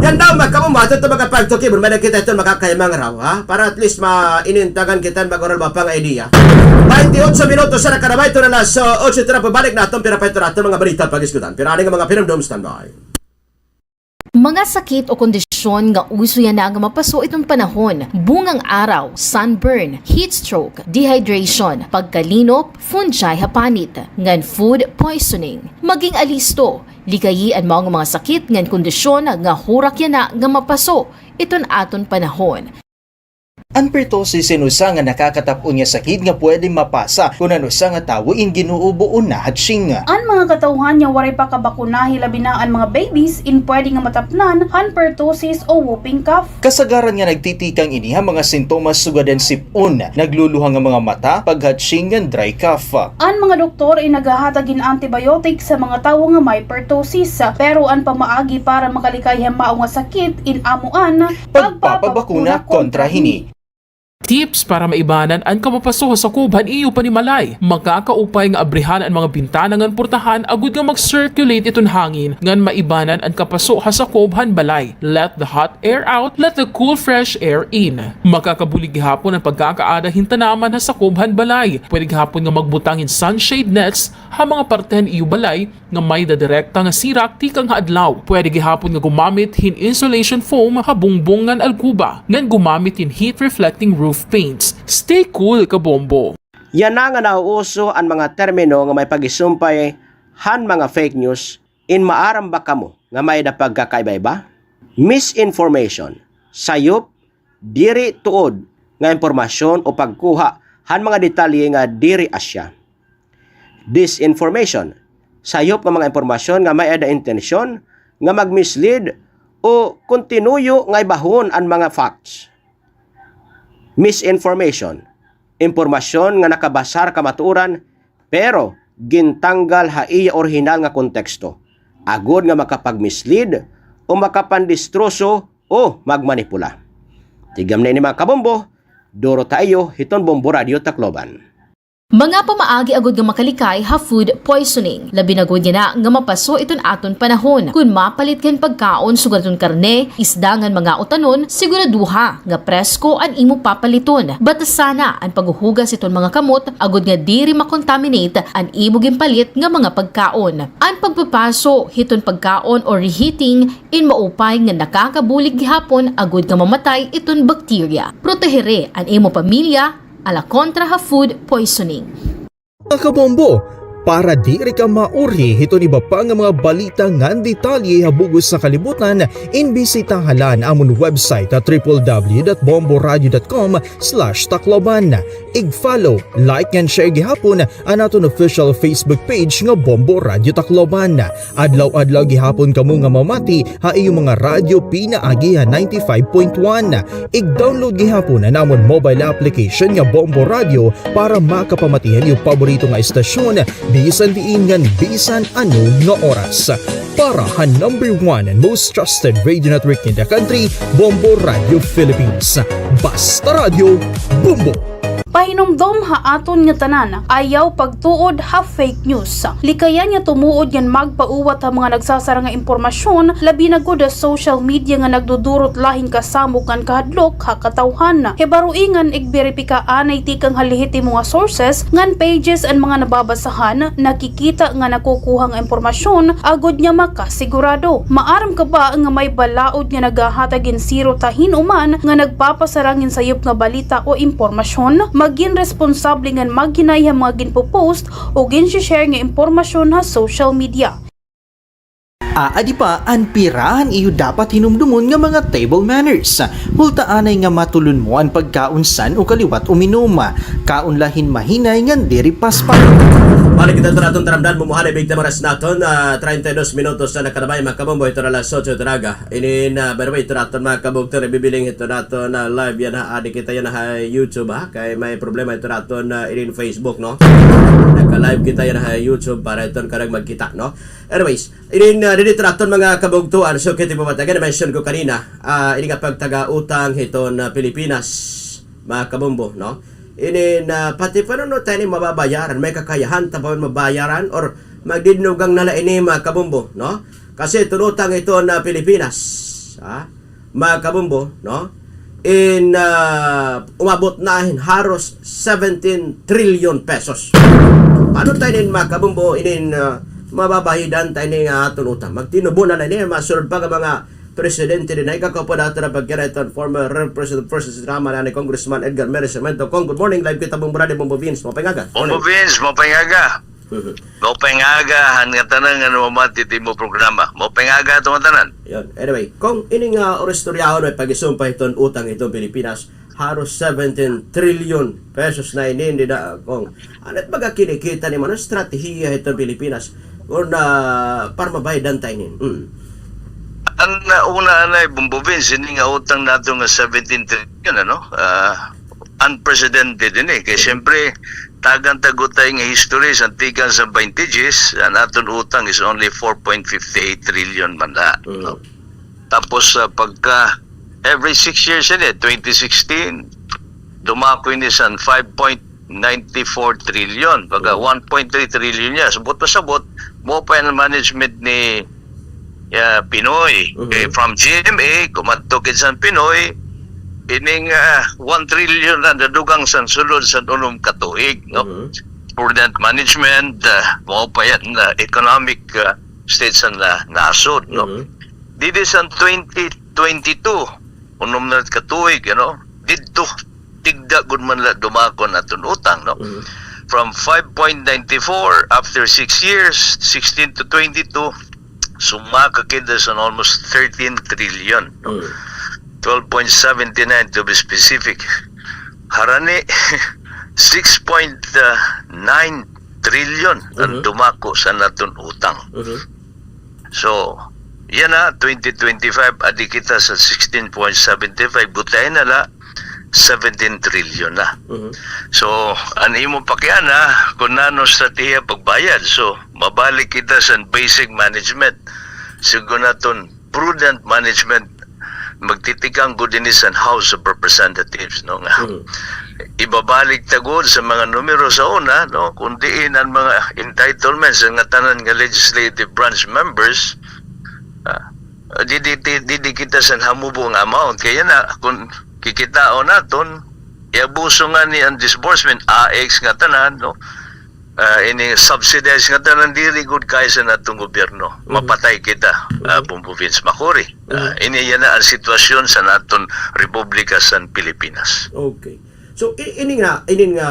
Yan daw, makabumbo, ato ito mga pagtukibon, may-ada kita ito makakayamang raw, ha? Para at least mainintagan kita, mag-oral ba pa nga idea. Baynte otso minutos na nakadabay, ito na las, ah, otso, ito na po, balik naton, pira pa ito naton mga balita pag-isgutan. Pira ani nga mga pinumdum, standby. Mga sakit o kondisyon nga uso yana nga mapaso iton panahon, bungang araw, sunburn, heat stroke, dehydration, pagkalinop, fungi ha panit, ngan food poisoning. Maging alisto, likayi an mao nga mga sakit ngan kondisyon nga hurak yana nga mapaso iton aton panahon. An pertussis in usa nga nakakatap-on nga sakit nga pwede mapasa kon an usa nga tawo in ginuubo o nahatsying. An mga katawhan nga waray pa kabakuna, hilabi na an mga babies, in pwede nga matapnan han pertussis o whooping cough. Kasagaran nga nagtitikang ini ha mga sintomas sugad an sip-on, nagluluha nga mga mata, paghatsying ngan dry cough. An mga doktor in naghahatag hin antibiotic sa mga tawo nga may pertussis, pero an pamaagi para makalikay ha mao nga sakit in amo an pagpapabakuna kontra hini. Tips para maibanan an kamapaso ha sakob han iyo panimalay. Makakaupay nga abrihan an mga bintana ngan portahan agod nga mag-circulate iton hangin ngan maibanan an kapaso ha sakob han balay. Let the hot air out, let the cool fresh air in. Makakabulig gihapon an pagkakaada hin tanaman ha sakob han balay. Pwede gihapon nga magbutang hin sunshade nets ha mga parte han iyo balay nga may-ada direkta nga sirak tikang ha adlaw. Pwede gihapon nga gumamit hin insulation foam ha bungbong ngan alkuba, ngan gumamit hin heat-reflecting roof paints. Stay cool, kabombo! Yana nga nauuso an mga termino nga may pag-isumpay han mga fake news, in maaram ba kamo nga may-ada pagkakaiba-iba? Misinformation, sayop, diri tuod nga impormasyon o pagkuha han mga detalye nga diri asya. Disinformation, sayop nga mga impormasyon nga may-ada intensyon nga mag-mislead o kon tinuyo nga ibahon an mga facts. Misinformation, impormasyon nga nakabasar kamatuoran pero gintanggal ha iya orihinal nga konteksto, agod nga makapag-mislead o makapandistroso o magmanipula. Tigam na ini, mga kabombo, duro ta ha iyo hiton Bombo Radyo Tacloban. Mga pamaagi agod nga makalikay ha food poisoning. Labi na gud yana nga mapaso iton aton panahon. Kon mapalit ka hin pagkaon, sugad iton karne, isda ngan mga utanon, siguraduha nga presko an imo papaliton. Batasana an paghuhugas hiton mga kamot agod nga diri ma-contaminate an imo ginpalit nga mga pagkaon. An pagpapaso hiton pagkaon o reheating in maupay nga nakakabulig gihapon agod nga mamatay iton bakterya. Protehere an imo pamilya ala kontra ha food poisoning. Mga kabombo, para diri ka maurhi hiton iba pa nga mga balita ngan detalye ha bug-os nga kalibutan, imbisitaha la an amon website ha triple w dot bomboradio dot com slash tacloban. Ig-follow, like, ngan share gihapon an aton official Facebook page nga Bombo Radyo Tacloban. Adlaw-adlaw gihapon kamo nga mamati ha iyo mga radyo pinaagi ha ninety-five point one. Ig-download gihapon an amon mobile application nga Bombo Radyo para makapamati han iyo paborito nga estasyon bisan diin ngan bisan ano nga oras. Para han number one and most trusted radio network in the country, Bombo Radyo Philippines. Basta radyo, bombo! Pahinumdom ha aton nga tanan, ayaw pagtuod ha fake news. Likayan nga tumuod ngan magpauwat ha mga nagsasara nga impormasyon, labi na gud ha social media nga nagdudurot la hin kasamok ngan kahadlok ha katawhan. Hibaroi ngan igberipika anay tikang ha lehitimo nga sources ngan pages an mga nababasahan, nakikita nga nakukuha nga impormasyon agod nga makasigurado. Maaram ka ba nga may balaod nga naghahatag hin sirot ha hin-o man nga nagpapasarang hin sayop nga balita o impormasyon? Magin responsable ngan maghinay ha mga ginpo-post o ginshi-share nga impormasyon ha social media. Aadi pa an pira han iyo dapat hinumdomon nga mga table manners. Hulta anay nga matulon mo an pagkaon san-o ka liwat uminom. Kaon la hin mahinay ngan diri paspas. Balik kita hito aton taramdan, bumuhanay bigti an oras naton, ah, treinta y dos minutos na nakalabay, mga kabombo, hito na alas otso hito nga aga. Ini na, by the way, hito na aton, mga kabugto, ibibiling hito na aton, ah, live yana, aadi kita yana ha YouTube, ha, kay may problema hito na aton, ah, inin Facebook, no? Naka-live kita yana ha YouTube para hiton karuyag magkita, no? Anyways, inin, ah, didi hito na aton mga kabugtoan, so kay ti pamatagan, na-mention ko kanina, ah, ini nga pagtaga utang hiton, ah, Pilipinas, mga kabombo, no? Ini na pati pa, no, tayo ini mababayaran, may kakayahan ta pa mabayaran or magdidinugang na la ini, mga kabombo, no? Kasi iton utang hiton Pilipinas, ha, mga kabombo, no? In, ah, umabot na hin haros seventeen trillion pesos. Paano tayo ini, mga kabombo, inin, ah, mababayadan tayo ini nga aton utang? Magtinubo na la ini, masunod pa nga mga presidente dinhi, kakaupo naton an pagkira hiton former Representative Francis Rama, ni Congressman Edgar Mary Sarmiento. Cong, good morning. Live kita, Bombo Radyo, Bombo Vince. Maupay nga aga. Bombo Vince, maupay nga aga. Mhm. Maupay nga aga han ngatanan nga namamati hit imo programa. Maupay nga aga ha aton ngatanan. Yun. Anyway, Cong, ini nga, ah, oro istoryahon, may pag-isumpay hiton utang hiton Pilipinas, haros seventeen trillion pesos na ini, dida, Cong. Ano it baga kinikita nimo, ano estratehiya hiton Pilipinas kon, ah, para mabayadan ta ini? Mm. An, ah, una anay, Bombo Vince, ini nga utang naton nga seventeen trillion, ano? Ah, unprecedented ini. Kay siyempre, tagan ta gud tay nga history, sa tikang sa twenty diyes, an aton utang is only four point fifty eight trillion man la, no? Mm. Tapos, ah, pagka every six years ini, twenty sixteen, dumako ini san five point nine four trillion. Baga, mhm, one point three trillion niya. Sabot na sabot, mao pa an management ni, ah, Pinoy. Mhm. Kay from G M A, kumadto gid san Pinoy, ining, ah, one trillion na nadugang san sulod san unom ka tuig, no? Mhm. Prudent management, ah, mao pa yana, ah, economic, ah, state san, ah, nasod, no? Mhm. Didi san twenty twenty-two, unom na ka tuig, you know, didto, tigda gud man la dumako an aton utang, no? Mhm. From five point nine four after six years, sixteen to twenty-two, sumaka kita san almost thirteen trillion, no? Mm. Twelve point seventy nine to be specific. Harani, six point nine trillion an, mhm, dumako san aton utang. Mhm. So, yana, twenty twenty-five, adi kita sa sixteen point seven five, gutiay na la, seventeen trillion na. Mhm. So, an imo pakiana, kun nano estratehiya pagbayad. So, mabalik kita sa basic management. Sigon naton prudent management, magtitikang gud ini sa House of Representatives, no, nga, mhm, ibabalik ta gud sa mga numero sa una, no, kun diin an mga entitlements nga tanan nga legislative branch members, ah, didi, didi, didi kita sa hamubo nga amount. Kay yana, kun kikitaon naton, iabuso ngani an disbursement, A X nga tanan, no? Ah, ini subsidize nga tanan, diri gud kay sa naton gobyerno. Mhm. Mapatay kita, ah, mhm, Bombo Vince Makuri. Ah, mhm, ini yana an sitwasyon sa naton Republika san Pilipinas. Okay. So, i-, ini nga, ini nga,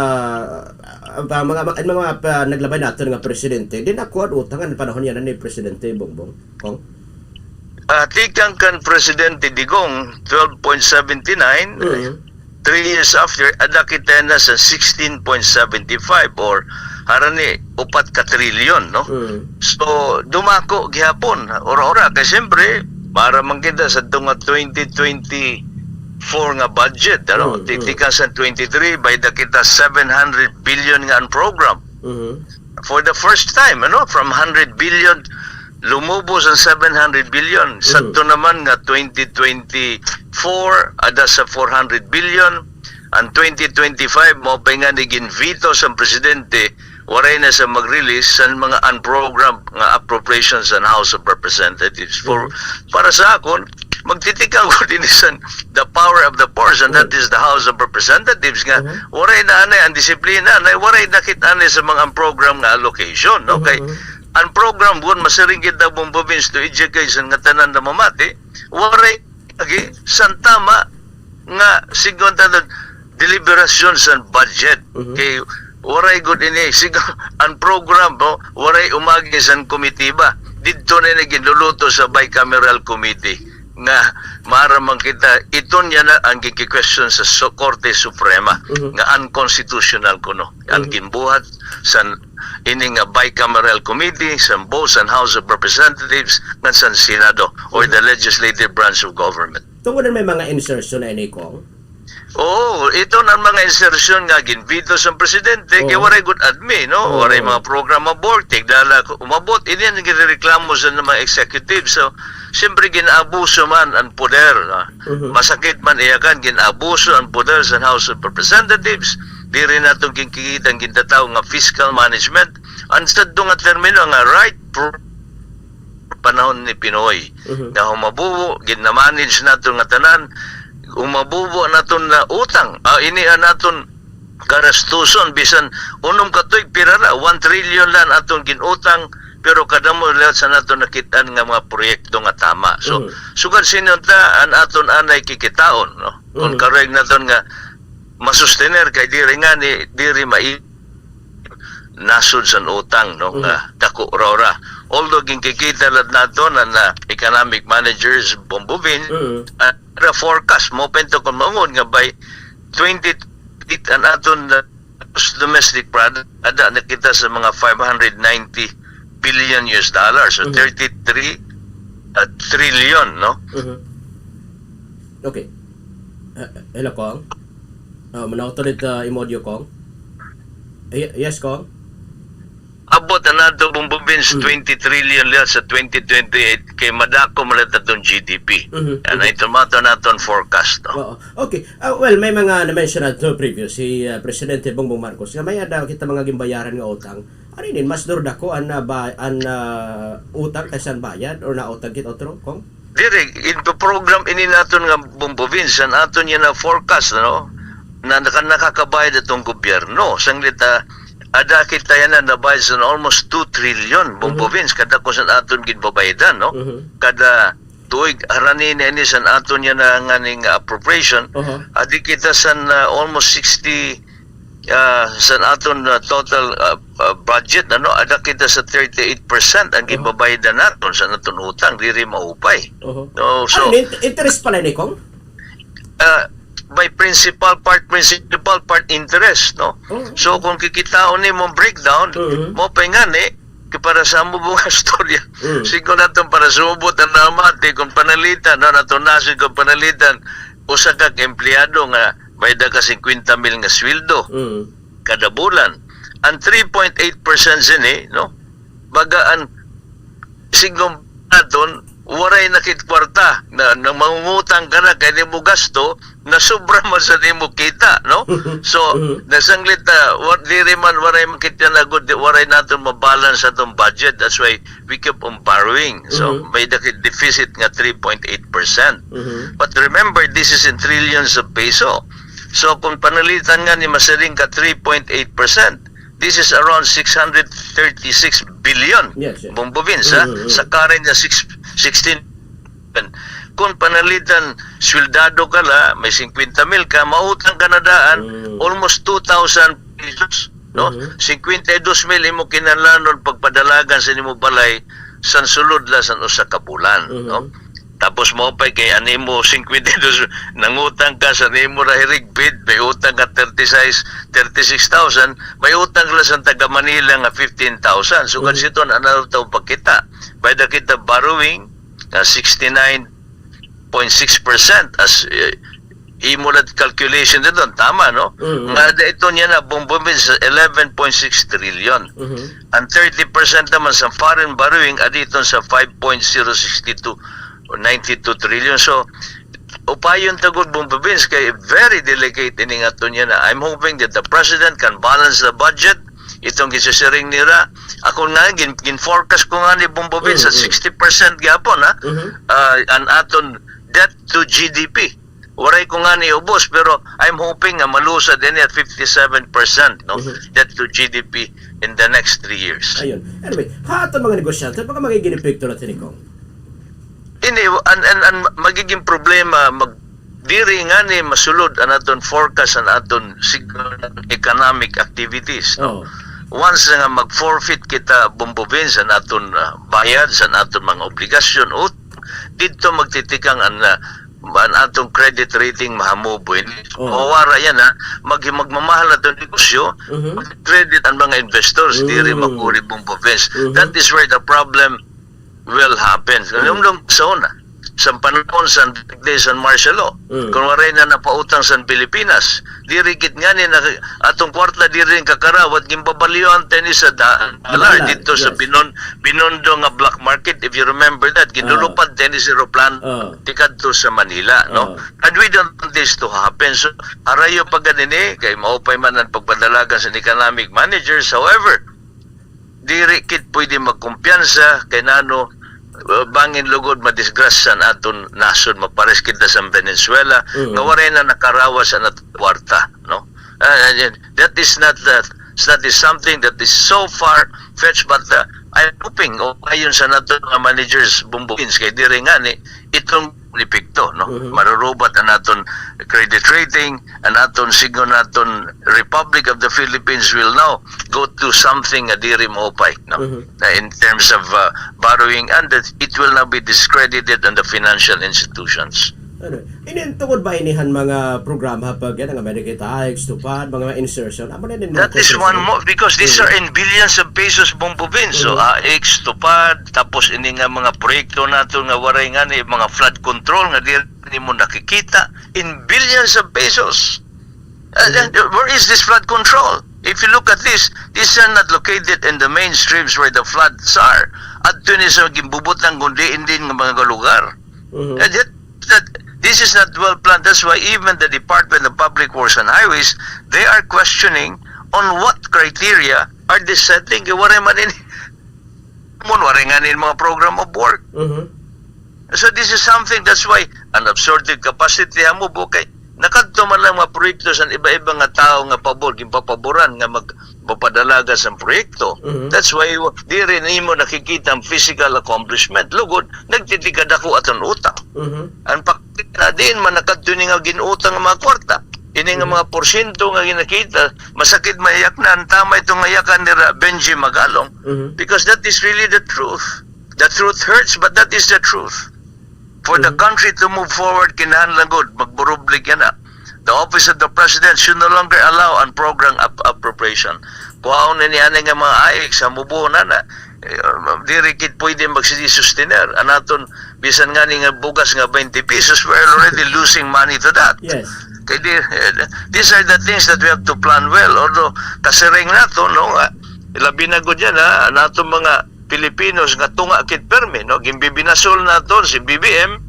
ah, mga, mga, mga, ah, naglabay naton nga presidente, di na kuan utang an panahon yana ni Presidente Bongbong, Cong? Ah, tikang kan Presidente Digong, twelve point seventy nine, mm, three years after, ada kita na sa sixteen point seven five or harani upat ka trilyon, no? Mm. So, dumako gihapon. Ura-ura, kay siyempre, maaram man kita sa tunga twenty twenty-four nga budget, ano? Mm, mm. Titikang sa twenty-three, bayda kita seven hundred billion nga an program. Mhm. For the first time, ano, from hundred billion, lumubos an seven hundred billion. Mhm. Sadto naman nga twenty twenty-four, ada sa four hundred billion. An twenty twenty-five, mao pa nga ni gin-veto sa presidente, waray na sa mag-release sa mga unprogrammed nga appropriations sa House of Representatives. For, mhm, para sa akon, magtitikang ko din sa the power of the purse, and that, mm, is the House of Representatives nga, mhm, waray na anay an disiplina, na waray na kit anay sa mga program nga allocation, no? Mhm, kay, mhm, an program kun masiring kita Bombo Vince to education nga tanan namamati, waray lagi san tama nga sigon ta deliberasyon san budget. Mhm. Kay waray gud ini, sigon an program, no? Waray umagi san komitiba. Didto na ini ginluluto sa bicameral committee nga maaram man kita, iton yana an gigi-question sa su-, Korte Suprema, mhm, nga unconstitutional kuno an, mhm, ginbuhat san ini nga bicameral committee, san both san House of Representatives ngan san Senado or, mhm, the legislative branch of government. Tungod may mga insertion na ini, Cong? Oo, iton an mga insertion nga gin-veto sa presidente, kay, oo, waray gud admi, no? Oo. Waray mga program abort, tigdala ko umabot. Ini an ginreklamo sa mga executive. So, siyempre, gin-abuso man an poder, no? Mhm. Masakit man iyakan, gin-abuso an poder sa House of Representatives. Diri naton ginkikita an gintatawo nga fiscal management. An sadto nga termino nga right pro-, panahon ni Pinoy. Mhm. Nga humabubo, gin-manage naton nga tanan, humabubo naton nga utang. Ah, ini an aton garastuson, bisan unom ka tuig, pira la, one trillion la an aton gin-utang, pero kadamo liwat sa naton nakit-an nga mga proyekto nga tama. So, mhm, sugad sini unta an aton anay kikitaon, no? Kon, mhm, karuyag naton nga masustener kay diri ngani, diri mai-, nasod san utang, no, mhm, nga dako ra ura. Although ginkikita la naton an, ah, economic managers, Bombo Vin, mhm, ah, ra forecast, mao pa ito kon maungod nga by twenty twenty-eight an aton, ah, gross domestic product, ada na kita sa mga five hundred ninety billion U S dollars, so, mhm, thirty-three, ah, trillion, no? Mhm. Okay. Ah, hello, Cong? Ah, manaw tuloy ta imo audio, Cong. Ye-, yes, Cong? abot an aton, Bong Bovins, twenty trillion la sa twenty twenty-eight, kay madako man la it aton G D P. Mhm. An iton mato an aton forecast, no? Oo. Okay. Ah, well, may mga na-mention nato previous si, ah, Presidente Bongbong Marcos nga may-ada kita mga ginbayaran nga utang. Ano inin, mas durdako an, ah, ba-, an, ah, utang kaysa an bayad or nautang kit otro, Cong? Diri, into program ini naton nga, Bong Bovins, an aton yana forecast, no? Na naka-, nakakabayad aton gobyerno. Sanglit, ah, ada kita yana nabayad san almost two trillion, Bong Bovins, kada ko san aton ginbabayadan, no? Mhm. Kada tuig, harani na ini san aton yana nganing appropriation, Aha. adi kita san, ah, almost sixty, ah, san aton, ah, total, ah, ah, budget, ano, ada kita sa thirty-eight percent an ginbabayadan naton san aton utang, diri maupay. Aha. No, so, ano, int-, interest pala ni, Cong? Ah, by principal part, principal part interest, no? Oo. So, kung kikitaon nimo breakdown, Mhm. maupay ngani, kay para sa amo nga istorya. Mm. Sigon naton para sumubot an namati, kung panalitan, no, naton nasod kung panalitan, usa ka empleyado nga may-ada ka singkwenta mil nga sweldo Mm. kada bulan. An three point eight percent sini, no? Baga an sigon naton, waray na kit kwarta, na, na mangungutang ka na, kay di mo gasto, nasobra man sa imo kita, no? So, Mhm. nasanglit, ah, wa-, diri man, waray man kita na good, di, waray naton mabalance atong budget. That's why we keep on borrowing. So, Mhm. may-ada kit deficit nga three point eight percent. Mhm. But remember, this is in trillions of peso. So, kung panalitan ngani masiring ka three point eight percent, this is around six hundred thirty-six billion Yes, yes. Bong Bovins, ha? Mm, mm. Sa current nga six, sixteen. Kung panalitan, sweldado ka la, may singkwenta mil ka, mautang ka na daan, Mm. almost two thousand pesos, no? Mhm. Singkwenta y dos mil imo kinahanglanon pagpadalagan sa nimo balay, san sulod la san usa ka bulan, Mhm. no? Tapos maupay kay an imo singkwenta y dos, nangutang ka sa nimo ra hirigpit, may utang ka thirty-six, thirty-six thousand, may utang la sa taga Manila nga fifteen thousand. So, Mhm. kansiton, ano taw pagkita? May-ada kita borrowing nga sixty-nine point six percent as, eh, imo la calculation didto, tama, no? Mhm. Nga ada iton yana, Bong Bovins, eleven point six trillion. Mhm. An thirty percent naman sa foreign borrowing, adi iton sa five point zero six two ninety-two trillion. So, upayon ta gud, Bong Bovins, kay very delicate ini nga aton yana. I'm hoping that the president can balance the budget. Iton ginsiring nira, ako nga, gin-, gin-forecast ko ngani, Bong Bovins, sa Mm, mm. sixty percent gihapon, ha? Mhm. Ah, an aton debt to G D P. Waray ko ngani ubos, pero I'm hoping nga malusad ini at fifty-seven percent, no? Mhm. Debt to G D P in the next three years. Ayun. Anyway, ha aton mga negosyante, baka magiging epekto natin, Cong. Ini, an, an, an magiging problema, mag-, diri ngani masulod an aton forecast, an aton sig-, economic activities, no? Oo. Once nga mag-forfeit kita, Bong Bovins, an aton, ah, bayad, sa aton mga obligasyon, ut-, didto magtitikang an, ah, an aton credit rating mahamubo ini. Oo. Mawara yana, mag-, magmamahal aton negosyo, Mhm. credit an mga investors, diri Mm. makuri, Bong Bovins. Mhm. That is where the problem will happen. Mm. Kanunong sa una, sa panahon san, san martial law, Mm. kon waray na napautang san Pilipinas, diri gid ngani na, atong kwarta diri kakarawat, ginbabalyuhan ta ini sa da-, dollar Dollar, didto sa yes. Binon-, Binondo nga black market, if you remember that, Ah. ginlulupad ta ini sa eroplano, Ah. tikadto sa Manila, no? Ah. And we don't want this to happen. So, harayo pa gani ini, kay maupay man an pagpadalagan sa economic managers. However, diri kit pwede magkumpiyansa kay nano, uh, bangin lugod madisgrasya an aton nasod, mapares kita sa Venezuela, Mm. nga waray na nakarawas an aton kwarta, no? Uh, and, and that is not, uh, that is something that is so far-fetched, but, uh, I'm hoping, o ayon sa naton mga managers, Bong Bovins, kay diri ngani, iton epekto, no? Mhm. Marurubat an aton credit rating, an aton, sigon naton, Republic of the Philippines will now go to something nga diri maupay, no? Mhm. Na in terms of, uh, borrowing, and that it will now be discredited on the financial institutions. Ano, inin tungod ba ini han mga programa pag, yan, nga may nakita, ah, X, TUPAD, mga insertion, amo na din mga That is one construction. Mo-, because these Mhm. are in billions of pesos, Bong Bovins. So, Mhm. ah, X, TUPAD, tapos ini nga mga proyekto naton nga waray ngani, mga flood control nga di nimo nakikita, in billions of pesos. Uh, Mhm. and where is this flood control? if you look at this, these are not located in the main streams where the floods are. Adto ni sa ginbubutang kundi in din nga mga lugar. Mhm. And yet, that, this is not well planned. That's why even the Department of Public Works and Highways, they are questioning on what criteria are they setting. Kay waray man ini, mon waray nga nin mga program of work. Mhm. So this is something, that's why an absorptive capacity ha Mubo kay nakadto man lang mga proyekto sa iba-iba nga tawo nga pabor, ginpapaboran nga mag-, mapadalagan sa proyekto. Mhm. That's why w-, diri nimo nakikita an physical accomplishment. Lugod, nagtitikadako aton utang. Mhm. An pakita, diin man nakadto ini nga ginutang nga mga kwarta. Ini nga Mhm. mga porsyento nga ginakita, masakit maiyak na, an tama ito nga yakan nira Benji Magalong. Mhm. Because that is really the truth. The truth hurts, but that is the truth. For the Mhm. country to move forward, kinahanglan gud magburublig yana. The office of the president should no longer allow an program ap-, appropriation. Kuhaon na niya nga mga ayik sa Mubo na na. Eh, diri kit pwede magsisustener. An aton, bisan ngani nga bugas nga twenty pesos, we're already losing money to that. Yes. Kay di, eh, these are the things that we have to plan well. Although, kasiring nato, no, nga, labi na gud yana, an aton mga Filipinos nga tunga kit permi, no? Ginbibinasol naton si B B M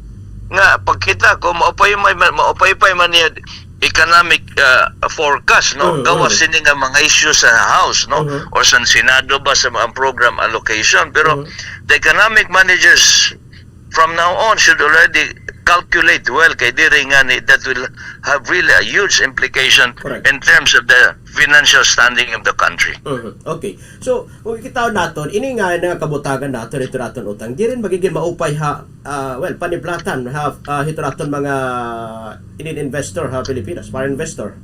nga pagkita ko, maupay may, maupay-upay man niya economic, ah, forecast, no? Mm, gawas mm. Sini nga mga issues sa House, no? Mm-hmm. Or sa Senado ba sa mga program allocation. Pero Mm-hmm. the economic managers from now on should already calculate well kay diri ngani that will have really a huge implication Correct. In terms of the financial standing of the country. Mhm. Okay. So, kung kikitaon naton, ini nga nga kabutangan naton, hito naton utang, diri magigin maupay ha, ah, well, paniplatan ha, ah, hito naton mga inin investor ha Pilipinas, foreign investor.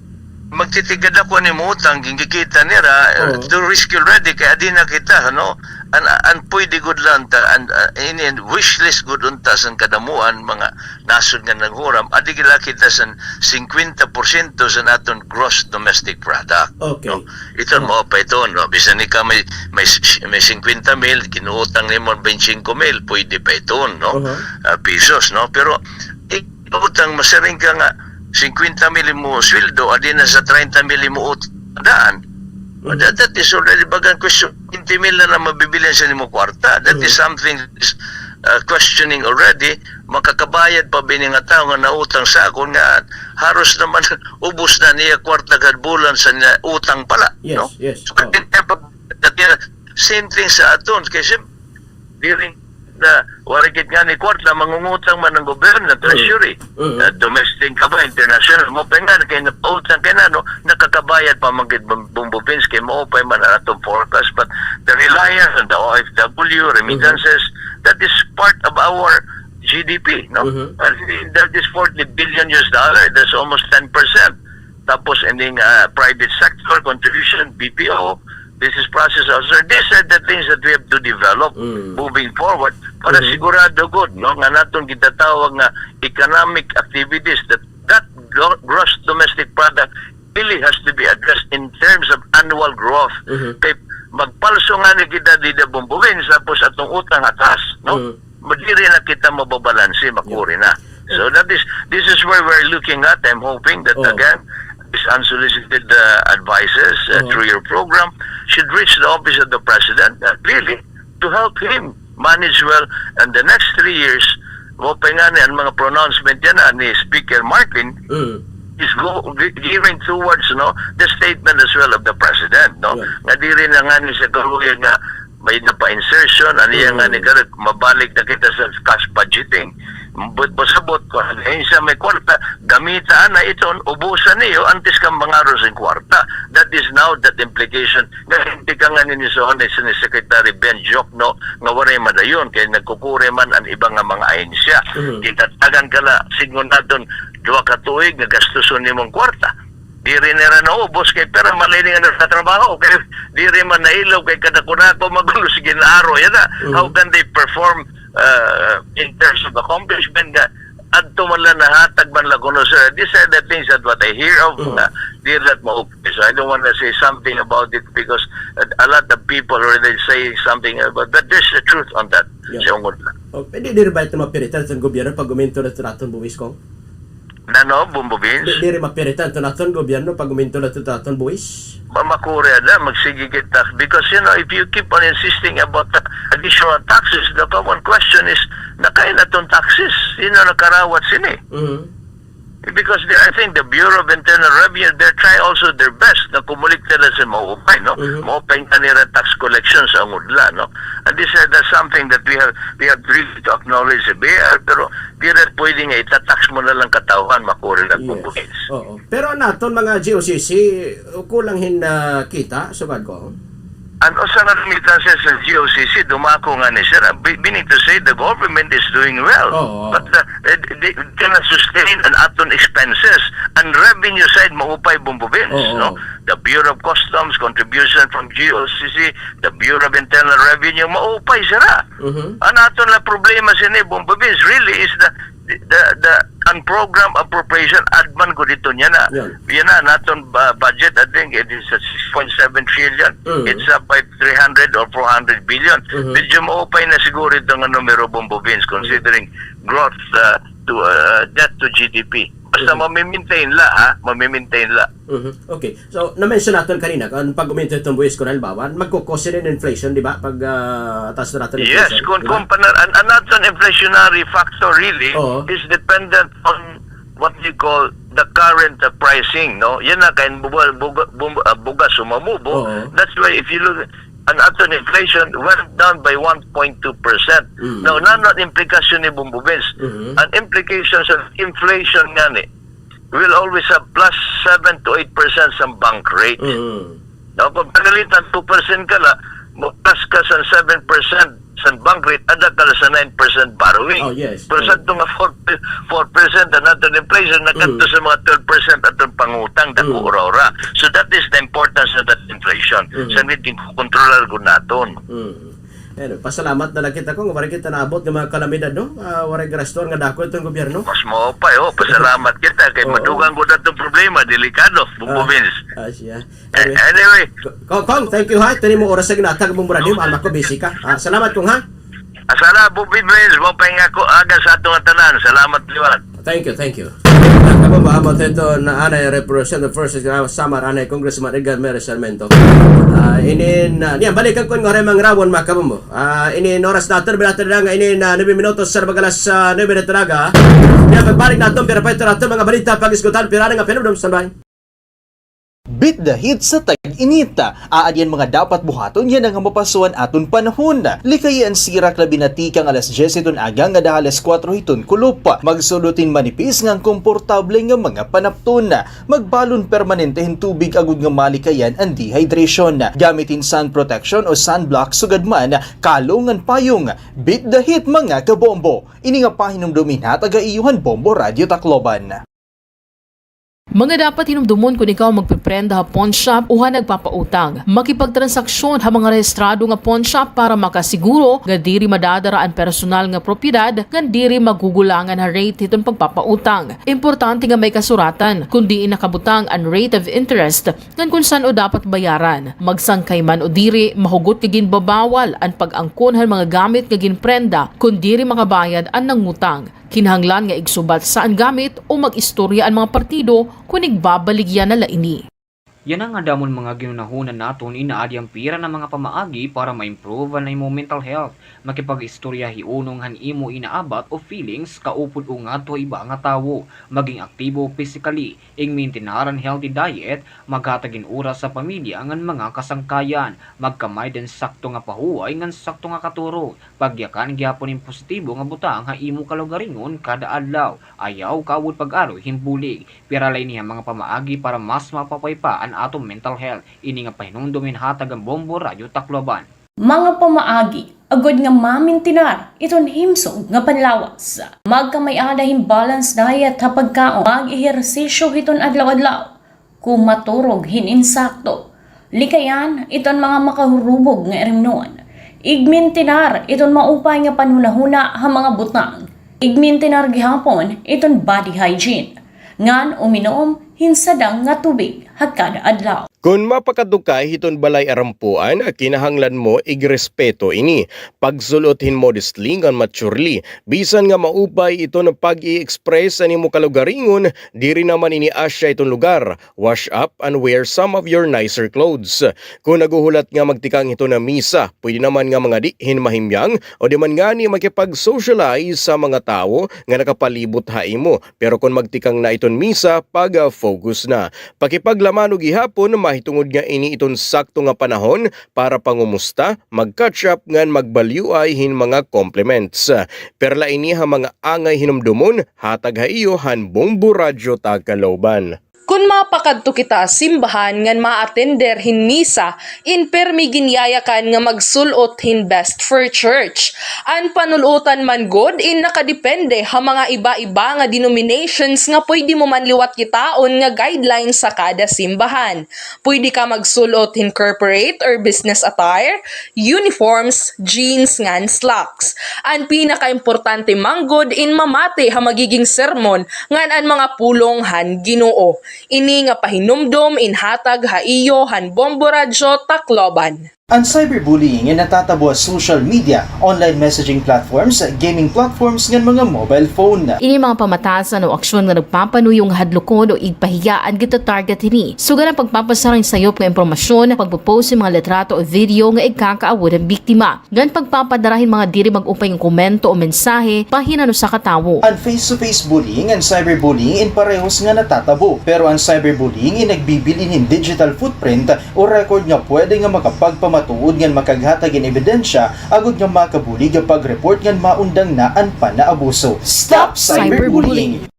Magtitigad ako ni mo utang, ginkikita nira, eh, Oo. To risk already, kay adi na kita, no? An, an pwede gud lang ta, an, ah, ini, wish list gud unta san kadamuan, mga nasod nga naghuram, adi gila kita san singkwenta porsyento san aton gross domestic product, Okay. no? Ito Oh. mo pa ito, no? Bisan ikaw may, may, may singkwenta mil, ginuutang nimo baynte singko mil, pwede pa ito, no? Uh-huh. Ah, pesos, no? Pero, i-, utang, masiring ka nga, singkwenta mil imo sweldo, adi na sa treinta mil imo ut-, daan. Mhm. That, that is already bagang question. Twenty mil na lang mabibilin sa nimo kwarta. That is Mhm. something that is, uh, questioning already. Makakabayad pa ba ini nga tawo nga nautang sa akon nga haros naman ubos na niya kwarta kada bulan sa niya utang pala, Yes, no? yes. So, Oh. that, that, same thing sa aton. Kay sim-, diri na, waray gid ngani kwarta, mangungutang man an gobyerno, an Mm. treasury. Mm. Ah, domestic ka ba, international, mo pa nga, kay napautang kay nano, nakakabayad pa man gid bum-, bumbo beans, kay maupay man an atong forecast, but the reliance on the O F W, remittances, Mm-hmm. that is part of our G D P, no? Mm-hmm. And that is forty billion U S dollar, that's almost ten percent. Tapos, ining, ah, private sector contribution, B P O, business process outsourcing. These are the things that we have to develop Mm. moving forward para Mm-hmm. sigurado gud, no, nga naton gitatawag nga economic activities that, that gro-, gross domestic product really has to be addressed in terms of annual growth. Mm-hmm. Kay magpalso ngani kita dida bumbuwin, tapos atong utang ha taas, no? Mm. Diri na kita mababalanse, makuri na. So that is, this is where we're looking at. I'm hoping that Oh. again, these unsolicited, uh, advices, uh, Uh-huh. through your program should reach the office of the president, uh, really to help him manage well. And the next three years, mo pa ngani an mga pronouncement yana ni Speaker Martin Mm. is go, gi-, giving towards, no, the statement as well of the president, no? Yeah. Nga diri na ngani sa kaluoy nga may napa-insertion, an iya Mm. ngani kalit, mabalik na kita sa cash budgeting. But pasabot ko, an siya may kwarta, gamita na iton, ubusan niyo, antes ka mangaro sin kwarta. That is now that implication. Nga hindi ka ngani ni Sohon, ni Secretary Ben Jokno, nga waray madayon, kay nagkukuri man an iba nga mga ahensya. Mm. Gitatagan ka la, sidngon naton, duha ka tuig, nga gastuson nimong kwarta. Diri nira naubos kay pira man la ini nga nagtatrabaho, kay diri man nailaw kay kadako-dako magulo sa gin-aro yana. Mhm. How can they perform, uh, in terms of accomplishment nga adto man la nahatag man la kuno, sir? These are the things that what I hear of, Mhm. nga diri la maupay. So I don't wanna say something about it because a, a lot of people already say something about, but there's the truth on that. Yeah. Sa ungod la. Oh, pwede diri ba ito mapiritan sa gobyerno pag uminto na sa aton buwis, Kong? Nano, Bombo Vince? Di, diri mapiritan to naton gobyerno pag-umento na to naton buwis. Ma-, makuri ada, magsige kita. Because, you know, if you keep on insisting about the additional taxes, the common question is, nakain aton taxes? Sino nakarawat sini? Mhm. Because the, I think the Bureau of Internal Revenue, they're trying also their best na kumolekta na sa maupay, no? Mhm. Maupay nga nira tax collection sa ngudla, no? And this, uh, that's something that we have, we have really to acknowledge sa B I R, pero diri pwede nga itatax mo na lang katawhan, makuri lang kung buhis. Oo. Pero an aton mga G O C C, kulang hin, ah, kita, sugad ko. An usa nga remittances sa G O C C, dumako ngani sira. Bi-, meaning to say, the government is doing well. Oo. But the, eh, they cannot sustain an aton expenses. An revenue side, maupay, Bombo Vince, no? The Bureau of Customs, contribution from G O C C, the Bureau of Internal Revenue, maupay sira. Mhm. An aton la problema sini, Bombo Vince, really is the the, the unprogrammed appropriation, add man gud ito niya na. Yan. Yan na, naton ba-, budget, I think it is at six point seven trillion. Mm. It's up by three hundred or four hundred billion. Mhm. Medyo maupay na siguro ito nga numero, Bombo Vince, considering growth, uh, to, uh, debt to G D P. Basta mamimaintain la, ha? Mamimaintain la. Mhm. Okay. So, na-mention naton kanina, an pag-umento hiton buhis, kun halimbawa, magko-cause hin inflation, di ba? Pag, ah, taas na naton inflation, di ba? Yes, kun, kun panar-, an, an aton inflationary factor really is dependent on what you call the current, uh, pricing, no? Yan na, kay buga-, buga-, bum-, ah, bugas sumumubo. Oo. That's why if you look, an aton inflation went down by one point two percent. Mm. Now, nano an implikasyon ni, Bombo Vince? Mhm. An implication sa inflation ngani, will always have plus seven to eight percent sa bank rate. Mm. Now, kung pagalitan, two percent ka la, mo-plus ka sa seven percent sa bank rate, ada ka la sa nine percent borrowing. Oh, yes. Pero sa aton nga four, four percent an aton inflation, nakadto sa mga twelve percent aton pangutang, dako ura-ura. So that is the importance of that inflation. Mm. Sa naging kontrolar gud naton. Mm. Anyway, pasalamat na lang kita kung waray kita naabot nga mga kalamidad, no? Ah, waray garaston nga dako iton gobyerno. Mas maupay, oh. Pasalamat kita kay madugang gud aton problema, delikado, Bombo Vince. Ah, siya. Anyway, anyway. Kong, Kong, thank you, ha. Ito nimo oras sa ginatag mong radio, alam ko busy ka. Ah, salamat, Kong, ha. Ah, salamat, Bombo Vince. Maupay nga ako, aga sa aton nga tanan. Salamat liwat. Thank you, thank you. Mga kabombo, amo ito na anay Representative First Samar, anay Congressman Edgar Mary Sarmiento. Ah, inin, ah, niyan, balikan ko nga oray mangrawon, mga kabombo. Ah, inin oras naton, binata na nga inin, ah, nuebe minutos sa mga alas, ah, nuebe na talaga. Niyan, pagbalik naton, pero pa ito naton, mga balita, pag-isgutan, pira na nga pinumdum, standby. Beat the heat sa tag-init. Aadi an mga dapat buhaton yana nga mapasuan aton panahon. Likayi an sirak labi na tikang alas dyes hiton aga ngada ha alas kuwatro hiton kulop. Magsulod hin manipis ngan komportable nga mga panapton. Magbalon permanente hin tubig agod nga malikayan an dehydration. Gamit hin sun protection o sunblock sugad man, kalong ngan payong. Beat the heat, mga kabombo. Ini nga pahinumdom ginhatag ha iyo han Bombo Radio Tacloban. Mga dapat hinumdomon kon ikaw magpeprenda ha pawnshop o ha nagpapautang. Makipagtransaksyon ha mga rehistrado nga pawnshop para makasiguro nga diri madadara an personal nga propiedad ngan diri magugulangan ha rate hiton pagpapautang. Importante nga may kasuratan kon diin nakabutang an rate of interest ngan kon san-o dapat bayaran. Magsangkay man o diri, mahugot nga ginbabawal an pag-angkon han mga gamit nga ginprenda kon diri makabayad an nangutang. Kinahanglan nga igsubatsaan gamit o mag-istorya an mga partido kon igbabaligya na la ini. Yana nga damo an mga ginhunahuna naton, inaadi an pira nga mga pamaagi para ma-improve an imo mental health. Makipag-istorya hiunong han imo inaabat o feelings, kaupod o ngadto ha iba nga tawo. Maging aktibo physically, igmintinar an healthy diet, maghatag hin oras sa pamilya ngan mga kasangkayan, magkamay-ada hin sakto nga pahuway ngan sakto nga katurog. Pagyakan gihapon hin positibo nga butang ha imo kalugaringon kada adlaw. Ayaw kaawod pag-aroy hin bulig. Pira la ini nga mga pamaagi para mas mapapaypa an aton mental health. Ini nga pahinumdom ginhatag han Bombo Radyo Tacloban. Mga pamaagi agod nga mamintinar iton himsog nga panlawas. Magkamay-ada hin balanced diet ha pagkaon. Mag-ehersisyo hiton adlaw-adlaw. Kumaturog hin insakto. Likayan iton mga makahurubog nga irimnon. Igmintinar iton maupay nga panhunahuna ha mga butang. Igmintinar gihapon iton body hygiene. Ngan uminom hin sadang nga tubig ha kada adlaw. Kon mapakadto ka hiton balay arampuan, kinahanglan mo igrespeto ini. Pagsul-ot hin modestly ngan maturely. Bisan nga maupay iton pag-i-express an imo kalugaringon, diri naman ini asya iton lugar. Wash up and wear some of your nicer clothes. Kon naghuhulat nga magtikang hiton misa, pwede naman nga mangadi hin mahimyang o di man ngani makipag-socialize sa mga tawo nga nakapalibot ha imo. Pero kon magtikang na iton misa, pag-focus na. Pakipaglamano gihapon, mahitungod nga ini iton sakto nga panahon para pangumusta, mag-catch up ngan magbalyuay hin mga compliments. Perla ini ha mga angay hinumdomon, hatag ha iyo han Bombo Radyo Tagkaloban. Kon mapakadto kita ha simbahan ngan ma-attender hin misa, in pirmi ginyayakan nga magsul-ot hin best for church. An panul-otan man gud in nakadepende ha mga iba-iba nga denominations nga pwede mo man liwat kitaon nga guidelines sa kada simbahan. Pwede ka magsul-ot hin corporate or business attire, uniforms, jeans ngan slacks. An pinakaimportante man gud in mamati ha magiging sermon ngan an mga pulong han Ginoo. Ini nga pahinumdom in hatag ha iyo han Bombo Radyo Tacloban. An cyberbullying in natatabo ha social media, online messaging platforms, gaming platforms ngan mga mobile phone. Ini mga pamatasan o aksyon nga nagpapanuyong hadlokon o igpahiya an gita-target hini. Sugad an pagpapasara hin sayop nga impormasyon, pagpo-post hin mga litrato o video nga igkakaawod han biktima. Ngan pagpapadara hin mga diri mag-upay nga komento o mensahe bahin han usa ka tawo. An face-to-face bullying ngan cyberbullying in parehos nga natatabo, pero an cyberbullying in nagbibilin hin digital footprint o record nga pwede nga makapagpamatuod ngan makaghatag hin ebidensya agod nga makabulig ha pag-report ngan maundang na an panaabuso. Stop cyberbullying!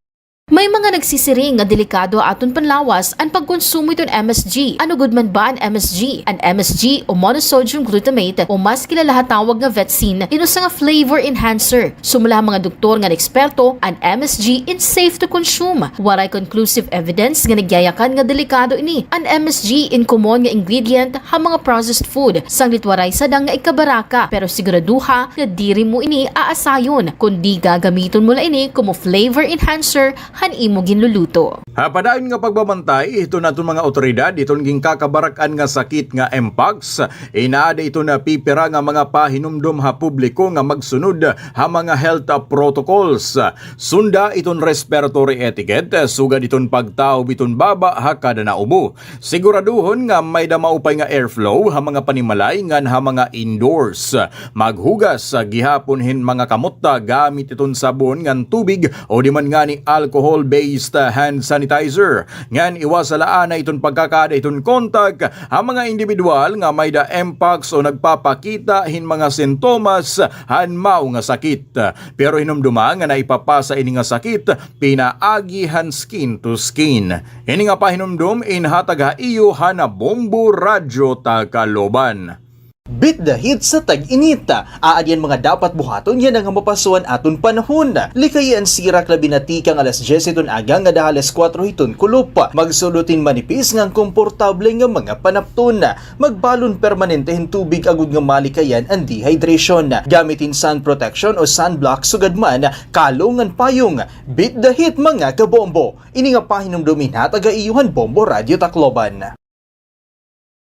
May mga nagsisiring nga delikado ha aton panlawas an pagkonsumo hiton M S G. Ano gud man ba an M S G? An M S G o monosodium glutamate o mas kilala ha tawag nga vetsin, in usa nga flavor enhancer. Sumala ha mga doktor ngan eksperto, an M S G in safe to consume. Waray conclusive evidence nga nagyayakan nga delikado ini. An M S G in common nga ingredient ha mga processed food, sanglit waray sadang nga igkabaraka, pero siguraduha nga diri mo ini aasayon, kundi gagamiton mo la ini komo flavor enhancer han imo ginluluto. Ha padayon nga pagbabantay hiton aton mga awtoridad hiton ginkakabarak-an nga sakit nga mpox, inaada iton pipira nga mga pahinumdom ha publiko nga magsunod ha mga health protocols. Sunda iton respiratory etiquette, sugad iton pagtaob iton baba ha kada naubo. Siguraduhon nga may-da maupay nga airflow ha mga panimalay ngan ha mga indoors. Maghugas gihapon hin mga kamot gamit iton sabon ngan tubig o di man ngani alcohol-based hand sanitizer. Ngan iwasa la anay iton pagkakaada iton kontak ha mga indibidwal nga may-da mpox o nagpapakita hin mga sintomas han mao nga sakit. Pero hinumdoma nga naipapasa ini nga sakit pinaagi han skin to skin. Ini nga pahinumdom inhatag ha iyo han Bombo Radyo Tacloban. Beat the heat sa tag-init. Aadi an mga dapat buhaton yana nga mapaso an aton panahon. Likayi an sirak labi na tikang alas dyes hiton aga ngada ha alas kuwatro hiton kulop. Magsul-ot hin manipis ngan komportable nga mga panapton. Magbalon permanente hin tubig agod nga malikayan an dehydration. Gamit hin sun protection o sunblock sugad man kalong ngan payong. Beat the heat, mga kabombo. Ini nga pahinumdom inhatag ha iyo han Bombo Radyo Tacloban.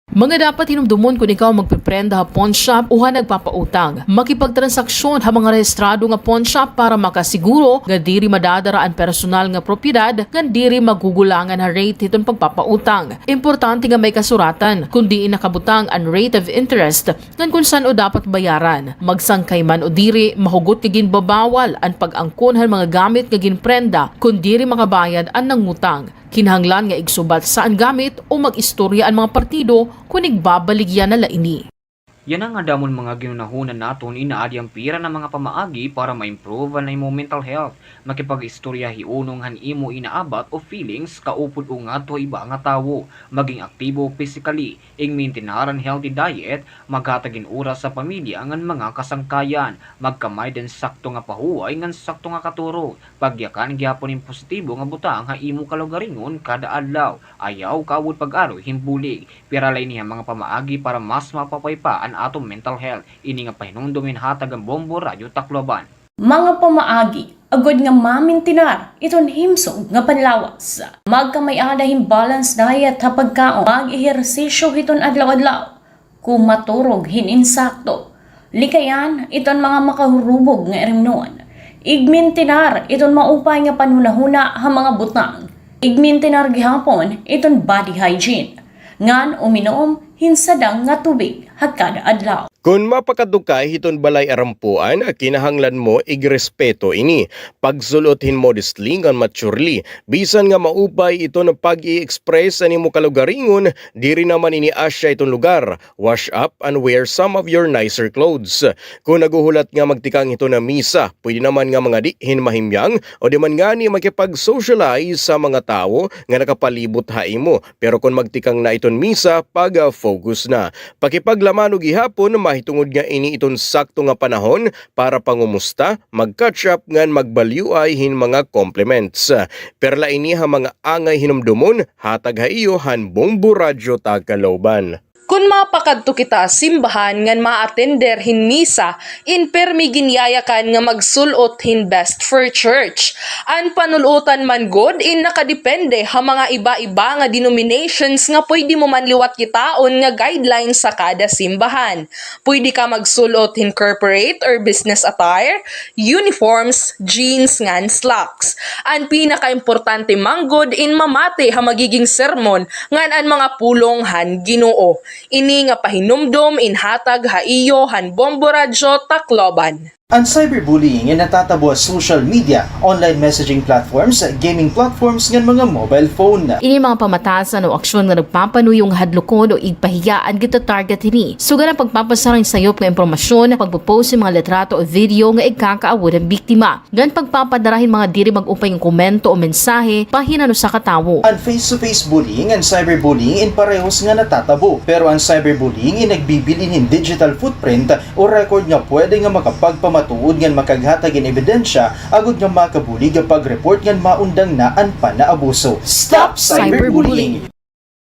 Mga dapat hinumdomon kon ikaw magpeprenda ha pawnshop o ha nagpapautang. Makipagtransaksyon ha mga rehistrado nga pawnshop para makasiguro nga diri madadara an personal nga propiedad ngan diri magugulangan ha rate hiton pagpapautang. Importante nga may kasuratan kon diin nakabutang an rate of interest ngan kon san-o dapat bayaran. Magsangkay man o diri, mahugot nga ginbabawal an pag-angkon han mga gamit nga ginprenda kon diri makabayad an nangutang. Kinahanglan nga igsubatsaan gamit o mag-istorya an mga partido kon igbabaligya na la ini. Yana nga damo an mga ginhunahuna naton, inaadi an pira nga mga pamaagi para ma-improve an imo mental health. Makipag-istorya hiunong han imo inaabat o feelings, kaupod o ngadto ha iba nga tawo. Maging aktibo physically, ing-maintain an healthy diet, maghatag hin oras sa pamilya ngan mga kasangkayan, magkamay-ada hin sakto nga pahuway ngan sakto nga katurog, pagyakan gihapon hin positibo nga butang ha imo kalugaringon kada adlaw, ayaw kaawod pag-aroy hin bulig. Pira la ini nga mga pamaagi para mas mapapaypa an aton mental health. Ini nga pahinumdom inhatag han Bombo Radyo Tacloban. Mga pamaagi. Agod nga mamintinar iton himsog nga panlawas, magkamay-ada hin balanced diet ha pagkaon, mag-ehersisyo hiton adlaw-adlaw, kumaturog hin insakto, likayan iton mga makahurubog nga irimnon, igmintinar iton maupay nga panhunahuna ha mga butang, igmintinar gihapon iton body hygiene, ngan uminom hin sadang nga tubig ha kada adlaw. Kon mapakadto ka hiton balay arampuan, kinahanglan mo igrespeto ini. Pagsul-ot hin modestly ngan maturely. Bisan nga maupay iton pag-i-express han imo kalugaringon, diri naman ini asya iton lugar. Wash up and wear some of your nicer clothes. Kon naghuhulat nga magtikang hiton misa, pwede naman nga mangadi hin mahimyang o di man ngani makipag-socialize sa mga tawo nga nakapalibot ha imo. Pero kon magtikang na iton misa, pag-focus na. Pakipaglamano gihapon, mahitungod nga ini iton sakto nga panahon para pangumusta, mag-catch up ngan magbalyuay hin mga compliments. Perla ini ha mga angay hinumdomon, hatag ha iyo han Bombo Radyo Tagkaloban. Kon mapakadto kita ha simbahan ngan ma-attender hin misa, in pirmi ginyayakan nga magsul-ot hin best for church. An panul-otan man gud in nakadepende ha mga iba-iba nga denominations nga pwede mo man liwat kitaon nga guidelines sa kada simbahan. Pwede ka magsul-ot hin corporate or business attire, uniforms, jeans, ngan slacks. An pinakaimportante man gud in mamati ha magiging sermon ngan an mga pulong han Ginoo. Ini nga pahinumdom in hatag ha iyo han Bombo Radyo Tacloban. An cyberbullying in natatabo ha social media, online messaging platforms, gaming platforms, ngan mga mobile phone. Ini mga pamatasan o aksyon nga nagpapanuyong hadlukon o igpahiya an gita-target hini. Sugad an pagpapasara hin sayop nga impormasyon, pagpo-post hin mga litrato o video nga igkakaawod han biktima. Ngan pagpapadara hin mga diri mag-upay nga komento o mensahe bahin han usa ka tawo. An face-to-face bullying ngan cyberbullying in parehos nga natatabo, pero an cyberbullying in nagbibilin hin digital footprint o record nga pwede nga makapagpamatuod ngan makaghatag hin ebidensya agod nga makabulig ha pag-report ngan maundang na an panaabuso. Stop cyberbullying!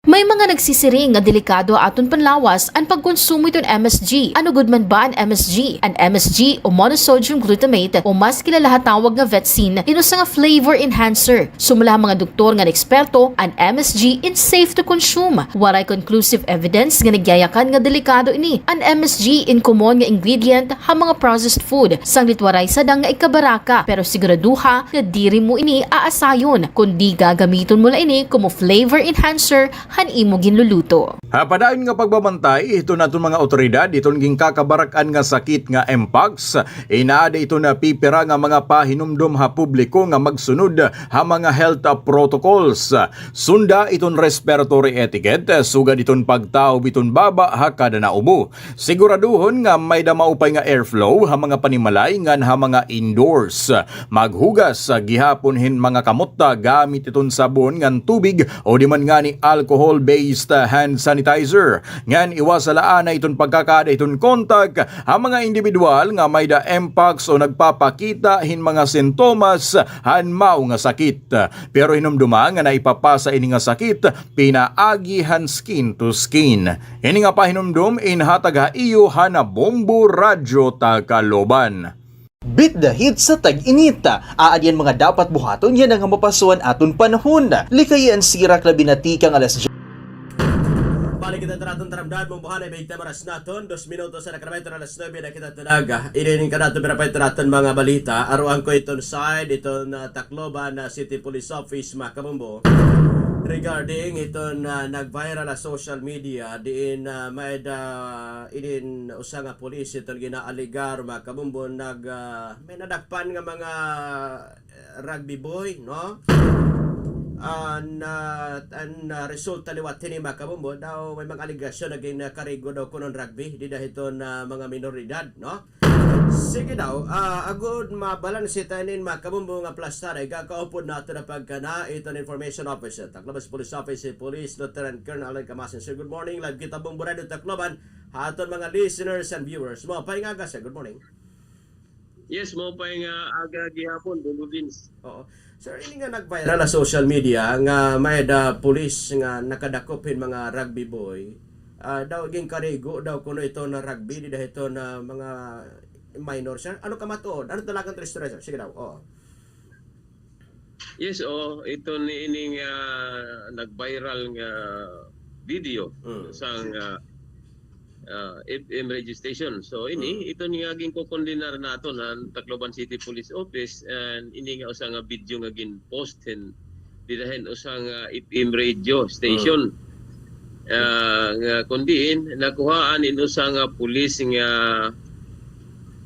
May mga nagsisiring nga delikado ha aton panlawas an pagkonsumo hiton M S G. Ano gud man ba an M S G? An M S G o monosodium glutamate o mas kilala ha tawag nga vetsin, in usa nga flavor enhancer. Sumala ha mga doktor ngan eksperto, an M S G in safe to consume. Waray conclusive evidence nga nagyayakan nga delikado ini. An M S G in common nga ingredient ha mga processed food, sanglit waray sadang nga ikabaraka, pero siguraduha nga diri mo ini aasayon, kundi gagamiton mo la ini komo flavor enhancer han imo ginluluto. Ha padayon nga pagbabantay hiton aton mga awtoridad hiton ginkakabarak-an nga sakit nga mpox, in aada iton pipira nga mga pahinumdom ha publiko nga magsunod ha mga health protocols. Sunda iton respiratory etiquette, sugad iton pagtaob iton baba ha kada naubo. Siguraduhon nga may-da maupay nga airflow ha mga panimalay ngan ha mga indoors. Maghugas gihapon hin mga kamot gamit iton sabon ngan tubig o di man ngani alcohol-based hand sanitizer. Ngan iwasa la anay iton pagkakaada hiton kontak ha mga indibidwal nga may-da mpox o nagpapakita hin mga sintomas han mao nga sakit. Pero hinumdoma nga naipapasa ini nga sakit pinaagi han skin to skin. Ini nga pahinumdom in hatag ha iyo han Bombo Radyo Tacloban. Beat the heat sa tag-init. Aadi an mga dapat buhaton yana nga mapaso an aton panahon. Likayi an sirak labi na tikang alas diyes. Balik kita ha aton taramdam, mumbuhanay, bigta oras naton, dos minutos an nakarabay iton alas nuebe na kita tunaga. Ini an kanaton pinapahiton naton mga balita, aruan ko iton side, iton, ah, Tacloban, ah, City Police Office, mga kabombo. Regarding iton, ah, nag-viral ha social media, diin, ah, may-ada, inin usa nga pulis iton ginaalegar, mga kabombo, nag, ah, may nadakpan nga mga rugby boy, no? An, ah, an, ah, resulta liwat hini, mga kabombo, daw may mga alegasyon nga ginkarigo daw kuno an rugby dida hiton mga minor de edad, no? Sige daw, ah, agod mabalanse ta inin, mga kabombo, nga plastar, igakaupod naton ha pagkana iton Information Officer, Tacloban Police Office, si Police Lieutenant Colonel Alan Camasin. Sir, good morning. Live kita, Bombo Radyo Tacloban, ha aton mga listeners and viewers. Maupay nga aga, sir. Good morning. Yes, maupay nga aga gihapon, Bombo Vince. Oo. Sir, ini nga nag-viral ha social media nga may-ada pulis nga nakadakop hin mga rugby boy. Ah, daw ginkarigo daw kuno iton rugby dida hiton mga minor, sir. Ano kamatuod? Ano talagang istorya, sir? Sige daw. Oo. Yes, oo. Ito ni ining, ah, nag-viral nga video Mm. sang, ah, ah, F M radio station. So, ini, Mm. ito ni nga ginkokondenar naton han Tacloban City Police Office, and ini nga usa nga video nga gin-post hin, dida hin usa nga F M radio station. Mm. Ah, nga kun diin, nakuhaan in usa nga pulis nga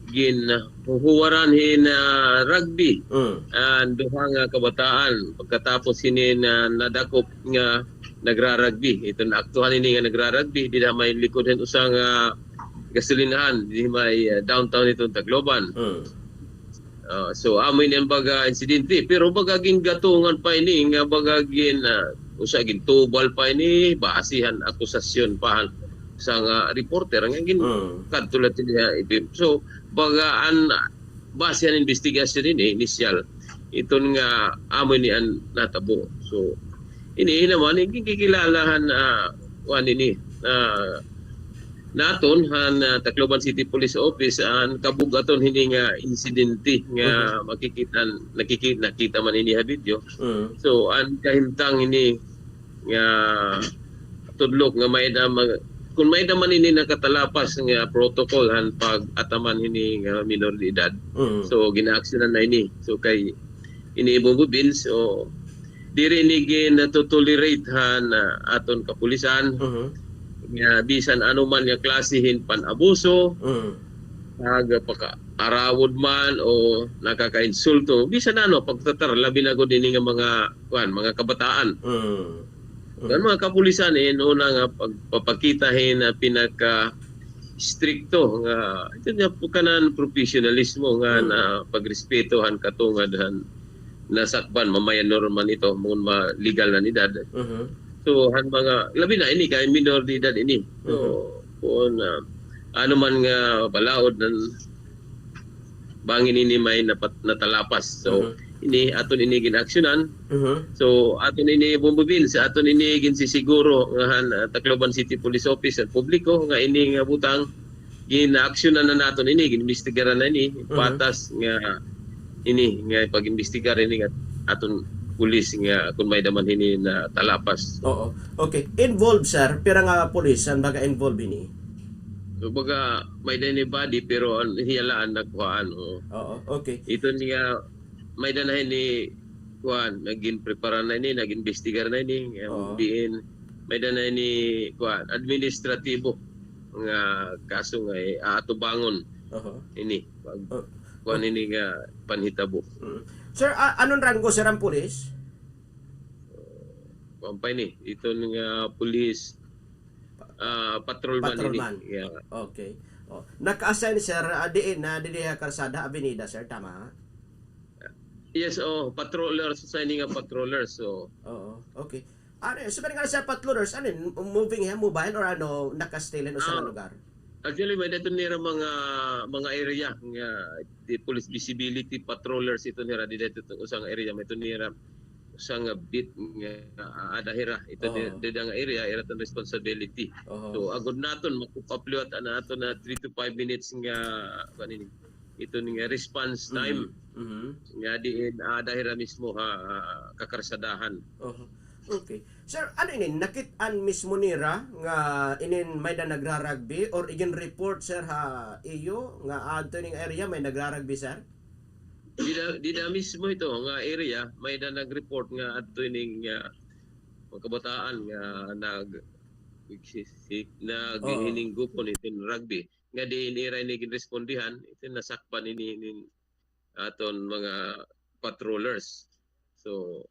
ginhuhuwaran hin, ah, rugby. Mm. An duha nga kabataan, pagkatapos hini na nadakop nga nagra-rugby. Ito naaktuhan ini nga nagra-rugby, dida may likod hin usa nga gasolinahan, dida may, ah, downtown hiton Tacloban. Mm. Ah, so, amo ini an baga insidente. Pero baga gingatungan pa ini, nga baga gin, ah, usa gintubal pa ini, base han akusasyon pa han usa nga reporter nga gin Mm. kadto la tini ha F M. So, baga an, base han investigasyon ini, inisyal, iton nga amo ini an natabo. So, ini naman, ginkikilala han, ah, kuan ini, ah, naton han, ah, Tacloban City Police Office an kabug-aton hini nga insidente nga Mhm. makikita, nakiki-, nakita man ini ha video. Mhm. So, an kahimtang ini nga tudlok nga may-ada mag-, kun may-ada man ini nakatalapas nga protocol han pag-ataman hini nga minor de edad. Mhm. So, ginaaksyonan na ini. So, kay ini Bombo Vince, o diri ini ginatotolerate han, ah, aton kapulisan. Mhm. Nga bisan ano man nga klase hin pan-abuso, Mhm. pagpakaarawod man o nakakainsulto, bisan ano, pagtatar, labi na gud ini nga mga, kuan, mga kabataan. Mhm. Kan mga kapulisan, eh, una nga pagpapakita hin, ah, pinaka-istrikto nga, ito nga po kanan professionalismo nga Mhm. na pagrespeto han katungad han nasakpan, mamayanor man ito, mun ma-legal na edad. Mhm. So, han mga, labi na ini, kay minor de edad ini. So, Mhm. kun, ah, ano man nga balaod nan bangin ini may napat-, natalapas. So, Mhm. ini, aton ini gin-aksyonan. Mhm. So, aton ini Bombo Vince, aton ini ginsisiguro nga han, ah, Tacloban City Police Office, an publiko, nga ini nga butang, gin-aksyonan na naton ini, gin-imbestigaran na ini, Mhm. patas nga ini, nga pag-imbestigar ini nga aton pulis nga kun may-ada man hini natalapas. Oo. Okay. Involved, sir? Pira nga pulis an baga involved ini? So, baga may-ada ini body, pero an hiya la an nakuhaan, oo. Oo, okay. Ito nga, may-ada na ini, kuan, nagin-prepara na ini, nag-imbestigar na ini, nga Oo. diin, may-ada na ini, kuan, administratibo nga kaso nga, eh, aatubangon Oho. ini, pag, Oh. kuan ini nga panhitabo. Mm. Sir, a-, anon ranggo, sir, an pulis? Kuan pa ini, iton nga pulis, ah, patrolman ini. Patrolman. Yeah. Okay. Oh. Naka-assign, sir, ah, diin na, didi ha karsada, avenida, sir, tama? Yes, oh, patroller, sa ini nga patroller, so. Oo, okay. Ano, so, nga, sir, patrollers, ano, moving him, mobile, or ano, naka-stay la hin usa nga Ah, lugar? Actually, may-ada ito nira mga, mga area nga, di police visibility patrollers ito nira, dida ito usa nga area, may-ada ito nira usa nga beat nga, ah, aada hira. Ito di, Oo. dida nga area, ira iton responsibility. Oo. So, agod naton, makukup liwat an aton nga three to five minutes nga, kuan ini, ito nga response time. Mhm. Mhm. Nga diin, ah, aada hira mismo ha, ah, kakarsadahan. Oho. Okay. Sir, ano ini, nakit-an mismo nira nga inin may-ada nagra-rugby or igin-report, sir, ha iyo nga adto ining area may nagra-rugby, sir? Dida, dida mismo ito nga area, may-ada nag-report nga adto ining, ah, mga kabataan nga nag-, si-, si-, Oo. naghihiningupon iton rugby. Nga diin ira ini ginrespondihan, ito nasakpan ini, ini aton mga patrollers. So,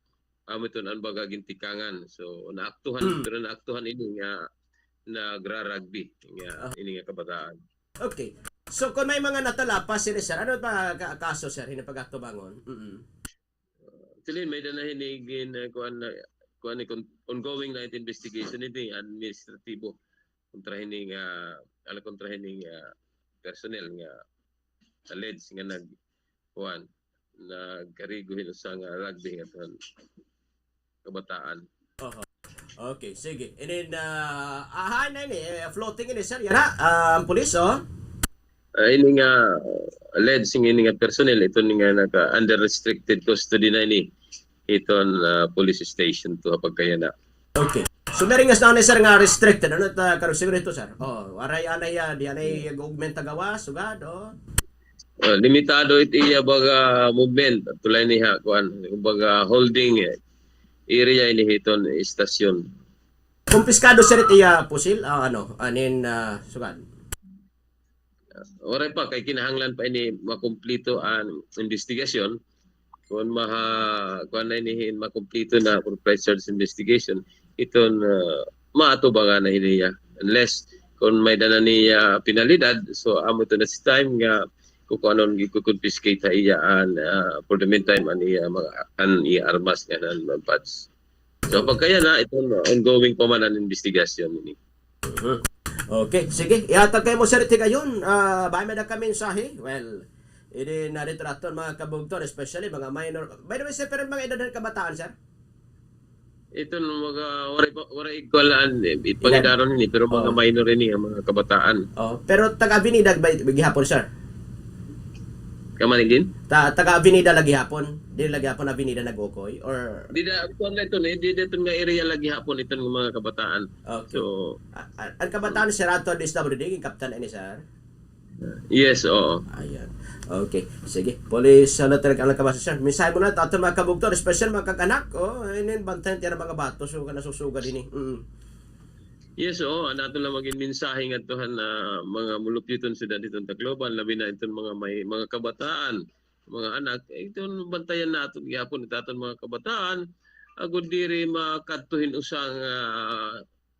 amo iton an baga gintikangan. So, naaktuhan, Mm. pero naaktuhan ini nga nagra-rugby nga Ah. ini nga kabataan. Okay. So, kon may mga natalapas hini, sir, ano pa ka-, kaso, sir, hini pag-atubangon? Mm. Actually, may-ada na hini gin, uh, kuan na, kuan ni, kun-, ongoing na it investigation, ini administratibo kontra hini nga, ala, kontra hini nga personnel nga alleged nga nag-, kuan, nagkarigo hin usa nga rugby nga kuan, kabataan. Oho. Okay, sige. And then, ah, aha na ini, eh, floating ini, sir. Yana, ah, an pulis, oh. Ah, ini nga, ah, alleged nga ini nga personnel, ito ni nga naka under restricted custody na ini. hiton, ah, police station to ha pagkayana. Okay. So, may ringas na ni sir nga restricted. Ano ta karong siguro ito, sir? Oh, waray anay, ah, di anay augment ta gawas, sugad, oh. Ah, limitado it iya baga movement, tulay ni ha, kuan, baga holding, eh, area ini hiton istasyon. Kumpiskado, sir, it iya pusil, ah, ano, anin, ah, sugad. Waray pa, kay kinahanglan pa ini makumplito an investigasyon. Kon maha-, kuan na ini hin makumplito na for pre-charge investigation, iton, ah, maatubangan na hiniya. Unless kon may-ada na niya penalidad, so amo ito na si time nga kukuanon, iko-confiscate ha iya an, ah, for the meantime, an iya mga, an iya armas ngan an badge. So, pagkayana, iton ongoing pa man an investigasyon ini. Mhm. Okay, sige. Ihatag kay mo, sir, it higayon. Ah, bangin may-ada ka mensahe? Well, ini na dito naton mga kabugton, especially mga minor. By the way, sir, pero mga edad han kabataan, sir? Iton mga waray pa, waray igkalaan, eh, ipangidaron ini, pero mga minor ini, an mga kabataan. Oh, pero taga-Avenida ba gihapon, sir? Kamaligin? Ta-, taga-Avenida la gihapon? Diri la gihapon Avenida nag-ukoy? Or dida, kuan la iton, eh, dida iton nga area la gihapon iton nga mga kabataan. Okay. So, a-, a-, an kabataan, sir, ato, D S W D, ginkaptan ini, sir? Yes, oo. Ayan. Okay. Sige. Police, ano talaga ang kabasa, sir? Mensahe mo na, aton mga kabugton, special mga kag-anak, oh, inin bantayan tira mga bato, so, kana susugad ini. Mm. Yes, oo. An aton lang magin mensahe ngadto han, ah, mga mulupyo hiton syudad hiton Tacloban, labi na iton mga may, mga kabataan, mga anak, eh, iton bantayan naton gihapon it aton mga kabataan, agod diri makadto hin usa nga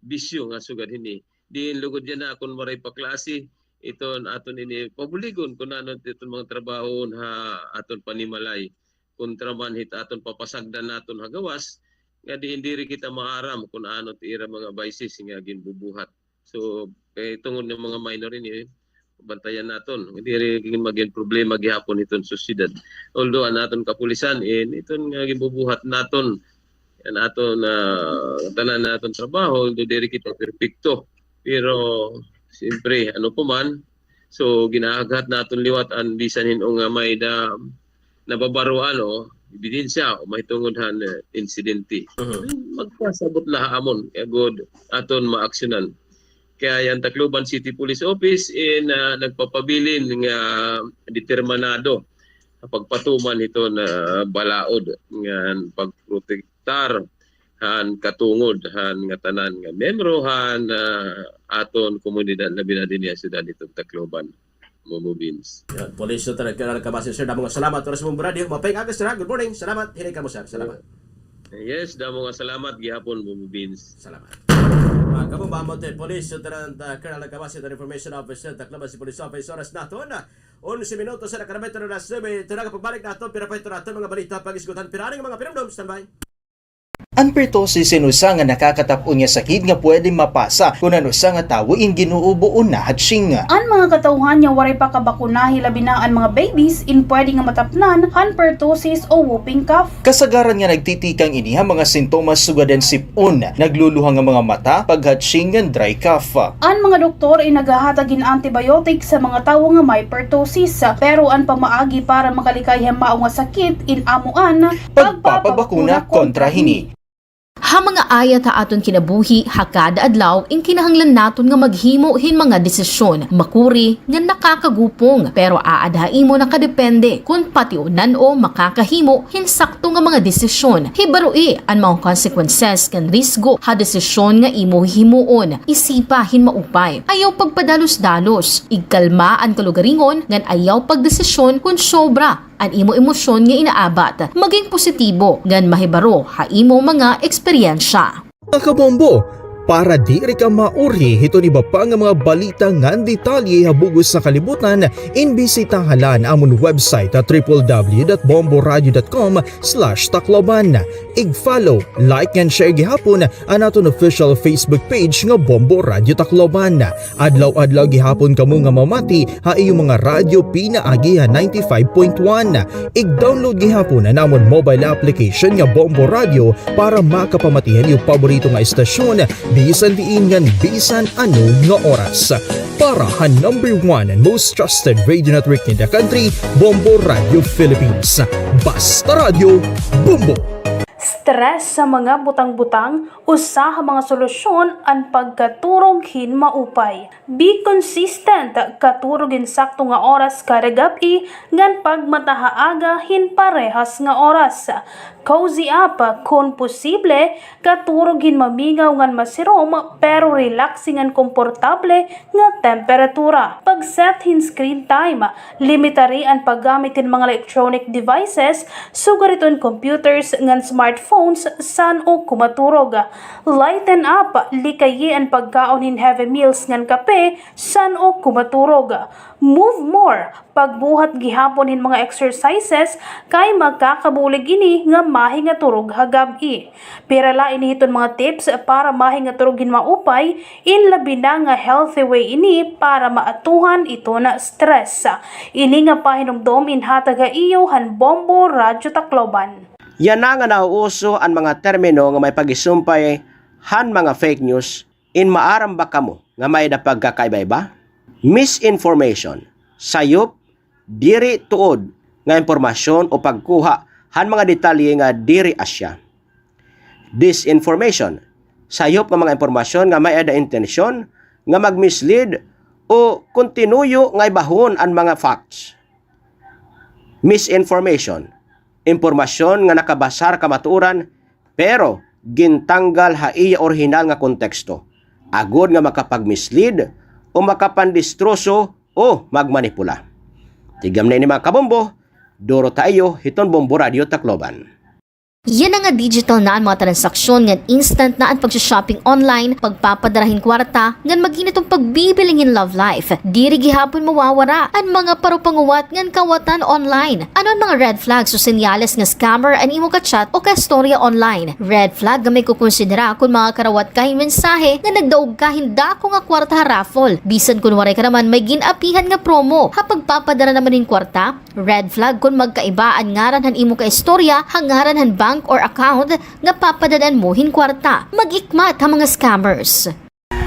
bisyo nga sugad hini. Diin lugod yana kon waray pa klase, iton aton ini pabuligon kon ano iton mga trabaho ha aton panimalay. Kontra man hit aton papasagdan naton ha gawas, nga diin diri kita maaram kon ano it ira mga vices nga ginbubuhat. So, kay tungod nga mga minor ini, eh, bantayan naton. Diri magin problema gihapon iton sosyedad. Although an aton kapulisan, eh, iton nga ginbubuhat naton, an aton, ah, tanan naton trabaho, although diri kita perpekto. Pero, siyempre, ano pa man, so, ginahaghat naton liwat an bisan hin-o nga may-ada nababaroan o ebidensya o mahitungod han, eh, insidente. Mhm. Magpasabot la ha amon, agod aton maaksyonan. Kay an Tacloban City Police Office in, ah, nagpapabilin nga determinado ha pagpatuman hiton balaod ngan pagprotektar han katungod han ngatanan nga miyembro han, ah, aton komunidad, labi na dinhi ha syudad hiton Tacloban. Bombo Beans. Yan, Police Lieutenant Colonel Cabase, sir, damo nga salamat oras mo, Bombo Radio. Maupay nga aga, sir, ha? Good morning. Salamat. Hini kamo, sir. Salamat. Yes, damo nga salamat gihapon, Bombo Beans. Salamat. Ah, kamo ba mo, Police Lieutenant, ah, Colonel Cabase, the Information Officer, Tacloban City Police Office, oras naton, ah, onse minutos na nakaramat na alas nuebe. Ito na, pagbalik naton, pira pa ito naton mga balita, pag-isgutan, pira nga mga pinumdum, standby. An pertussis in usa nga nakakatap-on nga sakit nga pwede mapasa kon an usa nga tawo in ginuubo o nahatsying. An mga katawhan nga waray pa kabakuna, hilabi na an mga babies, in pwede nga matapnan han pertussis o whooping cough. Kasagaran nga nagtitikang ini ha mga sintomas sugad han sip-on, nagluluha nga mga mata, paghatsying ngan dry cough. An mga doktor in nagahatag hin antibiotic sa mga tawo nga may pertussis, pero an pamaagi para makalikay ha mao nga sakit in amo an pagpapabakuna kontra hini. Ha mga ayat ha aton kinabuhi ha kada adlaw, in kinahanglan naton nga maghimo hin mga desisyon, makuri ngan nakakagupong, pero aada ha imo nakadepende kon pationan o makakahimo hin sakto nga mga desisyon. Hibaroi an mga consequences ngan risgo ha desisyon nga imo hihimuon. Isipa hin maupay. Ayaw pagpadalos-dalos. Igkalma an kalugaringon ngan ayaw pagdesisyon kon sobra an imo emosyon nga inaabat. Maging positibo ngan mahibaro ha imo mga eksperyensya. Mga kabombo, para diri ka maurhi hiton iba pa nga mga balita ngan detalye ha bug-os nga kalibutan, in bisitaha la an amon website ha triple w dot bomboradio dot com slash tacloban. Ig-follow, like, ngan share gihapon an aton official Facebook page nga Bombo Radio Tacloban. Adlaw-adlaw gihapon kamo nga mamati ha iyo mga radyo pinaagi ha ninety-five point one. Ig-download gihapon an amon mobile application nga Bombo Radio para makapamati han iyo paborito nga estasyon bisan diin ngan bisan ano nga oras. Para han number one and most trusted radio network in the country, Bombo Radio Philippines. Basta Radyo, Bombo! Stress sa mga butang-butang, usa ha mga solusyon an pagkaturog hin maupay. Be consistent, katurog hin sakto nga oras kada gab-i ngan pagmata ha aga hin parehas nga oras. Cozy up, kon posible, katurog hin mamingaw ngan masirom pero relaxing ngan komportable nga temperatura. Pag-set hin screen time, limitari an paggamit hin mga electronic devices, sugad hiton computers ngan smartphones, san-o kumaturog. Lighten up, likayi an pagkaon hin heavy meals ngan kape, san-o kumaturog. Move more, pagbuhat gihapon hin mga exercises kay makakabulig ini nga mahingaturog ha gab-i. Pira la ini hiton mga tips para mahingaturog hin maupay, in labi na nga healthy way ini para maatuhan iton stress. Ini nga pahinumdom inhatag ha iyo han Bombo Radyo Tacloban. Yana nga nauuso an mga termino nga may pag-isumpay han mga fake news, in maaram ba kamo nga may-ada pagkakaiba-iba? Misinformation, sayop, diri tuod nga impormasyon o pagkuha han mga detalye nga diri asya. Disinformation, sayop nga mga impormasyon nga may-ada intensyon nga mag-mislead o kon tinuyo nga ibahon an mga facts. Misinformation, impormasyon nga nakabasar kamatuoran pero gintanggal ha iya orihinal nga konteksto, agod nga makapag-mislead o makapandistroso o magmanipula. Tigam na ini, mga kabombo, duro ta iyo hiton Bombo Radyo Tacloban. Yana nga digital na an mga transaksyon ngan instant na an pagsa-shopping online, pagpapadara hin kwarta, ngan magin iton pagbibiling hin love life. Diri gihapon mawawara an mga parupanguwat ngan kawatan online. Ano an mga red flags o senyales nga scammer an imo ka-chat o kaistorya online? Red flag nga may kukonsidera kon makakarawat ka hin mensahe nga nagdaog ka hin dako nga kwarta ha raffle, bisan kon waray ka naman may gin-apihan nga promo. Ha pagpapadara naman hin kwarta, red flag kon magkaiba an ngaran han imo kaistorya ha ngaran han bank or account nga papadad-an mo hin kwarta. Mag-ikmat ha mga scammers.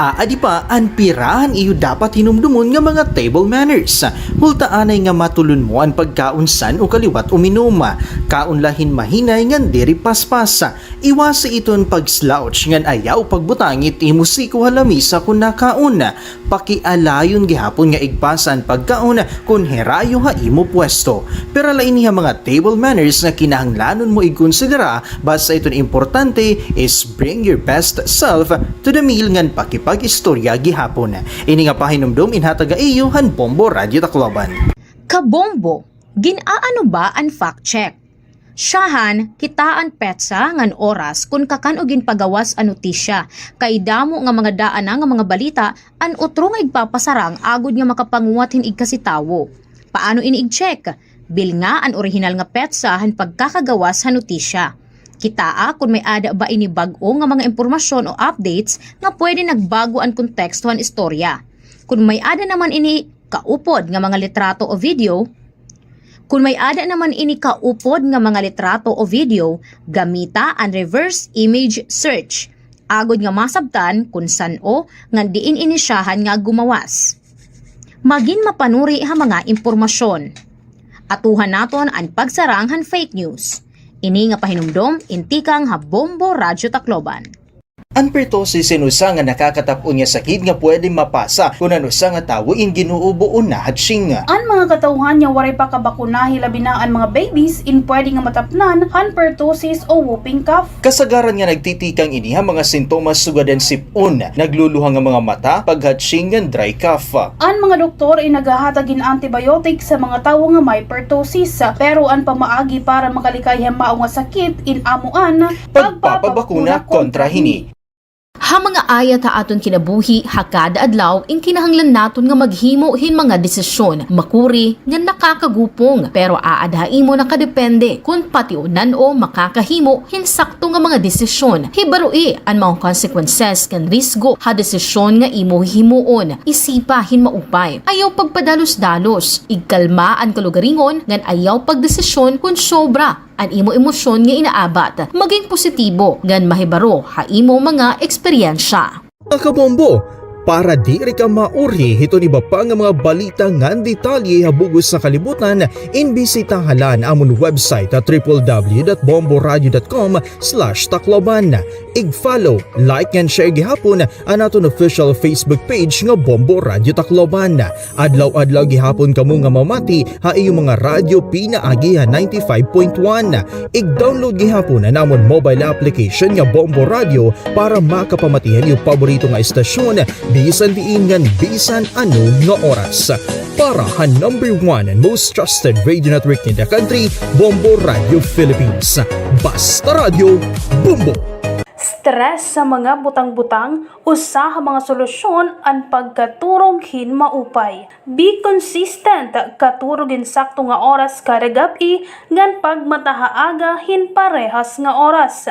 Aadi pa an pira han iyo dapat hinumdomon nga mga table manners. Hulta anay nga matulon mo an pagkaon san-o ka liwat uminom. Kaon la hin mahinay ngan diri paspas. Iwasa iton pag-slouch ngan ayaw pagbutang it imo siko ha lamisa kon nakaon. Pakialayon gihapon nga igpasa an pagkaon kon hirayo ha imo pwesto. Pira la ini ha mga table manners nga kinahanglanon mo igkonsidera, basta iton importante is bring your best self to the meal ngan pakipag-istorya gihapon. Ini nga pahinumdom inhatag ha iyo han Bombo Radyo Tacloban. Kabombo, gin-aano ba an fact check? Syahan, kitaa an petsa ngan oras kon kakan-o ginpagawas an notisya, kay damo nga mga daan na nga mga balita an utro nga igpapasarang agod nga makapanguwat hin igkasi tawo. Paano ini i-check? Bilnga an orihinal nga petsa han pagkakagawas han notisya. Kitaa kon may-ada ba ini bag-o nga mga impormasyon o updates nga pwede nagbago an konteksto han istorya. Kon may-ada naman ini kaupod nga mga litrato o video, Kon may-ada naman ini kaupod nga mga litrato o video, gamita an reverse image search, agod nga masabtan kon san-o ngan diin ini syahan nga gumawas. Magin mapanuri ha mga impormasyon. Atuhan naton an pagsarang han fake news. Ini nga pahinumdom in tikang ha Bombo Radyo Tacloban. An pertussis in usa nga nakakatap-on nga sakit nga pwede mapasa kon an usa nga tawo in ginuubo o nahatsying. An mga katawhan nga waray pa kabakuna, hilabi na an mga babies, in pwede nga matapnan han pertussis o whooping cough. Kasagaran nga nagtitikang ini ha mga sintomas sugad han sip-on, nagluluha nga mga mata, paghatsying ngan dry cough. An mga doktor in nagahatag hin antibiotic sa mga tawo nga may pertussis, pero an pamaagi para makalikay ha mao nga sakit in amo an pagpapabakuna kontra hini. Ha mga ayat ha aton kinabuhi, ha kada adlaw, in kinahanglan naton nga maghimo hin mga desisyon, makuri, ngan nakakagupong, pero aada ha imo nakadepende kon pationan o makakahimo hin sakto nga mga desisyon. Hibaroi an mga consequences ngan risgo ha desisyon nga imo hihimuon. Isipa hin maupay. Ayaw pagpadalos-dalos. Igkalma an kalugaringon ngan ayaw pagdesisyon kon sobra an imo emosyon nga inaabat. Maging positibo ngan mahibaro ha imo mga eksperyensya. Mga kabombo, Para diri ka maurhi hiton iba pa nga mga balita ngan detalye ha bug-os nga kalibutan, imbisitaha la an amon website ha triple w dot bombo radio dot com slash tacloban. Ig-follow, like, ngan share gihapon an aton official Facebook page nga Bombo Radio Tacloban. Adlaw-adlaw gihapon kamo nga mamati ha iyo mga radyo pinaagi ha ninety-five point one. Ig-download gihapon an amon mobile application nga Bombo Radio para makapamati han iyo paborito nga estasyon bisan diin ngan bisan ano nga oras. Para han number one and most trusted radio network in the country, Bombo Radio Philippines. Basta radyo, Bombo! Stress ha mga butang-butang, usa ha mga solusyon an pagkaturog hin maupay. Be consistent, katurog hin sakto nga oras kada gab-i, ngan pagmata ha aga hin parehas nga oras.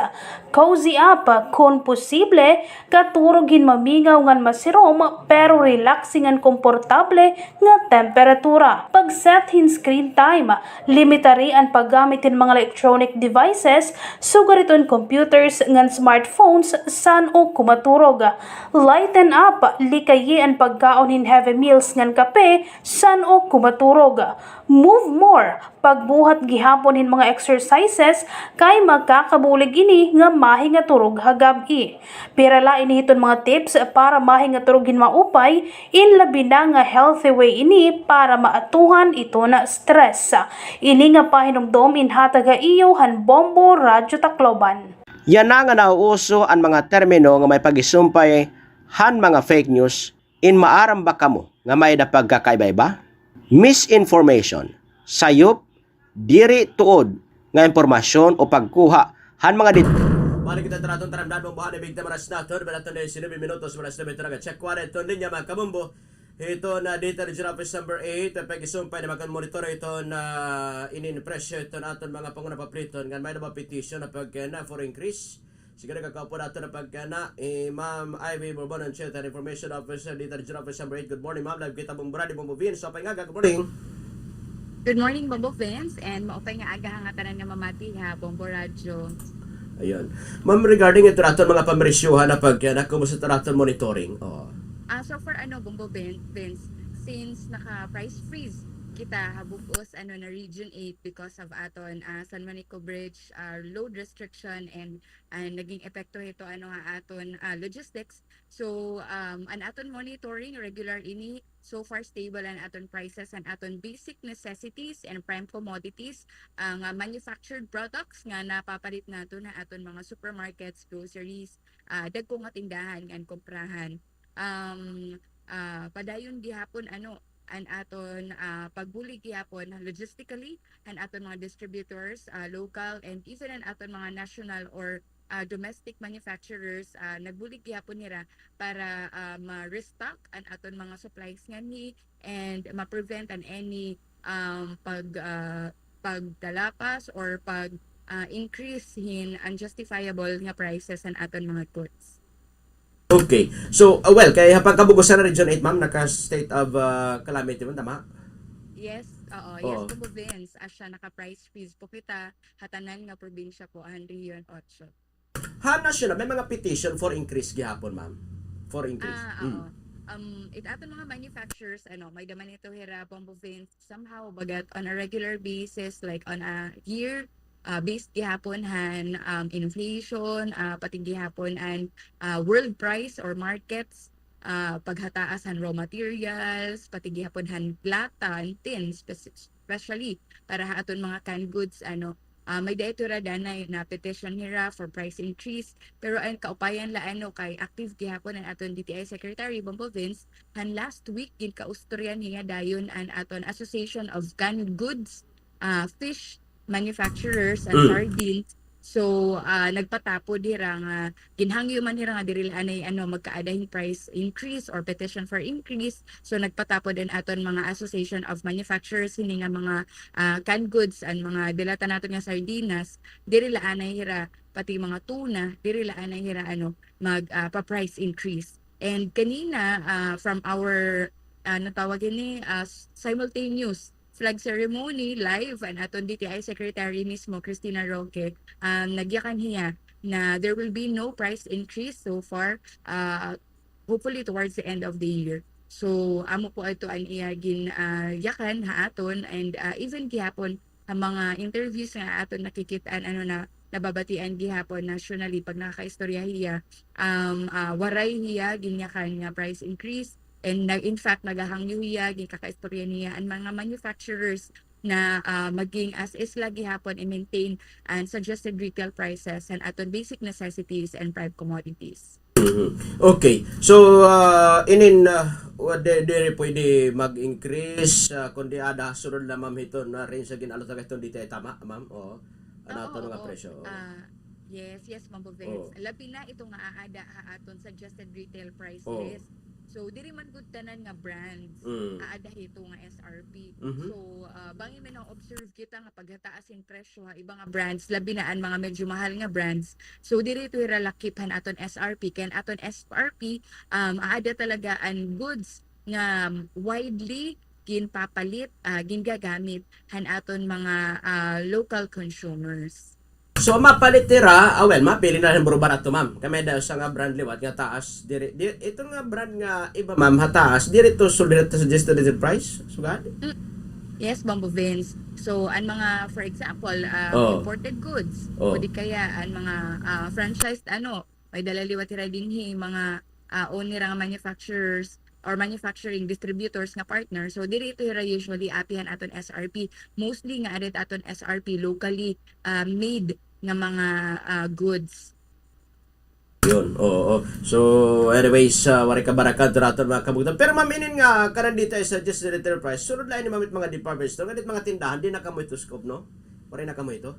Cozy up, kon posible, katurog hin mamingaw ngan masirom, pero relaxing ngan komportable nga temperatura. Pag-set hin screen time, limitari an paggamit hin mga electronic devices, sugad hiton computers ngan smartphones, san-o kumaturog. Lighten up, likayi an pagkaon hin heavy meals ngan kape, san-o kumaturog. Move more, pagbuhat gihapon hin mga exercises, kay makakabulig ini nga mahingaturog ha gab-i. Pira la ini hiton mga tips para mahingaturog hin maupay, in labi na nga healthy way ini para maatuhan iton stress. Ini nga pahinumdom in hatag ha iyo han Bombo Radyo Tacloban. Yana nga nauuso an mga termino nga may pagisumpay han mga fake news, in maaram ba kamo nga may-ada pagkakaiba-iba? Misinformation, sayop, diri tuod nga impormasyon o pagkuha han mga dit- Balik kita ha aton taramdan, mga buhani, bigta, oras naton, balaton na sinabi minutos, oras na may taraga. Check ko na ito ninyo, mga kabombo. Ito na data Region Office number eight, pagisumpay na mag-monitor ito na inin presyo ito na aton mga pangunang papriton, ngan may-ada ba petition na pag, na for increase. Sige, nagkakaupo nato na pagkana, eh, Ma'am Ivy Borbon, ang Chief Information Officer dito sa Regional Office number eight. Good morning, ma'am. Live kita, Bombo Radio, Bombo Vince. Maupay nga aga, good morning. Good morning, Bombo Vince, and maupay nga aga ha ngatanan nga mamati ha Bombo Radio. Ayun. Ma'am, regarding ito naton mga pamresyuhan na pagkana, kumusta ito naton monitoring? Oh. Ah, so far, ano, Bombo Vin-, Vince, since naka-price freeze kita ha bug-os, ano, na Region eight because of aton, ah, San Juanico Bridge, ah, load restriction and and naging epekto hito, ano, ha aton, ah, logistics. So, um, an aton monitoring, regular ini, so far stable an aton prices, an aton basic necessities and prime commodities, ah, nga manufactured products nga napapalit naton ha aton mga supermarkets, groceries, ah, dagko nga tindahan ngan kumprahan. Um, ah, padayon gihapon, ano, an aton, ah, pagbulig gihapon logistically, an aton mga distributors, ah, local, and even an aton mga national or, ah, domestic manufacturers, ah, nagbulig gihapon hira para, ah, ma-restock an aton mga supplies nganhi and ma-prevent an any, um, pag, ah, pagdalapas or pag, ah, increase hin unjustifiable nga prices an aton mga goods. Okay. So, uh, well, kay ha pagkabug-os na Region eight, ma'am, naka-state of, uh, calamity man, tama? Yes, oo. Yes, oo. Province, asya, naka-price freeze po kita ha tanan nga probinsya po, han Region Ocho. Ha national, may mga petition for increase gihapon, ma'am? For increase. Ah, mm, oo. Um, it aton mga manufacturers, ano, may-ada man ito hira, Bombo Vince, somehow, bagat on a regular basis, like on a year, ah, based gihapon han, um, inflation, ah, pati gihapon an, ah, world price or markets, ah, paghataas han raw materials, pati gihapon han lata and tin, spec-, especially para ha aton mga canned goods, ano, ah, may-ada ito hira danay na petition hira for price increase, pero an kaupayan la, ano, kay active gihapon an aton D T I Secretary, Bombo Vince, han last week, ginkaustoryahan niya dayon an aton Association of Canned Goods, ah, Fish Manufacturers and, mm, Sardines. So, ah, nagpatapod hira nga ginhangyo man hira nga diri la anay, ano, magkaada hin price increase or petition for increase. So, nagpatapod an aton mga Association of Manufacturers hini nga mga, ah, canned goods, an mga dilata naton nga sardinas, diri la anay hira, pati mga tuna, diri la anay hira, ano, mag, ah, pa-price increase. And kanina, ah, from our, ah, natawag ini, ah, simultaneous flag ceremony live, an aton D T I Secretary mismo, Christina Roque, um, nagyakan hiya na there will be no price increase so far, ah, hopefully towards the end of the year. So, amo po ito an iya gin, ah, yakan ha aton, and, ah, even gihapon ha mga interviews nga aton nakikit-an, ano, na nababatian gihapon nationally, pag nakakaistorya hiya, um, ah, waray hiya ginyakan nga price increase, and na, in fact, naghahangyo hiya, ginkakaistorya niya an mga manufacturers na, ah, maging as is la gihapon, i-maintain an suggested retail prices han aton basic necessities and prime commodities. Mhm. Okay. So, ah, inin, ah, wa-, di, diri pwede mag-increase, ah, kundi ada sulod la, ma'am, hiton range nga gin-allot hiton D T I, tama, ma'am? Oo. An aton mga presyo, oo. Ah, yes, yes, Ma'am Bovens. Oo. Labi na ito nga aada ha aton suggested retail price list. So, diri man gud tanan nga brands aada hito nga S R P. Mhm. So, ah, bangin may na-observe kita nga paghataas hin presyo ha iba nga brands, labi na an mga medyo mahal nga brands. So, diri ito hira lakip han aton S R P. Kay an aton S R P, um, aada talaga an goods nga widely ginpapalit, ah, gingagamit han aton mga, ah, local consumers. So, mapalit hira, ah, well, mapili na hin buro-barato, ma'am. Kay may-ada usa nga brand liwat nga taas, diri, di, ito nga brand nga iba, ma'am, ha taas, diri ito sulod hito sa suggested retail price, sugad? Mm. Yes, Ma'am Bovens. So, an mga, for example, ah, imported goods, o di kaya an mga, ah, franchised, ano, may-ada la liwat hira dinhi, mga, ah, own nira nga manufacturers or manufacturing distributors nga partner. So, diri ito hira usually api han aton S R P. Mostly nga aada it aton S R P, locally, ah, made nga mga, ah, goods. Yun, oo. So, anyways, ah, waray kabarakan ito ha aton mga kabugtoan. Pero, ma'am, inin nga kanan D T I suggested retail price, sulod la ini, ma'am, it mga department store, ngan it mga tindahan, diri na kamo ito scope, no? Waray na kamo ito?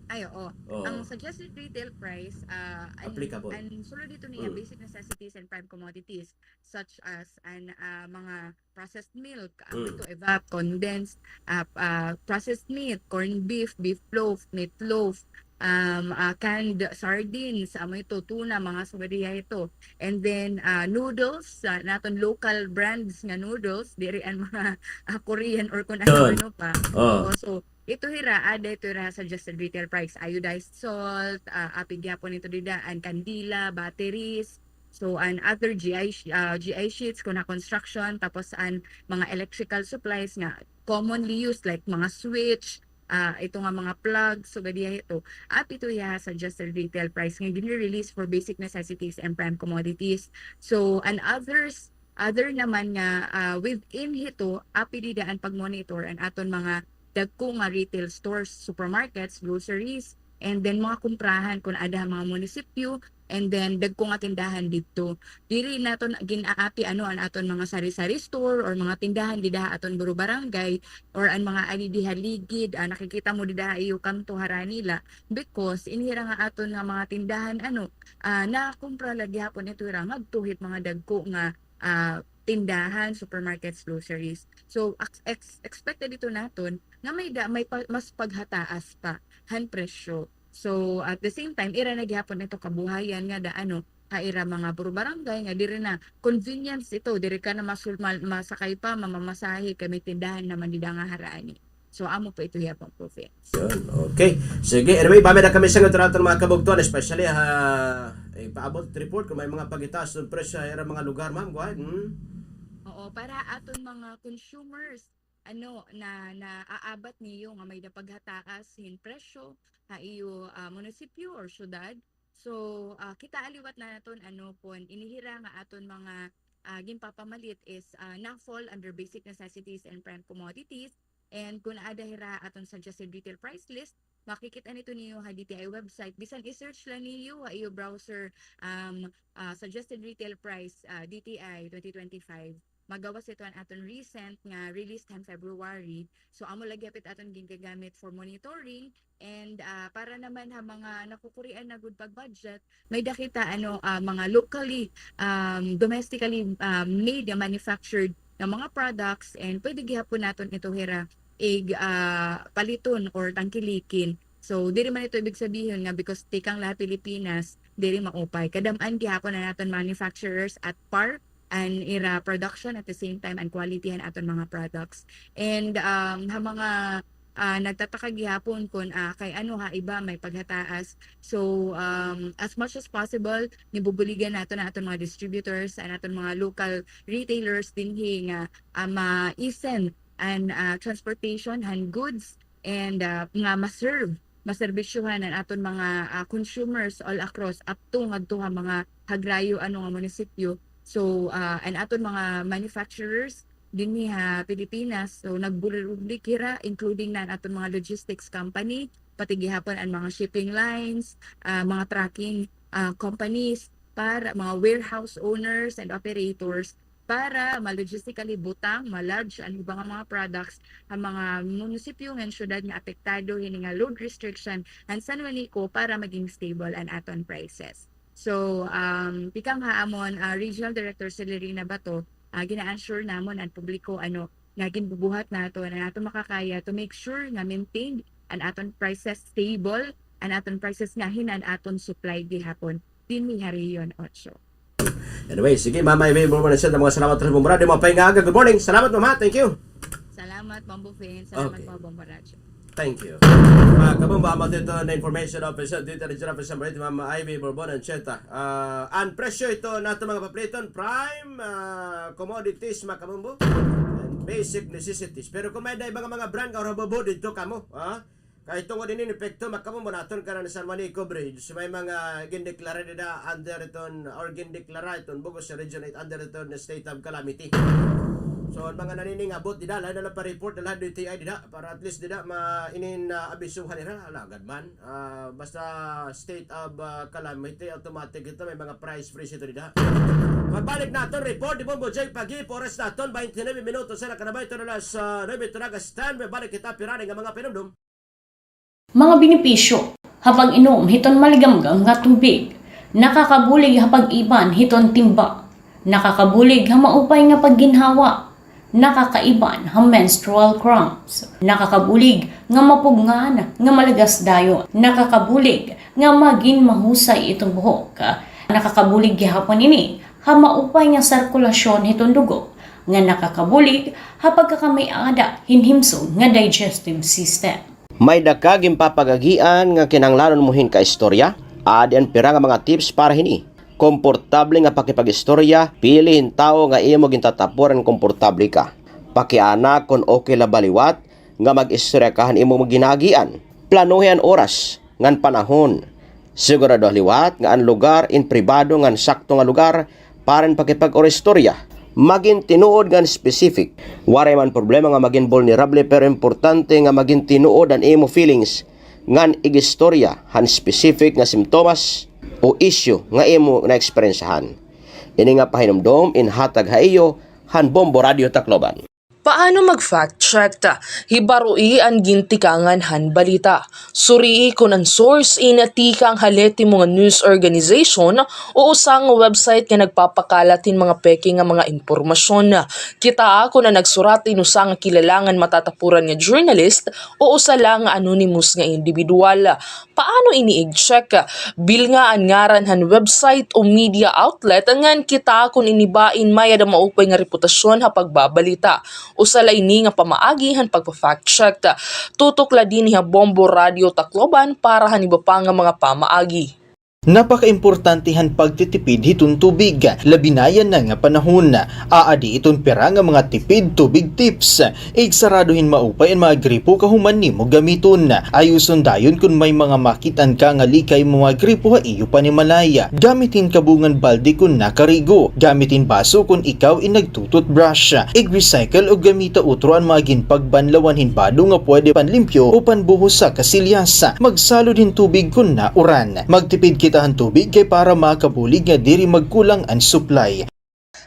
Ay, oo. Oo. An suggested retail price, ah, an, applicable, an sulod hito niya, mm, basic necessities and prime commodities, such as an, ah, mga processed milk, ah, mm, ito, evap, condensed, ah, ah, processed meat, corned beef, beef loaf, meat loaf, um, ah, canned sardines, amo ito, tuna, mga sugad hiya ito. And then, ah, noodles, ah, an aton local brands nga noodles, diri an mga, ah, Korean or kun ano-ano pa. Yun. Oh. Oo, so, ito hira, aada ito hira ha suggested retail price. Iodized salt, ah, api gihapon ito dida, an kandila, batteries, so, an other G I sh-, ah, G I sheets kun ha construction, tapos an mga electrical supplies nga commonly used, like mga switch, ah, ito nga mga plug, sugad hiya ito. Api ito hiya ha suggested retail price nga gini-release for basic necessities and prime commodities. So, an others, other naman nga, ah, within hito, api dida an pag-monitor an aton mga dagko nga retail stores, supermarkets, groceries, and then mga kumprahan kun aada ha mga munisipyo, and then dagko nga tindahan didto. Diri naton gin-aapi, ano, an aton mga sari-sari store or mga tindahan dida ha aton buro-barangay or an mga adi di ha ligid, ah, nakikita mo dida ha iyo kanto harani la, because ini hira nga aton nga mga tindahan, ano, ah, nakumpra la gihapon ito hira ngadto hit mga dagko nga ah, tindahan, supermarkets, groceries. So, ex-, ex-, expected ito naton nga may da-, may pa-, mas paghataas pa han presyo. So, at the same time, ira na gihapon ito kabuhayan ngada, ano, ha ira mga buro-barangay nga diri na convenience ito, diri ka na masul-, ma-, masakay pa, mamamasahe, kay may tindahan naman dida nga harani. So, amo pa ito hiya, Ma'am Bovens. Yun, okay. Sige, anyway, mamit-an kami sa aton mga kabugtoan, especially ha, eh, paabot report kun may mga paghitaas hin presyo ha ira mga lugar, ma'am. Go ahead. Hmm? Oo, para aton mga consumers, ano, na, naaabat niyo nga may-ada paghataas hin presyo ha iyo, ah, munisipyo or syudad. So, ah, kitaa liwat naton, ano, kun ini hira nga aton mga, ah, ginpapamalit is, ah, na-fall under basic necessities and prime commodities. And kun aada hira aton suggested retail price list, makikit-an ito niyo ha D T I website. Bisan i-search la niyo ha iyo browser, um, ah, suggested retail price, ah, D T I twenty twenty-five. Magawas ito an aton recent nga release han February. So, amo la gihap it aton gingagamit for monitoring. And, ah, para naman ha mga nakukurian na gud pag-budget, may-ada kita, ano, ah, mga locally, um, domestically, ah, made nga manufactured nga mga products, and pwede gihapon naton ito hira ig, ah, paliton or tangkilikin. So, diri man ito ibig sabihon nga because tikang la ha Pilipinas, diri maupay. Kadam-an gihapon an aton manufacturers at par an ira production, at the same time an quality han aton mga products. And, um, ha mga, ah, nagtataka gihapon kon, ah, kay ano ha iba may paghataas. So, um, as much as possible, gibubuligan naton an aton mga distributors, an aton mga local retailers dinhi nga, ah, ma-isen an, ah, transportation han goods and, ah, nga ma-serve, maserbisyohan an aton mga, ah, consumers all across up to ngadto ha mga hagrayo ano nga munisipyo. So, ah, an aton mga manufacturers dinhi ha Pilipinas, so nagbulig hira, including na an aton mga logistics company, pati gihapon an mga shipping lines, ah, mga trucking, ah, companies, para mga warehouse owners and operators, para ma-logistically butang, ma-lodge an iba nga mga products ha mga munisipyo ngan syudad nga apektado hini nga load restriction han San Juanico para maging stable an aton prices. So, um, tikang ha amon, ah, Regional Director Celerina Bato, ah, gina-assure namon an publiko, ano, nga ginbubuhat naton an aton makakaya to make sure nga maintained an aton prices, stable an aton prices nga hin-o an aton supply gihapon dinhi ha Region Ocho. Anyway, sige, Ma'am Ivy Bourbon and Seta, mga salamat ha Bombo Radio. Maupay nga aga. Good morning. Salamat, Ma'am, ha. Thank you. Salamat, Bombo Fin. Salamat, okay, mga Bombo Radio. Thank you. Mga kabombo, amo ito na information officer, Deputy Regional Officer, Ma'am Ivy Bourbon and Seta. Ah, an presyo ito naton mga papliton, prime, ah, commodities, mga kabombo, and basic necessities. Pero kon may-ada iba nga mga brand nga hurababo didto kamo, ha? Kay tungod hini nga epekto, mga kabombo, naton kanan San Juanico Bridge, may mga gindeklara dida under iton, or gindeklara iton bug-os nga Region Eight under iton state of calamity. So, an mga naniningabot dida, lain na la pa-report, dala ha D T I dida, para at least dida ma-, inin, ah, abisuhan nira, alagad man. Ah, basta state of, ah, calamity, automatic ito, may mga price freeze ito dida. Magbalik naton report, ni Bombo Jake Pagi, oras naton, twenty-nine minutos na nakalabay, ito na la sa, ah, nuebe ito na, stand, magbalik kita, pirani nga mga panumdom. Mga benepisyo ha pag-inom hiton maligamgam nga tubig. Nakakabulig ha pag-iban hiton timba. Nakakabulig ha maupay nga pagginhawa. Nakakaiban ha menstrual cramps. Nakakabulig nga mapugngan nga malagas dayon. Nakakabulig nga magin mahusay iton buhok. Nakakabulig gihapon ini ha maupay nga sirkulasyon hiton dugo, nga nakakabulig ha pagkakamay-ada hin himsog nga digestive system. May-ada ka ginpapag-agian nga kinahanglanon mo hin kaistorya? Adi an pira nga mga tips para hini. Komportable nga pakipag-istorya, pili hin tawo nga imo gintatapuran, komportable ka. Pakiana kon okay la ba liwat nga mag-istorya ka han imo ginaagian. Planuhi an oras ngan panahon. Siguraduha liwat nga an lugar in pribado ngan sakto nga lugar para hin pakipag-istorya. Magin tinuod ngan specific. Waray man problema nga magin vulnerable, pero importante nga magin tinuod an imo feelings ngan ig-istorya han specific nga simptomas o issue nga imo naeksperensiyahan. Ini nga pahinumdom inhatag ha iyo han Bombo Radio Tacloban. Paano mag-fact check? Hibaroi an gintikangan han balita. Surii kon an source in tikang ha lehitima nga news organization o usa nga website nga nagpapakalat hin mga peke nga mga impormasyon. Kitaa kon an nagsurat in usa nga kilala ngan matatapuran nga journalist o usa la nga anonymous nga indibidwal. Paano ini ig-check? Bilnga an ngaran han website o media outlet ngan kitaa kon ini ba in may-ada maupay nga reputasyon ha pagbabalita. Usa la ini nga pamaagi han pagpa-fact check. Tutok la dinhi ha Bombo Radio Tacloban para han iba pa nga mga pamaagi. Napakaimportante han pagtitipid hiton tubig, labi na yana nga panahon. Aadi iton pira nga mga tipid tubig tips. Igsarado hin maupay an mga gripo kahuman nimo gamiton. Ayuson dayon kon may mga makit-an ka nga likay mga gripo ha iyo panimalay. Gamit hin kabungan balde kon nakarigo. Gamit hin baso kon ikaw in nagtu-toothbrush. Ig-recycle o gamita utro an mga ginpagbanlawan hin bado nga pwede panlimpyo o panbuhos ha kasilyas. Magsalod hin tubig kon nauran. Magtipid kita han tubig kay para makabulig nga diri magkulang an supply.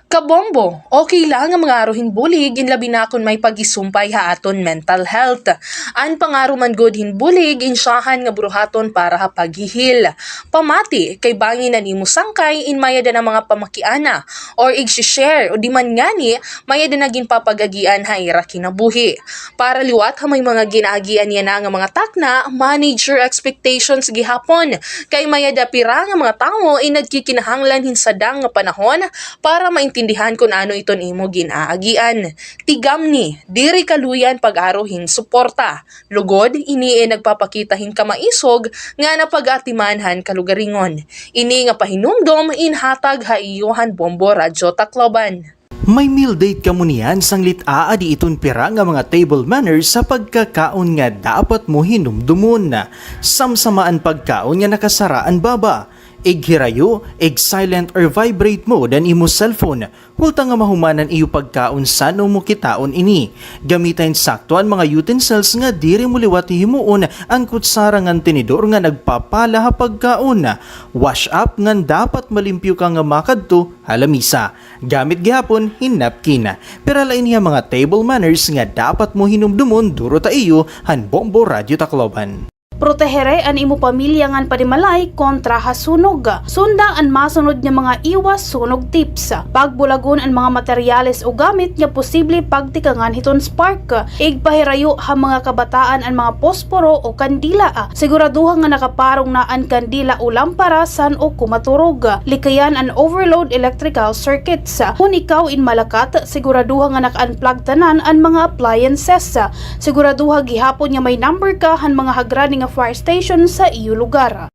Kabombo, okay la nga mangaro hin bulig, in labi na kon may pagisumpay ha aton mental health. An pangaro man gud hin bulig, in syahan nga buruhaton para ha paghihil. Pamati, kay bangin an imo sangkay in may-ada na mga pamakiana, or igsi-share, o di man ngani, may-ada na ginpapag-agian ha ira kinabuhi. Para liwat ha may mga ginaagian yana nga mga takna, manage your expectations gihapon. Kay may-ada pira nga mga tawo in nagkikinahanglan hin sadang nga panahon para maintindihan Maintindihan kon ano iton imo gin-aagian. Tigamni, diri kaluy-an pag-aro hin suporta. Lugod, ini ay nagpapakita hin kamaisog nga napag-atiman han kalugaringon. Ini nga pahinumdom inhatag ha iyo han Bombo Radyo Tacloban. May meal date kamo niyan sanglit aadi iton pira nga mga table manners sa pagkakaon nga dapat mo hinumdomon. Samsama an pagkaon nga nakasara an baba. Ighirayo, ig-silent or vibrate mode an imo cellphone. Hulta nga mahuman an iyo pagkaon san-o mo kitaon ini. Gamita hin sakto an mga utensils nga diri mo liwat hihimuon an kutsara ngan tinidor nga nagpapala ha pagkaon. Wash up ngan dapat malimpyo ka nga makadto ha lamisa. Gamit gihapon hin napkin. Pira la ini ha mga table manners nga dapat mo hinumdomon durot ha iyo han Bombo Radyo Tacloban. Protehere an imo pamilya ngan panimalay kontra ha sunog. Sunda an masunod nga mga iwas sunog tips. Pagbulagon an mga materyales o gamit nga posible pagtikangan hiton spark. Igpahirayo ha mga kabataan an mga posporo o kandila. Siguraduha nga nakaparong na an kandila o lampara san-o ko maturog. Likayan an overload electrical circuits. Kon ikaw in malakat, siguraduha nga naka-unplug tanan an mga appliances. Siguraduha gihapon nga may number ka han mga hagrani nga fire station sa iyo lugar.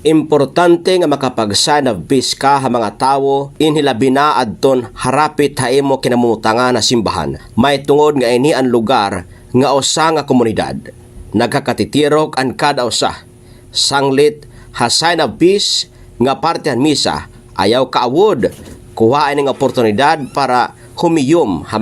Importante nga makapag-sign of peace ka ha mga tawo in hilabi na adton harapit ha imo kinamumutangan nga simbahan. Mahitungod nga ini an lugar nga usa nga komunidad. Nagkakatitirok an kada usa. Sanglit ha sign of peace nga parte han misa, ayaw kaawod. Kuhaa ini nga oportunidad para humiyom ha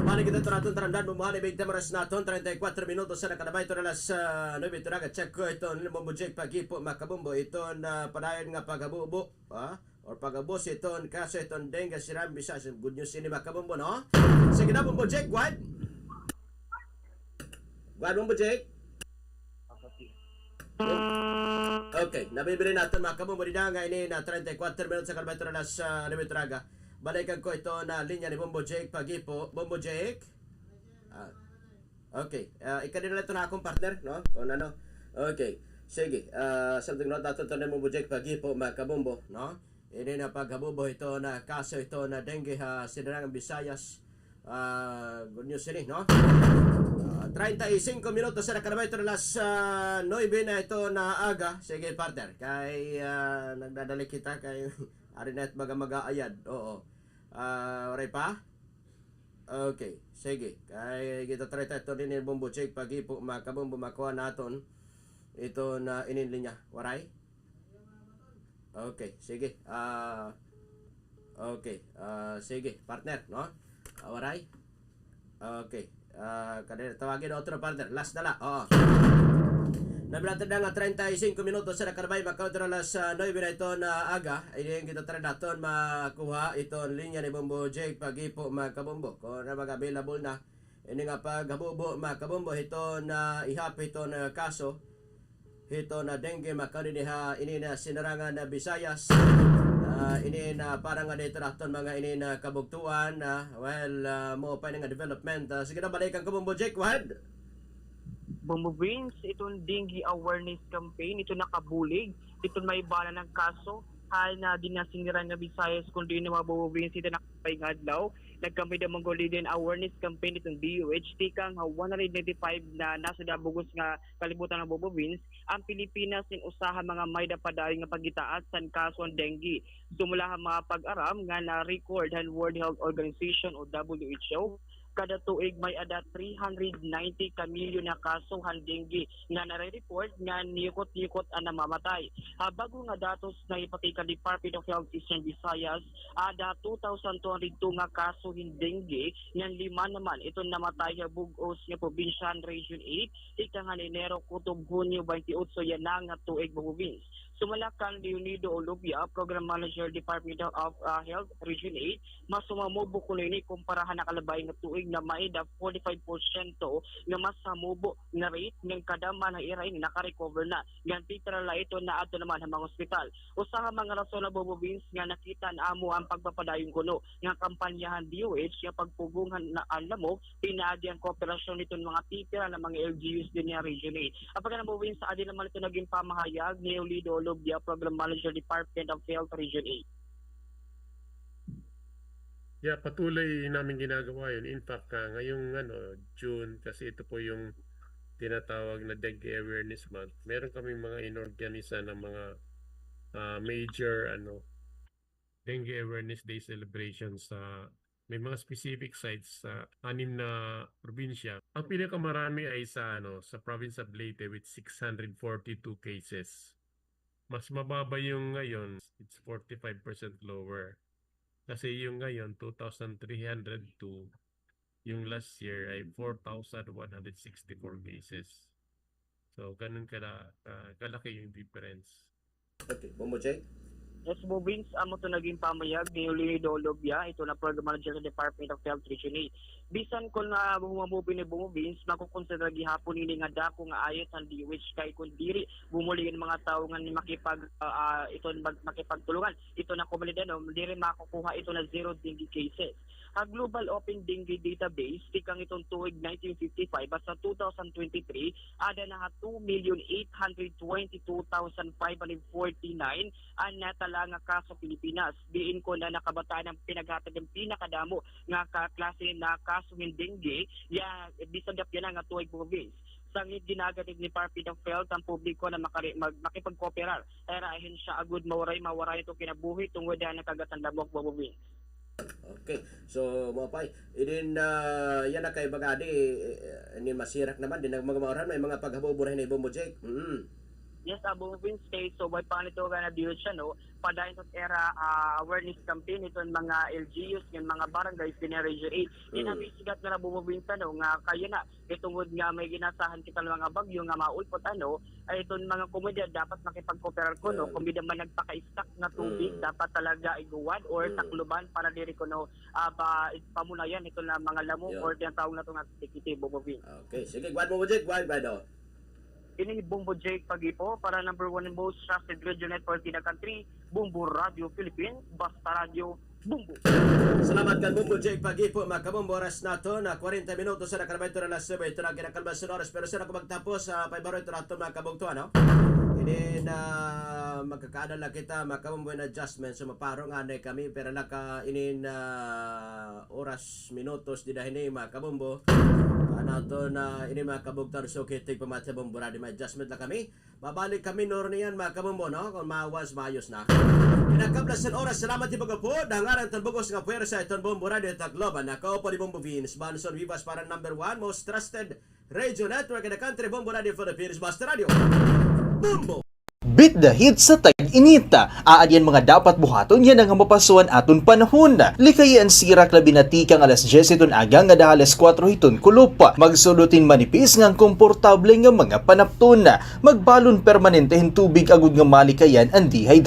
Balik kita turaton, tarandan mo, mga bente oras naton, treinta y cuatro minutos na nakadabay, ito na alas, ah, nuebe, ito na, check ko ito, Bombo Jake, paghipo, makabombo, ito na padayon nga paghabubo, ha? Or pagabos iton kaso iton dengue, siram, bisa, good news ini, makabombo, no? Sige na, Bombo Jake, go ahead. Go ahead, Bombo Jake. Okay, nabibili naton, makabombo, dida nga ini na treinta y cuatro minutos na kadabay, ito na alas, ah, nuebe, ito na aga. Balikan ko ito na linya ni Bombo Jake, paghipo. Bombo Jake? Ah, okay. Ah, ikadi na la ito na akon partner, no? Kon ano. Okay. Sige. Ah, something note naton ito ni Bombo Jake, paghipo, makabombo, no? Ini na paghabubo ito na kaso ito na dengue ha Sinurangan Visayas. Ah, good news ini, no? Ah, treinta y cinco minutos na nakadabay, ito na alas, ah, nuebe na ito na aga. Sige, partner. Kay, ah, nagdadali kita kay ari na it baga mag-aayad. Oo. Ah, waray pa? Okay, sige. Kay kita trata ito dinhi, Bombo Jake, paghipo, makabombo, makuha naton ito na inin linya. Waray? Okay, sige. Ah, okay, ah, sige, partner, no? Ah, waray? Okay. Ah, kada tawagin otro, partner. Last na la. Oo. Nabinatid na nga treinta y cinco minutos na nakadabay, makautro alas, ah, nuebe na ito na aga. Ini an kita try naton makuha iton linya ni Bombo Jake, paghipo, makabombo. Kon mag-available na. Ini nga paghabubo, makabombo, hito na ihap, hito na kaso. Hito na dengue, makaon dinhi ha ini na Sinurangan na Visayas. Ah, ini na para nga dito naton mga ini na kabugtuan, ah, well, ah, mao pa ini nga development. Ah, sige na, balikan ko, Bombo Jake, go ahead. Bombo Vince, iton dengue awareness campaign, ito nakabulig, ito may bala ng kaso, hay na dinhi ha Sinurangan na Visayas, kundi ini mga Bombo Vince, ito nakapay nga adlaw, nagkamay da mong golden awareness campaign iton D O H, tikang ha one hundred ninety-five na nasud ha bug-os nga kalibutan nga Bombo Vince, an Pilipinas in usa ha mga may-ada padayon nga pagitaas san kaso han dengue. Sumala ha mga pag-aram nga na-record han World Health Organization o W H O, kada tuig may-ada three hundred ninety ka milyon nga kaso han dengue nga nare-report nga niyukot-yukot an namamatay. Ha bag-o nga datos nga ipatikang Department of Health Eastern Visayas, ada two thousand two hundred two nga kaso hin dengue, ngan lima naman iton namatay ha bug-os nga probinsya han Region eight, tikang han Enero kutob Hunyo twenty-eight yana nga tuig, Bombo Vince. Sumala kan Leonido Olubia, Program Manager, Department of, ah, Health, Region eight, mas humamubo kuno ini kumpara han nakalabay nga tuig nga may-ada forty-five porsyento nga mas hamubo nga rate ngan kada man ha ira ini naka-recover na, ngan pipira la ito naadto naman ha mga ospital. Usa ha mga rason na, Bombo Vince, nga nakita namo an pagpapadayon kuno nga kampanya han D O H nga pagpugong han, na, an lamok pinaagi an kooperasyon hiton mga pipira nga mga L G Us dinhi ha Region eight. Apagka na, Bombo Vince, adi naman ito nagin pamahayag ni Leonido Olubia, Program Manager, Department of Health, Region eight. Yeah, patuloy namin ginagawa yun. In fact, ah, ngayong ano, June, kasi ito po yung tinatawag na Dengue Awareness Month, meron kaming mga inorganisa ng mga, ah, major, ano, Dengue Awareness Day celebration sa, may mga specific sites sa anim na probinsya. Ang pinakamarami ay sa, ano, sa province of Leyte with six hundred forty-two cases. Mas mababa yung ngayon, it's forty-five percent lower. Kasi yung ngayon, two thousand three hundred two, yung last year ay four thousand one hundred sixty-four cases. So, ganun kala-, ah, kalaki yung difference. Okay, Bombo Jake? Yes, Bobins, amo to naging pamayag ni Leonido Olobia, ito na program manager sa Department of Health Region eight. Bisan kon nga humamubin ni Bobins, makukonsidera gihapon ini nga dako nga ayos an D O H kay kon diri bumuli an mga tawo nga makipag, ah, ah, ito mag-, makipagtulungan ito na komunidad, no, diri makukuha ito na zero dengue cases. Ha Global Open Dengue Database, tikang itong tuig nineteen fifty-five hasta two thousand twenty-three, ada na ha two million eight hundred twenty-two thousand five hundred forty-nine an natala nga kaso Pilipinas. Diin ko na nakabataan ang pinaghatag ng pinakadamo nga kaklase na kaso ng dengue, ya, bisan gap yan nga tuig, Bobins. Sanglit ginagatig ni Department of Health ang publiko na makari-, mag-, makipagkooperar. Era ahensya agud mawaray, mawaray ito kinabuhi tungod na nakagat ang lamok, Bobins. Okay. So, mao pa, idin, ah, yana kay bagadi, eh, inin masirak naman, dinhi ha mga mauran, may mga paghabubo na hini, Bombo Jake. Mm. Yes, ah, Bombo Vince, kay subay pa nito nga na-, siya, no, padayon sa era, ah, awareness campaign iton mga L G Us, yung mga barangays dinhi ha Region eight. Mm. Ginamisigat na na, Bombo Vince, ano, nga kaya na, itungod nga may ginasahan kita nga mga bagyo nga maulpot, ano, ay iton mga komunidad dapat makipagkooperar kuno, mm, kundi man nagpaka-stock nga tubig, mm, dapat talaga iguwad or, mm, takluban para diri kuno, ah, ba, pamunayan ito na mga lamok, yun, or tinatawag nato nga tikiti, Bombo Vince. Okay, sige, guwad mo, Jake, guwad, guwad, oh. Ini Bombo Jake Pagipo para number one most trusted radio network in the country, Bombo Radio Philippines, basta radyo, Bombo. Salamat kan Bombo Jake Pagipo, mga kabombo. Oras naton na kwarenta minutos na nakalabay ito na alas nuebe, ito na kinakalabay sa oras. Pero sa ako magtapos, ah, paibaro ito naton, mga kabugto, ano? Ini na magkakaada la kita, mga kabombo, in adjustment. So, maparo nga anay kami, pero naka inin, ah, oras, minutos, dida hini, mga kabombo. Ah, naton na ini, mga kabugto, so, kitig pamati bombo, radi, may adjustment la kami. Babalik kami, Nor, niyan, mga kabombo, no? Kung mawas, mayos na. Kinakablas an oras, salamat, ibaga po, dangaran ton bugos nga puwersa, iton Bombo Radio Tacloban, nakaupo ni Bombo Vince Banson Vivas para number one, most trusted radio network in the country, Bombo Radio Philippines, basta radio. Bombo! Beat the heat sa tag-init. Aadi an mga dapat buhaton yana nga mapaso an aton panahon. Likayi an sirak labi na tikang alas dyes hiton aga ngada ha alas kuwatro hiton kulop. Magsulod hin manipis ngan komportable nga mga panapton. Magbalon permanente hin tubig agod nga malikayan an dehydration.